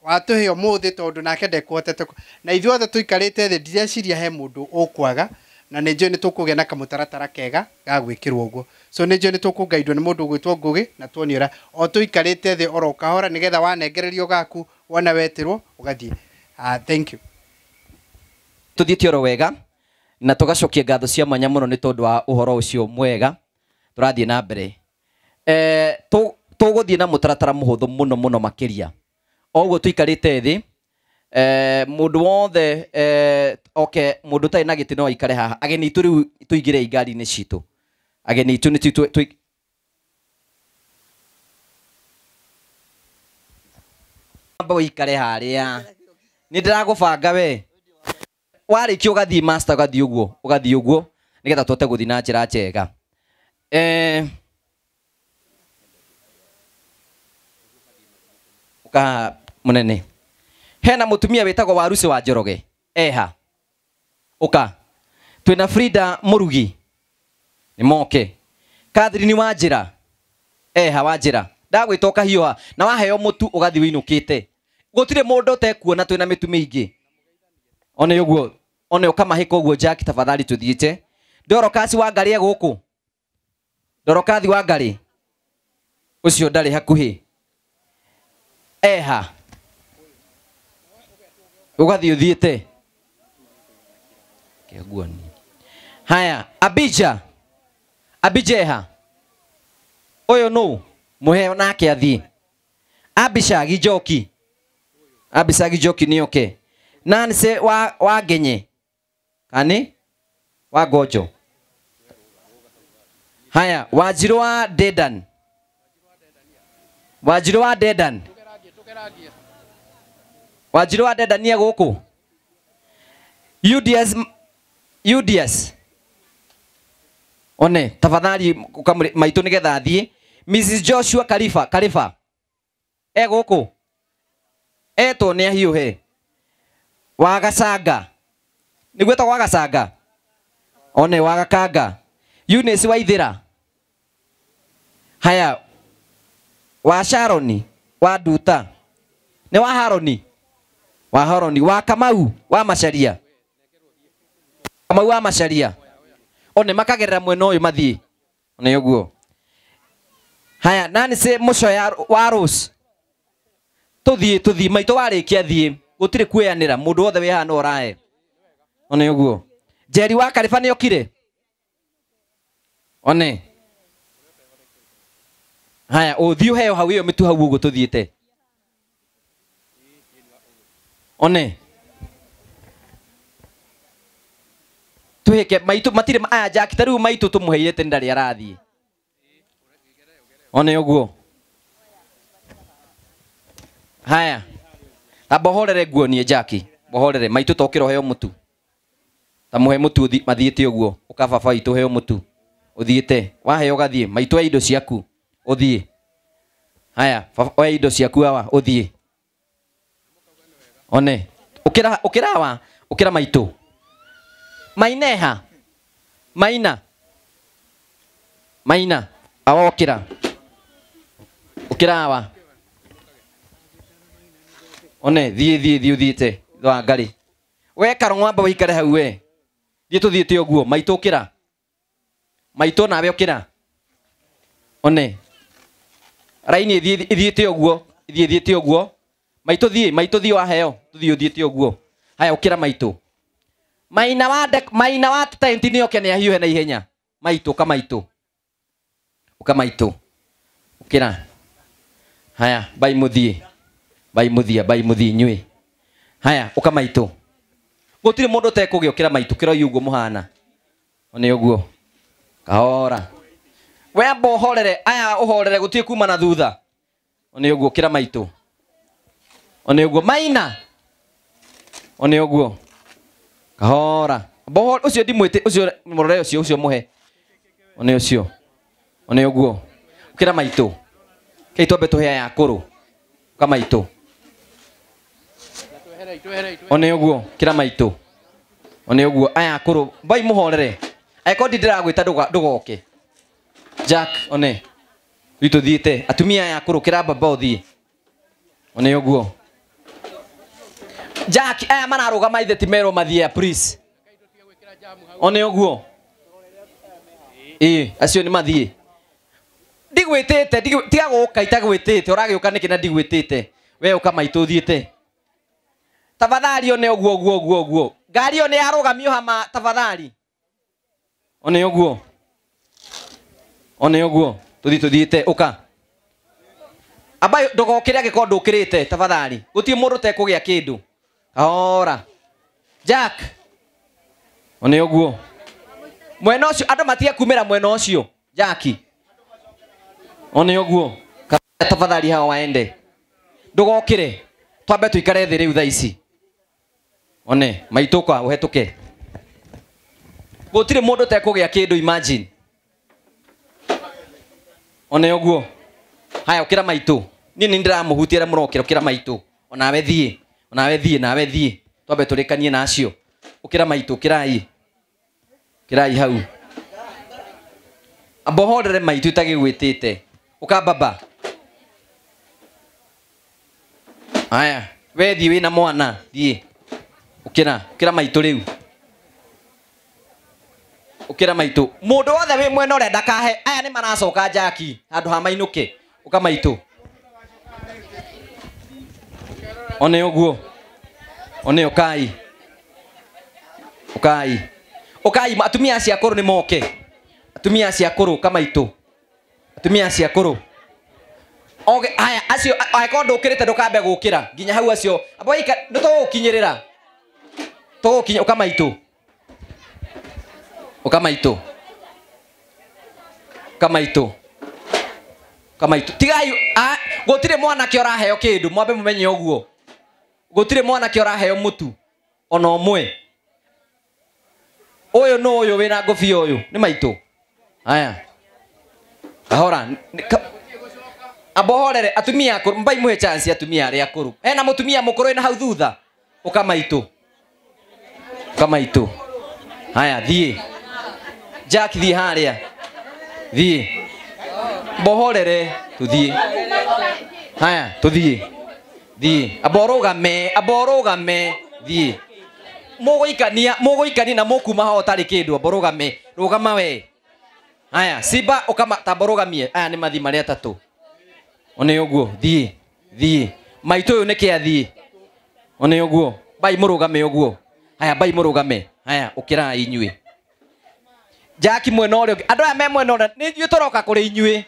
watũhe ũmũthĩ tondũ nake ndekũhotete na ithuothe tũikarĩte thĩ ndireciria he mũndũ ũkwaga, na nĩ njũĩ nĩ tũkũgĩa na kamũtaratara kega ga gwĩkĩrwo ũguo. So nĩ njũĩ nĩ tũkũgaidwo nĩ mũndũ ũgwĩtwo Ngũgĩ na tuonio ũrĩa o tũikarĩte thĩ oro kahora nĩgetha wanengererio gaku wona wetĩrwo ũgathiĩ. Thank you. Tũthiĩte oro wega na tũgacokia ngatho cia mwanya mũno nĩ tondũ wa ũhoro ũcio mwega. Tũrathiĩ na mbere. Tũgũthiĩ na mũtaratara mũhũthũ mũno mũno makĩria. O ũguo tũikarĩte thĩ, mũndũ wothe oke, mũndũ ũtarĩ na gĩtĩ no aikare haha. Ageni aitũ rĩu tũingĩre ngari-inĩ citũ. Ageni aitũ nĩ amba ũikare harĩa. Nĩ ndĩragũbanga we. Warĩkia ũgathiĩ master, ũgathiĩ ũguo, ũgathiĩ ũguo nĩgetha tũhote gũthiĩ na njĩra njega. Ũka mũnene. Hena mũtumia wĩtagwo Waruci wa Njoroge. Eha. Ũka. Twĩna Frida Mũrugi. Nĩ moke. Catherine wa Njĩra. Eha wa Njĩra. Ndagwĩta ũkahiũha na waheo mũtu ũgathiĩ wĩinũkĩte. Gũtirĩ mũndũ ũtekuona twĩna mĩtu mĩingĩ. One ũguo, one ũkamahĩka ũguo Jack tafadhali tũthiĩte. Dorokasi wa Ngarĩ e gũkũ. Dorokathi wa Ngarĩ. Ũcio ndarĩ hakuhĩ. Eha. Ũgathiĩ ũthiĩte. Kĩguoni. Haya, Abija. Abija eha. Ũyũ nũ? Mũheo nake athiĩ. Abishagi Njoki. Abishagi Njoki nĩ oke. Nancy wa Ngenye. Kani? Wa Gojo. Haya, Wanjirũ wa Dedan. Wanjirũ wa Dedan. Wanjirũ wa Dedan nĩ gũkũ. UDS UDS. One, tafadhali maitũ nĩgetha athiĩ. Mrs Joshua Karifa, Karifa. E gũkũ. Etwo nĩ ahiũhe. Wa Gacanga. Nĩ gwĩtagwo wa Gacanga. One wa Gakanga. Eunice Waithĩra. Haya, wa Sharoni, wa Nduta. Nĩ wa Haroni. Wa Haroni, wa Kamau, wa Macharia. Kamau wa Macharia. One makagerera mwena ũyũ mathiĩ. One ũguo. Haya, Nancy Mũcoya wa Rose. Tũthiĩ tũthiĩ maitũ warĩkia thiĩ. Gũtirĩ kuoyanĩra mũndũ wothe wĩ haha no ũrae. One ũguo. Njeri wa Kariba nĩ okire. One. Haya, ũthiĩ ũheo hau ĩyo mĩtu hau ũguo tũthiĩte. One. Tuhike maitũ matirĩ aya Jack ta rĩu maitũ tũmũheire tene ndarĩ arathiĩ. One ũguo. Haya. Amba ũhorere nguonie Jack. Ũhorere maitũ tokĩra ũheo mũtu. Ta muhe mutu mathiĩte ũguo, ũka baba witũ heo mũtu. Ũthiĩte, waheo ũgathiĩ, maitũ oya indo ciaku, ũthiĩ. Haya, oya indo ciaku hawa, ũthiĩ. One, ũkĩra ũkĩra hawa, ũkĩra maitũ. Maineha. Maina. Maina, awa ũkĩra. Ũkĩra hawa. One, thiĩ thiĩ thiĩ ũthiĩte wa ngarĩ. We karong'o amba wĩikare hau we. Thiĩ tũthiĩte ũguo, maitũ ũkĩra. Maitũ nawe ũkĩra. One. Raini ĩthiĩ ĩthiĩte ũguo, ĩthiĩ ĩthiĩte ũguo. Maitũ thiĩ waheo, tũthiĩ ũthiĩte ũguo. Haya ũkĩra maitũ. Maina wa maina wa tenti nĩ oke nĩ ahiũhe na ihenya. Maitũ ũka maitũ. Ũka maitũ. Ũkĩra. Haya, bai mũthiĩ. Bai mũthiĩ, bai mũthiĩ inyuĩ. Haya, ũka maitũ. Gũtirĩ mũndũ ũtekũgĩa ũkĩra maitũ, kĩroi ũguo mũhana. One ũguo. Kahora. We amba ũhorere, aya ũhorere gũtirĩ kuma na thutha. One ũguo ũkĩra maitũ. One ũguo maina. One ũguo. Kahora. Amba ũcio ndimwĩte, ũcio mũrore ũcio, ũcio mũhe. One ũcio. One ũguo. Ũkĩra maitũ. Kei twambe tũhe aya akũrũ. Ũka maitũ. One ũguo, kĩra maitũ. One ũguo, aya akũrũ, bai mũhorere. Angĩkorwo ndĩragwĩta ndũgoke. Jack, one. Rĩu tũthiĩte. Atumia aya akũrũ, kĩra baba ũthiĩ. One ũguo. Jack, aya mararũgama ithe ti merwo mathiĩ, please. One ũguo. Ĩĩ, acio nĩ mathiĩ. Ndigwĩtĩte, tiga gũka itagwĩtĩte, ũragĩũka nĩkĩ na ndigwĩtĩte. We ũka maitũ ũthiĩte. Tafadhali one ũguo ũguo ũguo ũguo. Ngari ĩyo nĩ yarũgamio hama tafadhali. One ũguo. One ũguo. Tũthiĩ tũthiĩte ũka. Amba ndũgokĩre angĩkorwo ndũkĩrĩte tafadhali. Gũtirĩ mũndũ ũtekũgĩa kĩndũ. Kahora. Jack. One ũguo. Mwena ũcio andũ matige kumĩra mwena ũcio. Jack. One ũguo. Tafadhali hawa waende. Ndũgokĩre. Twambe tũikare thĩ rĩu thaa ici. One, maitũ kwa ũhetũke. Gũtirĩ mũndũ ũtekũgĩa kĩndũ imagine. One ũguo. Haya ũkĩra maitũ. Niĩ nĩ ndĩramũhutia arĩa mũrokĩra, ũkĩra maitũ. Onawe thiĩ, onawe thiĩ, nawe thiĩ. Twambe tũrĩkanie na acio. Ũkĩra maitũ, ũkĩrai. Ũkĩrai hau. Amba ũhorere maitũ itagĩgwĩtĩte. Ũka baba. Haya, we thiĩ wĩna mwana, thiĩ. Ũkĩra, ũkĩra maitũ rĩu. Ũkĩra maitũ. Mũndũ wothe wĩ mwena ũrĩa ndakahe, aya nĩ maracoka Jackie, handũ ha mainũke. Ũka maitũ. One ũguo. One ũkai. Ũkai. Ũkai, atumia acio akũrũ nĩ moke. Atumia acio akũrũ, ũka maitũ. Atumia acio akũrũ. Oge, haya, acio, angĩkorwo ndũkĩrĩte ndũkambe gũkĩra. Nginya hau acio. Amba ũika, nĩ tũgũkinyĩrĩra. Tũgũkinya, ũka maitũ. Ũka maitũ. Ũka maitũ. Ũka maitũ. Tigai, gũtirĩ mwanake ũraheo kĩndũ, mwambe mũmenye ũguo. Gũtirĩ mwanake ũraheo mũtu, ona ũmwe. Ũyũ nũ ũyũ wĩna ngũbia ũyũ? Nĩ maitũ. Haya. Kahora. Amba ũhorere, atumia akũrũ, mbai mũhe chance atumia arĩa akũrũ. Hena mũtumia mũkũrũ wĩna hau thutha. Ũka maitũ. Ũka maitũ. Haya, thiĩ. Jack, thiĩ harĩa. Thiĩ. Mbohorere, tũthiĩ. Haya, tũthiĩ. Thiĩ. Amba ũrũgame, amba ũrũgame, thiĩ. Mũgũikania, mũgũikania na mũkuma ho ũtarĩ kĩndũ, amba ũrũgame. Rũgama we. Haya, Simba ũkama, tamba ũrũgamie. Aya nĩ mathi marĩa atatũ. One ũguo, thiĩ, thiĩ. Maitũ ũyũ nĩkĩ athiĩ? One ũguo, bai mũrũgame ũguo. Haya, bai mũrũgame. Haya, ũkĩrai inyuĩ. Jack mwena ũrĩa ũngĩ. Andũ aya me mwena ũrĩa, nĩ ithuĩ tũroka kũrĩ inyuĩ.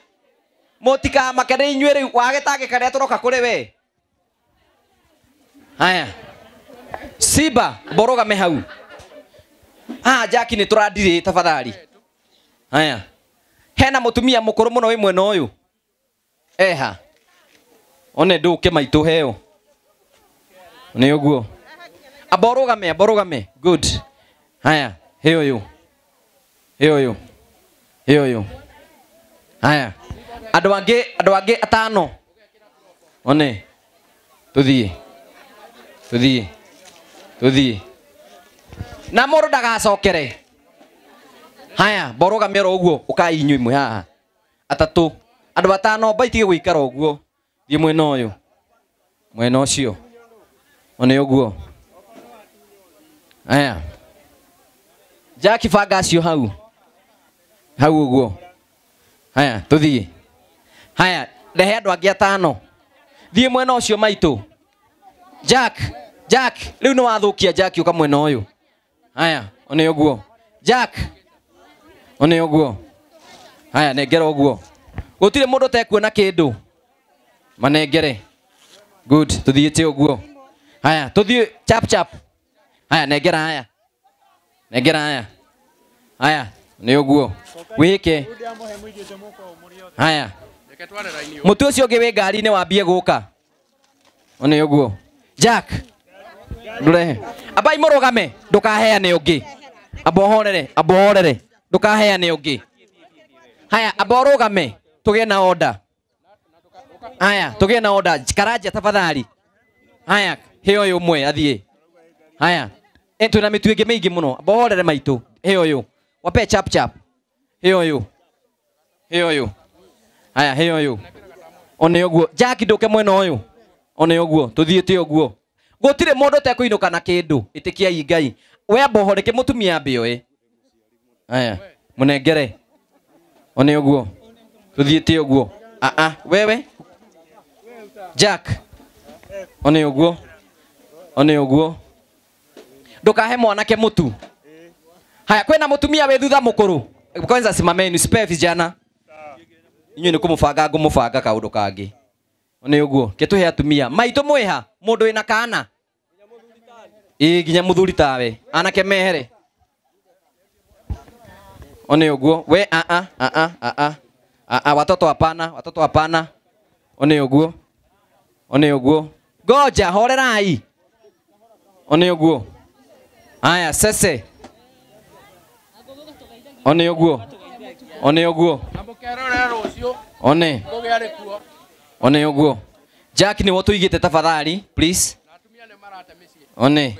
Mũtikamake nĩ inyuĩ rĩu, wagĩtangĩka rĩrĩa tũroka kũrĩ we. Haya. Simba, mborũgame hau. Ah, Jack nĩ tũrandirĩ tafadhali. Haya. Hena mũtumia mũkũrũ mũno wĩ mwena ũyũ. Eha. One ndũke maitũ heo. Nĩ ũguo. Amba ũrũgame, amba ũrũgame. Good. Haya, he ũyũ. He ũyũ. He ũyũ. Haya. Andũ angĩ atano. One. Tuthiĩ. Tuthiĩ. Tuthiĩ. Na mũndũ ndagacokere. Haya, mborogamia oro ũguo ũkai inyuĩ imwe haha. Atatũ. Andũ atano mbaitige gũikara ũguo. Thiĩ mwena ũyũ. Mwena ũcio. One ũguo. Haya. Jackie banga acio hau. Hau ũguo. Haya, tuthiĩ. Haya, rehe andũ angĩ atano. Thiĩ mwena ũcio maitũ. Jack, Jack, rĩu nĩ wathũkia Jack ũka mwena ũyũ. Haya, one ũguo. Jack. One ũguo. Haya, nengera ũguo. Gũtirĩ mũndũ ũtekuona kĩndũ. Manengere. Good, tuthiĩte ũguo. Haya, tuthiĩ chap chap. Haya, nengera haya. Nengera haya. Haya, nĩ ũguo. Wĩke. Haya. Mũtu ũcio ũngĩ wĩ ngari-inĩ wambie gũka. One ũguo. Jack. Ndũrehe. Ambai mũrũgame, ndũkaheane ũngĩ. Amba ũhorere, amba ũhorere. Ndũkaheane ũngĩ. Haya, amba ũrũgame, tũgĩe na order. Haya, tũgĩe na order. Karanja tafadhali. Haya, he ũyũ ũmwe athiĩ. Haya. Twĩna mĩtu ĩngĩ mĩingĩ mũno. Amba ũhorere maitũ. He ũyũ. Wape chap chap. He ũyũ. He ũyũ. Haya, he ũyũ. One ũguo. Jack ndũke mwena ũyũ. One ũguo. Tũthiĩte ũguo. Gũtirĩ mũndũ ũtekũinũka na kĩndũ. Ĩtĩkiai Ngai. We amba ũhore kĩ mũtumia ambe oe. Haya, mũnengere. One ũguo. Tũthiĩte ũguo. A wewe. Jack. One ũguo. One ũguo. Ndũkahe mwanake mũtu. Haya, kwĩna mũtumia wĩ thutha mũkũrũ. Kwanza simameni, usipe vijana. Inyuĩ nĩ kũmũbanga ngũmũbanga kaũndũ kangĩ. One ũguo, kĩtũhe atumia. Maitũ mwĩha, mũndũ wĩna kana. Ĩĩ nginya mũthuri tawe. Anake mehere. One ũguo, we a a a a a a a watoto hapana, watoto hapana. One ũguo. One ũguo. Ngoja horerai. One ũguo. Haya, sese. One ũguo. One ũguo. One. One ũguo. Jack nĩwe ũtũigĩte tafadhali, please. One.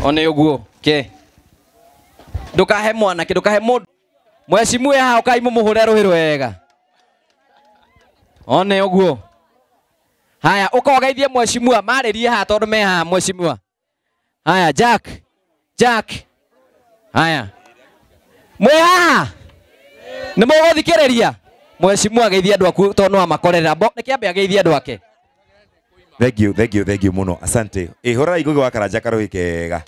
One ũguo. Ke. Ndũkahe mwanake, ndũkahe mũndũ. Mwecimu haha ũkai mũmũhũre rũhĩ rwega. One ũguo. Haya, ũkogeithie mwecimua, marĩrie haha tondũ me haha mwecimua. Haya, Jack. Jack. Haya. Mwĩ haha? Nĩ mũgũthikĩrĩria? Mwecimua geithie andũ aku tondũ no amakorerera. Nĩkĩambe ageithie andũ ake. Thank you, thank you, thank you muno. Asante. Hũrĩrai Ngũgĩ wa Karanja karũhĩ kega.